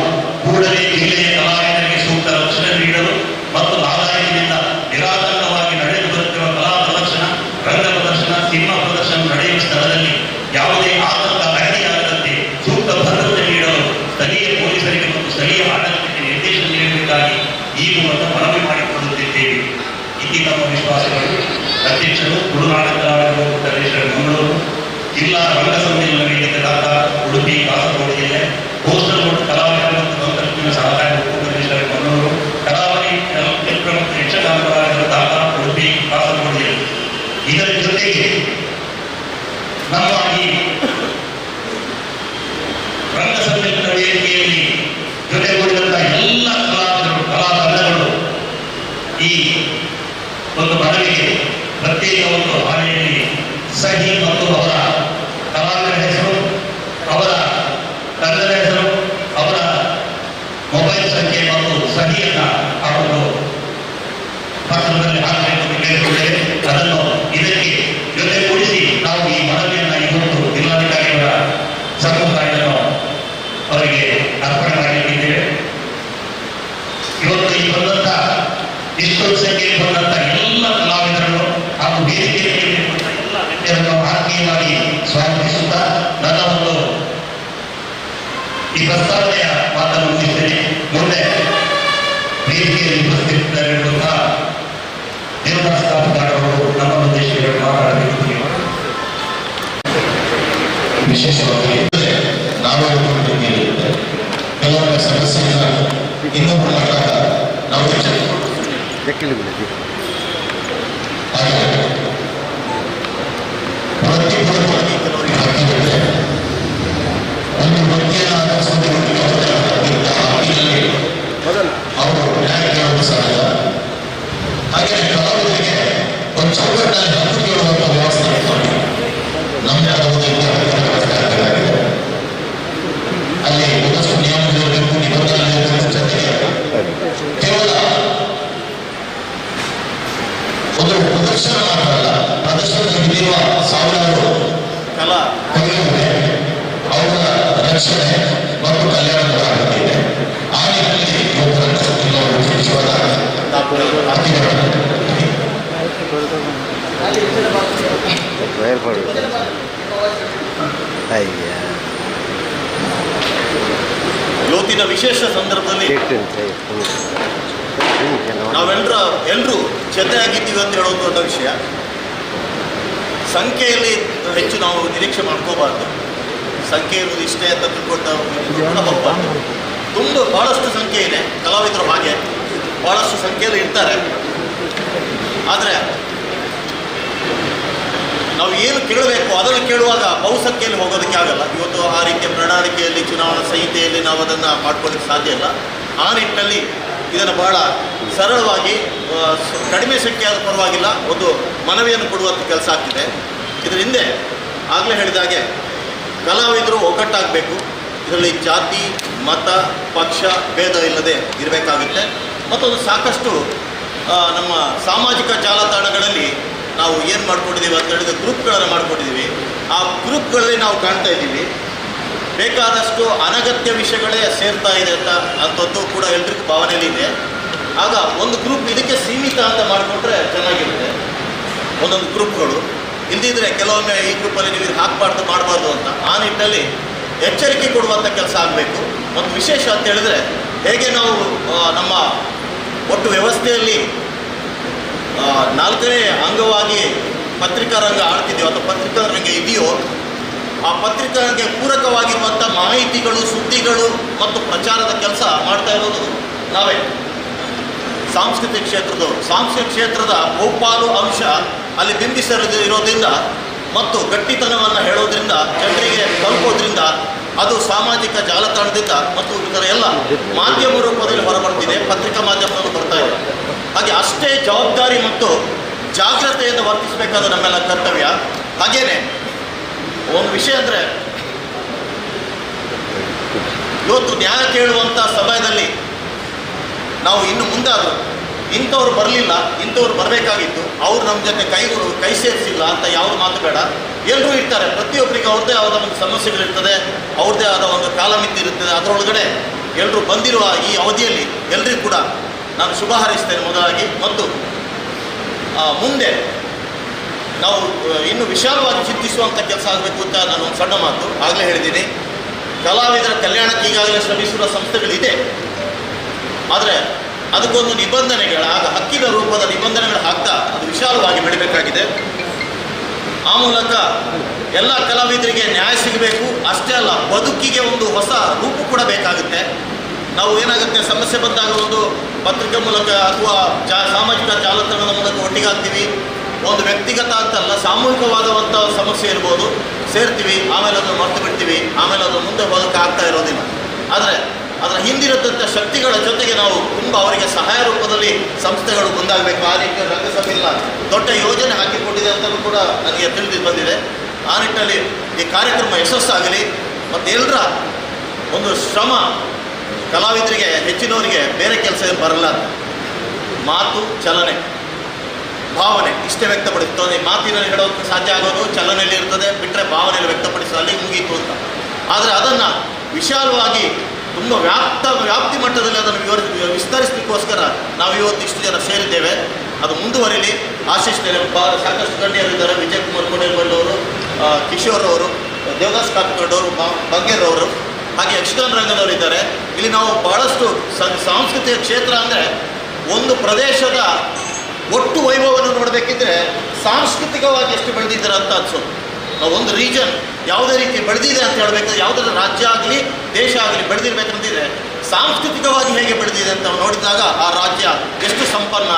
Speaker 1: ಕೂಡಲೇ ಜಿಲ್ಲೆಯ ಕಲಾವಿದರಿಗೆ ಸೂಕ್ತ ರಕ್ಷಣೆ ನೀಡಲು ಮತ್ತು ಆದಾಯದಿಂದ ನಿರಾತಂಕವಾಗಿ ನಡೆದು ಬರುತ್ತಿರುವ ಕಲಾ ಪ್ರದರ್ಶನ, ರಂಗ ಪ್ರದರ್ಶನ, ಸಿನಿಮಾ ಪ್ರದರ್ಶನ ನಡೆಯುವ ಸ್ಥಳದಲ್ಲಿ ಯಾವುದೇ ಆತಂಕ ಅಡ್ಡಿಯಾಗದಂತೆ ಸೂಕ್ತ ಭದ್ರತೆ ನೀಡಲು ಸ್ಥಳೀಯ ಪೊಲೀಸರಿಗೆ ಮತ್ತು ಸ್ಥಳೀಯ ಆಡಳಿತಕ್ಕೆ ನಿರ್ದೇಶನ ನೀಡಬೇಕಾಗಿ ಈ ಮೂಲಕ ಮನವಿ ಮಾಡಿಕೊಳ್ಳುತ್ತಿದ್ದೇವೆ. ಇತಿ ನಮ್ಮ ವಿಶ್ವಾಸಗಳು. ಅಧ್ಯಕ್ಷರು, ತುಳುನಾಡ ಕಲಾವಿದರು ಒಕ್ಕೂಟ ಮಂಗಳೂರು, ಜಿಲ್ಲಾ ರಂಗ ಸಮ್ಮೇಳನ ವೇದಿಕೆ ದಾತ, ಉಡುಪಿ, ಕಾಸರಗೋಡು ಜಿಲ್ಲೆ, ಕೋಸ್ಟಲ್ ರೋಡ್ ಕಲಾವಿದರು ಮತ್ತು ತಂತ್ರಜ್ಞಾನ ಸಹಕಾರಿ ಒಕ್ಕೂಟ ಮಂಗಳೂರು, ಕರಾವಳಿ ಚಲನಚಿತ್ರ ಮತ್ತು ಯಕ್ಷಗಾನ ಕಲಾವಿದರು ದಾತ, ಉಡುಪಿ, ಕಾಸರಗೋಡು ಜಿಲ್ಲೆ. ಇದರ ಜೊತೆಗೆ ನಮ್ಮ ಈ ರಂಗ ಸಮ್ಮೇಳನ ವೇದಿಕೆಯಲ್ಲಿ ಜೊತೆಗೂಡಿದಂತಹ ಎಲ್ಲ ಕಲಾವಿದರು, ಕಲಾ ತಂಡಗಳು ಈ ಒಂದು ಮನವಿಗೆ ಪ್ರತ್ಯೇಕ ಒಂದು ಹಾಳೆಯಲ್ಲಿ ಸಹಿ ಮತ್ತು ಅವರ ಕಲಾವಿದರ ಹೆಸರು, ಅವರ ತಂಡದ ಹೆಸರು, ಅವರ ಮೊಬೈಲ್ ಸಂಖ್ಯೆ ಮತ್ತು ಸಹಿಯನ್ನ ಆ ಒಂದು ಪತ್ರದಲ್ಲಿ ಹಾಕಬೇಕು ಅಂತ ಕೇಳಿಕೊಳ್ಳೇವೆ. ಅದನ್ನು ಇದಕ್ಕೆ ಜೊತೆಗೂಡಿಸಿ ನಾವು ಈ ಮನವಿಯನ್ನು ಇವತ್ತು ಜಿಲ್ಲಾಧಿಕಾರಿಯವರ ಸಮ್ಮುಖ ಇದನ್ನು ಅವರಿಗೆ ಅರ್ಪಣೆ ಮಾಡಲಿಕ್ಕಿದ್ದೇವೆ. ಇವತ್ತು ಈ ಬಂದಂತ ಇಷ್ಟೊಂದು ಸಂಖ್ಯೆಯಲ್ಲಿ ಬಂದಂತ ಎಲ್ಲ ಕಲಾವಿದರನ್ನು ಹಾಗೂ ವೇದಿಕೆಯಲ್ಲಿ ಎಲ್ಲ ಗಣ್ಯರನ್ನು ಆತ್ಮೀಯವಾಗಿ ಸ್ವಾಗತಿಸುತ್ತಾ ನನ್ನ ಒಂದು ಈ ಪ್ರಸ್ತಾವನೆಯ ಮಾತನ್ನು ಮುಗಿಸ್ತೇನೆ. ಮುಂದೆ ವೇದಿಕೆಯಲ್ಲಿ ಉಪಸ್ಥಿತರಿರುವಂತಹ ದೇವದಾಸ್ ಕಾಪುಗಾರವರು ನಮ್ಮ ಉದ್ದೇಶಗಳು ಮಾತಾಡಬೇಕು.
Speaker 2: ವಿಶೇಷವಾಗಿ ನಾವು ಇರುತ್ತೆ ಕೆಲವೊಮ್ಮೆ ಸಮಸ್ಯೆಯನ್ನು ಇನ್ನೊಬ್ಬರು ಮಾಡಿದಾಗ ನಾವು ಹಾಗೆ ವೃತ್ತಿಪರವಾಗಿ ಕೆಲವರಿಗೆ ಹಕ್ಕಿರುತ್ತೆ. ಒಂದು ವೃತ್ತಿಯನ್ನು ಆಧರಿಸಿಕೊಂಡು ಅವರು ನ್ಯಾಯ ಕೇಳೋದು ಸಾಧ್ಯ. ಹಾಗೆ ಕಲಾವಿದರಿಗೆ ಒಂದು ಚೌಕಟ್ಟಿನಲ್ಲಿ ಹಕ್ಕು ಕೇಳುವಂಥ ವ್ಯವಸ್ಥೆ ಇತ್ತು. ನಮ್ಮದೇ ಆದ ಒಂದು ವ್ಯವಸ್ಥೆ ಆಗಬೇಕಾಗಿದೆ. ಅಲ್ಲಿ ಒಂದಷ್ಟು ನಿಯಮಗಳಿರಬೇಕು, ನಿಬಂಧನೆಗಳಿರಬೇಕು. ಜೊತೆಗೆ ಕೇವಲ ಒಂದು ಪ್ರದರ್ಶನ ಮಾತ್ರ ಅಲ್ಲ, ಪ್ರದರ್ಶನದಲ್ಲಿ ಹಿಡಿಯುವ ಸಾವಿರಾರು
Speaker 3: ಕಲಾ
Speaker 2: ಕಲೆಗಳಿವೆ. ಅವುಗಳ ರಕ್ಷಣೆ ಮತ್ತು ಕಲ್ಯಾಣದ ಅಗತ್ಯ ಇದೆ. ಆ ನಿಟ್ಟಿನಲ್ಲಿ ಇವತ್ತು ರಂಗಸಂಘ ವಿಶೇಷವಾದ
Speaker 3: ಇವತ್ತಿನ ವಿಶೇಷ ಸಂದರ್ಭದಲ್ಲಿ ನಾವೆಲ್ಲರೂ ಎಲ್ಲರೂ ಜೊತೆಯಾಗಿದ್ದೀವಿ ಅಂತ ಹೇಳೋದು ದೊಡ್ಡ ವಿಷಯ. ಸಂಖ್ಯೆಯಲ್ಲಿ ಹೆಚ್ಚು ನಾವು ನಿರೀಕ್ಷೆ ಮಾಡ್ಕೋಬಾರ್ದು. ಸಂಖ್ಯೆ ಇರುವುದು ಇಷ್ಟೇ ಅಂತ ತಿಳ್ಕೊಳ್ತಾ ಕೂಡ ಹೋಗಬಾರ್ದು. ತುಂಬ ಭಾಳಷ್ಟು ಸಂಖ್ಯೆ ಇದೆ, ಕಲಾವಿದರು ಹಾಗೆ ಭಾಳಷ್ಟು ಸಂಖ್ಯೆಯಲ್ಲಿ ಇರ್ತಾರೆ. ಆದರೆ ನಾವು ಏನು ಕೇಳಬೇಕು ಅದನ್ನು ಕೇಳುವಾಗ ಬಹುಸಂಖ್ಯೆಯಲ್ಲಿ ಹೋಗೋದಕ್ಕೆ ಆಗಲ್ಲ. ಇವತ್ತು ಆ ರೀತಿಯ ಪ್ರಣಾಳಿಕೆಯಲ್ಲಿ, ಚುನಾವಣಾ ಸಂಹಿತೆಯಲ್ಲಿ ನಾವು ಅದನ್ನು ಮಾಡ್ಕೊಳ್ಳಿಕ್ಕೆ ಸಾಧ್ಯ ಇಲ್ಲ. ಆ ನಿಟ್ಟಿನಲ್ಲಿ ಇದನ್ನು ಬಹಳ ಸರಳವಾಗಿ ಕಡಿಮೆ ಸಂಖ್ಯೆಯಾದ ಪರವಾಗಿಲ್ಲ ಒಂದು ಮನವಿಯನ್ನು ಕೊಡುವಂಥ ಕೆಲಸ ಆಗ್ತಿದೆ. ಇದರ ಹಿಂದೆ ಆಗಲೇ ಹೇಳಿದ ಹಾಗೆ ಕಲಾವಿದರು ಒಗ್ಗಟ್ಟಾಗಬೇಕು. ಇದರಲ್ಲಿ ಜಾತಿ, ಮತ, ಪಕ್ಷ ಭೇದ ಇಲ್ಲದೆ ಇರಬೇಕಾಗುತ್ತೆ. ಮತ್ತೊಂದು ಸಾಕಷ್ಟು ನಮ್ಮ ಸಾಮಾಜಿಕ ಜಾಲತಾಣಗಳಲ್ಲಿ ನಾವು ಏನು ಮಾಡ್ಕೊಂಡಿದ್ದೀವಿ ಅಂತ ಹೇಳಿದ್ರೆ ಗ್ರೂಪ್ಗಳನ್ನು ಮಾಡ್ಕೊಂಡಿದ್ದೀವಿ. ಆ ಗ್ರೂಪ್ಗಳಲ್ಲಿ ನಾವು ಕಾಣ್ತಾ ಇದ್ದೀವಿ ಬೇಕಾದಷ್ಟು ಅನಗತ್ಯ ವಿಷಯಗಳೇ ಸೇರ್ತಾ ಇದೆ ಅಂತ ಅಂಥದ್ದು ಕೂಡ ಎಲ್ರಿಗೂ ಭಾವನೆಯಲ್ಲಿ ಇದೆ. ಆಗ ಒಂದು ಗ್ರೂಪ್ ಇದಕ್ಕೆ ಸೀಮಿತ ಅಂತ ಮಾಡಿಕೊಂಡ್ರೆ ಚೆನ್ನಾಗಿರುತ್ತೆ. ಒಂದೊಂದು ಗ್ರೂಪ್ಗಳು ಇಲ್ದಿದ್ರೆ ಕೆಲವೊಮ್ಮೆ ಈ ಗ್ರೂಪಲ್ಲಿ ನೀವು ಇದು ಹಾಕಬಾರ್ದು, ಮಾಡಬಾರ್ದು ಅಂತ ಆ ನಿಟ್ಟಿನಲ್ಲಿ ಎಚ್ಚರಿಕೆ ಕೊಡುವಂಥ ಕೆಲಸ ಆಗಬೇಕು. ಮತ್ತು ವಿಶೇಷ ಅಂತ ಹೇಳಿದ್ರೆ ಹೇಗೆ ನಾವು ನಮ್ಮ ಒಟ್ಟು ವ್ಯವಸ್ಥೆಯಲ್ಲಿ ನಾಲ್ಕನೇ ಅಂಗವಾಗಿ ಪತ್ರಿಕಾ ರಂಗ ಆಡ್ತಿದೆಯೋ ಅಥವಾ ಪತ್ರಿಕಾ ರಂಗ ಇದೆಯೋ ಆ ಪತ್ರಿಕಾ ರಂಗಕ್ಕೆ ಪೂರಕವಾಗಿರುವಂಥ ಮಾಹಿತಿಗಳು, ಸುದ್ದಿಗಳು ಮತ್ತು ಪ್ರಚಾರದ ಕೆಲಸ ಮಾಡ್ತಾ ಇರೋದು ನಾವೇ ಸಾಂಸ್ಕೃತಿಕ ಕ್ಷೇತ್ರದವರು. ಸಾಂಸ್ಕೃತಿಕ ಕ್ಷೇತ್ರದ ಬಹುಪಾಲು ಅಂಶ ಅಲ್ಲಿ ಬಿಂಬಿಸಿರೋದ್ರಿಂದ ಮತ್ತು ಗಟ್ಟಿತನವನ್ನು ಹೇಳೋದ್ರಿಂದ, ಜನರಿಗೆ ತಲುಪೋದ್ರಿಂದ ಅದು ಸಾಮಾಜಿಕ ಜಾಲತಾಣದಿಂದ ಮತ್ತು ಇತರ ಎಲ್ಲ ಮಾಧ್ಯಮ ರೂಪದಲ್ಲಿ ಹೊರಬರ್ತಿದೆ, ಪತ್ರಿಕಾ ಮಾಧ್ಯಮದಲ್ಲೂ ಬರ್ತಾ ಇದೆ. ಹಾಗೆ ಅಷ್ಟೇ ಜವಾಬ್ದಾರಿ ಮತ್ತು ಜಾಗ್ರತೆಯಿಂದ ವರ್ತಿಸಬೇಕಾದ ನಮ್ಮೆಲ್ಲ ಕರ್ತವ್ಯ. ಹಾಗೇನೆ ಒಂದು ವಿಷಯ ಅಂದರೆ, ಇವತ್ತು ನ್ಯಾಯ ಕೇಳುವಂಥ ಸಮಯದಲ್ಲಿ ನಾವು ಇನ್ನು ಮುಂದಾದರೂ ಇಂಥವ್ರು ಬರಲಿಲ್ಲ, ಇಂಥವ್ರು ಬರಬೇಕಾಗಿತ್ತು, ಅವ್ರು ನಮ್ಮ ಜೊತೆ ಕೈ ಸೇರಿಸಿಲ್ಲ ಅಂತ ಯಾವುದು ಮಾತು ಬೇಡ. ಎಲ್ಲರೂ ಇರ್ತಾರೆ, ಪ್ರತಿಯೊಬ್ಬರಿಗೆ ಅವ್ರದ್ದೇ ಆದ ಒಂದು ಸಮಸ್ಯೆಗಳಿರ್ತದೆ, ಅವ್ರದ್ದೇ ಆದ ಒಂದು ಕಾಲಮಿತಿ ಇರುತ್ತದೆ. ಅದರೊಳಗಡೆ ಎಲ್ಲರೂ ಬಂದಿರುವ ಈ ಅವಧಿಯಲ್ಲಿ ಎಲ್ಲರಿಗೂ ಕೂಡ ನಾನು ಶುಭ ಹಾರೈಸ್ತೇನೆ ಮೊದಲಾಗಿ. ಮತ್ತು ಮುಂದೆ ನಾವು ಇನ್ನೂ ವಿಶಾಲವಾಗಿ ಚಿಂತಿಸುವಂಥ ಕೆಲಸ ಆಗಬೇಕು ಅಂತ ನಾನು ಒಂದು ಸಣ್ಣ ಮಾತು ಆಗಲೇ ಹೇಳಿದ್ದೀನಿ. ಕಲಾವಿದರ ಕಲ್ಯಾಣಕ್ಕೆ ಈಗಾಗಲೇ ಶ್ರಮಿಸಿರುವ ಸಂಸ್ಥೆಗಳಿದೆ, ಆದರೆ ಅದಕ್ಕೊಂದು ನಿಬಂಧನೆಗಳ ಆಗ ಹಕ್ಕಿನ ರೂಪದ ನಿಬಂಧನೆಗಳು ಹಾಕ್ತಾ ಅದು ವಿಶಾಲವಾಗಿ ಬೆಳಿಬೇಕಾಗಿದೆ. ಆ ಮೂಲಕ ಎಲ್ಲ ಕಲಾವಿದರಿಗೆ ನ್ಯಾಯ ಸಿಗಬೇಕು. ಅಷ್ಟೇ ಅಲ್ಲ, ಬದುಕಿಗೆ ಒಂದು ಹೊಸ ರೂಪ ಕೂಡ ಬೇಕಾಗುತ್ತೆ. ನಾವು ಏನಾಗುತ್ತೆ, ಸಮಸ್ಯೆ ಬಂದಾಗ ಒಂದು ಪತ್ರಿಕೆ ಮೂಲಕ ಅಥವಾ ಸಾಮಾಜಿಕ ಜಾಲತಾಣದ ಮೂಲಕ ಒಟ್ಟಿಗಾಗ್ತೀವಿ. ಒಂದು ವ್ಯಕ್ತಿಗತ ಅಂತಲ್ಲ, ಸಾಮೂಹಿಕವಾದಂಥ ಸಮಸ್ಯೆ ಇರ್ಬೋದು, ಸೇರ್ತೀವಿ, ಆಮೇಲೆ ಅದನ್ನು ಮರೆತು ಬಿಡ್ತೀವಿ, ಆಮೇಲೆ ಅದು ಮುಂದೆ ಹೋಗೋಕ್ಕೆ ಆಗ್ತಾ ಇರೋದಿಲ್ಲ. ಆದರೆ ಅದರ ಹಿಂದಿರತಂಥ ಶಕ್ತಿಗಳ ಜೊತೆಗೆ ನಾವು ತುಂಬ ಅವರಿಗೆ ಸಹಾಯ ರೂಪದಲ್ಲಿ ಸಂಸ್ಥೆಗಳು ಮುಂದಾಗಬೇಕು. ಆ ರೀತಿಯ ರಂಗಸಭೆಲ್ಲ ದೊಡ್ಡ ಯೋಜನೆ ಹಾಕಿಕೊಂಡಿದೆ ಅಂತಲೂ ಕೂಡ ನನಗೆ ತಿಳಿದು ಬಂದಿದೆ. ಆ ನಿಟ್ಟಿನಲ್ಲಿ ಈ ಕಾರ್ಯಕ್ರಮ ಯಶಸ್ಸಾಗಲಿ ಮತ್ತು ಎಲ್ಲರ ಒಂದು ಶ್ರಮ, ಕಲಾವಿದರಿಗೆ ಹೆಚ್ಚಿನವರಿಗೆ ಬೇರೆ ಕೆಲಸ ಏನು ಬರಲ್ಲ, ಮಾತು, ಚಲನೆ, ಭಾವನೆ ಇಷ್ಟೇ ವ್ಯಕ್ತಪಡಿಸ್ತದೆ. ಮಾತಿನಲ್ಲಿ ಹೇಳೋಕ್ಕೆ ಸಾಧ್ಯ ಆಗೋದು ಚಲನೆಯಲ್ಲಿ ಇರ್ತದೆ, ಬಿಟ್ಟರೆ ಭಾವನೆಯಲ್ಲಿ ವ್ಯಕ್ತಪಡಿಸೋ ಅಲ್ಲಿ ಮುಗೀತು ಅಂತ. ಆದರೆ ಅದನ್ನು ವಿಶಾಲವಾಗಿ ತುಂಬ ವ್ಯಾಪ್ತಿ ಮಟ್ಟದಲ್ಲಿ ಅದನ್ನು ವಿಸ್ತರಿಸಲಿಕ್ಕೋಸ್ಕರ ನಾವು ಇವತ್ತು ಇಷ್ಟು ಜನ ಸೇರಿದ್ದೇವೆ. ಅದು ಮುಂದುವರಿಲಿ ಆಶಿಸ್ತೇನೆ. ಸಾಕಷ್ಟು ಗಣ್ಯರಿದ್ದಾರೆ, ವಿಜಯ್ ಕುಮಾರ್ ಕೋಡೇರ್ಬಳ್ಳವರು, ಕಿಶೋರ್ ಅವರು, ದೇವದಾಸ್ ಕಾಪಿಕಾಡ್ ಅವರು, ಬಂಗೇರ್ ಅವರು, ಹಾಗೆ ಯಕ್ಷಗಾನ ರಂಗದವರು ಇದ್ದಾರೆ. ಇಲ್ಲಿ ನಾವು ಭಾಳಷ್ಟು ಸಾಂಸ್ಕೃತಿಕ ಕ್ಷೇತ್ರ ಅಂದರೆ ಒಂದು ಪ್ರದೇಶದ ಒಟ್ಟು ವೈಭವವನ್ನು ನೋಡಬೇಕಿದ್ರೆ ಸಾಂಸ್ಕೃತಿಕವಾಗಿ ಎಷ್ಟು ಬೆಳೆದಿದ್ದಾರೆ ಅಂತ ಅನ್ಸೋದು. ನಾವು ಒಂದು ರೀಜನ್ ಯಾವುದೇ ರೀತಿ ಬೆಳೆದಿದೆ ಅಂತ ಹೇಳಬೇಕಾದ್ರೆ, ಯಾವುದಾದ್ರೂ ರಾಜ್ಯ ಆಗಲಿ ದೇಶ ಆಗಲಿ ಬೆಳೆದಿರ್ಬೇಕಂತಿದ್ರೆ ಸಾಂಸ್ಕೃತಿಕವಾಗಿ ಹೇಗೆ ಬೆಳೆದಿದೆ ಅಂತ ನಾವು ನೋಡಿದಾಗ ಆ ರಾಜ್ಯ ಎಷ್ಟು ಸಂಪನ್ನ,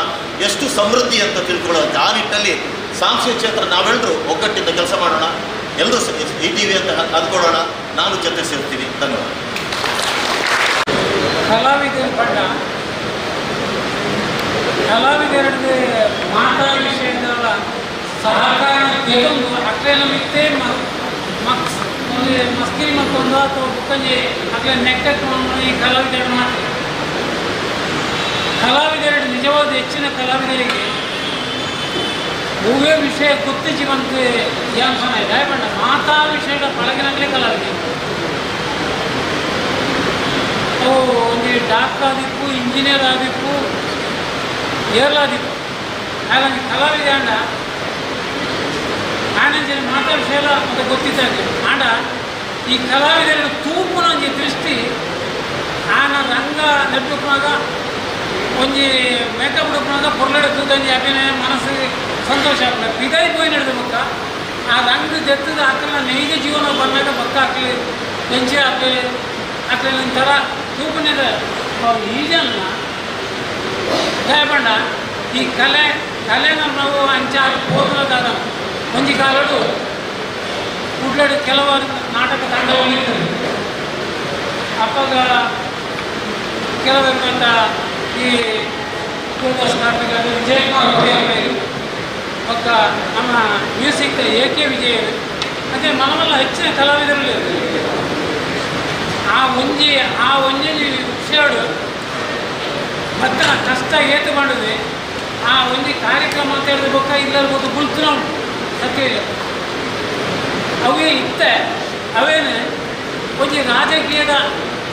Speaker 3: ಎಷ್ಟು ಸಮೃದ್ಧಿ ಅಂತ ತಿಳ್ಕೊಳ್ಳುವಂತೆ. ಆ ನಿಟ್ಟಿನಲ್ಲಿ ಸಾಂಸ್ಕೃತಿಕ ಕ್ಷೇತ್ರ ನಾವೆಲ್ಲರೂ ಒಗ್ಗಟ್ಟಿಂದ ಕೆಲಸ ಮಾಡೋಣ, ಎಲ್ಲರೂ ಇದ್ದೀವಿ ಅಂತ ಅಂದ್ಕೊಳ್ಳೋಣ. ನಾನು ಜೊತೆ ಸೇರ್ತೀನಿ. ಧನ್ಯವಾದ.
Speaker 4: ಕಲಾವಿದರ ಬಣ್ಣ ಕಲಾವಿದರದ್ದು ಮಾತಾ ವಿಷಯದಲ್ಲ ಸಹಕಾರ ತೆಗೆದು ಅಕ್ಲೇನ ಮಿತ್ತೆ ಮಕ್ಸ್ ಒಂದು ಮಸ್ಕಿರಿ ಮತ್ತೊಂದು ಅಥವಾ ಬುಕ್ಕಂಜಿ ಅಕ್ಲೆ ನೆಕ್ಕಕ್ಕೆ ಈ ಕಲಾವಿದರು ಮಾತು ಕಲಾವಿದರ ನಿಜವಾದ ಹೆಚ್ಚಿನ ಕಲಾವಿದರಿಗೆ ಹೂವೇ ವಿಷಯ ಗೊತ್ತು ಜೀವಂತ ಧ್ಯಾನ ದಯಪಂಡ ಮಾತಾ ವಿಷಯದ ಪಳಗಿನಾಗಲೇ ಕಲಾವಿದರು. ಅವು ಒಂದು ಡಾಕ್ಟರ್ ಆದಿಪ್ಪು, ಇಂಜಿನಿಯರ್ ಆದಿಪ್ಪು, ಏರ್ಲಾದಿಪ್ಪು, ಹಾಗಾಗಿ ಕಲಾವಿದ ಅಂಡ ಆನಂಜನ ಮಾತಾ ವಿಷಯ ಎಲ್ಲ ಮತ್ತೆ ಗೊತ್ತಿದ್ದಾಗೆ ಆಂಡ ಈ ಕಲಾವಿದರ ತೂಪುನ ಒಂಜಿ ದೃಷ್ಟಿ ಆನ ರಂಗ ನೆಟ್ಟುಕ್ನಾಗ ಒಂಜಿ ಮೇಕಪ್ ಉಡುಪನಾಗ ಪೊರ್ಲಡೆ ತೂತಂಜಿ ಅಭಿನಯ ಮನಸ್ಸಿಗೆ ಸಂತೋಷ ಆಗ್ತದೆ. ಪಿದಾಯಿ ಪೋಯಿ ನಡೆದ ಬೊಕ್ಕ ಆ ರಂಗ ದೆತ್ತದ ಆಕಲ ನೈಜ ಜೀವನ ಬಂದಾಗ ಬೊಕ್ಕ ಹಾಕ್ಲಿ ಹೆಂಚೆ ಹಾಕ್ಲಿ ಹಾಕ್ಲಿ ಒಂಥರ ತೂಪನಿದ ಈ ಜನ ದಯಪಂಡ ಈ ಕಲೆ ಕಲೆನ ನಾವು ಅಂಚಾರು ಹೋಗೋದಾದ ಒಂಜಿ ಕಾಲಡು ಕುಡ್ಲಡು ಕೆಲವರು ನಾಟಕ ತಂಡಗಳು ಇರ್ತದೆ. ಅಪ್ಪಾಗ ಕೆಲವರು ಅಂತ ಈ ದೇವದಾಸ್ ಕಾಪಿಕಾಡ್, ವಿಜಯಕುಮಾರ್ ಪಕ್ಕ ನಮ್ಮ ಮ್ಯೂಸಿಕ್ ಎ ಕೆ ವಿಜಯರು, ಅದೇ ಮನವೆಲ್ಲ ಹೆಚ್ಚಿನ ಕಲಾವಿದರಲ್ಲಿ ಆ ಒಂಜಿ ಆ ಒಂಜಿ ವಿಷಯಡು ಭತ್ತನ ಕಷ್ಟ ಏತು ಮಾಡಿದ್ವಿ. ಆ ಒಂಜಿ ಕಾರ್ಯಕ್ರಮ ಅಂತ ಹೇಳಿದ್ರೆ ಬೊಕ್ಕ ಇಲ್ಲರ್ಬೋದು ಗುಲ್ತನ ಉಂಟು ಸತ್ಯ ಅವೇ ಇತ್ತೆ ಅವೇನು ಒಂಜಿ ರಾಜಕೀಯದ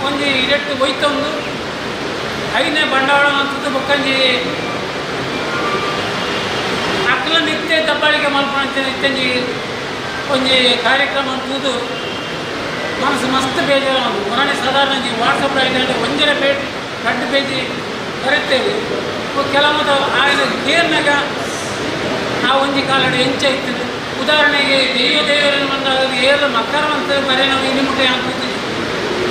Speaker 4: ಒಂಜಿ ಇರಟ್ಟು ಒಯ್ತೊಂದು ಐನೇ ಬಂಡವಾಳ ಅಂತದ್ದು ಬೊಕ್ಕಂಜಿ ಅಕ್ಲ ನಿತ್ಯ ದಬ್ಬಾಳಿಕೆ ಮಲ್ಪುನಂಚ ನಿತ್ಯಂಜಿ ಒಂಜಿ ಕಾರ್ಯಕ್ರಮ ಅಂತೂದು ಮನಸ್ಸು ಮಸ್ತ್ ಬೇಜಾರು. ಮೊನ್ನೆ ಸಾಧಾರಣ ವಾಟ್ಸಪ್ ಐತೆ ಒಂಜರೆ ಪೇಜ್ ರಡ್ಡು ಪೇಜಿ ಬರುತ್ತೇವೆ. ಕೆಲವು ಆಯ್ದ ಕೇರ್ನಾಗ ಆ ಒಂಜಿ ಕಾಲಡು ಎಂಚ ಇತ್ತು. ಉದಾಹರಣೆಗೆ ದೈವ ದೇವರನ್ನು ಬಂದಾಗ ಏಳು ಮಕ್ಕಳ ಅಂತ ಬರೀ ನಾವು ಇನಿಮುಟ್ಟೆ ಅಂತ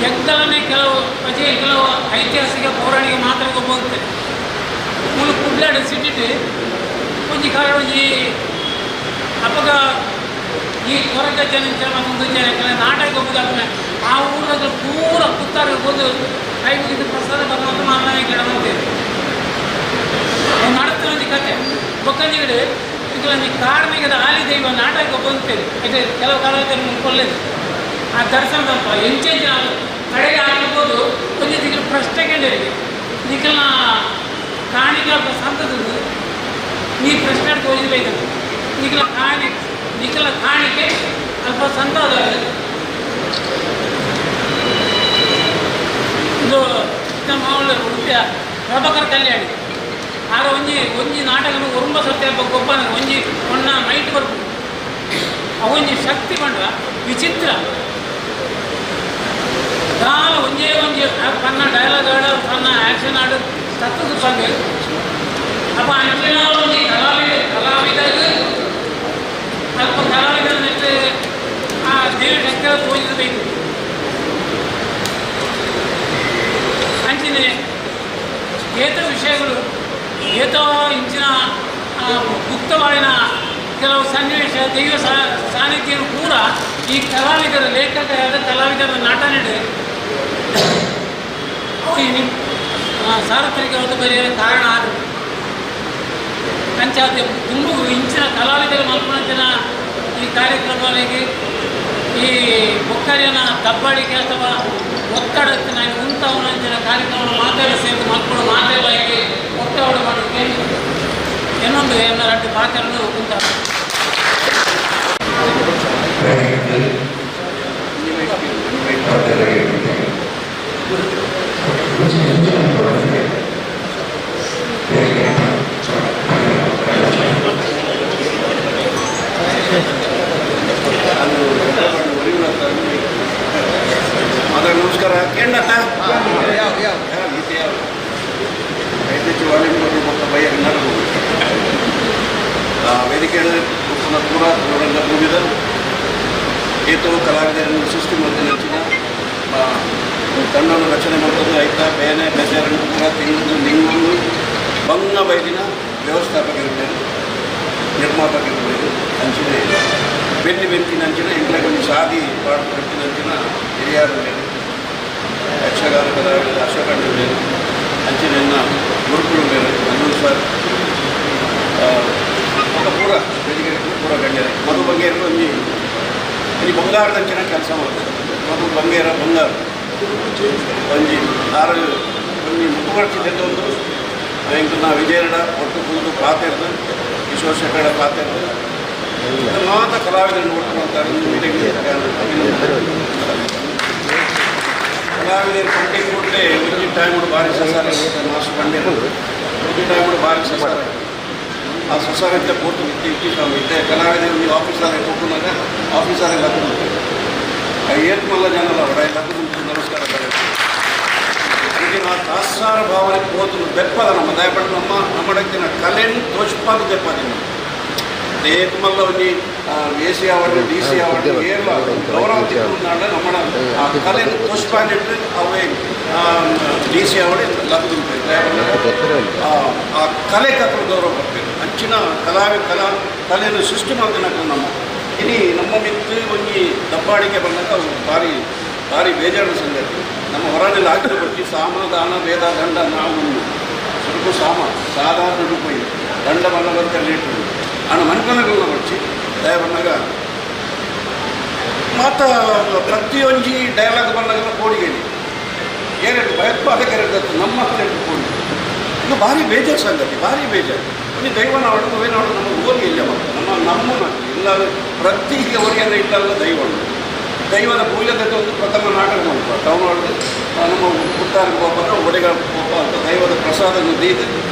Speaker 4: ಎಂತಲನೇ ಕೆಲವು ಅಜೆ ಕೆಲವು ಐತಿಹಾಸಿಕ ಪೌರಾಣಿಕ ಮಾತ್ರ ಹೋಗ್ತದೆ. ಮೂಲು ಕುಡ್ಲಾಡು ಸಿಟಿಟ್ ಒಂಜಿ ಕಾಲ ಒಂಜಿ ಅಪ್ಪಗ ಈ ಕೊರಗ ಜನ ಒಂದು ಜನ ನಾಟಕ ಹೋಗುದಾದ್ರೆ ಆ ಊರಾಗ ಪೂರ ಕುತ್ತಾರೆ ಹೋದು ಕೈ ಮುಗಿದು ಪ್ರಸಾದ ಭಗವಂತ ಮಾರನಾಯ ಗಿಡ ಅಂತೇಳಿ ನಡತ ಒಂಜಿ ಕತೆ ಬೊಕ್ಕಂಜಿಗಡೆ ಇದರಲ್ಲಿ ಕಾರ್ಮಿಕದ ಆಲಿ ದೈವ ನಾಟಕ ಬಂತೇಳಿ ಇದು ಕೆಲವು ಕಾಲದಲ್ಲಿ ಮುಕ್ಕೊಳ್ಳೇದು ಆ ದರ್ಶನದಪ್ಪ ಎಂಚೆಂಚ ಕಡೆಗೆ ಆಗ್ಬೋದು ಒಂಜಿ ದಿಕ್ಕಿನ ಪ್ರಶ್ನೆ ಕೇಳಿರಿ ನಿಖಲ್ನ ಕಾಣಿಕ ಸಂತದ್ದು ನೀ ಪ್ರಶ್ನೆ ಹೋಗಿಬೇಕು ನಿಖಲ ಕಾಣಿ ನಿಖಲ ಕಾಣಿಕೆ ಅಲ್ಪ ಸಂತ ಇದು ಮಾಮೂಲು ಉಡುಪಿಯ ಪ್ರಭಾಕರ್ ಕಲ್ಯಾಣಿ ಆಗ ಒಂಜಿ ಒಂಜಿ ನಾಟಕನು ಒರುಂಬ ಸತ್ಯ ಗೊಬ್ಬನ ಒಂಜಿ ಒಣ್ಣ ನೈಟ್ ಬರ್ಬೋದು ಅವೊಂಜಿ ಶಕ್ತಿ ಪಂಡ ವಿಚಿತ್ರ ದಾಲ ಒಂಜೇ ಒಂಜಿ ಪನ್ನ ಡೈಲಾಗ್ ಆಡು ಪನ್ನ ಆ್ಯಕ್ಷನ್ ಆಡು ತತ್ತದ ಪಂದು ಅಪ್ಪ ಅಂಚಿನ ಒಂಜಿ ಕಲಾವಿದ ಕಲಾವಿದಾಗ ಅಲ್ಪ ಕಲಾವಿದ ನೆಟ್ಟು ಆ ದೇವಿ ಶಕ್ತಿ ತೋಜಿಸಬೇಕು. ಅಂಚಿನ ಏತ ವಿಷಯಗಳು ಏತೋ ಇಂಚಿನ ಗುಪ್ತವಾಯಿನ ಕೆಲವು ಸನ್ನಿವೇಶ ದೈವ ಸಾನ್ನಿಧ್ಯನು ಕೂಡ ಈ ಕಲಾವಿದರ ಲೇಖಕರಾದ ಕಲಾವಿದರ ನಟನೆ ಸಾರ್ವತ್ರಿಕವಾದ ಬರೆಯ ಕಾರಣ ಆದರು. ಅಂಚಾದ ತುಂಬು ಇಂಚಿನ ಕಲಾವಿದರ ಮಲ್ಪನಂಚಿನ ಈ ಕಾರ್ಯಕ್ರಮಗಳಿಗೆ ಈ ಬೊಕ್ಕರಿನ ದಬ್ಬಾಳಿಕೆ ಅಥವಾ ಒತ್ತಡಕ್ಕೆ ನಾನು ಉಂಟವನಂಚಿನ ಕಾರ್ಯಕ್ರಮ ಮಾತಾಡ ಸೇರಿದು ಮಲ್ಪಡು ಮಾತೆಲ್ಲ ಒತ್ತಡ ಮಾಡೋಕ್ಕೆ ಇನ್ನೊಂದು ಏನಾರ ಪಾತ್ರವನ್ನು ಕುಂತ
Speaker 5: ನಮಸ್ಕಾರ ಕೇಂದ್ರ ವೇದಿಕೆ ಪೂರ ರಂಗಭೂಮಿದ ಏತೋ ಕಲಾವಿದರನ್ನು ಸೃಷ್ಟಿ ಮಾಡ್ತೀನಿ ತಂಡವನ್ನು ರಚನೆ ಮಾಡೋದು ಆಯ್ತಾ ಬೇನೆ ಬೇಜಾರನ್ನು ಪೂರ ತಿಂದು ನಿಂಗೊಂದು ಬಂಗ ಬೈದಿನ ವ್ಯವಸ್ಥಾಪಕರಿದ್ದೇನೆ ನಿರ್ಮಾಪಕರಿದ್ದೇನೆ ಅಂಚಿನ ಬೆನ್ನಿ ಬೆಂಕಿನ ಅಂಚಿನ ಎಂಟ್ಲಾಗ ಒಂದು ಸಾದಿ ಪಾಡು ಅಂಚಿನ ಹಿರಿಯಾರು ಯಕ್ಷಗಾನ ಕಲಾವಿದ ಅಶೋಕಣ್ಣ ಅಂಚಿನ ಗುರುಕುಲು ಬೇರೆ ಮನೋಜ್ ಸರ್ ఒక ಪೂರ ವೇದಿಕೆ ಪೂರ ಗಣ್ಯರೇ. ಮಧು ಬಂಗೇರ ಒಂಜಿ ಒಂಜಿ ಬಂಗಾರದಂಚಿನ ಕೆಲಸ ಮಾಡ್ತಾರೆ. ಮಧು ಬಂಗೇರ ಬಂಗಾರ ಒಂಜಿ ಆರು ಒಂಜಿ ಮುಪ್ಪುಗಡ್ಚಿದ್ದೊಂದು ಎಂಕುನ ವಿಜಯರಡ ಒಟ್ಟು ಕುಂದು ಪಾತೆರ್ದು ಕಿಶೋರ್ ಶೆಟ್ಟಡ ಪಾತೆರ್ದು ಮಾತ ಕಲಾವಿದರನ್ನು ಒಟ್ಟು ಮಾಡ್ತಾರೆ. ಕಲಾವಿದರು ಪಂಡಿ ಕೂಡಲೇ ಒಂಜಿ ಟೈಮ್ ಭಾರಿ ಸಸಾರ ಮಾಸ್ಟರ್ ಪಂಡೆ ಒಂಜಿ ಟೈಮ್ ಭಾರಿ ಸಸಾರ ಆ ಸಸಾರ ಇದ್ದ ಪೋತು ಇತ್ತೆ ಇಟ್ಟಿ ಸ್ವಾಮಿ ಇದ್ದೆ ಕಲಾವಿದರು ನೀವು ಆಫೀಸಾದ್ರೆ ಹೋಗುವಾಗ ಆಫೀಸಾದ್ರೆ ಲಗ್ನ ಏತ್ ಮಲ್ಲ ಜನಲ್ಲ ಹೊಡ ಲಗ್ನ ನಮಸ್ಕಾರ ಈಗ ಆ ತಾಸಾರ ಭಾವನೆ ಪೋತು ದೆಪ್ಪದ ನಮ್ಮ ದಯಪಟ್ಟು ನಮ್ಮ ನಮ್ಮಡಕ್ಕಿನ ಕಲೆಯನ್ನು ತೋಚ್ಪಾದ ದೆಪ್ಪದ ಏತ್ ಮಲ್ಲ ಒಂಜಿ ಎ ಸಿ ಆವಡ್ ಡಿ ಸಿ ಆವಡ್ ಏರ್ಲ ಗೌರವ ತಿಕ್ಕೊಂಡಾಂಡ ನಮ್ಮ ಆ ಕಲೆಯನ್ನು ತೋಚ್ಪಾದಿಟ್ಟು ಅವೇ ಡಿ ಸಿ ಆವಡ್ ಲಗ್ನ ಆ ಕಲೆ ಕತ್ರ ಗೌರವ ಬರ್ಬೇಕು. ಅಂಚಿನ ಕಲಾವಿ ಕಲಾ ಕಲೆಯನ್ನು ಸೃಷ್ಟಿ ಮಾಡ್ತಿನಕ್ಕ ನಮ್ಮ ಇನಿ ನಮ್ಮ ಮಿತ್ತು ಒಂಜಿ ದಬ್ಬಾಳಿಕೆ ಬಂದಾಗ ಅವು ಭಾರಿ ಭಾರಿ ಬೇಜಾರಿನ ಸಂಗತಿ. ನಮ್ಮ ಹೊರನೆಲ್ಲ ಹಾಕಿದ ಬರ್ತಿ ಸಾಮ ದಾನ ವೇದ ದಂಡ ನಾವು ಸುರುಕು ಸಾಮ ಸಾಧಾರಣ ರೂಪಾಯಿ ದಂಡ ಬಣ್ಣ ಬಂತ ಲೇಟು ಅಣ್ಣ ಮನ್ಕನಗಳನ್ನ ಬರ್ಚಿ ದಯ ಬಂದಾಗ ಮಾತ ಪ್ರತಿಯೊಂಜಿ ಡೈಲಾಗ್ ಬಂದಾಗೆಲ್ಲ ಕೋಡಿಗೇಳಿ ಏನೆಟ್ಟು ಭಯೋತ್ಪಾದಕರು ನಮ್ಮ ಮಕ್ಕಳು ಕೋಡಿ ಇದು ಭಾರಿ ಬೇಜಾರು ಸಂಗತಿ, ಭಾರಿ ಬೇಜಾರು. ಒಂದು ದೈವನ ಅವಳು ನಾಡು ನಮ್ಮ ಹೋಗಿ ಇಲ್ಲ ನಮ್ಮ ನಮ್ಮನ್ನ ಇಲ್ಲ ಪ್ರತಿ ಅವರಿಗೆಲ್ಲ ಇಟ್ಟಲ್ಲ ದೈವ ದೈವದ ಪೂಜೆ ಒಂದು ಪ್ರಥಮ ನಾಟಕ ಮಾಡ್ತಾರೆ ಟೌನ್ ಒಳಗೆ ನಮ್ಮ ಪುತ್ತಾರಿಗೆ ಹೋಗ್ಬಾರ ಒಡೆಗಳ ಹೋಗ ಅಂತ ದೈವದ ಪ್ರಸಾದವನ್ನು ದೀದು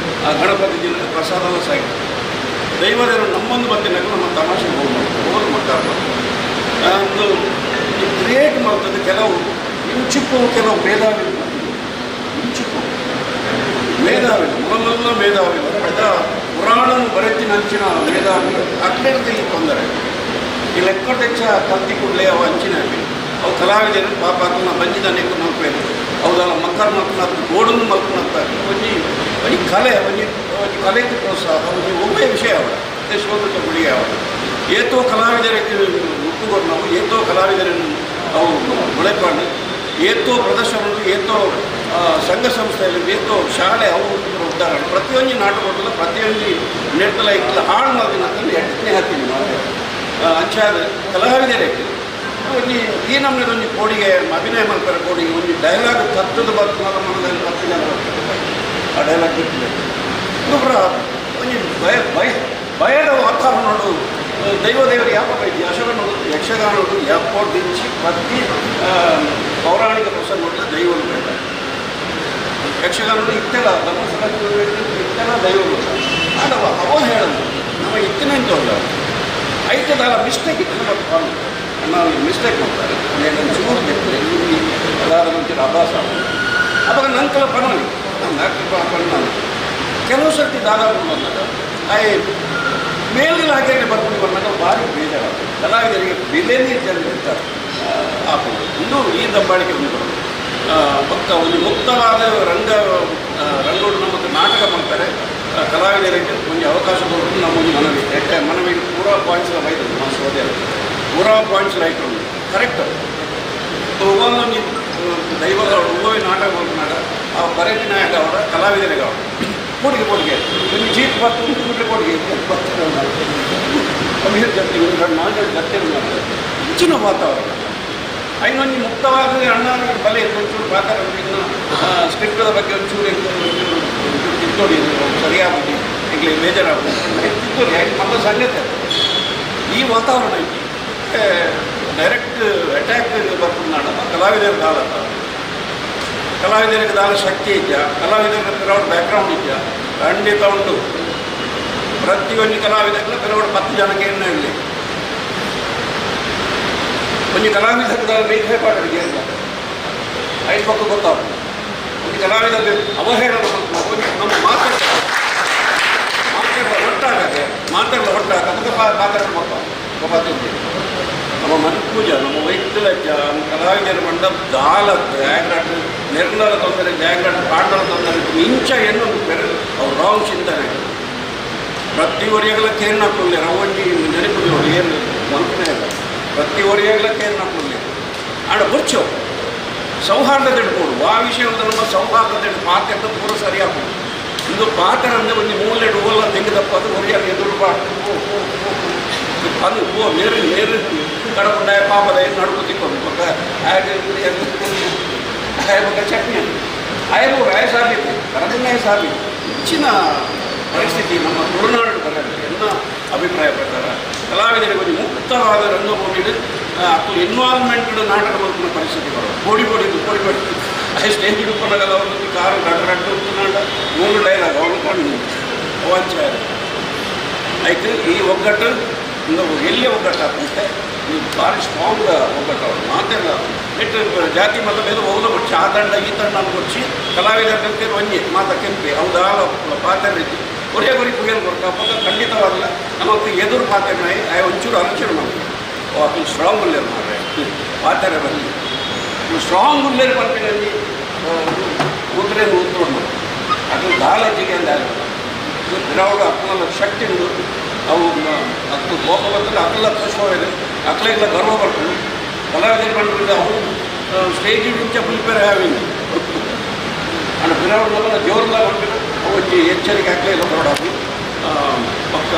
Speaker 5: ಆ ಗಣಪತಿ ದಿನದ ಪ್ರಸಾದವನ್ನು ಸಾಗಿ ದೈವದ ನಮ್ಮೊಂದು ಬಂದಿನಾಗ ನಮ್ಮ ತಮಾಷೆ ಹೋಗಿ ಹೋಗಿ ಮಾಡ್ತಾರೆ. ಒಂದು ಕ್ರಿಯೇಟ್ ಮಾಡ್ತದೆ ಕೆಲವು ಇಂಚಿಪ್ಪು ಕೆಲವು ಮೇಧಾವಿಗಳು ಇಂಚಿಪ್ಪು ಮೇಧಾವಿಗಳು ಮೊದಲೆಲ್ಲ ಮೇಧಾವಿಗಳು ಪಡೆದ ಪುರಾಣನು ಬರೆತಿನ ಅಂಚಿನ ಮೇಧಾವಿಗಳು ಅಕ್ಲೇರ್ದು ಈ ತೊಂದರೆ ಈ ಲೆಕ್ಕಟೆಚ್ಚ ಕತ್ತಿ ಕೂಡಲೇ ಅವು ಅಂಚಿನ ಅವು ಕಲಾವಿದರು ಪಾಪ ಅದನ್ನ ಬಂಜಿದ ನೆಕ್ಕು ಮಲ್ಪೇನು ಹೌದಲ್ಲ ಮಕ್ಕಳು ಮಲ್ಪನ ಗೋಡನ್ನು ಮಲ್ಪನಂತ ಒಂಜಿ ಒಂಜಿ ಕಲೆ ಒಂಜಿ ಒಂಜಿ ಕಲೆಗೆ ಪ್ರೋತ್ಸಾಹ ಒಂಜಿ ಒಮ್ಮೆ ವಿಷಯ ಅವಳ ಶೋಧಕ ಗುಳಿಗೆ ಅವಳ ಏತೋ ಕಲಾವಿದರಿಗೆ ಮುಟ್ಟುಕೊಂಡು ನಾವು ಏತೋ ಕಲಾವಿದರನ್ನು ಅವು ಮೊಳೆಪಾಂಡು ಏತೋ ಪ್ರದರ್ಶನಗಳು ಏತೋ ಸಂಘ ಸಂಸ್ಥೆಯಲ್ಲಿ ಏತೋ ಶಾಲೆ ಅವು ಉದ್ದಾರ ಪ್ರತಿಯೊಂದು ನಾಟಕ ಪ್ರತಿಯೊಂದು ನೆಡ್ತಲ ಇತ್ತಲ ಹಾಳು ಮಾಡಿನ ಎಟ್ಟನೇ ಹಾಕ್ತೀನಿ ಮಾತೆ ಅಂಚಾದ ಕಲಾವಿದರೆ ಒಂಜಿ ಈ ನಮ್ಮನೆ ಒಂಜಿ ಕೋಡಿಗೆ ಅಭಿನಯ ಮಾಡ್ತಾರೆ ಕೋಡಿಗೆ ಒಂಜಿ ಡೈಲಾಗ್ ತತ್ತದ ಬರ್ತದ ಮನದಲ್ಲಿ 10 ಜನ ಬರ್ತಾರೆ ಆ ಡೈಲಾಗ್ ಬಿಟ್ಟಿದೆ ಇನ್ನೊಬ್ಬರ ಒಂಜಿ ಭಯ ಭಯ ಭಯದ ವಾತಾವರಣ ದೈವ ದೇವರು ಯಾಪ ಬೈತಿ ಯಶಗನೋಡು ಯಕ್ಷಗಾನೋಡು ಯಾಪೋದಿಂಚಿ ಪ್ರತಿ ಪೌರಾಣಿಕ ಪ್ರಸಂಗ ದೈವನು ಬೇಡ ಯಕ್ಷಗಾನೋಡು ಇತ್ತೆಲ್ಲ ಧರ್ಮಸ್ಥಳ ಇತ್ತೆಲ್ಲ ದೈವಗಳು ಆಡವ ಅವ ಹೇಳೋದು ನಮ್ಮ ಇತ್ತಿನಂತಲ್ಲ ಐತದಲ್ಲ ಮಿಸ್ಟೇಕ್ ಇತ್ತು ನಮ್ಮ ನಾವು ಮಿಸ್ಟೇಕ್ ಮಾಡ್ತಾರೆ నేను ಚೂರು ಬಿಟ್ಟರೆ ಇಲ್ಲಿ ಅದಾದ ನಂತರ ಅಭಾಸ ಅವಾಗ ನಂತರ ಪನ್ನಲಿ ನಾನು ಪಣ್ಣ ಕೆಲವು ಸರ್ತಿ ದಾದಾ ಬಂದಾಗ ಆಯ್ ಮೇಲಿನ ಹಾಗೆ ಬರ್ಕೊಂಡು ಬಂದಾಗ ಭಾರಿ ಬೇಜಾರಾಗ್ತದೆ. ಕಲಾವಿದರಿಗೆ ಬೆಲೆನೇ ಜನ ಇರ್ತಾರೆ ಆಪುಂಡು ಇನ್ನೂ ಈ ದಬ್ಬಾಳಿಕೆ ಉಂಟು ಪಕ್ಕ ಒಂದು ಮುಕ್ತವಾದ ರಂಗೋಡು ನಮ್ಮದು ನಾಟಕ ಮಾಡ್ತಾರೆ ಕಲಾವಿದರಿಗೆ ಒಂದು ಅವಕಾಶ ಕೊಡೋದು ನಮ್ಮೊಂದು ಮನವಿ. ಯಾಕೆ ಮನವಿ ಪೂರಾ ಪಾಯಿಂಟ್ಸ್ ಬೈದು ನಮ್ಮ ಸೋದೆ ಪೂರಾ ಪಾಯಿಂಟ್ಸ್ ರೈಟ್ ಉಂಟು ಕರೆಕ್ಟ್. ಒಬ್ಬೊಂದು ದೈವಗಳ ಒಬ್ಬೊಬ್ಬ ನಾಟಕ ಮಾಡ್ಕೊಂಡಾಗ ಆ ಬರೆತಿ ನಾಯಕ ಅವರ ಕಲಾವಿದರಿಗೆ ಅವರು ಕೊಡುಗೆ ಕೊಡುಗೆ ನಿಮ್ಮ ಜೀಪ್ ಬತ್ತು ಕೂಡಲೇ ಕೊಡುಗೆ ಅಮೀರ್ ಜೊತೆ ನಾಲ್ಕು ಜೊತೆ ಹೆಚ್ಚಿನ ವಾತಾವರಣ ಐನೊಂದು ಮುಕ್ತವಾದ ಅಣ್ಣ ಬಲೆ ಒಂಚೂರು ಪಾತ್ರ ಇನ್ನು ಸ್ಕ್ರಿಪ್ಟದ ಬಗ್ಗೆ ಒಂಚೂರು ಒಂಚೂರು ತಿದ್ದೋಡಿ ಸರಿಯಾಗುದು ಈಗಲೇ ಬೇಜಾರಾಗುದು ತಿದ್ದೋಡಿ ಐದು ಮಲ್ಲ ಸಂಗತಿ ಈ ವಾತಾವರಣ ಐತಿ ಡೈರೆಕ್ಟ್ ಅಟ್ಯಾಕ್ ಬರ್తున్నాಡ ಕಲಾವಿದರ ದಾಲತ್ತ ಕಲಾವಿದರಿಗೆ ದಾಲ ಶಕ್ತಿ ಇದೆಯಾ ಕಲಾವಿದರ ಪಿರೌಡ್ ಬ್ಯಾಕ್ಗ್ರೌಂಡ್ ಇದೆಯಾ ಖಂಡಿತ ಉಂಟು. ಪ್ರತಿಯೊಂದು ಕಲಾವಿದಕ್ಕೆ ಪಿರೌಡ್ 10 ಜನಕ್ಕೆ ಎಣ್ಣೆ ಇರಲಿ ಒಂದು ಕಲಾವಿದ ರೇಖೆ ಪಾಡರಿಗೆ ಅಂತ ಐದು ಪಕ್ಕ ಗೊತ್ತಾಗ್ತದೆ. ಒಂದು ಕಲಾವಿದ ಅವಹೇಳನ ನಮ್ಮ ಮಾತಾಡ ಹೊಟ್ಟಾಗದೆ ಮಾತಾಡಲು ಹೊಟ್ಟಾಗ ಪಾತ್ರ ಮಕ್ಕಳು ನಮ್ಮ ಮನಪೂಜ ನಮ್ಮ ವೈದ್ಯಲಜ್ಜ ನಮ್ಮ ಕಲಾವಿದರ ಮಂಡಪ ದಾಲತ್ ಜಾಗ್ರಾಟ್ ನಿರ್ಣಲ ತೊಂದರೆ ಜಾಗ್ರಾಟ್ ಪಾಂಡಲ ತೊಂದರೆ ಇಂಚ ಹೆಣ್ಣು ಬೆರೆ ಅವ್ರು ರಾಂಗ್ ಚಿಂತನೆ ಪ್ರತಿ ಒರಿಯಾಗಲ ಕೇರ್ ಹಾಕೊಳ್ಳಿ ರವಂಜಿ ನೆನಪು ಏನು ಮಲ್ಪನೆ ಇಲ್ಲ ಪ್ರತಿ ಒರಿಯಾಗಲ ಕೇರ್ ಹಾಕೊಳ್ಳಿ ಆಡ ಬುರ್ಚು ಸೌಹಾರ್ದತೆ ಇಟ್ಕೊಡು ಆ ವಿಷಯದ ನಮ್ಮ ಸೌಹಾರ್ದತೆ ಇಟ್ಟು ಪಾತ್ರೆ ಪೂರ ಸರಿಯಾಗ್ಬೋದು. ಇದು ಪಾತ್ರೆ ಅಂದರೆ ಒಂದು ಮೂಲೆ ಓಲ ತೆಗೆದಪ್ಪ ಅದು ಒರಿಯಾಗ ಎದುರು ಅದು ಓ ಮೇರು ಮೇರು ಕಡಪುಂಡ ಪಾಪದ ನಡುಕು ತಿಕ್ಕೊಂಡು ಪಕ್ಕ ಆಯ ಚಟ್ನಿ ಆಯಬು ಆಯ ಸಾಬೀತು ಕರದನ್ನೇ ಸಾಬೀತು ಹೆಚ್ಚಿನ ಪರಿಸ್ಥಿತಿ ನಮ್ಮ ತುಳುನಾಡು ಬರಲಿ ಎನ್ನ ಅಭಿಪ್ರಾಯ ಪ್ರಕಾರ ಕಲಾವಿದರಿಗೆ ಒಂದು ಮುಕ್ತವಾದ ರಂಗಭೂಮಿಗೆ ಅಥವಾ ಇನ್ವಾಲ್ವ್ಮೆಂಟ್ ನಾಟಕ ಮಾಡ್కున్న ಪರಿಸ್ಥಿತಿ ಬರೋದು ಕೋಡಿ ಕೋಡಿ ಕೋಡಿ ಕೋಡಿ ಸ್ಟೇಜ್ ಹಿಡ್ಕೊಂಡಾಗಲ್ಲ ಒಂದು ಕಾರು ರಡ್ಡು ರಡ್ಡು ನಾಟ ಮೂರು ಡೈಲಾಗ್ ಅವನು ಕೊಂಡು ಅವಾಂಚಾರ ಆಯ್ತು. ಈ ಒಗ್ಗಟ್ಟು ಎಲ್ಲಿ ಒಗ್ಗಟ್ಟು ಆಗ್ತದೆ ಈ ಭಾರಿ ಸ್ಟ್ರಾಂಗ್ ಒಗ್ಗಟ್ಟು ಅವರು ಮಾತೆಲ್ಲ ನೆಟ್ಟು ಜಾತಿ ಮತ ಭೇದ ಹೋಗಲು ಕೊಚ್ಚಿ ಆ ತಂಡ ಈ ತಂಡ ಕೊಚ್ಚಿ ಕಲಾವಿದರಂತೆ ಒಂಜಿ ಮಾತ ಕೆಂಪಿ ಹೌದಾ ಪಾತ್ರ ರೀತಿ ಒರೇ ಗುರಿ ಕುಗಿಯಲು ಕೊಡ್ತ ಅಪ್ಪ ಖಂಡಿತವಾಗಲ್ಲ ನಮಗೆ ಎದುರು ಪಾತ್ರ ನಾಯಿ ಆ ಒಂಚೂರು ಆಲೋಚನೆ ಮಾಡ್ತೀವಿ. ಓ ಅದು ಸ್ಟ್ರಾಂಗ್ ಉಲ್ಲೇರು ಮಾರ್ರೆ ಪಾತ್ರ ಬರಲಿ ಸ್ಟ್ರಾಂಗ್ ಉಲ್ಲೇರು ಬರ್ತೀನಿ ಕೂತ್ರೆ ಊತ್ರೋಡು ಅದು ದಾಲಜ್ಜಿಗೆ ಅಂದ ದ್ರಾವಿಡ ಅಕ್ಕಲ ಶಕ್ತಿ ಉಂಟು ಅವು ಅಕ್ಕು ಕೋಪ ಬರ್ತದೆ ಅಕ್ಕಲ ಖುಷಿಯಾಗಿದೆ ಅಕ್ಕಲಿಗೆಲ್ಲ ಗರ್ವ ಬರ್ತದೆ ಕಲಾವಿದರು ಬಂದ್ರೆ ಅವು ಸ್ಟೇಜ್ ಮುಂಚೆ ಪ್ರಿಪೇರ್ ಆವಿಂಗ್ ಅಂಡ್ ಪಿರವಡ ಜೋರ್ಲ ಬಂದ್ರೆ ಅವು ಎಚ್ಚರಿಕೆ ಆಗಲೇ ಇಲ್ಲ ಬರೋಡಾಗು ಪಕ್ಕ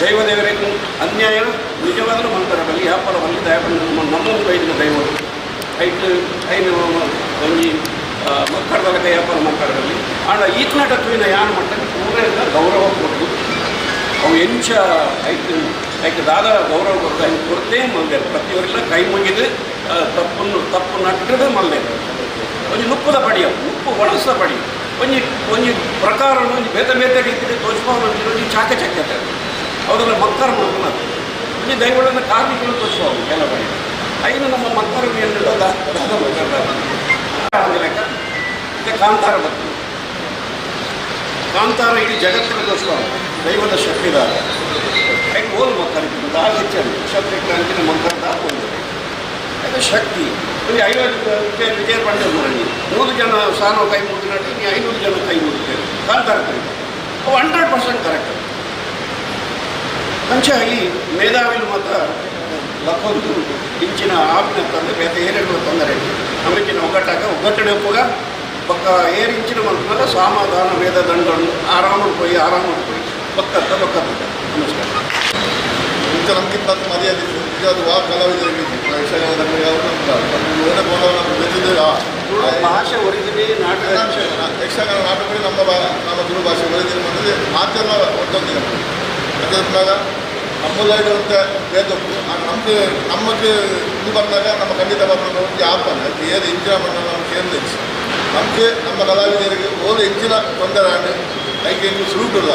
Speaker 5: ದೈವ ದೇವರಿಗೆ ಅನ್ಯಾಯ ನಿಜವಾಗಲೂ ಮಾಡ್ತಾರೆ ಬಲ್ಲಿ ವ್ಯಾಪಾರ ಬಲ್ಲಿ ದಯ ನಮ್ಮ ಬೈದಿನ ದೈವರು ಐಟ್ ಐನು ಒಂಜಿ ಮಕ್ಕಳದೊಳಗೆ ವ್ಯಾಪಾರ ಮಕ್ಕಳಲ್ಲಿ ಆಂಡ ಈತನಾಟತ್ವಿನ ಯಾನು ಮಾಡ್ತಾರೆ ಪೂರ ಗೌರವ ಕೊಟ್ಟು ಅವು ಎಂಚ ಐತೆ ಐಕೆ ದಾದ ಗೌರವ ಕೊಡ್ತು ಐದು ಕೊಡ್ತೇ ಮಲ್ದೆ ಪ್ರತಿಯವರೆಲ್ಲ ಕೈ ಮುಗಿದು ತಪ್ಪನ್ನು ತಪ್ಪು ನಟ್ಟದೆ ಮಲ್ದೆ ಒಂಜಿ ನುಪ್ಪದ ಪಡಿಯವು ನುಪ್ಪು ಒಣಸದ ಪಡಿ ಒಂಜಿ ಒಂಜಿ ಪ್ರಕಾರ ಒಂಜಿ ಬೇತೆ ಬೇತೆ ರೀತಿಯಲ್ಲಿ ತೋಚ್ಪಾವನ ಒಂಜಿ ಚಾಕಚಕ್ಯತೆ ಅವರೆಲ್ಲ ಮಕ್ಕಳ ಮಾಡ್ಕೊಳೋದು ಒಂಜಿ ದೈವಗಳನ್ನು ಕಾರ್ಮಿಕರು ತೋರಿಸುವವು ಕೆಲ ಬಳಿ ಐನು ನಮ್ಮ ಮಕ್ಕಳು ಏನಿಲ್ಲ ಲೆಕ್ಕ ಮತ್ತೆ ಕಾಂತಾರ ಬರ್ತದೆ. ಕಾಂತಾರ ಇಡೀ ಜಗತ್ತಿನ ತೋರಿಸುವ ದೈವದ ಶಕ್ತಿದಾರ ಐದು ಓಲ್ ಮಕ್ಕಳಿಗೆ ದಾಲ್ ಹೆಚ್ಚಾಗಿ ಕ್ಷತ್ರಿಯ ಕ್ರಾಂತಿನ ಮಕ್ಕಳ ದಾಲ್ ಅದು ಶಕ್ತಿ ಒಂದು 50 ವಿಜಯ ಪಂಡ್ಯ 100 ಜನ ಸಾನೋ ಕೈ ಮುಗಿದ 500 ಜನ ಕೈ ಮುಗಿದ್ದೇವೆ ಕಾಂತಾರ ಕೈ ಅವು 100% ಕರೆಕ್ಟ್. ಅಂಚೆ ಈ ಮೇಧಾವಿಲು ಮಾತ್ರ ಲಕ್ಕೊಂದು ಇಂಚಿನ ಆಪಿನ ತಂದೆ ಬೇತೆ ಏರೆಡ್ಲ ತೊಂದರೆ ನಮಗಿನ ಒಗ್ಗಟ್ಟಾಗ ಒಗ್ಗಟ್ಟಡೆ ಒಪ್ಪುಗ ಬೊಕ್ಕ ಏರು ಇಂಚಿನ ಮಲ್ಪುನಗ ಸಮಾಧಾನ ವೇದ ದಂಡನ್ನು ಆರಾಮ ಪೋಯಿ ಆರಾಮ ಪೋಯಿ ಬೊಕ್ಕತ್ತ ಬೊಕ್ಕತ್ತ. ನಮಸ್ಕಾರ.
Speaker 6: ಇಂಚ ನಮಗಿಂತ ಮರ್ಯಾದೆ ನಿಜವಾದ ವಾ ಕಲಾವಿದರಿಗೆ ಯಕ್ಷಗಾನದ
Speaker 5: ಭಾಷೆ ಒರಿಜಿನಿ ನಾಟಕ
Speaker 6: ಯಕ್ಷಗಾನ ನಾಟಕ ನಮ್ಮ ನಮ್ಮ ತುಳು ಭಾಷೆ ಒರಿಜಿನ್ ಬಂದಿದೆ ಮಾತೆಲ್ಲ ಒಂದೊಂದಿಗೆ ಅದಾದ ನಮ್ಮದಾಗಿ ಅಂತ ಬೇದೊಪ್ಪು ನಮಗೆ ನಮಗೆ ಇದು ಬಂದಾಗ ನಮ್ಮ ಖಂಡಿತ ಬಂದ ಒಂದು ಆಪಲ್ಲ ಏದು ಇಂಚಿನ ಬಂದ ನಮ್ಮ ಕೇಂದ್ರ ನಮಗೆ ನಮ್ಮ ಕಲಾವಿದರಿಗೆ ಓದು ಹೆಚ್ಚಿನ ತೊಂದರೆ ಆಂಡ್ ಐಕೆ ಇಂದು ಸುರುಟುಲ್ಲ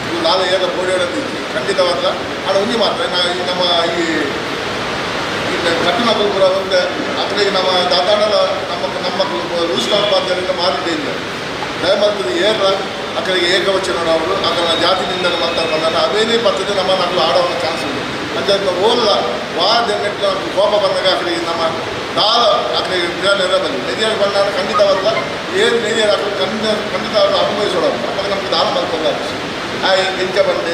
Speaker 6: ಇದು ನಾಳೆ ಏದ ಪೋಡಿಯೋಡಂತ ಖಂಡಿತವಾದ ಆಡ ಒಂಜಿ ಮಾತ್ರ ನಮ್ಮ ಈ ಕಟ್ಟುನ ಪೂರ ಒಂದು ಅಕಡೆಗೆ ನಮ್ಮ ದಾತಾಣದ ನಮ್ಮ ನಮ್ಮ ಲೂಸ್ ಟಾಪ್ ಪಾತ್ರದಿಂದ ಮಾರಿ ಡೇಂಜರ್ ದಯಮಾಡ್ತದೆ ಏರ್ರ ಅಕಡೆಗೆ ಏಕವಚನ ಅವರು ಅದನ್ನು ಜಾತಿ ನಿಂದನೆ ಮಾಡ್ತಾರೆ ಬಂದಾಗ ಅವೇನೇ ಪದ್ಧತಿ ನಮ್ಮ ನಮ್ಮಲ್ಲಿ ಆಡೋ ಚಾನ್ಸ್ ಉಂಟು. ಅಂಚಾದ ಓಲ್ಲ ವಾದ ಕೋಪ ಬಂದಾಗ ಅಕಡೆಗೆ ನಮ್ಮ ದಾಲ ಅಕಡೆಗೆ ನೆರ ಬಲ್ಲಿ ನೆರಿಯಾಗಿ ಬಂದಾಗ ಖಂಡಿತವಲ್ಲ ಏನು ನೆರಿಯಾಗಿ ಅಕಡೆ ಖಂಡಿತ ಅನುಭವಿಸೋಣ ಅವಾಗ ನಮ್ಗೆ ದಾನ ಮಾಡ್ಕೊಂಡು ಆ ಎಂಚ ಬಂಡೆ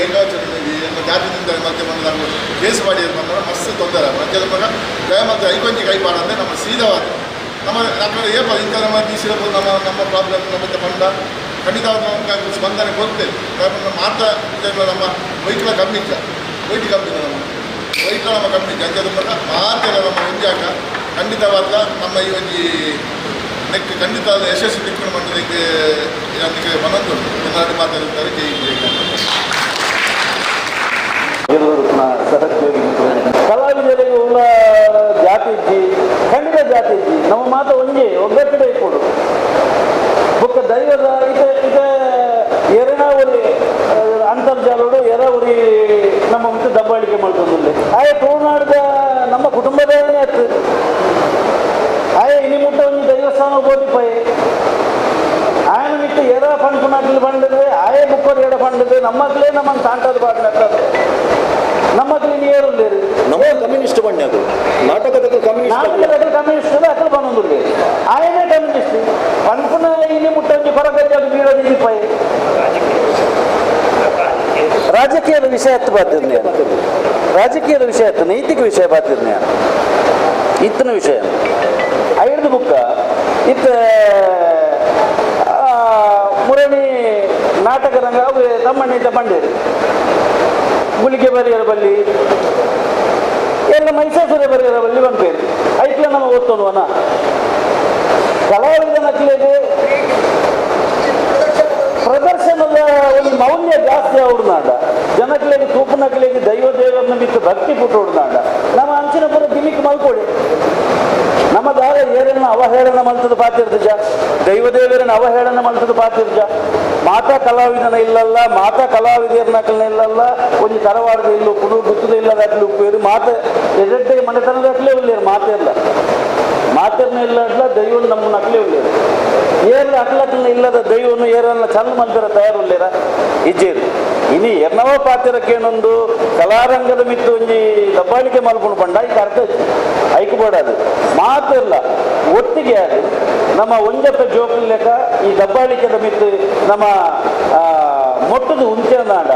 Speaker 6: ಏಕವಚನ ಎಲ್ಲ ಜಾತಿ ನಿಂದನೆ ಮತ್ತೆ ಬಂದಾಗ ಕೇಸ್ ಮಾಡಿ ಬಂದಾಗ ಮಸ್ತ್ ತೊಂದರೆ. ಅಂಚಾದ ಮಗ ದಯಮಾಡ್ತದೆ ಐಕೊಂಜಿ ಕೈ ಪಾಡಂದರೆ ನಮ್ಮ ಸೀದವಾದ ನಮ್ಮ ನಮ್ಮ ಏಪ ಇಂಥ ನಮ್ಮ ದೀಸಿರಬಹುದು ನಮ್ಮ ನಮ್ಮ ಪ್ರಾಬ್ಲಮ್ ನಮ್ಮ ಬಂಡ ಖಂಡಿತ ನಮ್ಗೆ ಸ್ಪಂದನೆ ಕೊಡ್ತೇವೆ. ಮಾತ್ರ ನಮ್ಮ ವೈಟ್ಲ ಕಮ್ಮಿ ಇಚ್ಚ ವೈಟ್ ಕಮ್ಮಿ ನಮ್ಮ ವೈಟ್ಲ ನಮ್ಮ ಕಮ್ಮಿ ಇಚ್ಚ ಅಂಚದ ಮಗ ಮಾತೆಲ್ಲ ನಮ್ಮ ಒಂಜಾಕ ಖಂಡಿತವಾದ ನಮ್ಮ ಈ ಒಂಜಿ ನೆಕ್ ಖಂಡಿತ ಯಶಸ್ವಿ ತಿಕ್ಕೊಂಡು ಬಂದದಕ್ಕೆ ನನಗೆ ಮನೊಂದುಂಟು. ಎಲ್ಲರೂ ಮಾತಾಡಿರ್ತಾರೆ. ಜೈ ಜೈ.
Speaker 7: ಸಹೋದ್ಯೋಗಿ ಕಲಾವಿದರಿಗೆ ಉಳ್ಳ ಜಾತಿ ಇಜ್ಜಿ, ಖಂಡಿತ ಜಾತಿ ಇಜ್ಜಿ. ನಮ್ಮ ಮಾತು ಒಂಜಿ ಒಗ್ಗಟ್ಟಡೆ ಇಪ್ಪುಡು ಬೊಕ್ಕ ದೈವದ ಇತ್ತೆ ಇತ್ತೆ ಎರಡ ಉರಿ ಅಂತರ್ಜಾಲೋಡು ಎರ ಉರಿ ನಮ್ಮ ಮಿತ್ತು ದಬ್ಬಾಳಿಕೆ ಮಾಡ್ತೊಂದುಲ್ಲೆ. ಆಯೆ ತುಳುನಾಡದ ನಮ್ಮ ಕುಟುಂಬದವನೇ ಅತ್ತು ಆಯೆ ಇನಿ ಮುಟ್ಟ ಒಂಜಿ ದೈವಸ್ಥಾನ ಬೋದಿಪಯೆ ಆಯನ ಮಿತ್ತು ಎರ ಪನ್ಪುನಕ್ಲು ಪಂಡದು ಆಯೆ ಬುಕ್ಕೋರು ಎಡ ಪಂಡದು ನಮ್ಮಕ್ಲೇ ನಮ್ಮನ್ನು ತಾಂಟದ ಬಾಡಿನಕ್ಕದು ನಮ್ಮಕ್ಲಿ ಏರುಲ್ಲೇರು.
Speaker 8: ನಮ್ಮ ಕಮ್ಯುನಿಸ್ಟ್ ಬಣ್ಣ ಅದು ನಾಟಕದ ಕಮ್ಯುನಿಸ್ಟ್
Speaker 7: ನಾಟಕದ ಕಮ್ಯುನಿಸ್ಟ್ ಅಕಲ್ ಬಂದೊಂದುಲ್ಲೇರು. ಆಯನೇ ಕಮ್ಯುನಿಸ್ಟ್ ಪನ್ಪುನ ಇನಿ ಮುಟ್ಟ ಒಂಜಿ ಕೊರಗಜ್ಜಾಗ ಬೀಳೋದು ಇನಿಪಯೆ. ರಾಜಕೀಯದ ವಿಷಯ ಎತ್ತು ಬಾತಿರ್ನೆ, ರಾಜಕೀಯದ ವಿಷಯ ಎತ್ತು ನೈತಿಕ ವಿಷಯ ಬಾತಿರ್ನೆ ಇತ್ತನ ವಿಷಯ ಐದು ಬುಕ್ಕ ಇತ್ತ ಮುರಣಿ ನಾಟಕ ರಂಗ ಅವು ತಮ್ಮಣ್ಣ ಬಂಡೇರು ಗುಳಿಗೆ ಬರೆಯರ ಬಲ್ಲಿ ಎಲ್ಲ ಮೈಸೂರ ಬರೆಯರ ಬಲ್ಲಿ ಬಂಪೇರು ಐಕ್ಲ ನಮ್ಮ ಓದ್ತೋನುವನ ಕಲಾವಿದ ನಕ್ಲಿಗೆ ಪ್ರದರ್ಶನದ ಒಂದು ಮೌಲ್ಯ ಜಾಸ್ತಿ ಅವ್ರನಾಡ ಜನಕ್ಲೆಗೆ ತೂಪುನಕ್ಲೆಗೆ ದೈವ ದೇವರನ್ನ ಬಿಟ್ಟು ಭಕ್ತಿ ಪುಟ್ಟು ಉಡ್ನಾಡ ನಮ್ಮ ಅಂಚಿನ ಪುರ ಗಿಮಿಕ್ ಮಲ್ಕೊಡಿ ನಮ್ಮ ದಾರ ಏರನ್ನ ಅವಹೇಳನ ಮಲ್ತದ ಪಾತಿರ್ಜ ದೈವ ದೇವರನ್ನ ಅವಹೇಳನ ಮಲ್ತದ ಪಾತಿರ್ಜ ಮಾತಾ ಕಲಾವಿದನ ಇಲ್ಲಲ್ಲ ಮಾತಾ ಕಲಾವಿದರ್ನಕಲ್ನ ಇಲ್ಲಲ್ಲ ಒಂಜಿ ತರವಾಡದ ಇಲ್ಲು ಪುಡು ಗುತ್ತದ ಇಲ್ಲದಾಕ್ಲಿ ಉಪ್ಪೇರು ಮಾತ ಎಡೆಡ್ಡೆ ಮನೆತನದಾಕ್ಲೇ ಉಲ್ಲೇರು ಮಾತೆಲ್ಲ ಮಾತೆರ್ನ ಇಲ್ಲಡ್ಲ ದೈವನ ನಮ್ಮನ್ನ ಅಕ್ಲೇ ಉಲ್ಲೇರು ಏರ್ಲ ಅಕ್ಲಕ್ಲನ ಇಲ್ಲದ ದೈವನು ಏರನ್ನ ಚಲ್ ಮಲ್ಪೆರ ತಯಾರುಲ್ಲೇರ ಇಜ್ಜೇರು ಇನಿ ಎರ್ನವ ಪಾತಿರಕ್ಕೇನೊಂದು ಕಲಾರಂಗದ ಮಿತ್ತು ಒಂಜಿ ದಬ್ಬಾಳಿಕೆ ಮಲ್ಕೊಂಡು ಬಂಡ ಐಕ್ ಅರ್ಥ ಐಕ್ ಬೋಡದು ಮಾತಿಲ್ಲ ಒಟ್ಟಿಗೆ ಅದು ನಮ್ಮ ಒಂಜಪ್ಪ ಜೋಕುಲ್ ಲೆಕ್ಕ ಈ ದಬ್ಬಾಳಿಕೆದ ಮಿತ್ತು ನಮ್ಮ ಮೊಟ್ಟದ ಉಂಚೆನಾಡ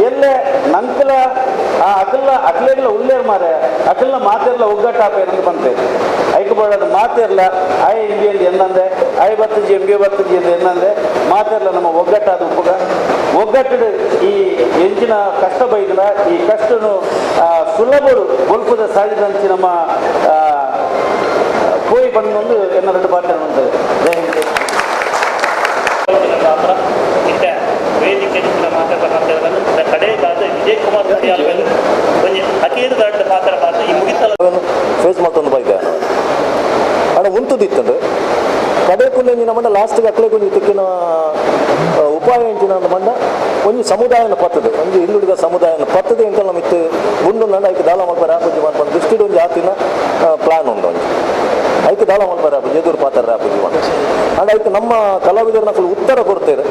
Speaker 7: ಎಲ್ಲೆ ನಂಕಲ ಆ ಅಕಲ್ಲ ಅಕ್ಲೆಗ್ಲ ಉಲ್ಲೇರ್ ಮಾರೆ ಅಕಲ್ನ ಮಾತಿರ್ಲ ಒಗ್ಗಟ್ಟಾಪ ಏನಂದು ಬಂತೆ ಐಕ್ ಬೋಡದು ಮಾತಿರ್ಲ I ಇಂಬಿ ಅಂತ ಎನ್ನಂದೆ I ಬತ್ತಜಿ ಎಂಬಿ ಬತ್ತಜಿ ಅಂತ ಎನ್ನಂದೆ ಮಾತಿರ್ಲ ನಮ್ಮ ಒಗ್ಗಟ್ಟಾದ ಉಪ್ಪುಗ ಒಗ್ಗಟ್ಟು ಈ ಎಂಚಿನ ಕಷ್ಟ ಬೈದ್ರ ಈ ಕಷ್ಟನು ಸುಲಭರು ಬೊಲ್ಪದ ಸಾಗಿದಂಚಿ ನಮ್ಮ ಪೋಯಿ ಬಂದೊಂದು ಎನ್ನ ಎರಡು ಪಾತ್ರ ಜೈ ಹಿಂದ್.
Speaker 9: ವೇದಿಕೆ ಕಡೆಗಾದ ವಿಜಯ್ ಕುಮಾರ್ ಒಂಜಿ ಅಕೇರು ದೊಡ್ಡ ಪಾತ್ರ ಪಾತ್ರ ಈ ಮುಗಿತಲ
Speaker 8: ಫೇಸ್ ಮಲ್ತೊಂದು ಬೈದೆ ಆಡ ಉಂತುದಿತ್ತಂಡು ಕಡೆ ಕುಲ್ಲೆಂಜಿನ ಮಂಡ ಲಾಸ್ಟ್ಗೆ ಅಕ್ಲೆಗ್ ಒಂಜಿ ತಿಕ್ಕಿನ ಉಪಾಯ ಎಂಚಿನ ಮಂಡ ಒಂಜಿ ಸಮುದಾಯನ ಪತ್ತದು ಒಂಜಿ ಹಿಂದುಳಿದ ಸಮುದಾಯನ ಪತ್ತದು ಎಂಕಲ್ ನಮ್ಮ ಇತ್ತು ಗುಂಡು ನಂಡ ಐಕ್ ದಾಲ ಮಲ್ಪರೆ ಆಪುಜಿ ಮನ್ಪಂದು ದೃಷ್ಟಿಡ್ ಒಂಜಿ ಆತಿನ ಪ್ಲಾನ್ ಉಂಡು ಒಂಜಿ ಐಕ್ ದಾಲ ಮಲ್ಪರೆ ಆಪುಜಿ ಎದುರು ಪಾತ್ರ ಆಪುಜಿ ಮನ್ಪ ಅಂಡ ಐಕ್ ನಮ್ಮ ಕಲಾವಿದರನ್ನ ಉತ್ತರ ಕೊಡ್ತೇವೆ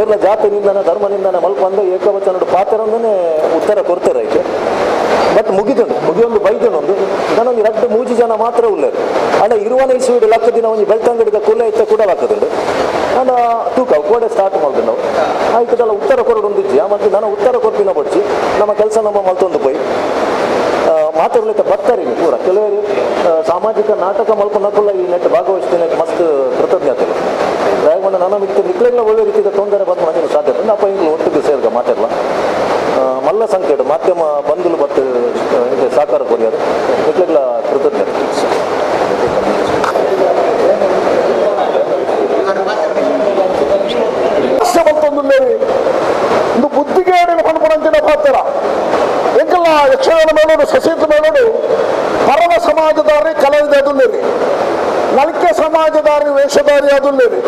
Speaker 8: ಏರ್ಲ ಜಾತಿ ನಿಂದನೆ ಧರ್ಮ ನಿಂದನೆ ಮಲ್ಪಂದು ಏಕವಚನಡು ಪಾತ್ರನೇ ಉತ್ತರ ಕೊಡ್ತಾರೆ ಐಕೆ ಬಟ್ ಮುಗಿದುಂಡು ಮುಗಿಯೊಂದು ಬೈದನೊಂದು ನಾನೊಂದು ರಡ್ಡು ಮೂಜಿ ಜನ ಮಾತ್ರ ಉಳ್ಳೇರು ಅಂಡ ಇರುವನೇ ಇಸುವಿಡು ಲಕ್ಕ ದಿನ ಒಂಜಿ ಬೆಳ್ತಂಗಡಿದ ಕುಲ್ಲ ಇತ್ತ ಕೂಡ ಲಕ್ಕದುಂಡು ಅಂಡ ತೂಕ ಕೋಡೆ ಸ್ಟಾರ್ಟ್ ಮಾಡ್ದು ನಾವು ಆಯ್ತದಲ್ಲ ಉತ್ತರ ಕೊರಡು ಒಂದಿಜ್ಜಿ ಮತ್ತು ನಾನು ಉತ್ತರ ಕೊರ್ಪಿನ ಬಡ್ಚಿ ನಮ್ಮ ಕೆಲಸ ನಮ್ಮ ಮಲ್ತೊಂದು ಪೋಯಿ ಪತ್ತರಿಗೆ ಪೂರ ಕೆಲವರು ಸಾಮಾಜಿಕ ನಾಟಕ ಮಲ್ಪನಕುಲ ಈ ನೆಟ್ ಭಾಗವಹಿಸ್ತೀನಿ ಮಸ್ತ್ ಕೃತಜ್ಞತೆ. ದಯಗೊಂಡ ನನ್ನ ಮಿತ್ತು ನಿಕ್ಲೆಲ್ಲ ಒಳ್ಳೆ ರೀತಿಯ ತೊಂದರೆ ಬಂದು ನನಗೆ ಸಾಧ್ಯತೆ ಅಪ್ಪ ಇಂಗ್ಲು ಒಟ್ಟಿಗೆ ಸೇರ್ಗ ಮಾತಾಡಲ್ಲ ಮಲ್ಲ ಸಂಕೇತ ಮಾಧ್ಯಮ ಬಂಧುಲು ಮತ್ತು ಸಹಕಾರ ಕೊರಿಯೋದು ನಿಕ್ಲೆಲ್ಲ ಕೃತಜ್ಞತೆ.
Speaker 11: ಇಂದು ಬುದ್ಧಿಗೇಡಿನ ಪನ್ಪುನಂಚಿನ ಪಾತ್ರ ಎಂಕಲ್ಲ ಯಕ್ಷಗಾನ ಮೇಳೋಡು ಸಸೀತ ಮೇಳೋಡು ಪರಮ ಸಮಾಜದಾರಿ ಕಲಾವಿದ ಅದುಲ್ಲೇರಿ ನಲಿಕೆ ಸಮಾಜದಾರಿ ವೇಷಧಾರಿ ಅದುಲ್ಲೇರಿ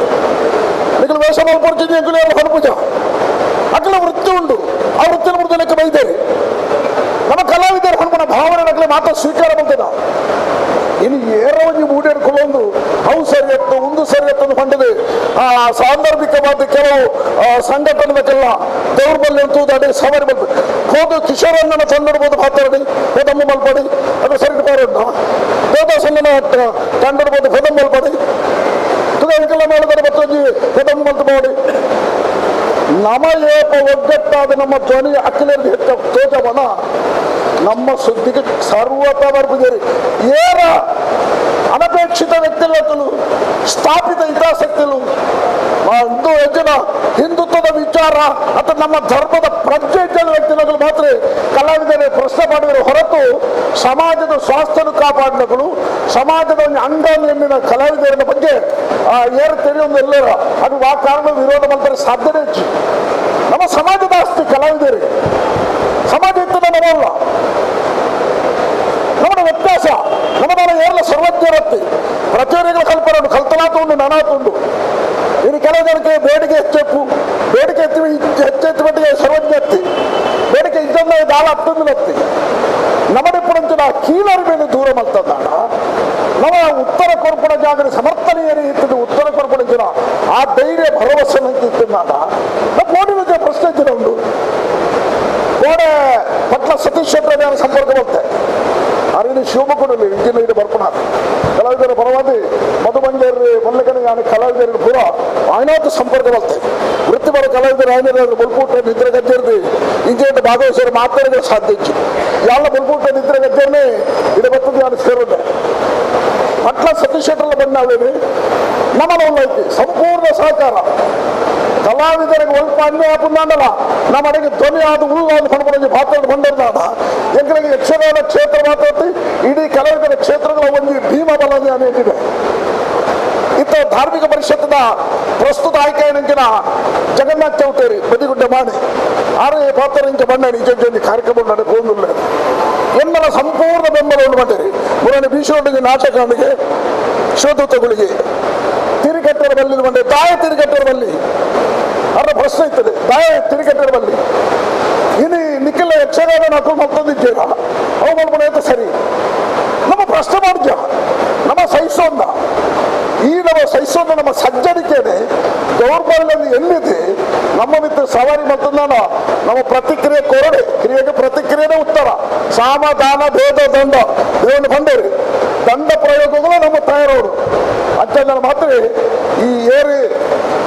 Speaker 11: ನಿಖಲು ವೇಷ ಮಲ್ಪೊರ್ಚಿದ್ದು ಎಂಕುಲು ಯಾರು ಪನ್ಪುಜ ಅಕಲ ವೃತ್ತಿ ಉಂಡು ಆ ವೃತ್ತಿನ ಮುರಿದ ಲೆಕ್ಕ ಬೈದೇರಿ ನಮ್ಮ ಕಲಾವಿದರು ಪನ್ಪುನ ಭಾವನೆ ನಕಲೆ ಮಾತ್ರ ಸ್ವೀಕಾರ ಬಂತದ ಇನ್ನು ಏರವನ್ನಿ ಮೂಡಿಡ್ಕೊಳ್ಳೊಂದು ಅವು ಸರಿ ಎತ್ತು ಒಂದು ಸರಿ ಎತ್ತು ಪಂಡದು ಆ ಸಾಂದರ್ಭಿಕವಾದ ಕೆಲವು ಸಂಘಟನೆದಕ್ಕೆಲ್ಲ ದೌರ್ಬಲ್ಯ ಅಂತೂ ಸವಾರಿ ಬಂತು ಹೋದು ಕಿಶೋರಣ್ಣನ ತಂದಿಡ್ಬೋದು ಪಾತ್ರಡಿ ಪದಮ್ಮ ಮಲ್ಪಡಿ ಅದು ಸರಿ ಪಾರಣ್ಣ ದೇವದಾಸಣ್ಣನ ತಂದಿಡ್ಬೋದು ಪದಮ್ಮ ಮಲ್ಪಡಿ ತುದಕ್ಕೆಲ್ಲ ಮಾಡಿದರೆ ಮತ್ತೊಂದು ಪದಮ್ಮ ಮಲ್ತು ಮಾಡಿ ನಮ ಏಪ ಒಗ್ಗಟ್ಟಾದ ನಮ್ಮ ಧ್ವನಿ ಅಕ್ಕಿಲೇರಿ ಹೆಚ್ಚ ತೋಜವನ ನಮ್ಮ ಸುದ್ದಿಗೆ ಸರ್ವತ ಬರ್ಬಿದ್ದೀರಿ. ಏರ ಅನಪೇಕ್ಷಿತ ವ್ಯಕ್ತಿಗಳು ಸ್ಥಾಪಿತ ಹಿತಾಸಕ್ತಿಗಳು ಒಂದು ಹೆಚ್ಚಿನ ಹಿಂದುತ್ವದ ವಿಚಾರ ಅಥವಾ ನಮ್ಮ ಧರ್ಮದ ಪ್ರಜ್ಞೆ ಇದ್ದ ವ್ಯಕ್ತಿಗಳು ಮಾತ್ರ ಕಲಾವಿದರೆ ಪ್ರಶ್ನೆ ಮಾಡಿದರೆ ಹೊರತು ಸಮಾಜದ ಸ್ವಾಸ್ಥ್ಯನು ಕಾಪಾಡಿದಗಳು ಸಮಾಜದ ಒಂದು ಅಂಗ ಎನ್ನಿನ ಕಲಾವಿದರ ಬಗ್ಗೆ ಏರು ತಿಳಿಯೊಂದು ಎಲ್ಲರ ಅದು ಆ ಕಾರಣ ವಿರೋಧ ಮಾಡ್ತಾರೆ ಸಾಧ್ಯನೇ ಹೆಚ್ಚು. ನಮ್ಮ ಸಮಾಜದ ಆಸ್ತಿ ಕಲಾವಿದರು ಸಮಾಜ ಇತ್ತದ ನಮ್ಮಲ್ಲ ನಮ್ಮ ವ್ಯತ್ಯಾಸ ನಮ್ಮ ಏರ್ಲ ಸರ್ವಜ್ಞರತ್ತಿ ಪ್ರತಿಯೊರಿಗಳ ಕಲ್ಪನೆ ಉಂಟು ಕಲ್ತನಾತು ಉಂಟು ನಾನಾತು ಉಂಟು. ಇನ್ನು ಕೆಲವು ಜನಕ್ಕೆ ಬೇಡಿಕೆ ಹೆಚ್ಚೆಪ್ಪು ಬೇಡಿಕೆ ಹೆಚ್ಚು ಹೆಚ್ಚೆಚ್ಚು ಮಟ್ಟಿಗೆ ಸರ್ವಜ್ಞ ಎತ್ತಿ ಬೇಡಿಕೆ ಇದ್ದನ್ನ ದಾಳ ಹತ್ತೊಂದು ನಮ್ಮಡಿಪುರಂಚಿನ ಕೀಳರ ಮೇಲೆ ದೂರ ಮಲ್ತದಾಡ ನಮ್ಮ ಉತ್ತರ ಕೊರ್ಪುಣ ಜಾಗರಿ ಸಮರ್ಥನೆಯ ಇತ್ತದು ಉತ್ತರ ಕೊರ್ಪುಣಂಚಿನ ಆ ಧೈರ್ಯ ಭರವಸೆ ಇತ್ತಿನಾಡ ನಮ್ಮ ಓಡಿನ ಪ್ರಶ್ನೆ ಇದ್ದಿನ ಉಂಟು. ಕೋಡೆ ಪಟ್ಲ ಸತೀಶ್ ಶೆಟ್ಟರ್ ಸಂಪರ್ಕ ಬರುತ್ತೆ ಅರಿವಿನ ಶಿವಮೊಗ್ಗದಲ್ಲಿ ಇಂಜಿನಿಯರ್ ಬರ್ಪಣ ಕಲಾವಿದರ ಪರವಾಗಿ ಮಧುಬಂಗೇರಿ ಮಲ್ಲಿಕನ ಯಾನ ಕಲಾವಿದರು ಪೂರ ಆಯ್ನಾಥ ಸಂಪರ್ಕ ಬರುತ್ತೆ. ವೃತ್ತಿಪರ ಕಲಾವಿದರು ಆಯ್ನ ಬಲ್ಪೂಟ ನಿದ್ರೆ ಗಜ್ಜರ್ದು ಇಂಜಿನಿಯರ್ ಭಾಗವಹಿಸೋರು ಮಾತಾಡಿದ್ರೆ ಸಾಧ್ಯ ಇತ್ತು ಎಲ್ಲ ಬಲ್ಪೂಟ ನಿದ್ರೆ ಗಜ್ಜರ್ನೇ ಇದು ಬರ್ತದೆ ಯಾರು ಸೇರೋದೆ ಪಟ್ಲ ಸತೀಶ್ ಶೆಟ್ಟರ್ ಬಂದಾವೇನೆ ನಮ್ಮನ್ನ ಸಂಪೂರ್ಣ ಸಹಕಾರ ಕಲಾವಿದರಿಗೆ ಒಲ್ಪ ಅನ್ಯಾಯ ಪುಂದಾಂಡಲ ನಮ್ಮ ಅಡಿಗೆ ಧ್ವನಿ ಆದ ಉಲ್ಲಾದ ಪಡ್ಕೊಂಡು ಪಾತ್ರ ಬಂದಿರ್ದಾಡ ಎಂಕಲಿಗೆ ಯಕ್ಷಗಾನ ಕ್ಷೇತ್ರ ಮಾತ್ರ ಇಡೀ ಕಲಾವಿದರ ಕ್ಷೇತ್ರಗಳ ಒಂದು ಭೀಮ ಬಲ ಅನ್ನೇನಿದೆ. ಇತ್ತ ಧಾರ್ಮಿಕ ಪರಿಷತ್ತಿನ ಪ್ರಸ್ತುತ ಆಯ್ಕೆಯಂಚಿನ ಜಗನ್ನಾಥ್ ಚೌಟೇರಿ ಬದಿಗುಡ್ಡ ಮಾಣಿ ಆರು ಪಾತ್ರ ಇಂಚ ಬಣ್ಣ ಇಂಚ ಕಾರ್ಯಕ್ರಮ ನಡೆದುಕೊಂಡಿಲ್ಲ ಎನ್ನಲ ಸಂಪೂರ್ಣ ಬೆಂಬಲವನ್ನು ಮಾಡಿರಿ. ಮುರಳಿ ಭೀಷಣ ನಾಟಕನಿಗೆ ಶಿವದೂತಗಳಿಗೆ ತಿರುಗಟ್ಟರ ಬಲ್ಲಿ ಬಂಡೆ ದಾಯ ತಿರುಗಟ್ಟರ ಬಲ್ಲಿ ಅವರ ಪ್ರಶ್ನೆ ಇರ್ತದೆ ದಾಯ ತಿರುಗಟ್ಟರ ಬಲ್ಲಿ ಇನ್ನು ನಿಖಿಲ ಯಕ್ಷಗಾನ ನಾಕು ಮಲ್ತೊಂದಿದ್ದೀರ ಅವು ಮಲ್ಪಣ ಸರಿ ನಮ್ಮ ಪ್ರಶ್ನೆ ಮಾಡಿದ್ಯ ನಮ್ಮ ಸಹಿಸೋದ ಈ ನಮ್ಮ ಸಹಿಸೋದ ನಮ್ಮ ಸಜ್ಜನಿಕೆನೆ ದೌರ್ಬಲ್ಯ ಎಲ್ಲಿದೆ ನಮ್ಮ ಮಿತ್ರ ಸವಾರಿ ಮಲ್ತಂದಾನ ನಮ್ಮ ಪ್ರತಿಕ್ರಿಯೆ ಕೊರಡೆ ಕ್ರಿಯೆಗೆ ಪ್ರತಿಕ್ರಿಯೆನೇ ಉತ್ತರ ಸಾಮ ದಾನ ಭೇದ ದಂಡ ದೇವನ ಬಂಡೇರಿ ದಂಡ ಪ್ರಯೋಗಗಳು ನಮ್ಮ ತಯಾರವರು ಅಂತಂದ್ರೆ ಮಾತ್ರ ಈ ಏರಿ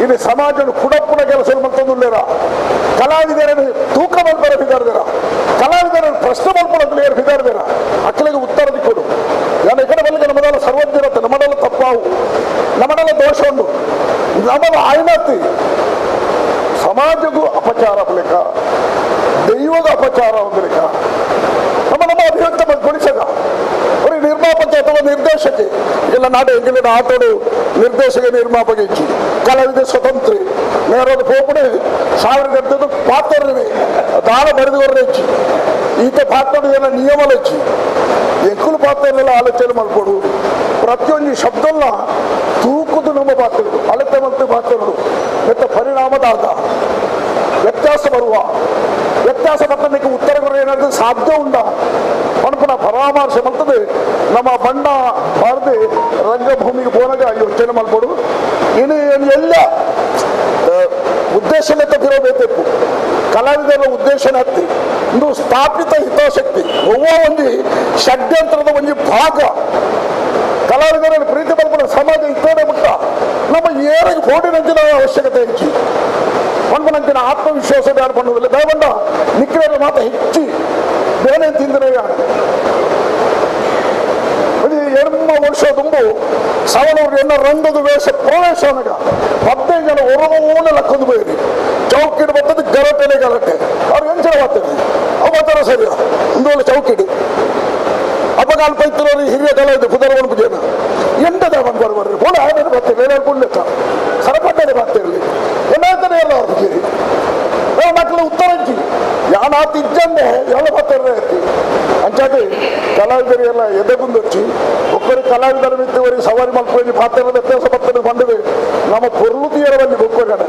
Speaker 11: ಇಲ್ಲಿ ಸಮಾಜ ಕುಡಪ್ಪುನ ಕೆಲಸ ಮಲ್ತೊಂದುಲ್ಲೇರ ಕಲಾವಿದರನ್ನು ತೂಕ ಮಲ್ಪರ ಬಿದಾರ್ದಿರ ಕಲಾವಿದರನ್ನು ಪ್ರಶ್ನೆ ಮಲ್ಪೊಡಂತಲೇ ಬಿದಾರ್ದಿರ ಅಕ್ಕಲಿಗೆ ಉತ್ತರ ದಿಕ್ಕೊಡು ನಾನು ಈ ಕಡೆ ಬಲ್ಲಿಗೆ ನಮ್ಮದೆಲ್ಲ ಸರ್ವಜ್ಞರತ್ತೆ ನಮ್ಮನೆಲ್ಲ ತಪ್ಪಾವು ನಮ್ಮನೆಲ್ಲ ದೋಷ ಉಂಟು ನಮ್ಮದ ಆಯ್ನತ್ತಿ ಸಮಾಜಕ್ಕೂ ಅಪಚಾರ ಬಳಿಕ ದೈವದ ಅಪಚಾರ ಒಂದಲಿಕ ನಮ್ಮ ನಮ್ಮ ಅಭಿವ್ಯಕ್ತಗೊಳಿಸಗ ಬರೀ ನಿರ್ಮಾಪಕ ಅಥವಾ ನಿರ್ದೇಶಕಿ ಇಲ್ಲ ನಾಡು ಎಂಗಿಲಿನ ಆಟೋಡು ನಿರ್ದೇಶಕ ನಿರ್ಮಾಪಕ ಇಚ್ಚಿ ಕಲಾವಿದ ಸ್ವತಂತ್ರ ನೇರದ ಪೋಪುಡೆ ಸಾವಿರ ಗಂಟೆದು ಪಾತ್ರನೇ ದಾನ ಬರೆದುಕೊರ್ರೆ ಇಚ್ಚಿ ಈತ ಪಾತ್ರ ಏನ ನಿಯಮలు ಇಚ್ಚಿ ఎక్కువ ಪಾತ್ರನೆಲ್ಲ ಆಲೋಚನೆ ಮಾಡ್ಕೊಡು ಪ್ರತಿಯೊಂದು ಶಬ್ದಲ್ಲ ತೂಕದ ನಮ್ಮ ಪಾತ್ರಗಳು ಅಳತೆ ಮತ್ತು ಪಾತ್ರಗಳು ಮತ್ತು ಪರಿಣಾಮದಾದ ವ್ಯತ್ಯಾಸ ಬರುವ ವ್ಯತ್ಯಾಸ ಬರ್ತದಕ್ಕೆ ಉತ್ತರಗಳು ಏನಾದರೂ ಸಾಧ್ಯ ಉಂಡ ಪಣಪನ ಪರಾಮರ್ಶೆ ಬರ್ತದೆ ನಮ್ಮ ಬಣ್ಣ ಬಾರದೆ ರಂಗಭೂಮಿಗೆ ಪೋನಾಗ ಯೋಚನೆ ಮಾಡ್ಕೊಡು ಇನ್ನು ಎಲ್ಲ ಉದ್ದೇಶನೇ ತಪ್ಪಿರಬೇಕು ಕಲಾವಿದರ ಉದ್ದೇಶನ ಹತ್ತಿ ಇಂದು ಸ್ಥಾಪಿತ ಹಿತಾಸಕ್ತಿ ಒವ್ವ ಒಂದು ಷಡ್ಯಂತ್ರದ ಒಂದು ಭಾಗ ಕಲಾವಿದರನ್ನು ಪ್ರೀತಿ ಬಲ್ಪನ ಸಮಾಜ ಇತ್ತೋಡೆ ಮುಟ್ಟ ನಮ್ಮ ಏರಿಗೆ ಫೋಟಿನಂಚಿನ ಅವಶ್ಯಕತೆ ಹೆಚ್ಚಿ ಪಣ್ಪನಂಚಿನ ಆತ್ಮವಿಶ್ವಾಸ ಯಾರು பண்ணுವುದಿಲ್ಲ ದಯವಂಡ ನಿಕ್ಕಿನ ಮಾತ ಹೆಚ್ಚಿ ಬೇನೆ ತಿಂದರೆ ಯಾರು 14 ವರ್ಷ ದುಂಬು ಸವಣೂರು ಎನ್ನ ರಂಗದ ವೇಷ ಪ್ರವೇಶ ಅನಗ 15 ಜನ ಒರೋನೆ ಲಕ್ಕೊಂದು ಪೋಯಿರಿ ಚೌಕಿಡು ಬರ್ತದೆ ಗಲಾಟೆನೆ ಗಲಾಟೆ ಅವ್ರು ಎಂಚನ ಬರ್ತದೆ ಅವು ಬರ್ತಾರ ಸರಿ ಒಂದು ಚೌಕಿಡು ಅಪ್ಪಗಾಲ್ ಪೈತಿರೋರು ಹಿರಿಯ ಕಲ ಇದೆ ಪುದರವನ ಪೂಜೆನ ಎಂಟದ ಬಂದು ಬರ್ಬರ್ರಿ ಪೋಲ ಆಮೇಲೆ ಬರ್ತೀರಿ ಬೇರೆ ಪುಣ್ಯತ ಸರಪಟ್ಟನೆ ಬರ್ತಿರಲಿ ಏನಾಗ್ತಾನೆ ಎಲ್ಲ ಅವ್ರು ಪೂಜೆರಿ ಮಕ್ಕಳು ಉತ್ತರ ಇಜ್ಜಿ ಯಾನಾತ್ ಇಜ್ಜಂದೆ ಎಲ್ಲ ಬರ್ತಾರೆ ಅಂಚಾದೆ ಕಲಾವಿದರಿಗೆಲ್ಲ ಎದೆಗುಂದೊಚ್ಚಿ ಒಬ್ಬರು ಕಲಾವಿದರ ಮಿತ್ತವರಿಗೆ ಸವಾರಿ ಮಲ್ಪಿ ಪಾತ್ರ ವ್ಯತ್ಯಾಸ ಬರ್ತದೆ ಬಂದಿದೆ ನಮ್ಮ ಪೊರ್ಲು ತೀರದಲ್ಲಿ ಬೊಕ್ಕಗಡೆ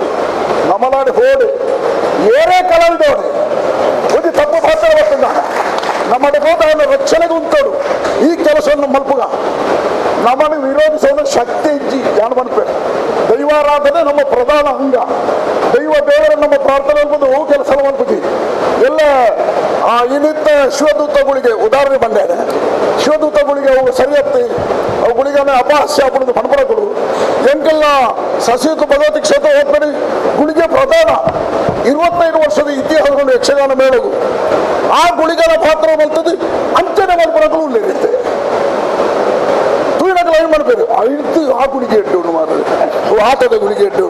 Speaker 11: ನಮ್ಮನಾಡಿ ಹೋಡಿ ಏರೇ ಕಲಾವಿದವಡೆ ಒಂದು ತಪ್ಪು ಪಾತ್ರ ಬರ್ತದ ನಮ್ಮ ಹೋದ ರಕ್ಷಣೆಗೆ ಉಂಟು ಈ ಕೆಲಸವನ್ನು ಮಲ್ಪುಗ ನಮ್ಮನ್ನು ವಿರೋಧಿಸುವ ಶಕ್ತಿ ಇಜ್ಜಿ ಜಾಣ ಮನ್ಪೆ ದೈವಾರಾಧನೆ ನಮ್ಮ ಪ್ರಧಾನ ಅಂಗ. ದೈವ ದೇವರ ನಮ್ಮ ಪ್ರಾರ್ಥನೆ ಅನ್ಬೋದು ಕೆಲಸ ಮಲ್ಪುಜಿ ಎಲ್ಲ ಆ ಇನ್ನಿತ್ತ ಶಿವದೂತಗಳಿಗೆ ಉದಾಹರಣೆ ಬಂದೇನೆ. ಶಿವದೂತಗಳಿಗೆ ಅವು ಸರಿಯತ್ತಿ ಅವು ಗುಳಿಗನ ಅಪಹಾಸ್ಯ ಅಪ್ಪಣದ ಪಣಪಡಗಳು ಎಂಕೆಲ್ಲ ಸಸಿಯುತ ಭಗವತಿ ಕ್ಷೇತ್ರ ಹೋಗ್ಬೇಡಿ. ಗುಳಿಗೆ ಪ್ರಧಾನ 25 ವರ್ಷದ ಇತಿಹಾಸಗಳು ಯಕ್ಷಗಾನ ಮೇಳಗು ಆ ಗುಳಿಗನ ಪಾತ್ರ ಬರ್ತದೆ ಅಂಚನೆ ಮಲ್ಪಡಗಳು ಉಳ್ಳಿರುತ್ತೆ. ತೂಯಿನಕಲ ಏನು ಮಾಡ್ಬೇಕು ಐದು ಆ ಗುಳಿಗೆ ಎಡ್ಡು ಮಾತ್ರ ಆಟದ ಗುಳಿಗೆ ಎಡ್ಡು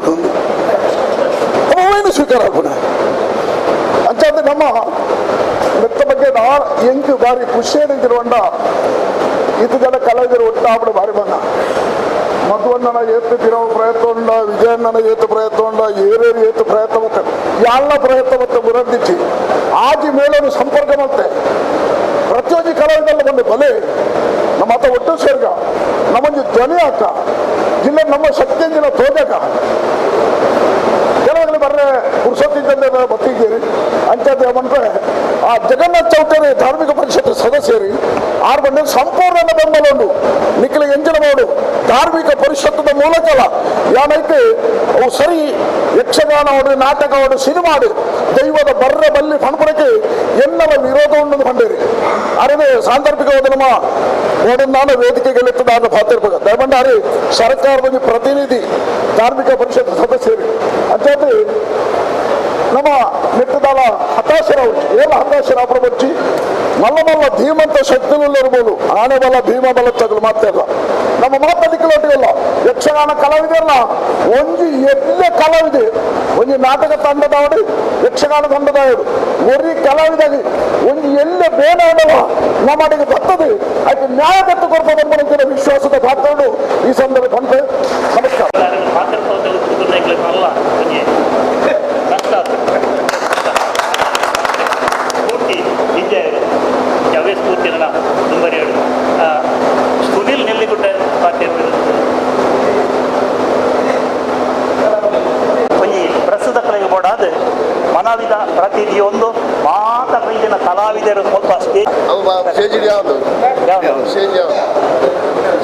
Speaker 11: ಅವೇನು ಸ್ವೀಕಾರ ಆಗ್ಬೋಣ ಅಂಚಾದ ನಮ್ಮ ಮೆತ್ತ ಬಗ್ಗೆ ನಾ ಎಂಕು ಬಾರಿ ಖುಷಿಯಾಗಿರುವಂಡ ಇತ್ತು ಜನ ಕಲಾವಿದರು ಒಟ್ಟಾಪಡು ಬಾರಿ ಬಂದ ಮಧುವಣ್ಣನ ಏತು ತಿರೋ ಪ್ರಯತ್ನ ಉಂಡ, ವಿಜಯಣ್ಣನ ಏತು ಪ್ರಯತ್ನ ಉಂಡ, ಏರೇರು ಏತು ಪ್ರಯತ್ನ ಮತ್ತೆ ಎಲ್ಲ ಪ್ರಯತ್ನ ಮತ್ತೆ ಮುರಂದಿಚ್ಚಿ ಆಜಿ ಮೇಳನು ಸಂಪರ್ಕ ಮತ್ತೆ ಪ್ರತಿಯೊಂದು ಕಲಾವಿದಲ್ಲ ಬಂದು ಬಲೆ ನಮ್ಮ ಆತ ಒಟ್ಟು ಸೇರ್ಗ ನಮ್ಮೊಂದು ಧ್ವನಿ ಹಾಕ ಜಿಲ್ಲೆ ನಮ್ಮ ಶಕ್ತಿಯಂಜಿನ ತೋಜಕ ಕೆಲವಾಗಲೇ ಬರ್ರೆ ಪುರುಷೋತ್ತಿದ್ದಂತೆ ಬತ್ತಿದ್ದೀರಿ ಅಂಥದ್ದು ಏಮಂದ್ರೆ ಆ ಜಗನ್ನಾಥ ಚೌಟರಿ ಧಾರ್ಮಿಕ ಪರಿಷತ್ ಸದಸ್ಯರಿ ಆರು ಬಂದ ಸಂಪೂರ್ಣ ಬೆಂಬಲ ಉಂಟು ನಿಖಿಲ ಎಂಜಿನ ಮಾಡು ಧಾರ್ಮಿಕ ಪರಿಷತ್ತದ ಮೂಲಕಲ್ಲ ಯಾನೈತೆ ಅವು ಸರಿ ಯಕ್ಷಗಾನ ಅವಡು ನಾಟಕ ಅವಡು ಸಿನಿಮಾ ದೈವದ ಬರ್ರ ಬಲ್ಲಿ ಪಣಪುರಕ್ಕೆ ಎನ್ನಲ ವಿರೋಧ ಉಂಟು ಪಂಡೇರಿ ಅರೇ ಸಾಂದರ್ಭಿಕವಾದ ನಮ್ಮ ಓಡನ್ನಾನ ವೇದಿಕೆಗೆಲೆತ್ತದಾದ ಪಾತಿರ್ಬೇಕು ದಯಮಂಡಾರಿ ಸರ್ಕಾರದ ಪ್ರತಿನಿಧಿ ಧಾರ್ಮಿಕ ಪರಿಷತ್ ಸದಸ್ಯರು ಅಂತಾದ್ರೆ ನಮ್ಮ ನೆಟ್ಟದಾಲ ಹತಾಶರಾವು ಏನ ಹತಾಶರಾಪುರ ಬಚ್ಚಿ ಮಲ್ಲ ಮಲ್ಲ ಧೀಮಂತ ಶಕ್ತಿಗಳು ಆನೆ ಬಲ ಭೀಮ ಬಲ ತಗಲು ಮಾತಾಡಲ್ಲ ನಮ್ಮ ಮಾತಾಡಿಕೊಳ್ಳೋಟಿಲ್ಲ ಯಕ್ಷಗಾನ ಕಲಾವಿದೆಲ್ಲ ಒಂಜಿ ಎಲ್ಲ ಕಲಾವಿದೆ ಒಂಜಿ ನಾಟಕ ತಂಡದವಡು ಯಕ್ಷಗಾನ ತಂಡದವರು ಒರಿ ಕಲಾವಿದಾಗಿ ಒಂಜಿ ಎಲ್ಲ ಬೇಡ ನಮ್ಮಡಿಗೆ ಬರ್ತದೆ ಅದಕ್ಕೆ ನ್ಯಾಯ ಕೊಟ್ಟು ಕೊಡ್ತದೆ ಎಂಬ ವಿಶ್ವಾಸದ ಪಾತ್ರಗಳು ಈ ಸಂದರ್ಭ ಬಂತೆ. ನಮಸ್ಕಾರ.
Speaker 9: ಯಾವೇ ಸ್ಫೂರ್ತಿ ದುಂಬರಿಯಾಡು ಸುನಿಲ್ ನೆಲ್ಲಿಗುಡ್ಡ ಪಾತ್ರ ಒಂಜಿ ಪ್ರಸ್ತುತ ಕಲೆಗೆ ಬೋಡಾದ ಮನವಿದ ಪ್ರತಿನಿಧಿಯೊಂದು ಮಾತ ಬೈದಿನ ಕಲಾವಿದರು ಸ್ವಲ್ಪ ಸ್ಟೇಜ್
Speaker 6: ಯಾವುದು ಸ್ಟೇಜ್ ಯಾವುದು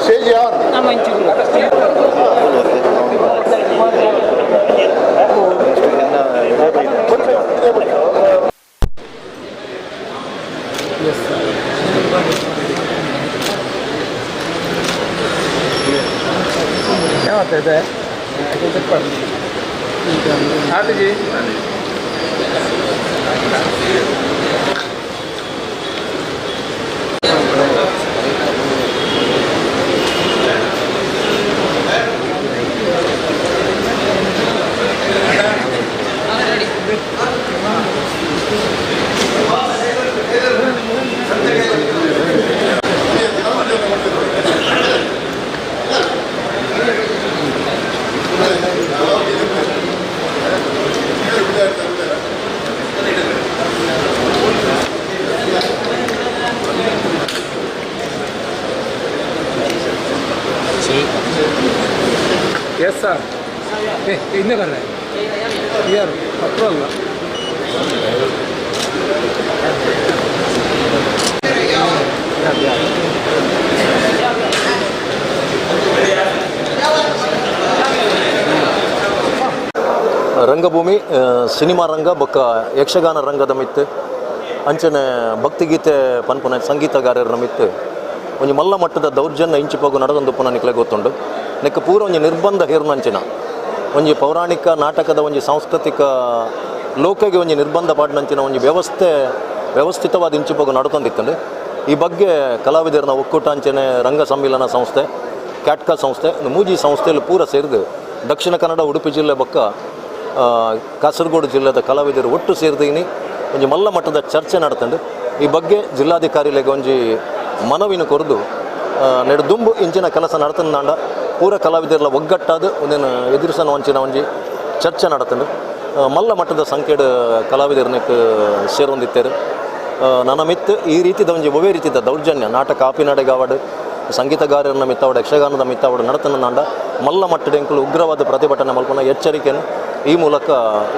Speaker 6: ಸ್ಟೇಜ್ ಯಾವುದು
Speaker 10: ಇದೆ ಆತಿಜಿ ಎಸ್ ಸರ್. ಇನ್ನೇ ಬರ್ರೆ ಯಾರು ಅಪ್ರಲ್ಲ.
Speaker 8: ರಂಗಭೂಮಿ ಸಿನಿಮಾ ರಂಗ ಬೊಕ್ಕ ಯಕ್ಷಗಾನ ರಂಗದ ಮಿತ್ತು ಅಂಚನೆ ಭಕ್ತಿಗೀತೆ ಪನ್ಪುನ ಸಂಗೀತಗಾರರ ಮಿತ್ತು ಒಂಜಿ ಮಲ್ಲ ಮಟ್ಟದ ದೌರ್ಜನ್ಯ ಇಂಚಿಪಗು ನಡೆದೊಂದು ಪುನಃ ನಿಕ್ಲೆ ಗೊತ್ತುಂಡು. ನೆಕ್ ಪೂರ ಒಂಜಿ ನಿರ್ಬಂಧ ಹೇರುನಂಚಿನ ಒಂಜಿ ಪೌರಾಣಿಕ ನಾಟಕದ ಒಂಜಿ ಸಾಂಸ್ಕೃತಿಕ ಲೋಕಗೆ ಒಂಜಿ ನಿರ್ಬಂಧ ಪಾಡ್ನಂಚಿನ ಒಂಜಿ ವ್ಯವಸ್ಥೆ ವ್ಯವಸ್ಥಿತವಾದ ಇಂಚಿಪಗು ನಡ್ಕೊಂಡಿತ್ತಂಡು. ಈ ಬಗ್ಗೆ ಕಲಾವಿದರನ್ನ ಒಕ್ಕೂಟ ಅಂಚನೆ ರಂಗ ಸಮ್ಮಿಲನ ಸಂಸ್ಥೆ, ಕ್ಯಾಟ್ಕಾ ಸಂಸ್ಥೆ, ಮೂಜಿ ಸಂಸ್ಥೆಯಲ್ಲಿ ಪೂರ ಸೇರಿದು ದಕ್ಷಿಣ ಕನ್ನಡ ಉಡುಪಿ ಜಿಲ್ಲೆ ಬೊಕ್ಕ ಕಾಸರಗೋಡು ಜಿಲ್ಲೆದ ಕಲಾವಿದರು ಒಟ್ಟು ಸೇರಿದು ಇನಿ ಒಂಜಿ ಮಲ್ಲ ಮಟ್ಟದ ಚರ್ಚೆ ನಡತಂಡು. ಈ ಬಗ್ಗೆ ಜಿಲ್ಲಾಧಿಕಾರಿಗಳಿಗೆ ಒಂಜಿ ಮನವಿನ ಕೊರದು ನೆಡುದುಂಬು ಇಂಚಿನ ಕೆಲಸ ನಡತಂದಾಂಡ ಪೂರ ಕಲಾವಿದರೆಲ್ಲ ಒಗ್ಗಟ್ಟಾದ ಒಂದೇನು ಎದುರಿಸನ ಒಂಚಿನ ಒಂಜಿ ಚರ್ಚೆ ನಡತಂಡು. ಮಲ್ಲ ಮಟ್ಟದ ಸಂಖ್ಯೆಡ್ ಕಲಾವಿದರನ್ನಕ್ಕೆ ಸೇರೊಂದಿತ್ತೇರು. ನನ್ನ ಮಿತ್ತು ಈ ರೀತಿದ ಒಂಜಿ ಒವೇ ರೀತಿದ ದೌರ್ಜನ್ಯ ನಾಟಕ ಆಪಿನಡೆಗಾವಡು ಸಂಗೀತಗಾರರನ್ನ ಮಿತ್ತಾವಡು ಯಕ್ಷಗಾನದ ಮಿತ್ತಾವಡು ನಡತನಂದಾಂಡ ಮಲ್ಲ ಮಟ್ಟದ ಎಂಕುಲು ಉಗ್ರವಾದ ಪ್ರತಿಭಟನೆ ಮಲ್ಪನ ಎಚ್ಚರಿಕೆಯನ್ನು ಈ ಮೂಲಕ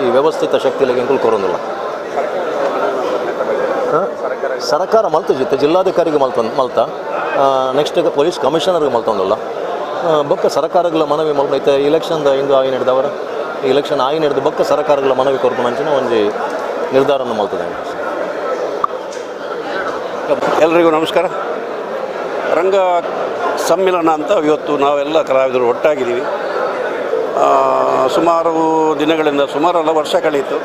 Speaker 8: ಈ ವ್ಯವಸ್ಥಿತ ಶಕ್ತಿಗಳಿಗೆ ಎಂಕುಲು ಕೊರೊಂದಿಲ್ಲ. ಸರ್ಕಾರ ಮಲ್ತ ಜಿತ್ತೆ ಜಿಲ್ಲಾಧಿಕಾರಿಗೆ ಮಲ್ತ ನೆಕ್ಸ್ಟ್ ಪೊಲೀಸ್ ಕಮಿಷನರ್ಗೆ ಮಲ್ತೊಂದಿಲ್ಲ. ಬೊಕ್ಕ ಸರ್ಕಾರಗಳ ಮನವಿ ಮಲ್ಪೈತೆ ಇಲೆಕ್ಷನ್ದ ಇಂದು ಆಯಿ ನಡೆದವರ ಇಲೆಕ್ಷನ್ ಆಯಿ ನಡೆದು ಬೊಕ್ಕ ಸರ್ಕಾರಗಳ ಮನವಿ ಕೊರ್ಪುನಂಚಿನ ಒಂಜಿ ನಿರ್ಧಾರವನ್ನು ಮಲ್ತದೆ.
Speaker 5: ಎಲ್ರಿಗೂ ನಮಸ್ಕಾರ. ರಂಗ ಸಮ್ಮಿಲನ ಅಂತ ಇವತ್ತು ನಾವೆಲ್ಲ ಕಲಾವಿದರು ಒಟ್ಟಾಗಿದ್ದೀವಿ. ಸುಮಾರು ದಿನಗಳಿಂದ, ಸುಮಾರಲ್ಲ ವರ್ಷ ಕಳೆಯಿತು,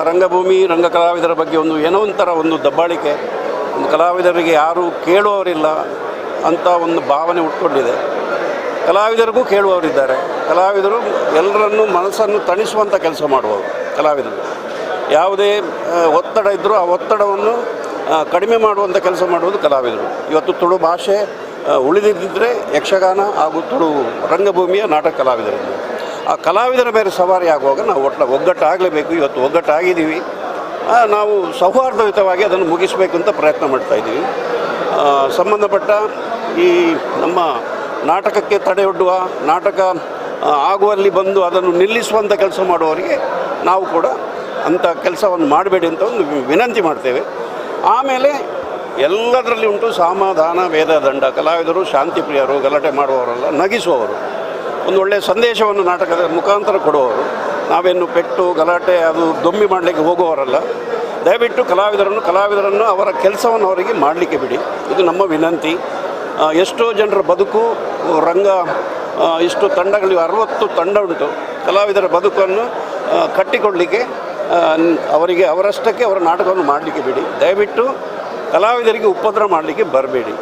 Speaker 5: ರಂಗಭೂಮಿ ರಂಗ ಕಲಾವಿದರ ಬಗ್ಗೆ ಒಂದು ಏನೋ ಒಂಥರ ಒಂದು ದಬ್ಬಾಳಿಕೆ, ಒಂದು ಕಲಾವಿದರಿಗೆ ಯಾರೂ ಕೇಳುವವರಿಲ್ಲ ಅಂತ ಒಂದು ಭಾವನೆ ಹುಟ್ಕೊಂಡಿದೆ. ಕಲಾವಿದರಿಗೂ ಕೇಳುವವರಿದ್ದಾರೆ. ಕಲಾವಿದರು ಎಲ್ಲರನ್ನೂ ಮನಸ್ಸನ್ನು ತಣಿಸುವಂಥ ಕೆಲಸ ಮಾಡುವವರು ಕಲಾವಿದರು. ಯಾವುದೇ ಒತ್ತಡ ಇದ್ದರೂ ಆ ಒತ್ತಡವನ್ನು ಕಡಿಮೆ ಮಾಡುವಂಥ ಕೆಲಸ ಮಾಡುವುದು ಕಲಾವಿದರು. ಇವತ್ತು ತುಳು ಭಾಷೆ ಉಳಿದಿದ್ದರೆ ಯಕ್ಷಗಾನ ಹಾಗೂ ತುಳು ರಂಗಭೂಮಿಯ ನಾಟಕ ಕಲಾವಿದರು. ಆ ಕಲಾವಿದರ ಮೇಲೆ ಸವಾರಿ ಆಗುವಾಗ ನಾವು ಒಗ್ಗಟ್ಟಾಗಲೇಬೇಕು. ಇವತ್ತು ಒಗ್ಗಟ್ಟಾಗಿದ್ದೀವಿ. ನಾವು ಸೌಹಾರ್ದಯುತವಾಗಿ ಅದನ್ನು ಮುಗಿಸಬೇಕು ಅಂತ ಪ್ರಯತ್ನ ಮಾಡ್ತಾಯಿದ್ದೀವಿ. ಸಂಬಂಧಪಟ್ಟ ಈ ನಮ್ಮ ನಾಟಕಕ್ಕೆ ತಡೆಯೊಡ್ಡುವ, ನಾಟಕ ಆಗುವಲ್ಲಿ ಬಂದು ಅದನ್ನು ನಿಲ್ಲಿಸುವಂಥ ಕೆಲಸ ಮಾಡುವವರಿಗೆ ನಾವು ಕೂಡ ಅಂಥ ಕೆಲಸವನ್ನು ಮಾಡಬೇಡಿ ಅಂತ ಒಂದು ವಿನಂತಿ ಮಾಡ್ತೇವೆ. ಆಮೇಲೆ ಎಲ್ಲದರಲ್ಲಿ ಉಂಟು ಸಮಾಧಾನ ವೇದ ದಂಡ. ಕಲಾವಿದರು ಶಾಂತಿ ಪ್ರಿಯರು, ಗಲಾಟೆ ಮಾಡುವವರಲ್ಲ, ನಗಿಸುವವರು, ಒಂದು ಒಳ್ಳೆಯ ಸಂದೇಶವನ್ನು ನಾಟಕದ ಮುಖಾಂತರ ಕೊಡುವವರು. ನಾವೇನು ಪೆಟ್ಟು ಗಲಾಟೆ ಅದು ದೊಂಬಿ ಮಾಡಲಿಕ್ಕೆ ಹೋಗುವವರಲ್ಲ. ದಯವಿಟ್ಟು ಕಲಾವಿದರನ್ನು ಅವರ ಕೆಲಸವನ್ನು ಅವರಿಗೆ ಮಾಡಲಿಕ್ಕೆ ಬಿಡಿ, ಇದು ನಮ್ಮ ವಿನಂತಿ. ಎಷ್ಟೋ ಜನರ ಬದುಕು ರಂಗ, ಇಷ್ಟು ತಂಡಗಳು, 60 ತಂಡ ಉಂಟು. ಕಲಾವಿದರ ಬದುಕನ್ನು ಕಟ್ಟಿಕೊಳ್ಳಲಿಕ್ಕೆ ಅವರಿಗೆ ಅವರಷ್ಟಕ್ಕೆ ಅವರ ನಾಟಕವನ್ನು ಮಾಡಲಿಕ್ಕೆ ಬಿಡಿ. ದಯವಿಟ್ಟು ಕಲಾವಿದರಿಗೆ ಉಪದ್ರ ಮಾಡಲಿಕ್ಕೆ ಬರಬೇಡಿ.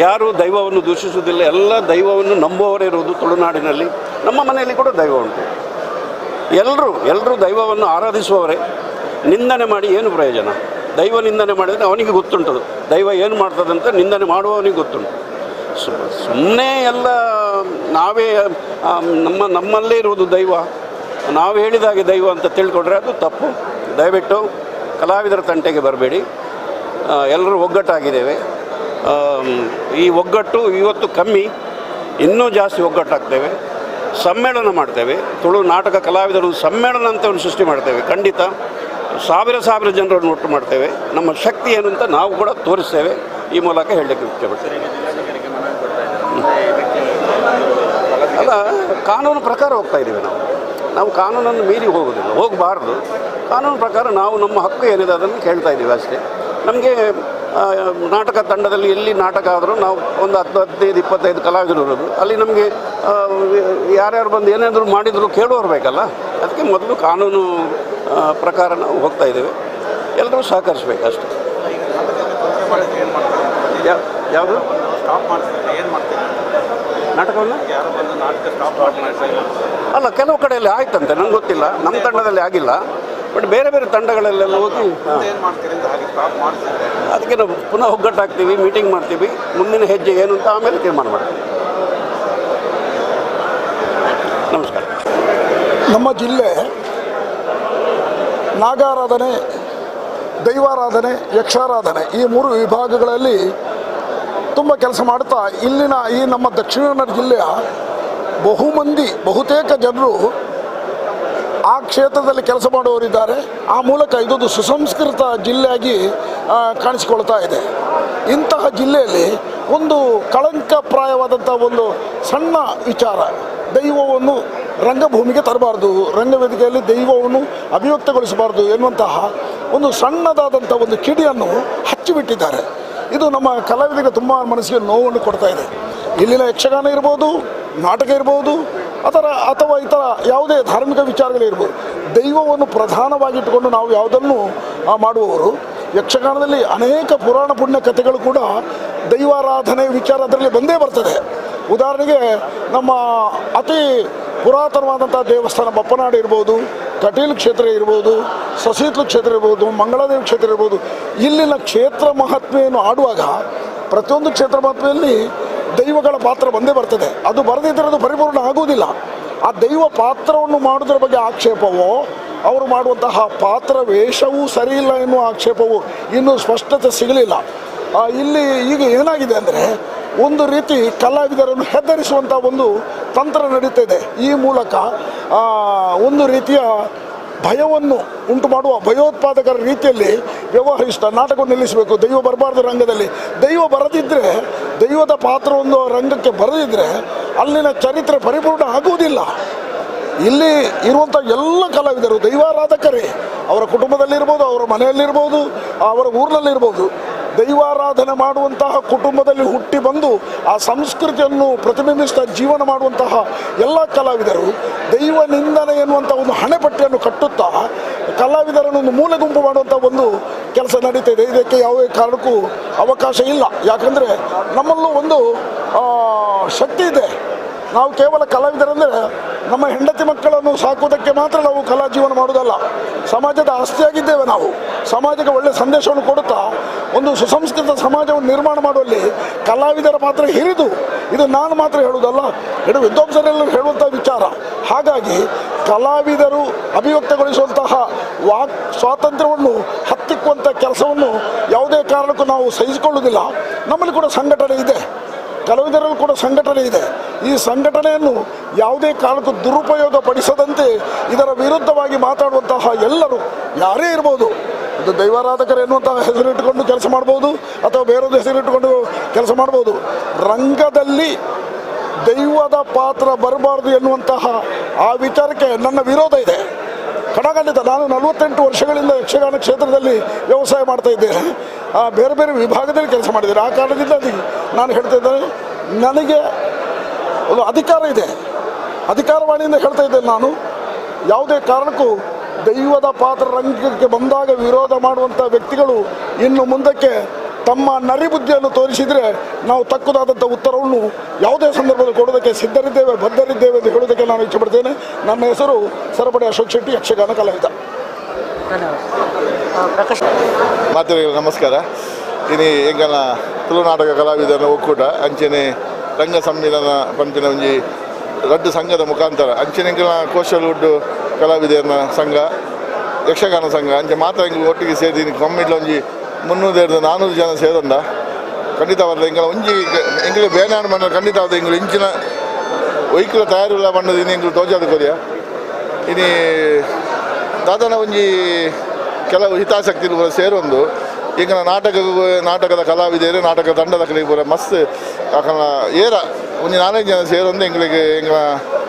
Speaker 5: ಯಾರೂ ದೈವವನ್ನು ದೂಷಿಸುವುದಿಲ್ಲ, ಎಲ್ಲ ದೈವವನ್ನು ನಂಬುವವರೇ ಇರುವುದು ತುಳುನಾಡಿನಲ್ಲಿ. ನಮ್ಮ ಮನೆಯಲ್ಲಿ ಕೂಡ ದೈವ ಉಂಟು. ಎಲ್ಲರೂ ದೈವವನ್ನು ಆರಾಧಿಸುವವರೇ. ನಿಂದನೆ ಮಾಡಿ ಏನು ಪ್ರಯೋಜನ? ದೈವ ನಿಂದನೆ ಮಾಡಿದರೆ ಅವನಿಗೆ ಗೊತ್ತುಂಟದು, ದೈವ ಏನು ಮಾಡ್ತದಂತ ನಿಂದನೆ ಮಾಡುವವನಿಗೆ ಗೊತ್ತುಂಟು. ಸುಮ್ಮನೆ ಎಲ್ಲ ನಾವೇ ನಮ್ಮಲ್ಲೇ ಇರುವುದು ದೈವ, ನಾವು ಹೇಳಿದಾಗೆ ದೈವ ಅಂತ ತಿಳ್ಕೊಂಡ್ರೆ ಅದು ತಪ್ಪು. ದಯವಿಟ್ಟು ಕಲಾವಿದರ ತಂಟೆಗೆ ಬರಬೇಡಿ. ಎಲ್ಲರೂ ಒಗ್ಗಟ್ಟಾಗಿದ್ದೇವೆ. ಈ ಒಗ್ಗಟ್ಟು ಇವತ್ತು ಕಮ್ಮಿ, ಇನ್ನೂ ಜಾಸ್ತಿ ಒಗ್ಗಟ್ಟಾಗ್ತೇವೆ. ಸಮ್ಮೇಳನ ಮಾಡ್ತೇವೆ, ತುಳು ನಾಟಕ ಕಲಾವಿದರು ಸಮ್ಮೇಳನ ಅಂತ ಒಂದು ಸೃಷ್ಟಿ ಮಾಡ್ತೇವೆ. ಖಂಡಿತ ಸಾವಿರ ಸಾವಿರ ಜನರನ್ನು ಒಟ್ಟು ಮಾಡ್ತೇವೆ. ನಮ್ಮ ಶಕ್ತಿ ಏನು ಅಂತ ನಾವು ಕೂಡ ತೋರಿಸ್ತೇವೆ. ಈ ಮೂಲಕ ಹೇಳಲಿಕ್ಕೆ ಇಷ್ಟಪಡ್ತೇವೆ. ಅಲ್ಲ, ಕಾನೂನು ಪ್ರಕಾರ ಹೋಗ್ತಾ ಇದ್ದೀವಿ ನಾವು. ನಾವು ಕಾನೂನನ್ನು ಮೀರಿ ಹೋಗೋದಿಲ್ಲ, ಹೋಗಬಾರ್ದು. ಕಾನೂನು ಪ್ರಕಾರ ನಾವು ನಮ್ಮ ಹಕ್ಕು ಏನಿದೆ ಅದನ್ನು ಕೇಳ್ತಾ ಇದ್ದೀವಿ ಅಷ್ಟೇ. ನಮಗೆ ನಾಟಕ ತಂಡದಲ್ಲಿ ಎಲ್ಲಿ ನಾಟಕ ಆದರೂ ನಾವು ಒಂದು 10, 15, 25 ಕಲಾವಿದರು ಇರೋದು. ಅಲ್ಲಿ ನಮಗೆ ಯಾರ್ಯಾರು ಬಂದು ಏನಾದರೂ ಮಾಡಿದರೂ ಕೇಳುವವರು ಬೇಕಲ್ಲ. ಅದಕ್ಕೆ ಮೊದಲು ಕಾನೂನು ಪ್ರಕಾರ ನಾವು ಹೋಗ್ತಾ ಇದ್ದೇವೆ. ಎಲ್ಲರೂ ಸಹಕರಿಸಬೇಕು ಅಷ್ಟೇ. ಯಾವುದು ನಾಟಕವನ್ನು ಅಲ್ಲ, ಕೆಲವು ಕಡೆಯಲ್ಲಿ ಆಯ್ತಂತೆ, ನಂಗೆ ಗೊತ್ತಿಲ್ಲ. ನಮ್ಮ ತಂಡದಲ್ಲಿ ಆಗಿಲ್ಲ, ಬಟ್ ಬೇರೆ ಬೇರೆ ತಂಡಗಳಲ್ಲೆಲ್ಲ ಹೋಗಿ ಅದಕ್ಕೆ ನಾವು ಪುನಃ ಒಗ್ಗಟ್ಟಾಗ್ತೀವಿ, ಮೀಟಿಂಗ್ ಮಾಡ್ತೀವಿ. ಮುಂದಿನ ಹೆಜ್ಜೆ ಏನು ಅಂತ ಆಮೇಲೆ ತೀರ್ಮಾನ ಮಾಡ್ತೀವಿ. ನಮಸ್ಕಾರ.
Speaker 11: ನಮ್ಮ ಜಿಲ್ಲೆ ನಾಗಾರಾಧನೆ, ದೈವಾರಾಧನೆ, ಯಕ್ಷಾರಾಧನೆ ಈ ಮೂರು ವಿಭಾಗಗಳಲ್ಲಿ ತುಂಬ ಕೆಲಸ ಮಾಡ್ತಾ ಇಲ್ಲಿನ ಈ ನಮ್ಮ ದಕ್ಷಿಣ ಕನ್ನಡ ಜಿಲ್ಲೆಯ ಬಹುಮಂದಿ ಬಹುತೇಕ ಜನರು ಆ ಕ್ಷೇತ್ರದಲ್ಲಿ ಕೆಲಸ ಮಾಡುವವರಿದ್ದಾರೆ. ಆ ಮೂಲಕ ಇದೊಂದು ಸುಸಂಸ್ಕೃತ ಜಿಲ್ಲೆಯಾಗಿ ಕಾಣಿಸಿಕೊಳ್ತಾ ಇದೆ. ಇಂತಹ ಜಿಲ್ಲೆಯಲ್ಲಿ ಒಂದು ಕಳಂಕಪ್ರಾಯವಾದಂಥ ಒಂದು ಸಣ್ಣ ವಿಚಾರ, ದೈವವನ್ನು ರಂಗಭೂಮಿಗೆ ತರಬಾರ್ದು, ರಂಗವೇದಿಕೆಯಲ್ಲಿ ದೈವವನ್ನು ಅಭಿವ್ಯಕ್ತಗೊಳಿಸಬಾರ್ದು ಎನ್ನುವಂತಹ ಒಂದು ಸಣ್ಣದಾದಂಥ ಒಂದು ಕಿಡಿಯನ್ನು ಹಚ್ಚಿಬಿಟ್ಟಿದ್ದಾರೆ. ಇದು ನಮ್ಮ ಕಲಾವಿದರಿಗೆ ತುಂಬ ಮನಸ್ಸಿಗೆ ನೋವನ್ನು ಕೊಡ್ತಾ ಇದೆ. ಇಲ್ಲಿನ ಯಕ್ಷಗಾನ ಇರ್ಬೋದು, ನಾಟಕ ಇರ್ಬೋದು, ಅಥವಾ ಇತರ ಯಾವುದೇ ಧಾರ್ಮಿಕ ವಿಚಾರಗಳಿರ್ಬೋದು, ದೈವವನ್ನು ಪ್ರಧಾನವಾಗಿಟ್ಟುಕೊಂಡು ನಾವು ಯಾವುದನ್ನು ಮಾಡುವವರು. ಯಕ್ಷಗಾನದಲ್ಲಿ ಅನೇಕ ಪುರಾಣ ಪುಣ್ಯ ಕಥೆಗಳು ಕೂಡ ದೈವಾರಾಧನೆ ವಿಚಾರ ಅದರಲ್ಲಿ ಬಂದೇ ಬರ್ತದೆ. ಉದಾಹರಣೆಗೆ ನಮ್ಮ ಅತಿ ಪುರಾತನವಾದಂಥ ದೇವಸ್ಥಾನ ಬಪ್ಪನಾಡು ಇರ್ಬೋದು, ಕಟೀಲು ಕ್ಷೇತ್ರ ಇರ್ಬೋದು, ಸಸೀತ್ಲು ಕ್ಷೇತ್ರ ಇರ್ಬೋದು, ಮಂಗಳಾದೇವಿ ಕ್ಷೇತ್ರ ಇರ್ಬೋದು. ಇಲ್ಲಿನ ಕ್ಷೇತ್ರ ಮಹಾತ್ಮೆಯನ್ನು ಆಡುವಾಗ ಪ್ರತಿಯೊಂದು ಕ್ಷೇತ್ರ ಮಹಾತ್ಮೆಯಲ್ಲಿ ದೈವಗಳ ಪಾತ್ರ ಬಂದೇ ಬರ್ತದೆ. ಅದು ಬರದಿದ್ದರೆ ಅದು ಪರಿಪೂರ್ಣ ಆಗುವುದಿಲ್ಲ. ಆ ದೈವ ಪಾತ್ರವನ್ನು ಮಾಡೋದ್ರ ಬಗ್ಗೆ ಆಕ್ಷೇಪವೋ, ಅವರು ಮಾಡುವಂತಹ ಪಾತ್ರ ವೇಷವೂ ಸರಿಯಿಲ್ಲ ಎನ್ನುವ ಆಕ್ಷೇಪವು ಇನ್ನೂ ಸ್ಪಷ್ಟತೆ ಸಿಗಲಿಲ್ಲ. ಇಲ್ಲಿ ಈಗ ಏನಾಗಿದೆ ಅಂದರೆ, ಒಂದು ರೀತಿ ಕಲಾವಿದರನ್ನು ಹೆದರಿಸುವಂಥ ಒಂದು ತಂತ್ರ ನಡೀತಾ ಇದೆ. ಈ ಮೂಲಕ ಒಂದು ರೀತಿಯ ಭಯವನ್ನು ಉಂಟು ಮಾಡುವ ಭಯೋತ್ಪಾದಕರ ರೀತಿಯಲ್ಲಿ ವ್ಯವಹರಿಸ್ತಾ ನಾಟಕವನ್ನು ನಿಲ್ಲಿಸಬೇಕು, ದೈವ ಬರಬಾರ್ದು ರಂಗದಲ್ಲಿ. ದೈವ ಬರದಿದ್ದರೆ, ದೈವದ ಪಾತ್ರವೊಂದು ರಂಗಕ್ಕೆ ಬರದಿದ್ದರೆ ಅಲ್ಲಿನ ಚರಿತ್ರೆ ಪರಿಪೂರ್ಣ ಆಗುವುದಿಲ್ಲ. ಇಲ್ಲಿ ಇರುವಂಥ ಎಲ್ಲ ಕಲಾವಿದರು ದೈವಾರಾಧಕರೇ. ಅವರ ಕುಟುಂಬದಲ್ಲಿರ್ಬೋದು, ಅವರ ಮನೆಯಲ್ಲಿರ್ಬೋದು, ಅವರ ಊರಿನಲ್ಲಿರ್ಬೋದು. ದೈವಾರಾಧನೆ ಮಾಡುವಂತಹ ಕುಟುಂಬದಲ್ಲಿ ಹುಟ್ಟಿ ಬಂದು ಆ ಸಂಸ್ಕೃತಿಯನ್ನು ಪ್ರತಿಬಿಂಬಿಸ್ತಾ ಜೀವನ ಮಾಡುವಂತಹ ಎಲ್ಲ ಕಲಾವಿದರು ದೈವ ನಿಂದನೆ ಎನ್ನುವಂಥ ಒಂದು ಹಣೆಪಟ್ಟಿಯನ್ನು ಕಟ್ಟುತ್ತಾ ಕಲಾವಿದರನ್ನು ಒಂದು ಮೂಲೆ ಗುಂಪು ಮಾಡುವಂಥ ಒಂದು ಕೆಲಸ ನಡೀತಾ ಇದೆ. ಇದಕ್ಕೆ ಯಾವುದೇ ಕಾರಣಕ್ಕೂ ಅವಕಾಶ ಇಲ್ಲ. ಯಾಕಂದರೆ ನಮ್ಮಲ್ಲೂ ಒಂದು ಶಕ್ತಿ ಇದೆ. ನಾವು ಕೇವಲ ಕಲಾವಿದರೆಂದರೆ ನಮ್ಮ ಹೆಂಡತಿ ಮಕ್ಕಳನ್ನು ಸಾಕುವುದಕ್ಕೆ ಮಾತ್ರ ನಾವು ಕಲಾ ಜೀವನ ಮಾಡುವುದಲ್ಲ, ಸಮಾಜದ ಆಸ್ತಿಯಾಗಿದ್ದೇವೆ ನಾವು. ಸಮಾಜಕ್ಕೆ ಒಳ್ಳೆಯ ಸಂದೇಶವನ್ನು ಕೊಡುತ್ತಾ ಒಂದು ಸುಸಂಸ್ಕೃತ ಸಮಾಜವನ್ನು ನಿರ್ಮಾಣ ಮಾಡುವಲ್ಲಿ ಕಲಾವಿದರ ಪಾತ್ರ ಹಿರಿದು. ಇದು ನಾನು ಮಾತ್ರ ಹೇಳುವುದಲ್ಲ, ಇಡೀ ವಿದ್ವಾಂಸರೆಲ್ಲರೂ ಹೇಳುವಂಥ ವಿಚಾರ. ಹಾಗಾಗಿ ಕಲಾವಿದರು ಅಭಿವ್ಯಕ್ತಗೊಳಿಸುವಂತಹ ವಾಕ್ ಸ್ವಾತಂತ್ರ್ಯವನ್ನು ಹತ್ತಿಕ್ಕುವಂಥ ಕೆಲಸವನ್ನು ಯಾವುದೇ ಕಾರಣಕ್ಕೂ ನಾವು ಸಹಿಸಿಕೊಳ್ಳುವುದಿಲ್ಲ. ನಮ್ಮಲ್ಲಿ ಕೂಡ ಸಂಘಟನೆ ಇದೆ, ಕಲಾವಿದರಲ್ಲೂ ಕೂಡ ಸಂಘಟನೆ ಇದೆ. ಈ ಸಂಘಟನೆಯನ್ನು ಯಾವುದೇ ಕಾರಣಕ್ಕೂ ದುರುಪಯೋಗ ಪಡಿಸದಂತೆ ಇದರ ವಿರುದ್ಧವಾಗಿ ಮಾತಾಡುವಂತಹ ಎಲ್ಲರೂ, ಯಾರೇ ಇರ್ಬೋದು, ಅದು ದೈವಾರಾಧಕರು ಎನ್ನುವಂತಹ ಹೆಸರಿಟ್ಟುಕೊಂಡು ಕೆಲಸ ಮಾಡ್ಬೋದು ಅಥವಾ ಬೇರೊಂದು ಹೆಸರಿಟ್ಟುಕೊಂಡು ಕೆಲಸ ಮಾಡ್ಬೋದು, ರಂಗದಲ್ಲಿ ದೈವದ ಪಾತ್ರ ಬರಬಾರ್ದು ಎನ್ನುವಂತಹ ಆ ವಿಚಾರಕ್ಕೆ ನನ್ನ ವಿರೋಧ ಇದೆ ಕಡಖಂಡಿತ. ನಾನು 48 ವರ್ಷಗಳಿಂದ ಯಕ್ಷಗಾನ ಕ್ಷೇತ್ರದಲ್ಲಿ ವ್ಯವಸಾಯ ಮಾಡ್ತಾ ಇದ್ದೇನೆ, ಬೇರೆ ಬೇರೆ ವಿಭಾಗದಲ್ಲಿ ಕೆಲಸ ಮಾಡಿದ್ದೇನೆ. ಆ ಕಾರಣದಿಂದ ನಾನು ಹೇಳ್ತಾ ಇದ್ದೇನೆ, ನನಗೆ ಒಂದು ಅಧಿಕಾರ ಇದೆ, ಅಧಿಕಾರವಾಣಿಯಿಂದ ಹೇಳ್ತಾ ಇದ್ದೇನೆ ನಾನು. ಯಾವುದೇ ಕಾರಣಕ್ಕೂ ದೈವದ ಪಾತ್ರ ರಂಗಕ್ಕೆ ಬಂದಾಗ ವಿರೋಧ ಮಾಡುವಂಥ ವ್ಯಕ್ತಿಗಳು ಇನ್ನು ಮುಂದಕ್ಕೆ ತಮ್ಮ ನರಿಬುದ್ಧಿಯನ್ನು ತೋರಿಸಿದರೆ ನಾವು ತಕ್ಕುದಾದಂಥ ಉತ್ತರವನ್ನು ಯಾವುದೇ ಸಂದರ್ಭದಲ್ಲಿ ಕೊಡೋದಕ್ಕೆ ಸಿದ್ಧರಿದ್ದೇವೆ, ಬದ್ಧರಿದ್ದೇವೆ ಎಂದು ಹೇಳೋದಕ್ಕೆ ನಾನು ಇಚ್ಛೆಪಡ್ತೇನೆ. ನನ್ನ ಹೆಸರು ಸರಪಡಿ ಅಶೋಕ್ ಶೆಟ್ಟಿ, ಯಕ್ಷಗಾನ ಕಲಾವಿದ.
Speaker 6: ಮಾತುಗಳಿಗೆ ನಮಸ್ಕಾರ. ಇನಿ ಎಂಕಲ್ನ ತುಳುನಾಟಕ ಕಲಾವಿದನ ಒಕ್ಕೂಟ ಅಂಚನೆ ರಂಗ ಸಮ್ಮಿಲನ ಪಂಪಿನ ಒಂಜಿ ರಡ್ಡು ಸಂಘದ ಮುಖಾಂತರ ಅಂಚನೆ ಎಂಕಲ್ನ ಕೋಶಲ್ವುಡ್ ಕಲಾವಿದರನ ಸಂಘ, ಯಕ್ಷಗಾನ ಸಂಘ ಅಂಚೆ ಮಾತ್ರ ಎಂಕ್ ಒಟ್ಟಿಗೆ ಸೇರಿ ಕಮ್ಮಿಡ್ಲ ಒಂಜಿ 300-400 ಜನ ಸೇರಂದ ಖಂಡಿತವಾದ ಎಂಕಲ ಒಂಜಿ ಎಂಕಲು ಬೇನಾಡು ಮಣ್ಣ ಖಂಡಿತವಾದ ಎಂಕಲು ಇಂಚಿನ ಒಯ್ಕುಲ ತಯಾರಿಲ್ಲ ಬಣ್ಣದ ಇನ್ನು ಎಂಕಲು ತೋಜಾದ ಕೊರಿಯ. ಇನಿ ದಾದನ ಒಂಜಿ ಕೆಲವು ಹಿತಾಸಕ್ತಿ ಪೂರ ಸೇರೊಂದು ಈಗ ನಾಟಕದ ಕಲಾವಿದರು, ನಾಟಕ ತಂಡದ ಕಡೆಗೆ ಪೂರ ಮಸ್ತ್ ಅಕಲ್ನ ಏರ ಒಂಜಿ 4-5 ಜನ ಸೇರೊಂದು ಎಂಗಳಿಗೆ ಎಂಗಳ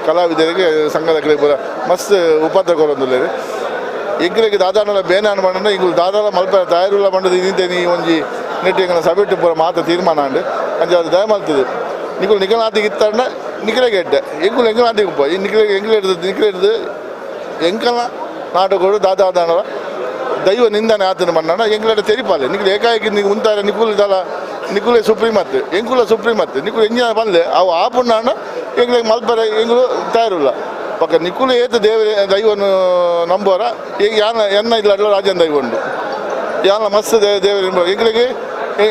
Speaker 6: ಕಲಾವಿದರಿಗೆ ಸಂಘದ ಕಡೆಗೆ ಪೂರ ಮಸ್ತ್ ಉಪದ್ರ ಕೊರೊಂದುಲ್ಲೆರ್. ಎಂಕ್ಲೆಗ್ ದಾದಾನಲ ಬೇನಾನ್ ಮಣ್ಣನ ಎಂಕುಲು ದಾದಾಲ ಮಲ್ಪ ತಯಾರುಲ್ಲ ಮಣ್ಣದ ಇನ್ನಿಂತೆ ಈ ಒಂಜಿ ನೆಟ್ ಎಂಕಲ್ನ ಸಭೆಟ್ ಪೂರ ಮಾತ ತೀರ್ಮಾನ ಆಂಡ್ ಅಂಚ ಅದು ದಯ ಮಲ್ತದೆ. ನಿಕುಲು ನಿಕಲಾತಿಗೆ ಇತ್ತಂಡ ನಿಕಲೆಗೆ ಎಡ್ಡೆ, ಎಂಕುಲು ಎಂಕಲಾತಿಗೆ ಉಪ್ಪ ಈ ನಿಕಲೆಗೆ ಎಂಕಲೆ ನಿಕಲೆ ಎಂಕಲ್ನ ನಾಟಕಗಳು ದಾದಾದಾನಲ ದೈವ ನಿಂದನೆ ಆತನ ಮಣ್ಣನ ಎಂಕಲಡ ತೆರಿಪಾಲೆ ನಿಕುಲು ಏಕಾಏಕಿ ನೀವು ಉಂತಾರೆ ನಿಕುಲು ದಾಲ ನಿಕುಲೆ ಸುಪ್ರೀಂ ಅತ್ತೆ ಎಂಕುಲ ಸುಪ್ರೀಂ ಅತ್ತೆ ನಿಕುಲು ಎಂಜಿನ ಬಂದೆ ಅವು ಆ ಪುಣ್ಣಾಂಡ ಎಂಕ್ಲೆಗ್ ಮಲ್ಪರೆ ಎಂಕುಲು ತಯಾರುಲ್ಲ. ಪಕ್ಕ ನಿಕುಲು ಏತ ದೇವ ದೈವನು ನಂಬೋರ ಈಗ ಯಾನ ಎನ್ನ ಇಲ್ಲ ರಾಜನ ದೈವ ಉಂಡು ಯಾನ ಮಸ್ತ್ ದೇವರು ಎಂಕ್ಲೆಗ್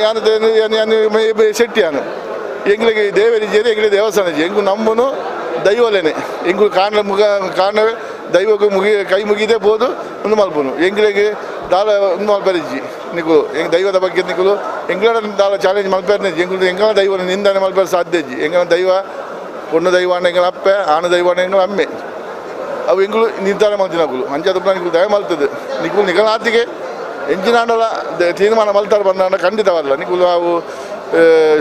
Speaker 6: ಯಾನ ಶೆಟ್ಟಿ ಯಾನು ಎಂಕ್ಲೆಗ್ ದೇವರಿಜೇರಿ ಎಂಕ್ಲೆ ದೇವಸ್ಥಾನ ಎಂಕು ನಂಬುನು ದೈವಲೇನೆ ಎಂಕುಲು ಕಾರಣ ಮುಗ ಕಾರಣವೇ ದೈವಕ್ಕೆ ಮುಗಿ ಕೈ ಮುಗಿದೆ ಬೋದು ಒಂದು ಮಲ್ಪುನು ಎಂಕ್ಲೆಗ್ ದಾಲ ಒಂದು ಮಲ್ಪರಿಜ್ಜಿ ನಿಕುಲು ಎಂಗ್ ದೈವದ ಬಗ್ಗೆ ನಿಕುಲು ಎಂಕ್ಲಡ ದಾಲ ಚಾಲೆಂಜ್ ಮಲ್ಪೇರ್ನೆ ಎಂಕುಲು ಎಂಕಲ ದೈವನ ನಿಂದನೆ ಮಲ್ಪೇರ್ ಸಾಧ್ಯ ಇಜ್ಜಿ. ಎಂಕಲ ದೈವ ಪೊಣ್ಣು ದೈವ ಎಂಕಲ ಅಪ್ಪೆ, ಆಣ ದೈವ ಎಂಕಲ ಅಮ್ಮೆ, ಅವು ಎಂಕುಲು ನಿರ್ಧಾರ ಮಲ್ತಿನಕುಲು ಅಂಚಾದ ನಿಕುಲು ದಯ ಮಲ್ತದೆ. ನಿಕುಲು ನಿಕಲಾತಿಗೆ ಎಂಚಿನಾಂಡಲ ತೀರ್ಮಾನ ಮಲ್ತಾರ ಬಂದಾಂಡ ಖಂಡಿತವಲ್ಲ. ನಿಕುಲು ಅವು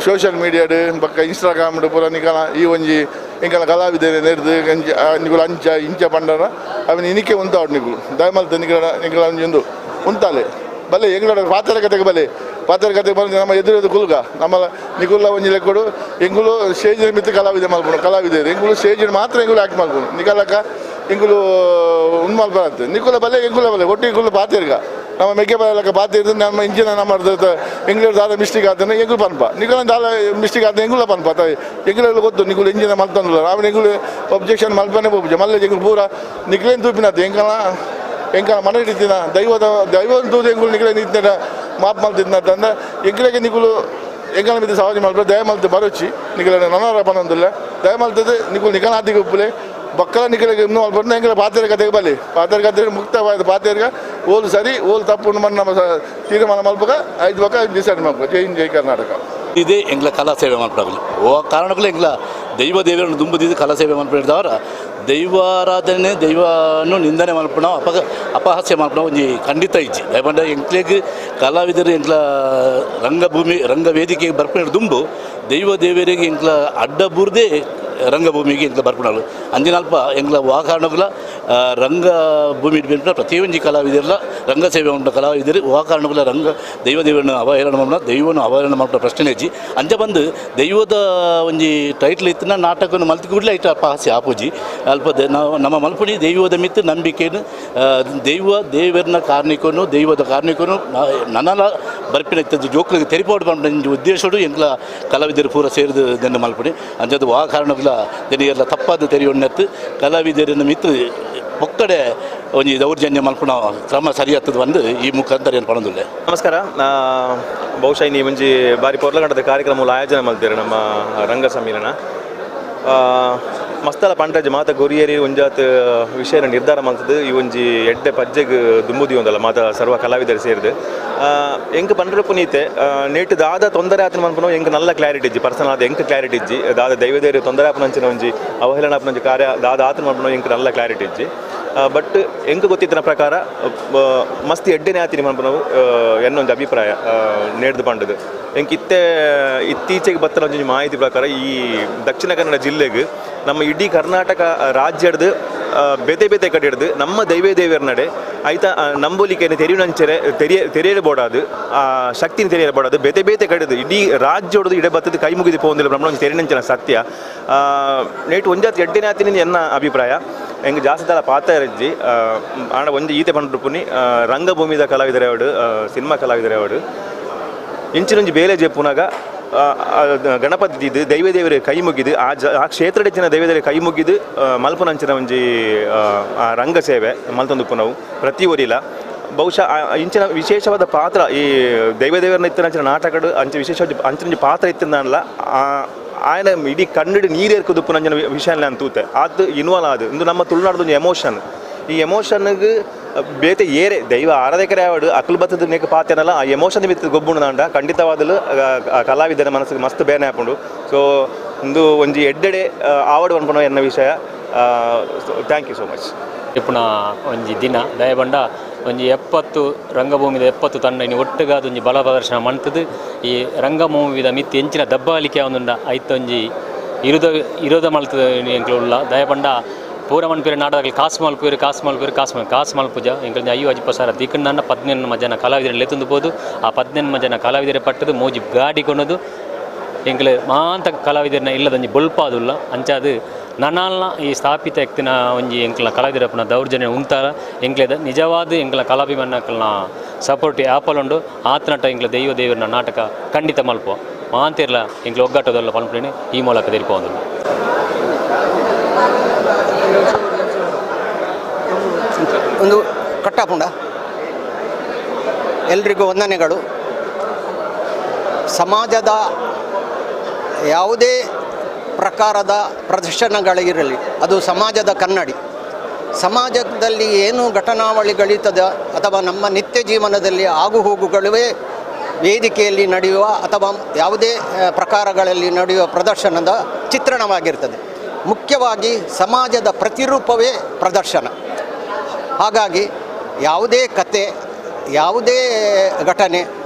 Speaker 6: ಸೋಷಿಯಲ್ ಮೀಡಿಯಾಡ್ ಬೊಕ್ಕ ಇನ್ಸ್ಟಾಗ್ರಾಮ್ ಪೂರ ನಿಕಲ ಈ ಒಂಜಿ ಎಂಕಲ ಕಲಾವಿದರೆ ನೆರ್ದು ಅಂಚ ನಿಕುಲು ಅಂಚ ಇಂಚ ಪಂಡನ ಅವನ ಇನಿಕೆ ಉಂತಾವಡು ನಿಕುಲು ದಯ ಮಲ್ತ ನಿಕಲ ನಿಕಲ ಒಂಜಿ ಉಂತಾಲೆ ಬಲೆ ಎಂಗ್ಲಡ ಪಾತ್ರ ಕತೆಗೆ ಬಲೆ ಪಾತ್ರ ಕತೆಗೆ ಬಂದು ನಮ್ಮ ಎದುರು ಕುಲ್ಗ ನಮ್ಮ ನಿಕುಲ್ಲ ಒಂಜಿ ಲೆಕ್ಕಡು ಎಂಗುಲು ಸ್ಟೇಜಿನ ಮಿತ್ತು ಕಲಾವಿದ ಮಲ್ಪುನು ಕಲಾವಿದರು ಎಂಗುಲು ಸ್ಟೇಜಿನ ಮಾತ್ರ ಎಂಗುಲು ಆಕ್ಟ್ ಮಲ್ಪುನು ನಿಕಲಕ ಎಂಗುಲು ಉಂದು ಮಲ್ಪರತ್ತೆ ನಿಕುಲ ಬಲೆ ಎಂಗುಲ ಬಲೆ ಒಟ್ಟು ಎಂಗುಲು ಪಾತೆರ್ಗ ನಮ್ಮ ಮೆಗ್ಗೆ ಬರಲಕ್ಕ ಬಾತಿರ್ದು ನಮ್ಮ ಇಂಜಿನ ನಮ್ಮ ಎಂಗ್ಲೇರ್ ದಾದ ಮಿಸ್ಟೇಕ್ ಆತನ ಎಂಗುಲು ಪನ್ಪ ನಿಕುಲ ದಾದ ಮಿಸ್ಟೇಕ್ ಆತ ಎಂಗುಲ ಪನ್ಪ ತಾಯಿ ಎಂಗುಲೆಲ್ಲ ಗೊತ್ತು ನಿಕುಲು ಇಂಜಿನ ಮಲ್ತಂದುಲ್ಲ ರಾವಣ ಎಂಗುಲು ಒಬ್ಜೆಕ್ಷನ್ ಮಲ್ಪನೆ ಪೋಪುಜ ಮಲ್ಲೆ ಎಂಗುಲು ಪೂರ ನಿಕ್ಲೇನು ತೂಪಿನತ್ತು ಎಂಕಲ ಎಂಕ ಮನೆ ಹಿಡಿತಿನ ದೈವದ ದೈವ ತೂದು ಎಂಗುಲು ನಿಕ್ಲೆ ನಿಂತಿನ ಮಾಪ್ ಮಲ್ತಿದ್ನ ಎಂಕ್ಲೆಗೆ ನಿಕುಲು ಎಂಕಲ ಮಿತಿ ಸವಾಜಿ ಮಲ್ಪ ದಯ ಮಲ್ತು ಬರೋಚಿ ನಿಕಲ ನನರ ಪನೊಂದಿಲ್ಲ ದಯ ಮಲ್ತದೆ ನಿಕುಲು ನಿಕಲಾತಿಗೆ ಉಪ್ಪುಲೆ ಬಕ್ಕಲ ನಿಕಲಿಗೆ ಇನ್ನೂ ಮಲ್ಪ ಎಂಕಲ ಪಾತೆರ ಕತೆಗೆ ಬಲಿ ಪಾತೆರ ಕತೆ ಮುಕ್ತವಾದ ಪಾತೆರ್ಗ ಓಲು ಸರಿ ಓಲು ತಪ್ಪು ನಮ್ಮ ತೀರ್ಮಾನ ಮಲ್ಪಕ ಐದು ಬಕ್ಕ ಡಿಸೈಡ್ ಮಲ್ಪ. ಜೈ ಹಿಂದ್, ಜೈ ಕರ್ನಾಟಕ.
Speaker 12: ಇದೇ ಎಂಗ್ಲ ಕಲಾ ಸೇವೆ ಮಲ್ಪಡಾಗಲಿ ಓ ಕಾರಣಕ್ಕೂ ಎಂಗ್ಲ ದೈವ ದೇವರನ್ನು ದುಂಬುದಿದ್ದು ಕಲಾ ಸೇವೆ ಮಲ್ಪಿಡ್ದವರ ದೈವಾರಾಧನೆ ದೈವನು ನಿಂದನೆ ಮಲ್ಪಣ ಅಪಹಾಸ್ಯ ಮಲ್ಪಣ ಒಂಜಿ ಖಂಡಿತ ಇಜ್ಜಿ. ದಯಪಂಡ ಎಂಕ್ಲೆಗ್ ಕಲಾವಿದರು ಎಂಕ್ಲ ರಂಗಭೂಮಿ ರಂಗವೇದಿಕೆಗೆ ಬರ್ಪಿನ ದುಂಬು ದೈವ ದೇವರಿಗೆ ಎಂಕ್ಲ ಅಡ್ಡ ಬೂರ್ದೇ ರಂಗಭೂಮಿಗೆ ಎಂಕ್ಲ ಬರ್ಪಣಲು ಅಂಜಿನಲ್ಪ ಎಂಕ್ಲ ವಾ ಕಾರಣಕ್ಕೂ ರಂಗಭೂಮಿ ಪ್ರತಿಯೊಂಜಿ ಕಲಾವಿದರಲ್ಲ ರಂಗ ಸೇವೆ ಉಂಟು ಕಲಾವಿದರು ವಾ ಕಾರಣಕ್ಕೂ ರಂಗ ದೈವ ದೇವರನ್ನು ಅವಹೇಳನ ಮಾಡೋಣ ದೈವನು ಅವಹೇಳನ ಮಾಡೋ ಪ್ರಶ್ನೆ ಇಜ್ಜಿ. ಅಂಚ ಬಂದು ದೈವದ ಒಂಜಿ ಟೈಟ್ಲ್ ಇತ್ತಿನ ನಾಟಕವನ್ನು ಮಲ್ತಿ ಕೂಡಲೇ ಐಟ ಅಪಹಾಸ್ಯ ಆಪುಜಿ ಅಲ್ಪ ನಾವು ನಮ್ಮ ಮಲ್ಪುಣಿ ದೈವದ ಮಿತ್ತು ನಂಬಿಕೆಯನ್ನು ದೈವ ದೇವರನ್ನ ಕಾರ್ಣಿಕನು ದೈವದ ಕಾರ್ಣಿಕನು ನನಲ ಬರ್ಪಿನ ಇತ್ತದ್ದು ಜೋಕ್ಲಿಗೆ ತೆರಿಪಾಡು ಪಂಡ ಉದ್ದೇಶಡು ಎಂಕ್ಲ ಕಲಾವಿದರು ಪೂರ ಸೇರಿದು ದೆನ್ನ ಮಲ್ಪುಣಿ ಅಂಚದು ವಾ ಕಾರಣಕ್ಕೂ ದೆನಿಯೆಲ್ಲ ತಪ್ಪಾದ ತೆರಿಯೊಣ್ಣೆತ್ತು ಕಲಾವಿದರನ್ನು ಮಿತ್ತು ಒಕ್ಕಡೆ ಒಂಜಿ ದೌರ್ಜನ್ಯ ಮಲ್ಪುಣ ಕ್ರಮ ಸರಿಯಾಗ್ತದೆ ಬಂದು ಈ ಮುಖಾಂತರ ಏನು ಪಡೋದಿಲ್ಲ.
Speaker 13: ನಮಸ್ಕಾರ. ಬಹುಶಃ ಈ ಒಂಜಿ ಬಾರಿ ಪೊರ್ಲಗಂಟದ ಕಾರ್ಯಕ್ರಮ ಆಯೋಜನೆ ಮಲ್ತೀರ ನಮ್ಮ ರಂಗ ಸಮ್ಮೇಳನ ಮಸ್ತಲ ಪಂಡ್ರಜ್ ಮಾತ ಗೊರಿಯರಿ ಒಂಜಾತ್ ವಿಷಯನ ನಿರ್ಧಾರ ಮಲ್ತದ್ದು ಈ ಒಂಜಿ ಎಡ್ಡೆ ಪಜ್ಜೆಗ್ ದುಂಬುದಿ ಒಂದಲ್ಲ ಮಾತ ಸರ್ವ ಕಲಾವಿದರು ಸೇರಿದು ಎಂಕ್ ಪಂಡ್ರ ಪುನೀತೆ ನೇಟ್ ದಾದ ತೊಂದರೆ ಆತನ ಮನ್ಪುನ ಎಂಕ್ ನಲ್ಲ ಕ್ಲಾರಿಟಿ ಇಜ್ಜಿ ಪರ್ಸನಲ್ ಆದ ಎಂಕ್ ಕ್ಲಾರಿಟಿ ಇಜ್ಜಿ ದಾದ ದೈವದೇರಿ ತೊಂದರೆ ಆಪನಂಚಿನ ಒಂಜಿ ಅವಹೇಳನ ಆಪನಂಚಿ ಕಾರ್ಯ ದಾದ ಆತನ ಮನ್ಪುನ ಎಂಕ್ ನಲ್ಲ ಕ್ಲಾರಿಟಿ ಇಜ್ಜಿ. ಬಟ್ ಎಂಕ್ ಗೊತ್ತಿತ್ತಿನ ಪ್ರಕಾರ ಮಸ್ತ್ ಎಡ್ಡೆನೇ ಆತಿನಿ ಮನ್ಪುನವು ಎನ್ನೊಂಜಿ ಅಭಿಪ್ರಾಯ ನೇಡ್ದು ಪಂಡದು ಎಂಕ್ ಇತ್ತೆ ಇತ್ತೀಚೆಗೆ ಬತ್ತನ ಒಂಜಿ ಮಾಹಿತಿ ಪ್ರಕಾರ ಈ ದಕ್ಷಿಣ ಕನ್ನಡ ಜಿಲ್ಲೆಗೆ ನಮ್ಮ ಇಡೀ ಕರ್ನಾಟಕ ರಾಜ್ಯದ ಬೇತೆ ಬೇತೆ ಕಡೆ ಹಿಡ್ದು ನಮ್ಮ ದೈವೇ ದೇವಿಯರ ನಡೆ ಆಯ್ತಾ ನಂಬುಲಿಕೆಯನ್ನು ತೆರಿಯುನಂಚರೆ ತೆರೆಯಬೋಡಾದು ಆ ಶಕ್ತಿನ ತೆರೆಯಬೋಡಾದು ಬೇತೆ ಬೇತೆ ಕಡೆದು ಇಡೀ ರಾಜ್ಯೋಡದು ಇಡೆ ಬತ್ತದ ಕೈ ಮುಗಿದು ಪೋಂದಿಲ್ಲ ಬ್ರಹ್ಮಣ ಒಂಜಿ ತೆರಿನಂಚಿನ ಸತ್ಯ ನೇಟ್ ಒಂಜಾತ್ ಎಡ್ಡೆನೇ ಆತಿನಿ ಎನ್ನ ಅಭಿಪ್ರಾಯ. ಎಂಗೆ ಜಾಸ್ತಿ ದಾಲ ಪಾತ್ರ ಇಜ್ಜಿ ಆಂಡ ಒಂಜಿ ಈತೆ ಪಂಡ್ರುಪುನಿ ರಂಗಭೂಮಿದ ಕಲಾವಿದರ ಅವಡು ಸಿನಿಮಾ ಕಲಾವಿದರ ಅವಡು ಇಂಚಿನೊಂಜಿ ಬೇಲೆ ಜೆಪ್ಪುನಾಗ ಗಣಪತಿ ಇದ್ದು ದೈವ ದೇವರ ಕೈ ಮುಗಿದು ಆ ಆ ಕ್ಷೇತ್ರಡಿಚಿನ ದೈವದೇವರ ಕೈ ಮುಗಿದು ಮಲ್ಪನಂಚಿನ ಒಂಜಿ ಆ ರಂಗ ಸೇವೆ ಮಲ್ತೊಂದುಪ್ಪುನವು ಪ್ರತಿ ಒರಿಲ ಬಹುಶಃ ಇಂಚಿನ ವಿಶೇಷವಾದ ಪಾತ್ರ ಈ ದೈವದೇವರನ್ನ ಇತ್ತಿನಂಚಿನ ನಾಟಕಡು ಅಂಚ ವಿಶೇಷ ಅಂಚಿನಂಚಿ ಪಾತ್ರ ಇತ್ತಿನಲ್ಲ ಆಯನ ಇಡೀ ಕಣ್ಣು ನೀರೇರ್ಕುದುಪ್ಪುನಂಚಿನ ವಿಷಯ ನಾನು ತೂತೆ ಆತು ಇನ್ವಾಲ್ವ್ ಆದು ಇಂದು ನಮ್ಮ ತುಳುನಾಡ್ದೊಂದು ಎಮೋಷನ್ ಈ ಎಮೋಷನ್ಗೆ ಬೇತೆ ಏರೆ ದೈವ ಆರಾಧಕರೇ ಆವಡು ಅಕುಲು ಬತ್ತದ ನೇಕ ಪಾತೆನಲ್ಲ ಆ ಎಮೋಷನ್ ಬಿತ್ತು ಗೊಬ್ಬುಂಡು ನಾಂಡ ಖಂಡಿತವಾದಲು ಕಲಾವಿದರ ಮನಸ್ಸಿಗೆ ಮಸ್ತ್ ಬೇನೆ ಹಾಪುಂಡು. ಸೊ ಒಂದು ಒಂಜಿ ಎಡ್ಡೆಡೆ ಆವಡು ಪನ್ಪುನ ಎನ್ನ ವಿಷಯ. Thank you so much.
Speaker 14: ಇಪ್ಪುನ ಒಂಜಿ ದಿನ ದಯಬಂಡ ಒಂಜಿ 70 ರಂಗಭೂಮಿದ 70 ತಂಡ ಇನ್ನು ಒಟ್ಟುಗಾದ ಒಂಜಿ ಬಲ ಪ್ರದರ್ಶನ ಮಣ್ತದು ಈ ರಂಗಭೂಮಿದ ಮಿತ್ತು ಎಂಚಿನ ದಬ್ಬಾಳಿಕೆ ಒಂದುಂಡ ಐತೊಂಜಿ ಇರೋದ ಮಲ್ತದ ಎಂಕ್ಲು ಉಲ್ಲ ದಯಬಂಡ ಪೂರ ಮನ್ಪೇರು ನಾಟಕದಲ್ಲಿ ಕಾಸು ಮಲ್ಪೇರು ಕಾಸು ಮಲ್ಪೇರು ಕಾಸು ಮಲ್ ಕಾಸು ಮಲ್ಪುಜ ಎಂಕಲ್ 5 ಅಜ್ಪ ಸಾವಿರ ದಿಕ್ಕಣ್ಣ 18 ಜನ ಕಲಾವಿದರ ಲೆತ್ತೊಂದು ಪೋದು ಆ 18 ಜನ ಕಲಾವಿದರ ಪಟ್ಟದು ಮೋಜಿ ಗಾಡಿ ಕೊನದು ಎಂಕಲ್ ಮಾಂತ ಕಲಾವಿದರನ್ನ ಇಲ್ಲದೊಂಜಿ ಬೊಲ್ಪಾದುಲ್ಲ ಅಂಚಾದು ನನಾಲ್ನ ಈ ಸ್ಥಾಪಿತ ಎಕ್ತಿನ ಒಂಜಿ ಎಂಕಲ್ನ ಕಲಾವಿದರಪ್ಪನ ದೌರ್ಜನ್ಯ ಉಂತಾರ ಎಂಕ್ಲೆದ ನಿಜವಾದ ಎಂಕಲ್ನ ಕಲಾಭಿಮಾನಕಲ್ನ ಸಪೋರ್ಟ್ ಆಪಲುಂಡು ಆತನಟ ಎಂಕ್ಲ ದೈವ ದೇವರನ್ನ ನಾಟಕ ಖಂಡಿತ ಮಲ್ಪ ಮಾಂತಿರ್ಲ ಎಂಕ್ಲ ಒಗ್ಗಟ್ಟದಲ್ಲ ಪನ್ಪುನಿ ಈ ಮೂಲಕ ತೆರಿಪೋಂದು.
Speaker 15: ಒಂದು ಕಟ್ಟಾಪುಂಡ ಎಲ್ರಿಗೂ ವಂದನೆಗಳು. ಸಮಾಜದ ಯಾವುದೇ ಪ್ರಕಾರದ ಪ್ರದರ್ಶನಗಳಿರಲಿ ಅದು ಸಮಾಜದ ಕನ್ನಡಿ. ಸಮಾಜದಲ್ಲಿ ಏನು ಘಟನಾವಳಿಗಳಿರ್ತದೆ ಅಥವಾ ನಮ್ಮ ನಿತ್ಯ ಜೀವನದಲ್ಲಿ ಆಗುಹೋಗುಗಳುವೇ ವೇದಿಕೆಯಲ್ಲಿ ನಡೆಯುವ ಅಥವಾ ಯಾವುದೇ ಪ್ರಕಾರಗಳಲ್ಲಿ ನಡೆಯುವ ಪ್ರದರ್ಶನದ ಚಿತ್ರಣವಾಗಿರ್ತದೆ. ಮುಖ್ಯವಾಗಿ ಸಮಾಜದ ಪ್ರತಿರೂಪವೇ ಪ್ರದರ್ಶನ. ಹಾಗಾಗಿ ಯಾವುದೇ ಕತೆ ಯಾವುದೇ ಘಟನೆ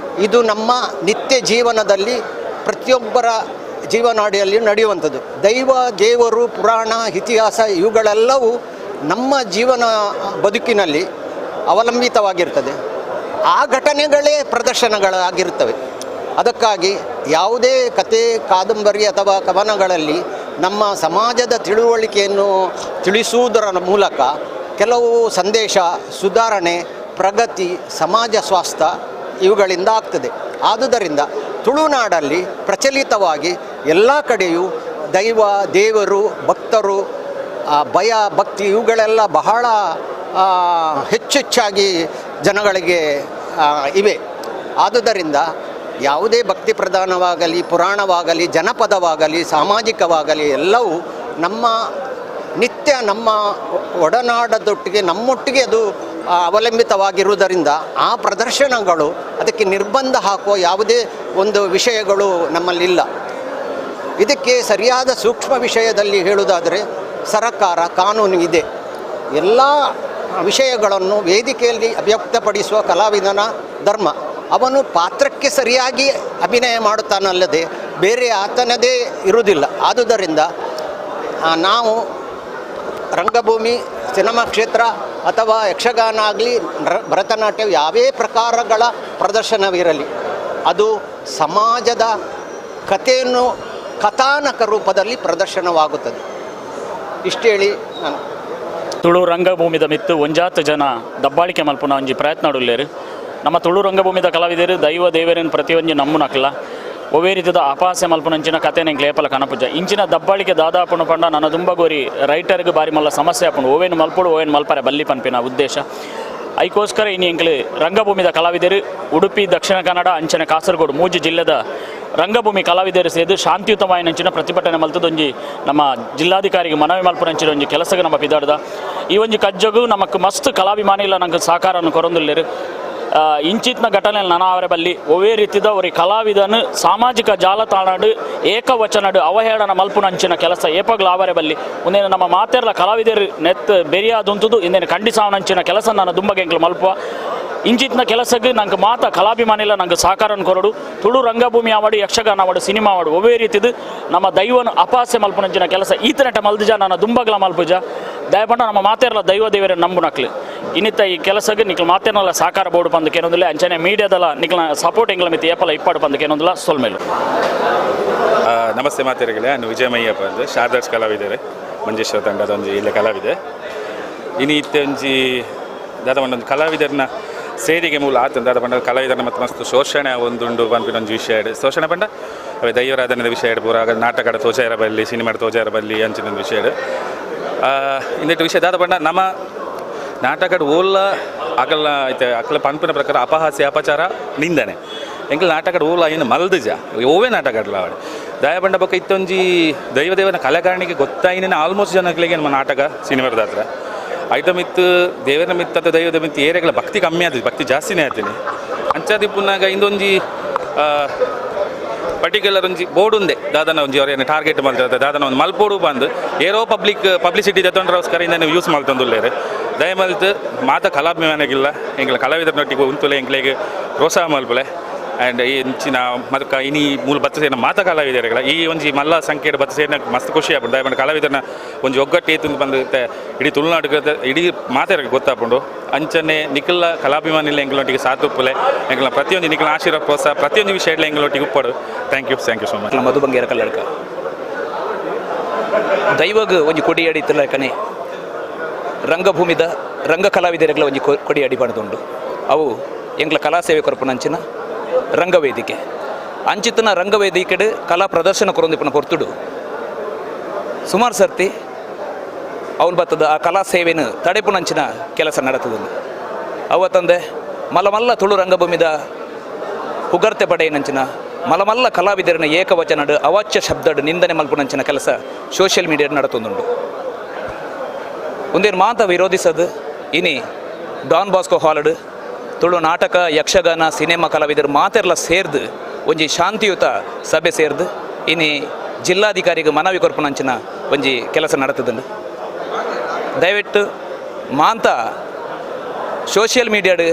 Speaker 15: ಇದು ನಮ್ಮ ನಿತ್ಯ ಜೀವನದಲ್ಲಿ ಪ್ರತಿಯೊಬ್ಬರ ಜೀವನಾಡಿಯಲ್ಲಿ ನಡೆಯುವಂಥದ್ದು. ದೈವ ದೇವರು ಪುರಾಣ ಇತಿಹಾಸ ಇವುಗಳೆಲ್ಲವೂ ನಮ್ಮ ಜೀವನ ಬದುಕಿನಲ್ಲಿ ಅವಲಂಬಿತವಾಗಿರ್ತದೆ. ಆ ಘಟನೆಗಳೇ ಪ್ರದರ್ಶನಗಳಾಗಿರ್ತವೆ. ಅದಕ್ಕಾಗಿ ಯಾವುದೇ ಕತೆ ಕಾದಂಬರಿ ಅಥವಾ ಕವನಗಳಲ್ಲಿ ನಮ್ಮ ಸಮಾಜದ ತಿಳುವಳಿಕೆಯನ್ನು ತಿಳಿಸುವುದರ ಮೂಲಕ ಕೆಲವು ಸಂದೇಶ ಸುಧಾರಣೆ ಪ್ರಗತಿ, ಸಮಾಜ ಸ್ವಾಸ್ಥ್ಯ ಇವುಗಳಿಂದ ಆಗ್ತದೆ. ಆದುದರಿಂದ ತುಳುನಾಡಲ್ಲಿ ಪ್ರಚಲಿತವಾಗಿ ಎಲ್ಲ ಕಡೆಯೂ ದೈವ, ದೇವರು, ಭಕ್ತರು, ಭಯ, ಭಕ್ತಿ ಇವುಗಳೆಲ್ಲ ಬಹಳ ಹೆಚ್ಚೆಚ್ಚಾಗಿ ಜನಗಳಿಗೆ ಇವೆ. ಆದುದರಿಂದ ಯಾವುದೇ ಭಕ್ತಿ ಪ್ರಧಾನವಾಗಲಿ, ಪುರಾಣವಾಗಲಿ, ಜನಪದವಾಗಲಿ, ಸಾಮಾಜಿಕವಾಗಲಿ ಎಲ್ಲವೂ ನಮ್ಮ ನಿತ್ಯ ನಮ್ಮ ಒಡನಾಡದೊಟ್ಟಿಗೆ ನಮ್ಮೊಟ್ಟಿಗೆ ಅದು ಅವಲಂಬಿತವಾಗಿರುವುದರಿಂದ ಆ ಪ್ರದರ್ಶನಗಳು ಅದಕ್ಕೆ ನಿರ್ಬಂಧ ಹಾಕುವ ಯಾವುದೇ ಒಂದು ವಿಷಯಗಳು ನಮ್ಮಲ್ಲಿಲ್ಲ. ಇದಕ್ಕೆ ಸರಿಯಾದ ಸೂಕ್ಷ್ಮ ವಿಷಯದಲ್ಲಿ ಹೇಳುವುದಾದರೆ ಸರಕಾರ ಕಾನೂನು ಇದೆ. ಎಲ್ಲ ವಿಷಯಗಳನ್ನು ವೇದಿಕೆಯಲ್ಲಿ ಅಭಿವ್ಯಕ್ತಪಡಿಸುವ ಕಲಾವಿದನ ಧರ್ಮ. ಅವನು ಪಾತ್ರಕ್ಕೆ ಸರಿಯಾಗಿ ಅಭಿನಯ ಮಾಡುತ್ತಾನಲ್ಲದೆ ಬೇರೆ ಆತನದೇ ಇರುವುದಿಲ್ಲ. ಆದುದರಿಂದ ನಾವು ರಂಗಭೂಮಿ, ಸಿನಿಮಾ ಕ್ಷೇತ್ರ ಅಥವಾ ಯಕ್ಷಗಾನ ಆಗಲಿ, ಭರತನಾಟ್ಯ ಯಾವೇ ಪ್ರಕಾರಗಳ ಪ್ರದರ್ಶನವಿರಲಿ ಅದು ಸಮಾಜದ ಕಥೆಯನ್ನು ಕಥಾನಕ ರೂಪದಲ್ಲಿ ಪ್ರದರ್ಶನವಾಗುತ್ತದೆ. ಇಷ್ಟೇಳಿ ನಾನು
Speaker 16: ತುಳು ರಂಗಭೂಮಿದ ಮಿತ್ತು ಒಂಜಾತ ಜನ ದಬ್ಬಾಳಿಕೆ ಮಲ್ಪುನ ಒಂಜಿ ಪ್ರಯತ್ನ ಉಲ್ಲೇರು. ನಮ್ಮ ತುಳು ರಂಗಭೂಮಿದ ಕಲಾವಿದರು ದೈವ ದೇವರನ್ನು ಪ್ರತಿಯೊಂಜಿ ನಮ್ಮುನಕ್ಲ ಒವೇ ರೀತಿದ ಅಪಹಾಸ್ಯ ಮಲ್ಪುನಂಚಿನ ಕಥೆನ ಎಂಕ್ಲ ಕನಪುಜ ಇಂಚಿನ ದಬ್ಬಾಳಿಕೆ ದಾದಾಪುಣ ಪಂಡ ನನ್ನ ದುಂಬಗೋರಿ ರೈಟರ್ಗೆ ಬಾರಿ ಮಲ್ಲ ಸಮಸ್ಯೆ ಆಪುಂಡು. ಓವೇನು ಮಲ್ಪುಡು ಓವೇನು ಮಲ್ಪರೆ ಬಲ್ಲಿ ಪನ್ಪಿನ ಉದ್ದೇಶ. ಐಕೋಸ್ಕರ ಇನಿ ಎಂಕ್ಲು ರಂಗಭೂಮಿದ ಕಲಾವಿದರು ಉಡುಪಿ, ದಕ್ಷಿಣ ಕನ್ನಡ, ಅಂಚನೆ ಕಾಸರಗೋಡು ಮೂಜಿ ಜಿಲ್ಲೆದ ರಂಗಭೂಮಿ ಕಲಾವಿದರು ಸೇದು ಶಾಂತಿಯುತವಾಯಿನಂಚಿನ ಪ್ರತಿಭಟನೆ ಮಲ್ತದೊಂಜಿ ನಮ್ಮ ಜಿಲ್ಲಾಧಿಕಾರಿಗೆ ಮನವಿ ಮಲ್ಪುನಂಚಿನ ಒಂಜಿ ಕೆಲಸಗೆ ನಮ್ಮ ಪಿದಾಡ್ದ ಈ ಒಂಜಿ ಕಜ್ಜಗು ನಮಕ್ ಮಸ್ತ್ ಕಲಾಭಿಮಾನಿ ಇಲ್ಲ ನಂಗೆ ಸಹಕಾರವನ್ನು ಕೊರೊಂದುಲ್ಲೇರು. ಇಂಚಿತ್ನ ಘಟನೆ ನನಾವರೆ ಬಲ್ಲಿ ಒವೇ ರೀತಿದ ಒರಿ ಕಲಾವಿದನು ಸಾಮಾಜಿಕ ಜಾಲತಾಣಡು ಏಕವಚನಡು ಅವಹೇಳನ ಮಲ್ಪುನಂಚಿನ ಕೆಲಸ ಏಪಗ್ಲ ಆವರೆ ಬಲ್ಲಿ ಒಂದೇನು ನಮ್ಮ ಮಾತೆರ್ಲ ಕಲಾವಿದರು ನೆತ್ ಬೆರಿಯಾದುಂತುದು ಇಂದೇನು ಖಂಡಿಸಾವನಂಚಿನ ಕೆಲಸ ನಾನು ದುಂಬಗೆಂಕ್ಲು ಮಲ್ಪುವ ಇಂಚಿತ್ನ ಕೆಲಸಕ್ಕೆ ನಂಗೆ ಮಾತ ಕಲಾಭಿಮಾನಿಲ್ಲ ನಂಗೆ ಸಹಕಾರನ ಕೊರಡು. ತುಳು ರಂಗಭೂಮಿ ಆವಡು, ಯಕ್ಷಗಾನ ಆವಡು, ಸಿನಿಮಾ ಆವಡು ಒವೇ ರೀತಿದು ನಮ್ಮ ದೈವನ ಅಪಹಾಸ್ಯ ಮಲ್ಪುನಂಚಿನ ಕೆಲಸ ಈತನಟ ಮಲ್ದಿಜ ನನ್ನ ದುಂಬಗ್ಲ ಮಲ್ಪುಜ ದಯಪಂಡ ನಮ್ಮ ಮಾತೆರ್ಲ ದೈವ ದೇವರ ನಂಬುನಕ್ಲು ಇನ್ನಿತ್ತ ಈ ಕೆಲಸಕ್ಕೆ ನಿಕ್ಲ ಮಾತೇನಲ್ಲ ಸಹಕಾರ ಬೋರ್ಡ್ ಪಂದಕ್ಕೆ ಏನೊಂದಿಲ್ಲ ಅಂಚನೆ ಮೀಡಿಯಾದಲ್ಲ ನಿಕ್ಲ ಸಪೋರ್ಟ್ ಎಂಗ್ಲ ಮಿತಿ ಏಪಲ ಇಪ್ಪಾಡು ಪಂದಕ್ಕೆ ಏನೊಂದಿಲ್ಲ ಸೊಲ್ಮೇಲು.
Speaker 17: ನಮಸ್ತೆ ಮಾತೆರ್ಗಲೆ, ನಾನು ವಿಜಯಮಯ್ಯಪ್ಪ ಅಂದು ಶಾರದಾರ್ಸ್ ಕಲಾವಿದರೆ, ಮಂಜೇಶ್ವರ ತಂಡದ ಒಂಜಿ ಇಲ್ಲೇ ಕಲಾವಿದೆ. ಇನಿ ಇತ್ತೆ ಒಂಜಿ ದಾದ ಒಂದೊಂದು ಕಲಾವಿದರನ್ನ ಸೇರಿಗೆ ಮೂಲ ಆತ ದಾದ ಪಂಡ ಕಲಾವಿದರನ್ನ ಮತ್ತು ಮಸ್ತ್ ಶೋಷಣೆ ಒಂದುಂಡು ಪನ್ಪಿನ ಒಂಜಿ ವಿಷಯ ಶೋಷಣೆ ಪಂಡ ಅವೇ ದೈವರಾಧನೆದ ವಿಷಯ ಪೂರ ನಾಟಕದ ತೋಜಾರ ಬಲ್ಲಿ ಸಿನಿಮಾದ ತೋಜಾರ ಬಲ್ಲಿ ಅಂಚಿನ ಒಂದು ವಿಷಯ ಇಂದಿಟ್ಟು ವಿಷಯ ದಾದ ಪಂಡ ನಮ್ಮ ನಾಟಕದ ಓಲ ಅಕಲ ಐತೆ ಅಕಲ ಪನ್ಪಿನ ಪ್ರಕಾರ ಅಪಹಾಸ್ಯ ಅಪಚಾರ ನಿಂದನೆ ಎಂಕಲ್ ನಾಟಕದ ಓಲ ಏನು ಮಲ್ದಜ ಓವೇ ನಾಟಕಡ್ಲ ಅವಳು ದಯಬಂಡ ಬೊಕ್ಕ ಇತ್ತೊಂಜಿ ದೈವದೇವನ ಕಲೆಗಾರನಿಗೆ ಗೊತ್ತಾಯಿನ ಆಲ್ಮೋಸ್ಟ್ ಜನಗಳಿಗೆ ನಮ್ಮ ನಾಟಕ ಸಿನಿಮಾದ ಹತ್ರ ಐಟಮ್ ಇತ್ತು ದೇವರ ಮಿತ್ತ ಅಥವಾ ದೈವದ ಮಿತ್ತು ಏರಿಯಾಗಳ ಭಕ್ತಿ ಕಮ್ಮಿ ಆಯ್ತು ಭಕ್ತಿ ಜಾಸ್ತಿನೇ ಆಯ್ತೀನಿ ಅಂಚಾದಿ ಪುನಾಗ ಇಂದೊಂಜಿ ಪರ್ಟಿಕ್ಯುಲರ್ ಒಂಜಿ ಬೋರ್ಡ್ ಉಂದೆ ದಾದನ ಒಂಜಿ ಅವ್ರೇನು ಟಾರ್ಗೆಟ್ ಮಲ್ತದ ದಾದನ ಒಂದು ಮಲ್ಪೋಡು ಬಂದು ಏರೋ ಪಬ್ಲಿಸಿಟಿ ದತ್ತೊಂಡ್ರೋಸ್ಕರ ಇಂದ ನೀವು ಯೂಸ್ ಮಲ್ತೊಂದುಲ್ಲೇರು ದಯಮಲ್ತು ಮಾತ ಕಲಾಭಿಮಾನಿಗಿಲ್ಲ ಎಂಗ್ಲ ಕಲಾವಿದರನೊಟ್ಟಿಗೆ ಉಂತುಲೆ ಎಂಕ್ಲೆಗ್ ಪ್ರೋತ್ಸಾಹ ಮಲ್ಪುಲೆ ಆ್ಯಂಡ್ ಈ ಇಂಚಿನ ಮತ್ತು ಇನಿ ಮೂಲ ಬತ್ತ ಸೇರಿನ ಮಾತ ಕಲಾವಿದರುಗಳ ಈ ಒಂಜಿ ಮಲ್ಲ ಸಂಖ್ಯೆಡ್ ಬತ್ತ ಸೇರಿನ ಮಸ್ತ್ ಖುಷಿ ಆಪುಂಡು. ದಯಮಾಡಿ ಕಲಾವಿದರನ್ನ ಒಂಜಿ ಒಗ್ಗಟ್ಟು ಏತುಂದು ಬಂದು ಇಡೀ ತುಳುನಾಡು ಇಡೀ ಮಾತೆರ್ಗ್ ಗೊತ್ತಾಪುಂಡು. ಅಂಚನೆ ನಿಖಲ ಕಲಾಭಿಮಾನಿಲ್ಲ ಎಂಗ್ಲೊಟ್ಟಿಗೆ ಸಾತುಪ್ಪುಲೆ ಎಂಗ್ಲ ಪ್ರತಿಯೊಂದು ನಿಖಲ ಆಶೀರ್ವಾದ ಪ್ರೋತ್ಸಾಹ ಪ್ರತಿಯೊಂದು ವಿಷಯ ಎಂಗ್ಲೊಟ್ಟಿಗೆ ಉಪ್ಪಡು. Thank you, thank you so much.
Speaker 18: Madhu Bangera Kalladka ದೈವಗ್ ಒಂಜಿ ಕೊಡಿ ಅಡಿತಲಕನೆ ರಂಗಭೂಮಿದ ರಂಗ ಕಲಾವಿದರುಗಳ ಒಂಜಿ ಕೊಡಿ ಅಡಿ ಪಡೆದುಂಡು. ಅವು ಎಂಗ್ಲ ಕಲಾ ಸೇವೆ ಕೊರಪುನಂಚಿನ ರಂಗವೇದಿಕೆ ಅಂಚಿತನ ರಂಗವೇದಿಕೆಡು ಕಲಾ ಪ್ರದರ್ಶನ ಕೊರೊಂದಿಪ್ಪುನ ಪೊರ್ತುಡು ಸುಮಾರು ಸರ್ತಿ ಅವಳು ಬತ್ತದ ಆ ಕಲಾ ಸೇವೆನು ತಡೆಪುನಂಚಿನ ಕೆಲಸ ನಡತದನ್ನು ಅವತ್ತಂದೆ ಮಲಮಲ್ಲ ತುಳು ರಂಗಭೂಮಿದ ಪುಗರ್ತೆ ಪಡೆಯನಂಚಿನ ಮಲಮಲ್ಲ ಕಲಾವಿದರನ್ನ ಏಕವಚನಡು ಅವಾಚ್ಯ ಶಬ್ದಡು ನಿಂದನೆ ಮಲ್ಪುನಂಚಿನ ಕೆಲಸ ಸೋಷಿಯಲ್ ಮೀಡಿಯಾ ನಡತೊಂದುಂಡು. ಒಂದೇನು ಮಾತ ವಿರೋಧಿಸದು ಇನಿ ಡಾನ್ ಬಾಸ್ಕೋ ಹಾಲಡು ತುಳು ನಾಟಕ ಯಕ್ಷಗಾನ ಸಿನಿಮಾ ಕಲಾವಿದರು ಮಾತೆರ್ಲ ಸೇರ್ದು ಒಂಜಿ ಶಾಂತಿಯುತ ಸಭೆ ಸೇರ್ದು ಇನಿ ಜಿಲ್ಲಾಧಿಕಾರಿಗೆ ಮನವಿ ಕೊರ್ಪುನಂಚಿನ ಒಂಜಿ ಕೆಲಸ ನಡತದಂಡು. ದಯವಿಟ್ಟು ಮಾಂತ ಸೋಷಿಯಲ್ ಮೀಡಿಯಾಡು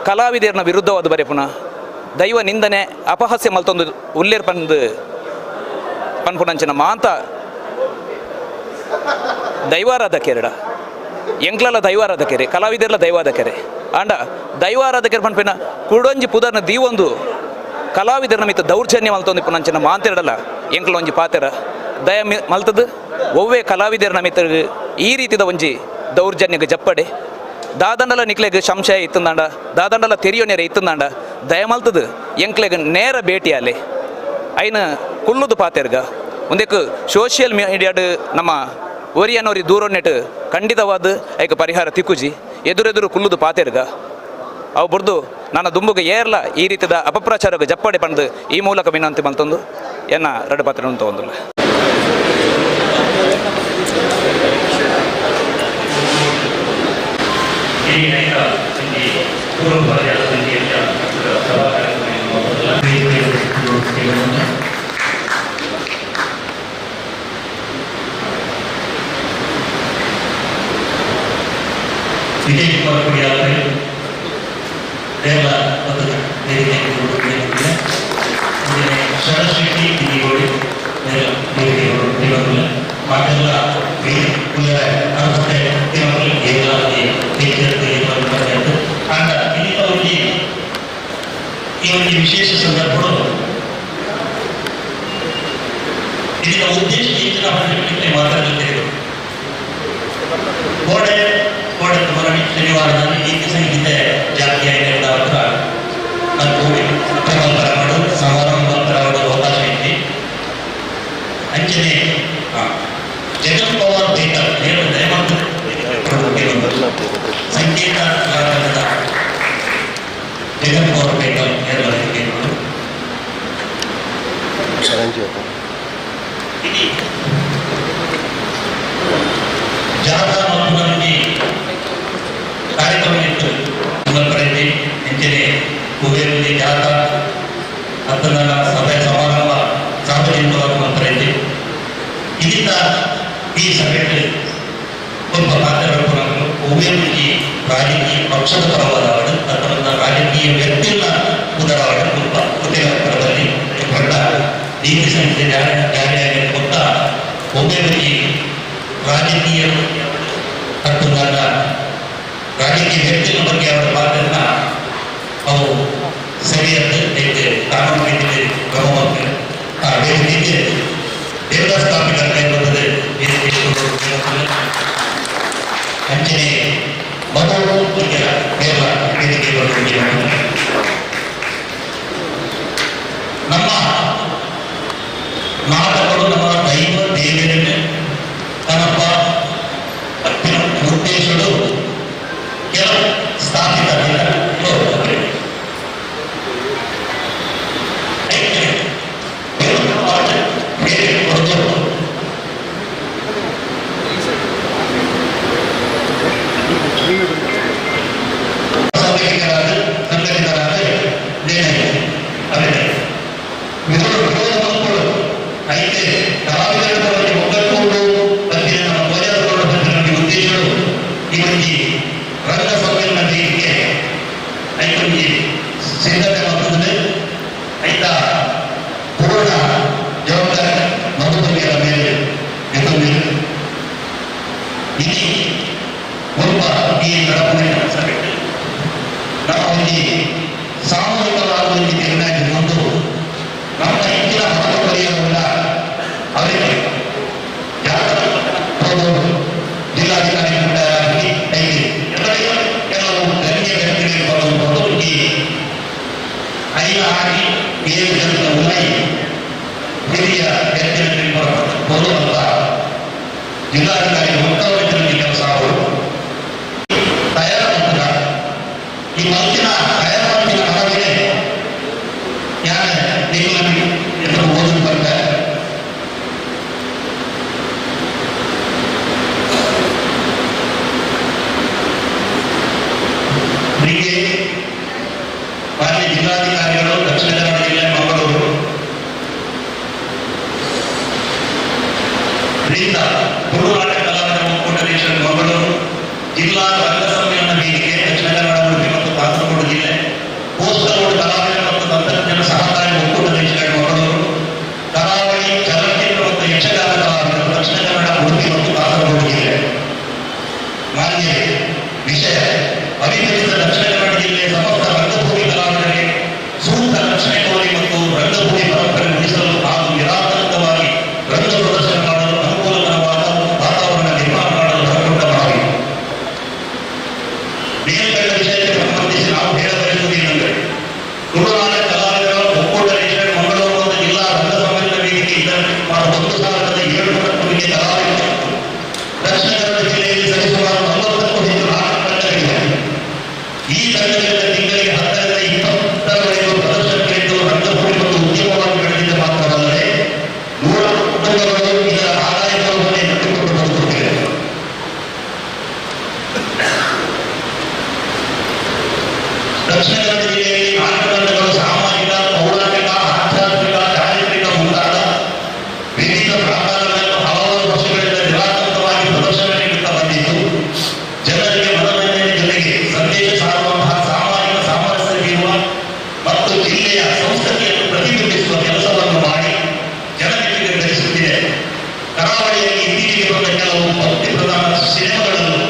Speaker 18: ಕಲಾವಿದರನ್ನ ವಿರುದ್ಧವಾದ ಬರೆಪುನ ದೈವ ನಿಂದನೆ ಅಪಹಾಸ್ಯ ಮಲ್ತೊಂದು ಉಲ್ಲೇರ್ ಪಂದು ಪನ್ಪುನಂಚಿನ ಮಾಂತ ದೈವಾರಾಧಕೆರಡ ಎಂಕ್ಲಲ ದೈವಾರಾಧಕೆರೆ ಕಲಾವಿದರ್ಲ ದೈವಾಧಕೆರೆ ಆಂಡ ದೈವಾರಾಧಕೆರೆ ಪನ್ಪಿನ ಕುಡೊಂಜಿ ಪುದರ್ನ ದೀವೊಂದು ಕಲಾವಿದರನ ಮಿತ್ತ ದೌರ್ಜನ್ಯ ಮಲ್ತೊಂದು ಪುನಂಚಿನ ಮಾಂತೆರಡಲ ಎಂಕ್ಲ ಒಂಜಿ ಪಾತೆರ ದಯ ಮಲ್ತದು ಒವ್ವೇ ಕಲಾವಿದರನ ಮಿತ್ತ ಈ ರೀತಿದ ಒಂಜಿ ದೌರ್ಜನ್ಯಕ್ಕೆ ಜಪ್ಪಡೆ. ದಾದಂಡಲ ನಿಕ್ಲೆಗ್ ಸಂಶಯ ಇತ್ತಂದಾಂಡ, ದಾದಂಡಲ ತೆರಿಯೋನೇರ ಇತ್ತಂದಾಂಡ ದಯಮಲ್ತದು ಎಂಕ್ಲೆಗ್ ನೇರ ಭೇಟಿಯಾಲೆ ಐನ ಕುಲ್ಲುದು ಪಾತೆರ್ಗ. ಒಂದಕ್ಕೆ ಸೋಷಿಯಲ್ ಮೀಡಿಯಾಡ್ ನಮ್ಮ ಒರಿಯನೋರಿ ದೂರೊನ್ನೆಟ್ ಖಂಡಿತವಾದ ಐಕ ಪರಿಹಾರ ತಿಕ್ಕುಜಿ. ಎದುರೆದುರು ಕುಲ್ಲುದು ಪಾತೆರ್ಗ ಅವು ಬುರ್ದು ನನ್ನ ದುಂಬುಗ ಏರ್ಲ ಈ ರೀತಿಯ ಅಪಪ್ರಚಾರಕ್ಕೆ ಜಪ್ಪಡೆ ಪಂದು ಈ ಮೂಲಕ ವಿನಂತಿ ಮಲ್ತೊಂದು ಎನ್ನ ಎರಡು ಪಾತ್ರ ತಗೊಂಡಿಲ್ಲ.
Speaker 1: ವಿಜಯ್ ಕುಮಾರ್ ಕುಡಿಯಾಲ್ರಿ ಕೇರಳ ವೇದಿಕೆ ಶರಣ ಶೆಟ್ಟಿ ತಿರಿಗೋಡಿ ವೇದಿಕೆ ಮಾತೆಲ್ಲ ಅರ್ಹತೆ ಈ ಒಂದು ವಿಶೇಷ ಸಂದರ್ಭಗಳು ಇದರ ಉದ್ದೇಶ ಹೆಚ್ಚಿನ ಮಾತಾಡಲಿದ್ದೇವೆ. ಕೋಡೆ ಕೋಡೆ ಮರಳಿ ಶನಿವಾರದಲ್ಲಿ ನೀತಿ ಸಂಹಿತೆ ಜಾತಿಯಾಗಿ ಹತ್ರ ಮಾಡು ಸಮಾರಂಭ ಅವಕಾಶ ಐತಿ. ಅಂಚನೆ ಜಗನ್ ಪವಾರ್ ಬೇಕರ್ ಹೇಳು ದಯಮಾಡಿ ಸಂಕೇತ ಜಗನ್ ಪವಾರ್ ಬೇಕರ್ ಹೇಳುವ ಜಾಥಾ ಮತ್ತು ನಮಗೆ ಕಾರ್ಯಕ್ರಮ ಇತ್ತು. ಅಂಚನೆ ಕುಬೇರಲ್ಲಿ ಜಾಥಾ ಹತ್ತನ ಸಭೆ ಸಮಾರಂಭ ಸಾರ್ವಜನಿಕವಾಗಿ ಮಂತ್ರಿ ಇದರಿಂದ ಈ ಸಭೆಯಲ್ಲಿ ಒಬ್ಬ ಮಾತಾಡಲು ಒವ್ವೇರಿಗೆ ರಾಜಕೀಯ ಪಕ್ಷದ ಪರವಾದವರು ಅಥವಾ ರಾಜಕೀಯ ವ್ಯಕ್ತಿಗಳ ಉದರವಾದ ಒಬ್ಬ ಪರದಲ್ಲಿ ದೊಡ್ಡ ನೀತಿ ಸಂಹಿತೆ ಜಾರಿಯಾಗಿರುವ ಒಬ್ಬರಿಗೆ ರಾಜಕೀಯ ಅಥವಾ ರಾಜಕೀಯ ವ್ಯಕ್ತಿಗಳ ಬಗ್ಗೆ ಅವರ ಮಾತನ್ನ ಅವು ಸರಿಯಾದ ಕಾನೂನು ರೀತಿಯಲ್ಲಿ ಕ್ರಮ ಬೇರೆ ರೀತಿ ದೇವದಾಸ್ ಸ್ಥಾಪಿತ ಬರ್ತದೆ. ಅಂಚನೆ ಮಧು ಕೇರಳ ವೇದಿಕೆ ನಮ್ಮ ನಾಟಕಗಳು ನಮ್ಮ ದೈವ ದೇವರನ್ನು ತನ್ನಪ್ಪ ಉದ್ದೇಶಗಳು ಕೆಲವು ಸ್ಥಾಪಿತ ಸಾಮೂಹಿಕವಾಗಿ ನಿರ್ಣಯ ನಮ್ಮ ಹೆಚ್ಚಿನ ಹಣ ಪರಿಹಾರವನ್ನ ಅವರಿಗೆ ಜಿಲ್ಲಾಧಿಕಾರಿ ಕೆಲವು ಗಣ್ಯ ವ್ಯಕ್ತಿಗಳಿಗೆ ಬರುವಂಥದ್ದು ಈ ಐನ ಹಾಕಿ 7 ಜನರ ಉಲೈ ಹಿರಿಯ ವ್ಯಕ್ತಿಗಳಿಗೆ ಬರುವಂತ ಜಿಲ್ಲಾಧಿಕಾರಿ ಉತ್ತಮ ಕೆಲಸ ಅವರು ತಯಾರ ಈ ಮಂದಿನ ತಯಾರ ಹಣವಿದೆ ಯಾರ ನಿಮ್ಮಲ್ಲಿ ಎದುರು ಓದು ಬರ್ತಾರೆ. ಮಾನ್ಯ ಜಿಲ್ಲಾಧಿಕಾರಿಗಳು ದಕ್ಷಿಣ ಕನ್ನಡ ಜಿಲ್ಲೆ ಮಂಗಳೂರು ರಿಂದ ತುಳುನಾಟ ಕಲಾವಿದರ ಒಕ್ಕೂಟ ಮಂಗಳೂರು ಜಿಲ್ಲಾ ರಂಗ ಸಮ್ಮೇಳನ ವೇದಿಕೆ ದಕ್ಷಿಣ ಕನ್ನಡ ಉಡುಪಿ ಮತ್ತು ಕಾಸರಗೋಡು ಜಿಲ್ಲೆ ಕೋಸ್ಟಲ್ ರೋಡ್ ಕಲಾವಿದರ ಮತ್ತು ತಂತ್ರಜ್ಞಾನ ಸಹಕಾರಿ ಒಕ್ಕೂಟ ಮಂಗಳೂರು ಕರಾವಳಿ ಚಲನಚಿತ್ರ ಮತ್ತು ಯಕ್ಷಗಾನ ಕಲಾವಿದರು ದಕ್ಷಿಣ ಕನ್ನಡ ಉಡುಪಿ ಮತ್ತು ಕಾಸರಗೋಡು ಜಿಲ್ಲೆ. ಮಾನ್ಯ ವಿಷಯ ಅವಿಭಜಿತ ದಕ್ಷಿಣ ಕನ್ನಡ ಜಿಲ್ಲೆಯ ಸಮಸ್ತ ರಂಗಭೂಮಿ ಕಲಾವಿದರಿಗೆ ಸೂಕ್ತ ರಕ್ಷಣೆ ಕೋರಿ ಮತ್ತು ರಂಗಭೂಮಿ ಪರಂಪರೆ ಉಳಿಸಲು ಹಾಗೂ ನಿರಾತಂಕವಾಗಿ ರಂಗ ಪ್ರದರ್ಶನ ಮಾಡಲು ಅನುಕೂಲಕರವಾದ ವಾತಾವರಣ ನಿರ್ಮಾಣ ಮಾಡಲು ಹೊರಗೊಂಡ ಮನವಿ. ತುಳುನಾಡ ಕಲಾವಿದರ ಒಕ್ಕೂಟ ರೇಷ್ಮೆ ಮಂಗಳೂರು ಮತ್ತು ಜಿಲ್ಲಾ ರಂಗ ಸಮ್ಮೇಳನ ವೇದಿಕೆ ಇದರಲ್ಲಿ ಸುಮಾರು 1700ಕ್ಕೂ ಮಿಕ್ಕಿ ಕಲಾವಿದರು. ದಕ್ಷಿಣ ಕನ್ನಡ ಜಿಲ್ಲೆಯಲ್ಲಿ ಸರಿಸುಮಾರು 40ಕ್ಕೂ ಹೆಚ್ಚು ನಾಟಕ ತಂಡಗಳಿವೆ. ಈ ತಂಡಗಳಿಂದ ತಿಂಗಳಿಗೆ 10ರಿಂದ 20ರವರೆಗೂ ಪ್ರದರ್ಶನಗಳಿದ್ದು ರಂಗಭೂಮಿ ಮತ್ತು ಉದ್ಯಮವಾಗಿ ಬೆಳೆದಿದ್ದ ಮಾತ್ರವಲ್ಲದೆ ನೂರಾರು ಕುಟುಂಬಗಳು ಇದರ ಆದಾಯ ಮೂಲವನ್ನೇ ನಂಬಿಕೊಂಡು ಬದುಕುತ್ತಿವೆ. ದಕ್ಷಿಣ ಕನ್ನಡ ಜಿಲ್ಲೆಯಲ್ಲಿ ನಾಟಕ ತಂಡಗಳು ಸಾಮಾಜಿಕ, ಪೌರಾಣಿಕ, ಆಧ್ಯಾತ್ಮಿಕ, ಚಾರಿತ್ರಿಕ ಮುಂತಾದ ವಿವಿಧ ಪ್ರಕಾರಗಳನ್ನು ಹಲವಾರು ವರ್ಷಗಳಿಂದ ನಿರಾತಂಕವಾಗಿ ಪ್ರದರ್ಶನ ನೀಡುತ್ತಾ ಬಂದಿದ್ದು, ಜನರಿಗೆ ಮನರಂಜನೆ ಜೊತೆಗೆ ಸಂದೇಶ ಸಾರುವಂತಹ ಸಾಮಾಜಿಕ ಸಾಮರಸ್ಯ ಬೀರುವ ಮತ್ತು ಜಿಲ್ಲೆಯ ಸಂಸ್ಕೃತಿಯನ್ನು ಪ್ರತಿಬಿಂಬಿಸುವ ಕೆಲಸವನ್ನು ಮಾಡಿ ಜನತೆಗೆ ಬೆಳೆಸುತ್ತಿದೆ. ಕರಾವಳಿಯಲ್ಲಿ ಇತ್ತೀಚೆಗೆ ಬಂದ ಕೆಲವು ಭಕ್ತಿ ಪ್ರಧಾನ ಸಿನಿಮಾಗಳನ್ನು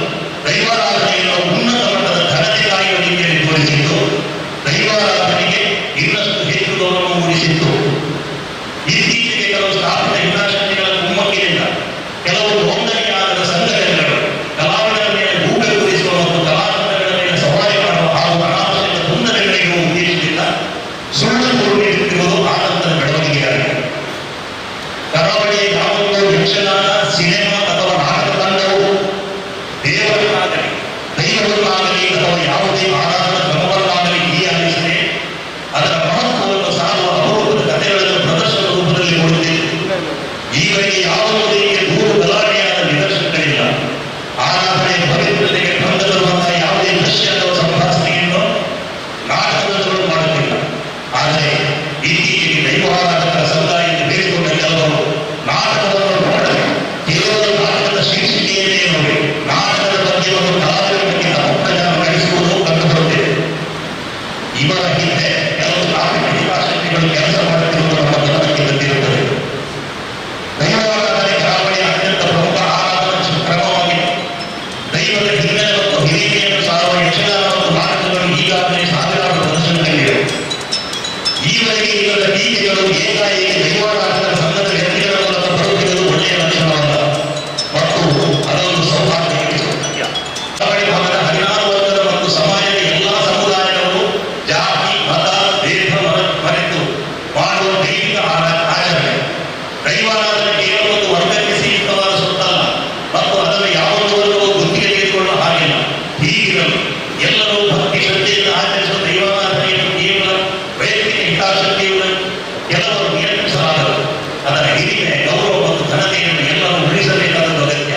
Speaker 1: ದೈವಾರಾಧನೆಯನ್ನು ಉನ್ನತ ಮಟ್ಟದ ಘನತೆ ಕಾಯುವ ರೀತಿಯಲ್ಲಿ ತೋರಿಸಿದ್ದು ದೈವಾರಾಧನೆಗೆ ಇನ್ನಷ್ಟು ಹೆಚ್ಚು ಗೌರವ ಮೂಡಿಸಿತ್ತು. ಇತ್ತೀಚೆಗೆ ಕೆಲವು ಸ್ಥಾಪಿತ ಹಿತಾಸಕ್ತಿಗಳ ಕುಮ್ಮಕ್ಕಿನಿಂದ ಕೆಲವು ನೋಂದಣಿಯಾಗದ ಸಂಘಟನೆಗಳು ಕಲಾವಿದರ ಮೇಲೆ ಗೂಬೆ ಕೂರಿಸುವ ಮತ್ತು ಕಲಾತಂಡಗಳ ಮೇಲೆ ಸವಾರಿ ಮಾಡುವ ಹಾಗೂ ಅನಾವಶ್ಯಕ ತೊಂದರೆ ನೀಡುವ ಉದ್ದೇಶದಿಂದ ಸುಳ್ಳು ದೂರು ನೀಡುತ್ತಿರುವುದು ಆತಂಕದ ಬೆಳವಣಿಗೆಯಾಗಿದೆ. ಕರಾವಳಿಯ ಯಾವೊಂದು ಯಕ್ಷಗಾನ, ಸಿನಿಮಾ ಅಥವಾ ನಾಟಕ ತಂಡವು ದೇವರನ್ನಾಗಲಿ, ದೈವವನ್ನಾಗಲಿ ಅಥವಾ ಯಾವುದೇ ಆರಾಧನಾ ಕ್ರಮವನ್ನಾಗಲಿ ಹೀಯಾಳಿಸದೆ ಅದರ ಮಹತ್ವವನ್ನು ಸಾರುವ ಅಪರೂಪದ ಕಥೆಗಳನ್ನು ಪ್ರದರ್ಶನ ರೂಪದಲ್ಲಿ ಕೊಡುತ್ತಿದೆ. ಈವರೆಗೆ ಯಾವುದೇ ರೀತಿಯ ದೂರು ಗಲಾಟೆಯಾದ ನಿದರ್ಶನಗಳಿಲ್ಲ. ಆರಾಧನೆಯ ಪವಿತ್ರತೆಗೆ ಭಂಗ ತರುವಂತಹ ಯಾವುದೇ ದೃಶ್ಯ ಅಥವಾ ಸಂಭಾಷಣೆಯನ್ನು ನಾಟಕಗಳು ಮಾಡುತ್ತಿಲ್ಲ. ಆದರೆ ಇತ್ತೀಚೆಗೆ ದೈವಾರಾಧಕರ ಸಮುದಾಯಕ್ಕೆ ಬೇಡಿಕೊಂಡ ಕೆಲವರು ನಾಟಕವನ್ನು ನೋಡದೆ ಕೇವಲ ನಾಟಕದ ಶೀರ್ಷಿಕೆಯನ್ನೇ ನೋಡಿ ನಾಟಕದ ಬಗ್ಗೆ ಮತ್ತು ಕಲಾವಿದರ ಬಗ್ಗೆ ತಪ್ಪು ನಡೆಸುವುದು ಕಂಡುಬರುತ್ತಿದೆ. ಇವರ ಹಿಂದೆ ಕೆಲವು ಸ್ಥಾಪಿತ ಹಿತಾಸಕ್ತಿಗಳು ಕೆಲಸ ಮಾಡುತ್ತಿರುವುದು ನಮ್ಮ ಗಮನಕ್ಕೆ ಬಂದಿರುತ್ತದೆ. ದೈವಾರಾಧನೆ ಕರಾವಳಿಯ ಅತ್ಯಂತ ಪ್ರಮುಖ ಆರಾಧನಾ ಕ್ರಮವಾಗಿದೆ. ದೈವದ ಹಿನ್ನೆಲೆ ಮತ್ತು ಹಿರಿಮೆಯನ್ನು ಸಾರುವ ಯಕ್ಷಗಾನ ಮತ್ತು ನಾಟಕಗಳು ಈಗಾಗಲೇ ಸಾವಿರಾರು ಪ್ರದರ್ಶನಗಳಿವೆ. ಈವರೆಗೆ ಇಲ್ಲದ ಟೀಕೆಗಳು ಏಕಾಏಕಿ ದೈವಾರಾಧಕರ ಸಂಘದ ವ್ಯಕ್ತಿಗಳ ಮೂಲಕ ಬರುತ್ತಿರುವುದು ಒಳ್ಳೆಯ ಲಕ್ಷಣವಲ್ಲ ಮತ್ತು ಅದೊಂದು ಸೌಹಾರ್ದ ಸತ್ಯ. ಕರಾವಳಿ ಭಾಗದ 16 ವರ್ಗದ ಮತ್ತು ಸಮಾಜದ ಎಲ್ಲಾ ಸಮುದಾಯದವರು ಜಾತಿ, ಮತ, ಭೇದ ಮರೆತು ಮಾಡುವ ದೈವಿಕ ಆಚರಣೆ. ದೈವಾರಾಧನೆ ಕೇವಲ ಒಂದು ವರ್ಗಕ್ಕೆ ಸೀಮಿತವಾದ ಸೊತ್ತಲ್ಲ ಮತ್ತು ಅದನ್ನು ಯಾವೊಂದು ವರ್ಗವೂ ಗುತ್ತಿಗೆ ತೆಗೆದುಕೊಳ್ಳುವ ಹಾಗಿಲ್ಲ. ಹೀಗಿರಲು ಎಲ್ಲರೂ ಭಕ್ತಿ ಶ್ರದ್ಧೆಯಿಂದ ಆಚರಿಸುವ ದೈವಾರಾಧನೆಯನ್ನು ಕೇವಲ ವೈಯಕ್ತಿಕ ಹಿತಾಸಕ್ತಿಯುಳ್ಳ ಕೆಲವರು ನಿಯಂತ್ರಿಸಲಾಗದು. ಅದರ ಹಿರಿಮೆ, ಗೌರವ ಮತ್ತು ಘನತೆಯನ್ನು ಎಲ್ಲರೂ ಉಳಿಸಬೇಕಾದದ್ದು ಅಗತ್ಯ.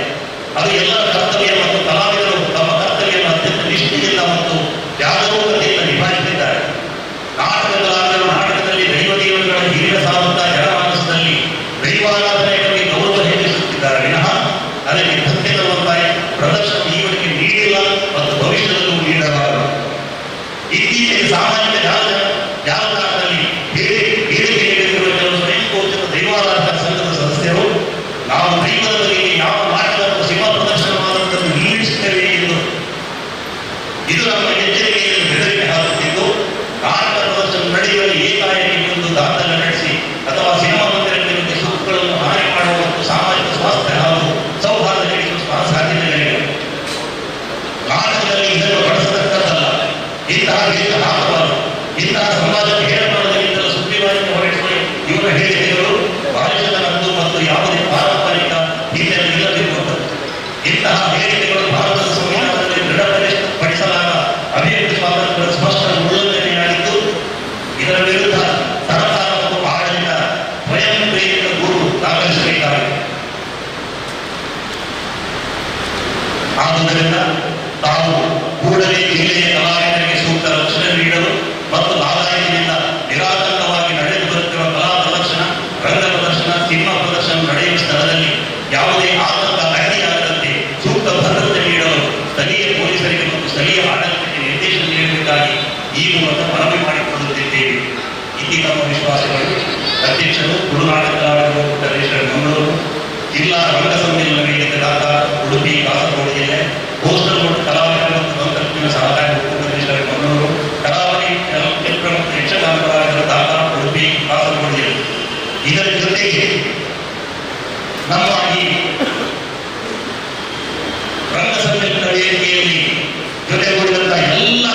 Speaker 1: ಅದು ಎಲ್ಲರ ಕರ್ತವ್ಯ ಮತ್ತು ಕಲಾವಿದರು ತಮ್ಮ ಕರ್ತವ್ಯವನ್ನು ಅತ್ಯಂತ ನಿಷ್ಠೆಯಿಂದ ಮತ್ತು ಜಾಗರೂಕತೆಯಿಂದ ನಿಭಾಯಿಸಿದ್ದಾರೆ. ನಾಟಕ ಕಲಾವಿದರು ನಾಟಕದಲ್ಲಿ ದೈವ ದೇವರುಗಳ ಹಿರಿಮೆ ಸಾರುತ್ತಾ ಜನಮಾನಸದಲ್ಲಿ ದೈವಾರಾಧನೆಯ ಬಗ್ಗೆ ಗೌರವ ಹೆಚ್ಚಿಸುತ್ತಿದ್ದಾರೆ ವಿನಃ ಅದಕ್ಕೆ ಧಕ್ಕೆ ತರುವಂತಹ ಪ್ರದರ್ಶನ ಈವರೆಗೆ ನೀಡಿಲ್ಲ ಮತ್ತು ಭವಿಷ್ಯದಲ್ಲೂ ನೀಡಲಾರದು. ಇತ್ತೀಚೆಗೆ ಸಾಮಾಜಿಕ ಜಾಲತಾಣದಲ್ಲಿ ಹೇಳಿಕೆ ನೀಡುತ್ತಿರುವ ಕೆಲವು ಸ್ವಯಂ ಘೋಷಿತ ದೈವಾರಾಧನಾ ಸಂಘದ ಸದಸ್ಯರು ನಾವು ದೈವದ ಬಗೆಗೆ ಯಾವ ನಾಟಕ ಅಥವಾ ಸಿನಿಮಾ ಪ್ರದರ್ಶನವಾದಂಥದ್ದು ನಿಲ್ಲಿಸುತ್ತೇವೆ ಎಂದು, ಇದು ನಮ್ಮ ಎಚ್ಚರಿಕೆ ಎಂದು ಬೆದರಿಕೆ ಹಾಕುತ್ತಿದ್ದು, ನಾಟಕ ಪ್ರದರ್ಶನ ನಡೆಯುವಲ್ಲಿ ಏಕಾಏಕಿ ಬಂದು ದಾಂಧಲೆ ನಡೆಸಿ ಅಥವಾ ಸಿನಿಮಾ ಮಂದಿರಗಳಿಗೆ ಸುತ್ತುಗಳನ್ನು ಹಾನಿ ಮಾಡುವ ಮತ್ತು ಸಾಮಾಜಿಕ ಸ್ವಾಸ್ಥ್ಯ ಹಾಗೂ ಸೌಹಾರ್ದ ಕೆಡಿಸುವ ಸಾಧ್ಯತೆಗಳಿವೆ. ನಾಟಕದಲ್ಲಿ ಇದನ್ನು ಬಳಸತಕ್ಕದ್ದಲ್ಲ. ಇಂತಹ ವೇಷ ಹಾಕಬಾರದು. ಇಂತಹ ಸಮಾಜಕ್ಕೆ ಹೇಳಬಾರದಕ್ಕಿಂತಲೂ ಸುಗ್ರೀವಾಜ್ಞೆ ಹೊರಡಿಸುವ ಇವರ ಹೇಳಿಕೆಗಳು ಬಾಲಿಶತನದ್ದು ಮತ್ತು ಯಾವುದೇ ಪಾರಂಪರಿಕ ಹಿನ್ನೆಲೆ ಇಲ್ಲದಿರುವಂಥದ್ದು. ಇಂತಹ ಹೇಳಿಕೆಗಳು ಭಾರತದ ಸಂವಿಧಾನದಲ್ಲಿ ದೃಢಪಡಿಸಲಾದ ಅಭಿವ್ಯಕ್ತಿ ಸ್ವಾತಂತ್ರ್ಯದ ಸ್ಪಷ್ಟ ಉಲ್ಲಂಘನೆಯಾಗಿದ್ದು, ಇದರ ವಿರುದ್ಧ ಸರ್ಕಾರ ಮತ್ತು ಆಡಳಿತ ಸ್ವಯಂ ಪ್ರೇರಿತ ದೂರು ದಾಖಲಿಸಬೇಕಾಗಿದೆ. ಆದುದರಿಂದ ತಾವು ಕೂಡಲೇ ಜಿಲ್ಲೆಯ ಕಲಾವಿದರಿಗೆ ಸೂಕ್ತ ರಕ್ಷಣೆ ನೀಡಲು ಮತ್ತು ಆದಾಯದಿಂದ ನಿರಾತಂಕವಾಗಿ ನಡೆದು ಬರುತ್ತಿರುವ ಕಲಾ ಪ್ರದರ್ಶನ, ರಂಗ ಪ್ರದರ್ಶನ, ಸಿನಿಮಾ ಪ್ರದರ್ಶನ ನಡೆಯುವ ಸ್ಥಳದಲ್ಲಿ ಯಾವುದೇ ಆತಂಕ ಅಡ್ಡಿಯಾಗದಂತೆ ಸೂಕ್ತ ಭದ್ರತೆ ನೀಡಲು ಸ್ಥಳೀಯ ಪೊಲೀಸರಿಗೆ ಮತ್ತು ಸ್ಥಳೀಯ ಆಡಳಿತಕ್ಕೆ ನಿರ್ದೇಶನ ನೀಡಬೇಕಾಗಿ ಈ ಮೂಲಕ ಮನವಿ ಮಾಡಿಕೊಳ್ಳುತ್ತಿದ್ದೇವೆ. ಇತಿ ನಮ್ಮ ವಿಶ್ವಾಸಗಳು. ಅಧ್ಯಕ್ಷರು, ತುಳುನಾಡ ಕಲಾವಿದರು ಒಕ್ಕೂಟ ಮಂಗಳೂರು, ಜಿಲ್ಲಾ ರಂಗ ಸಮ್ಮೇಳನ ವೇದಿಕೆ ಉಡುಪಿ ಕಾಸರಗೋಡು ಜಿಲ್ಲೆ, ಕೋಸ್ಟಲ್ ರೋಡ್ ಕಲಾವಿದರು ಮತ್ತು ತಂತ್ರಜ್ಞಾನ ಸಹಕಾರಿ ಒಕ್ಕೂಟ ಮಂಗಳೂರು, ಕರಾವಳಿ ಚಲನಚಿತ್ರ ಮತ್ತು ಯಕ್ಷಗಾನ ಕಲಾವಿದರ ದಾಖ ಉಡುಪಿ ಕಾಸರಗೋಡು ಜಿಲ್ಲೆ. ಇದರ ಜೊತೆಗೆ ನಮ್ಮ ಈ ರಂಗ ಸಮ್ಮೇಳನ ವೇದಿಕೆಯಲ್ಲಿ ಜೊತೆಗೂಡಿದಂತಹ ಎಲ್ಲ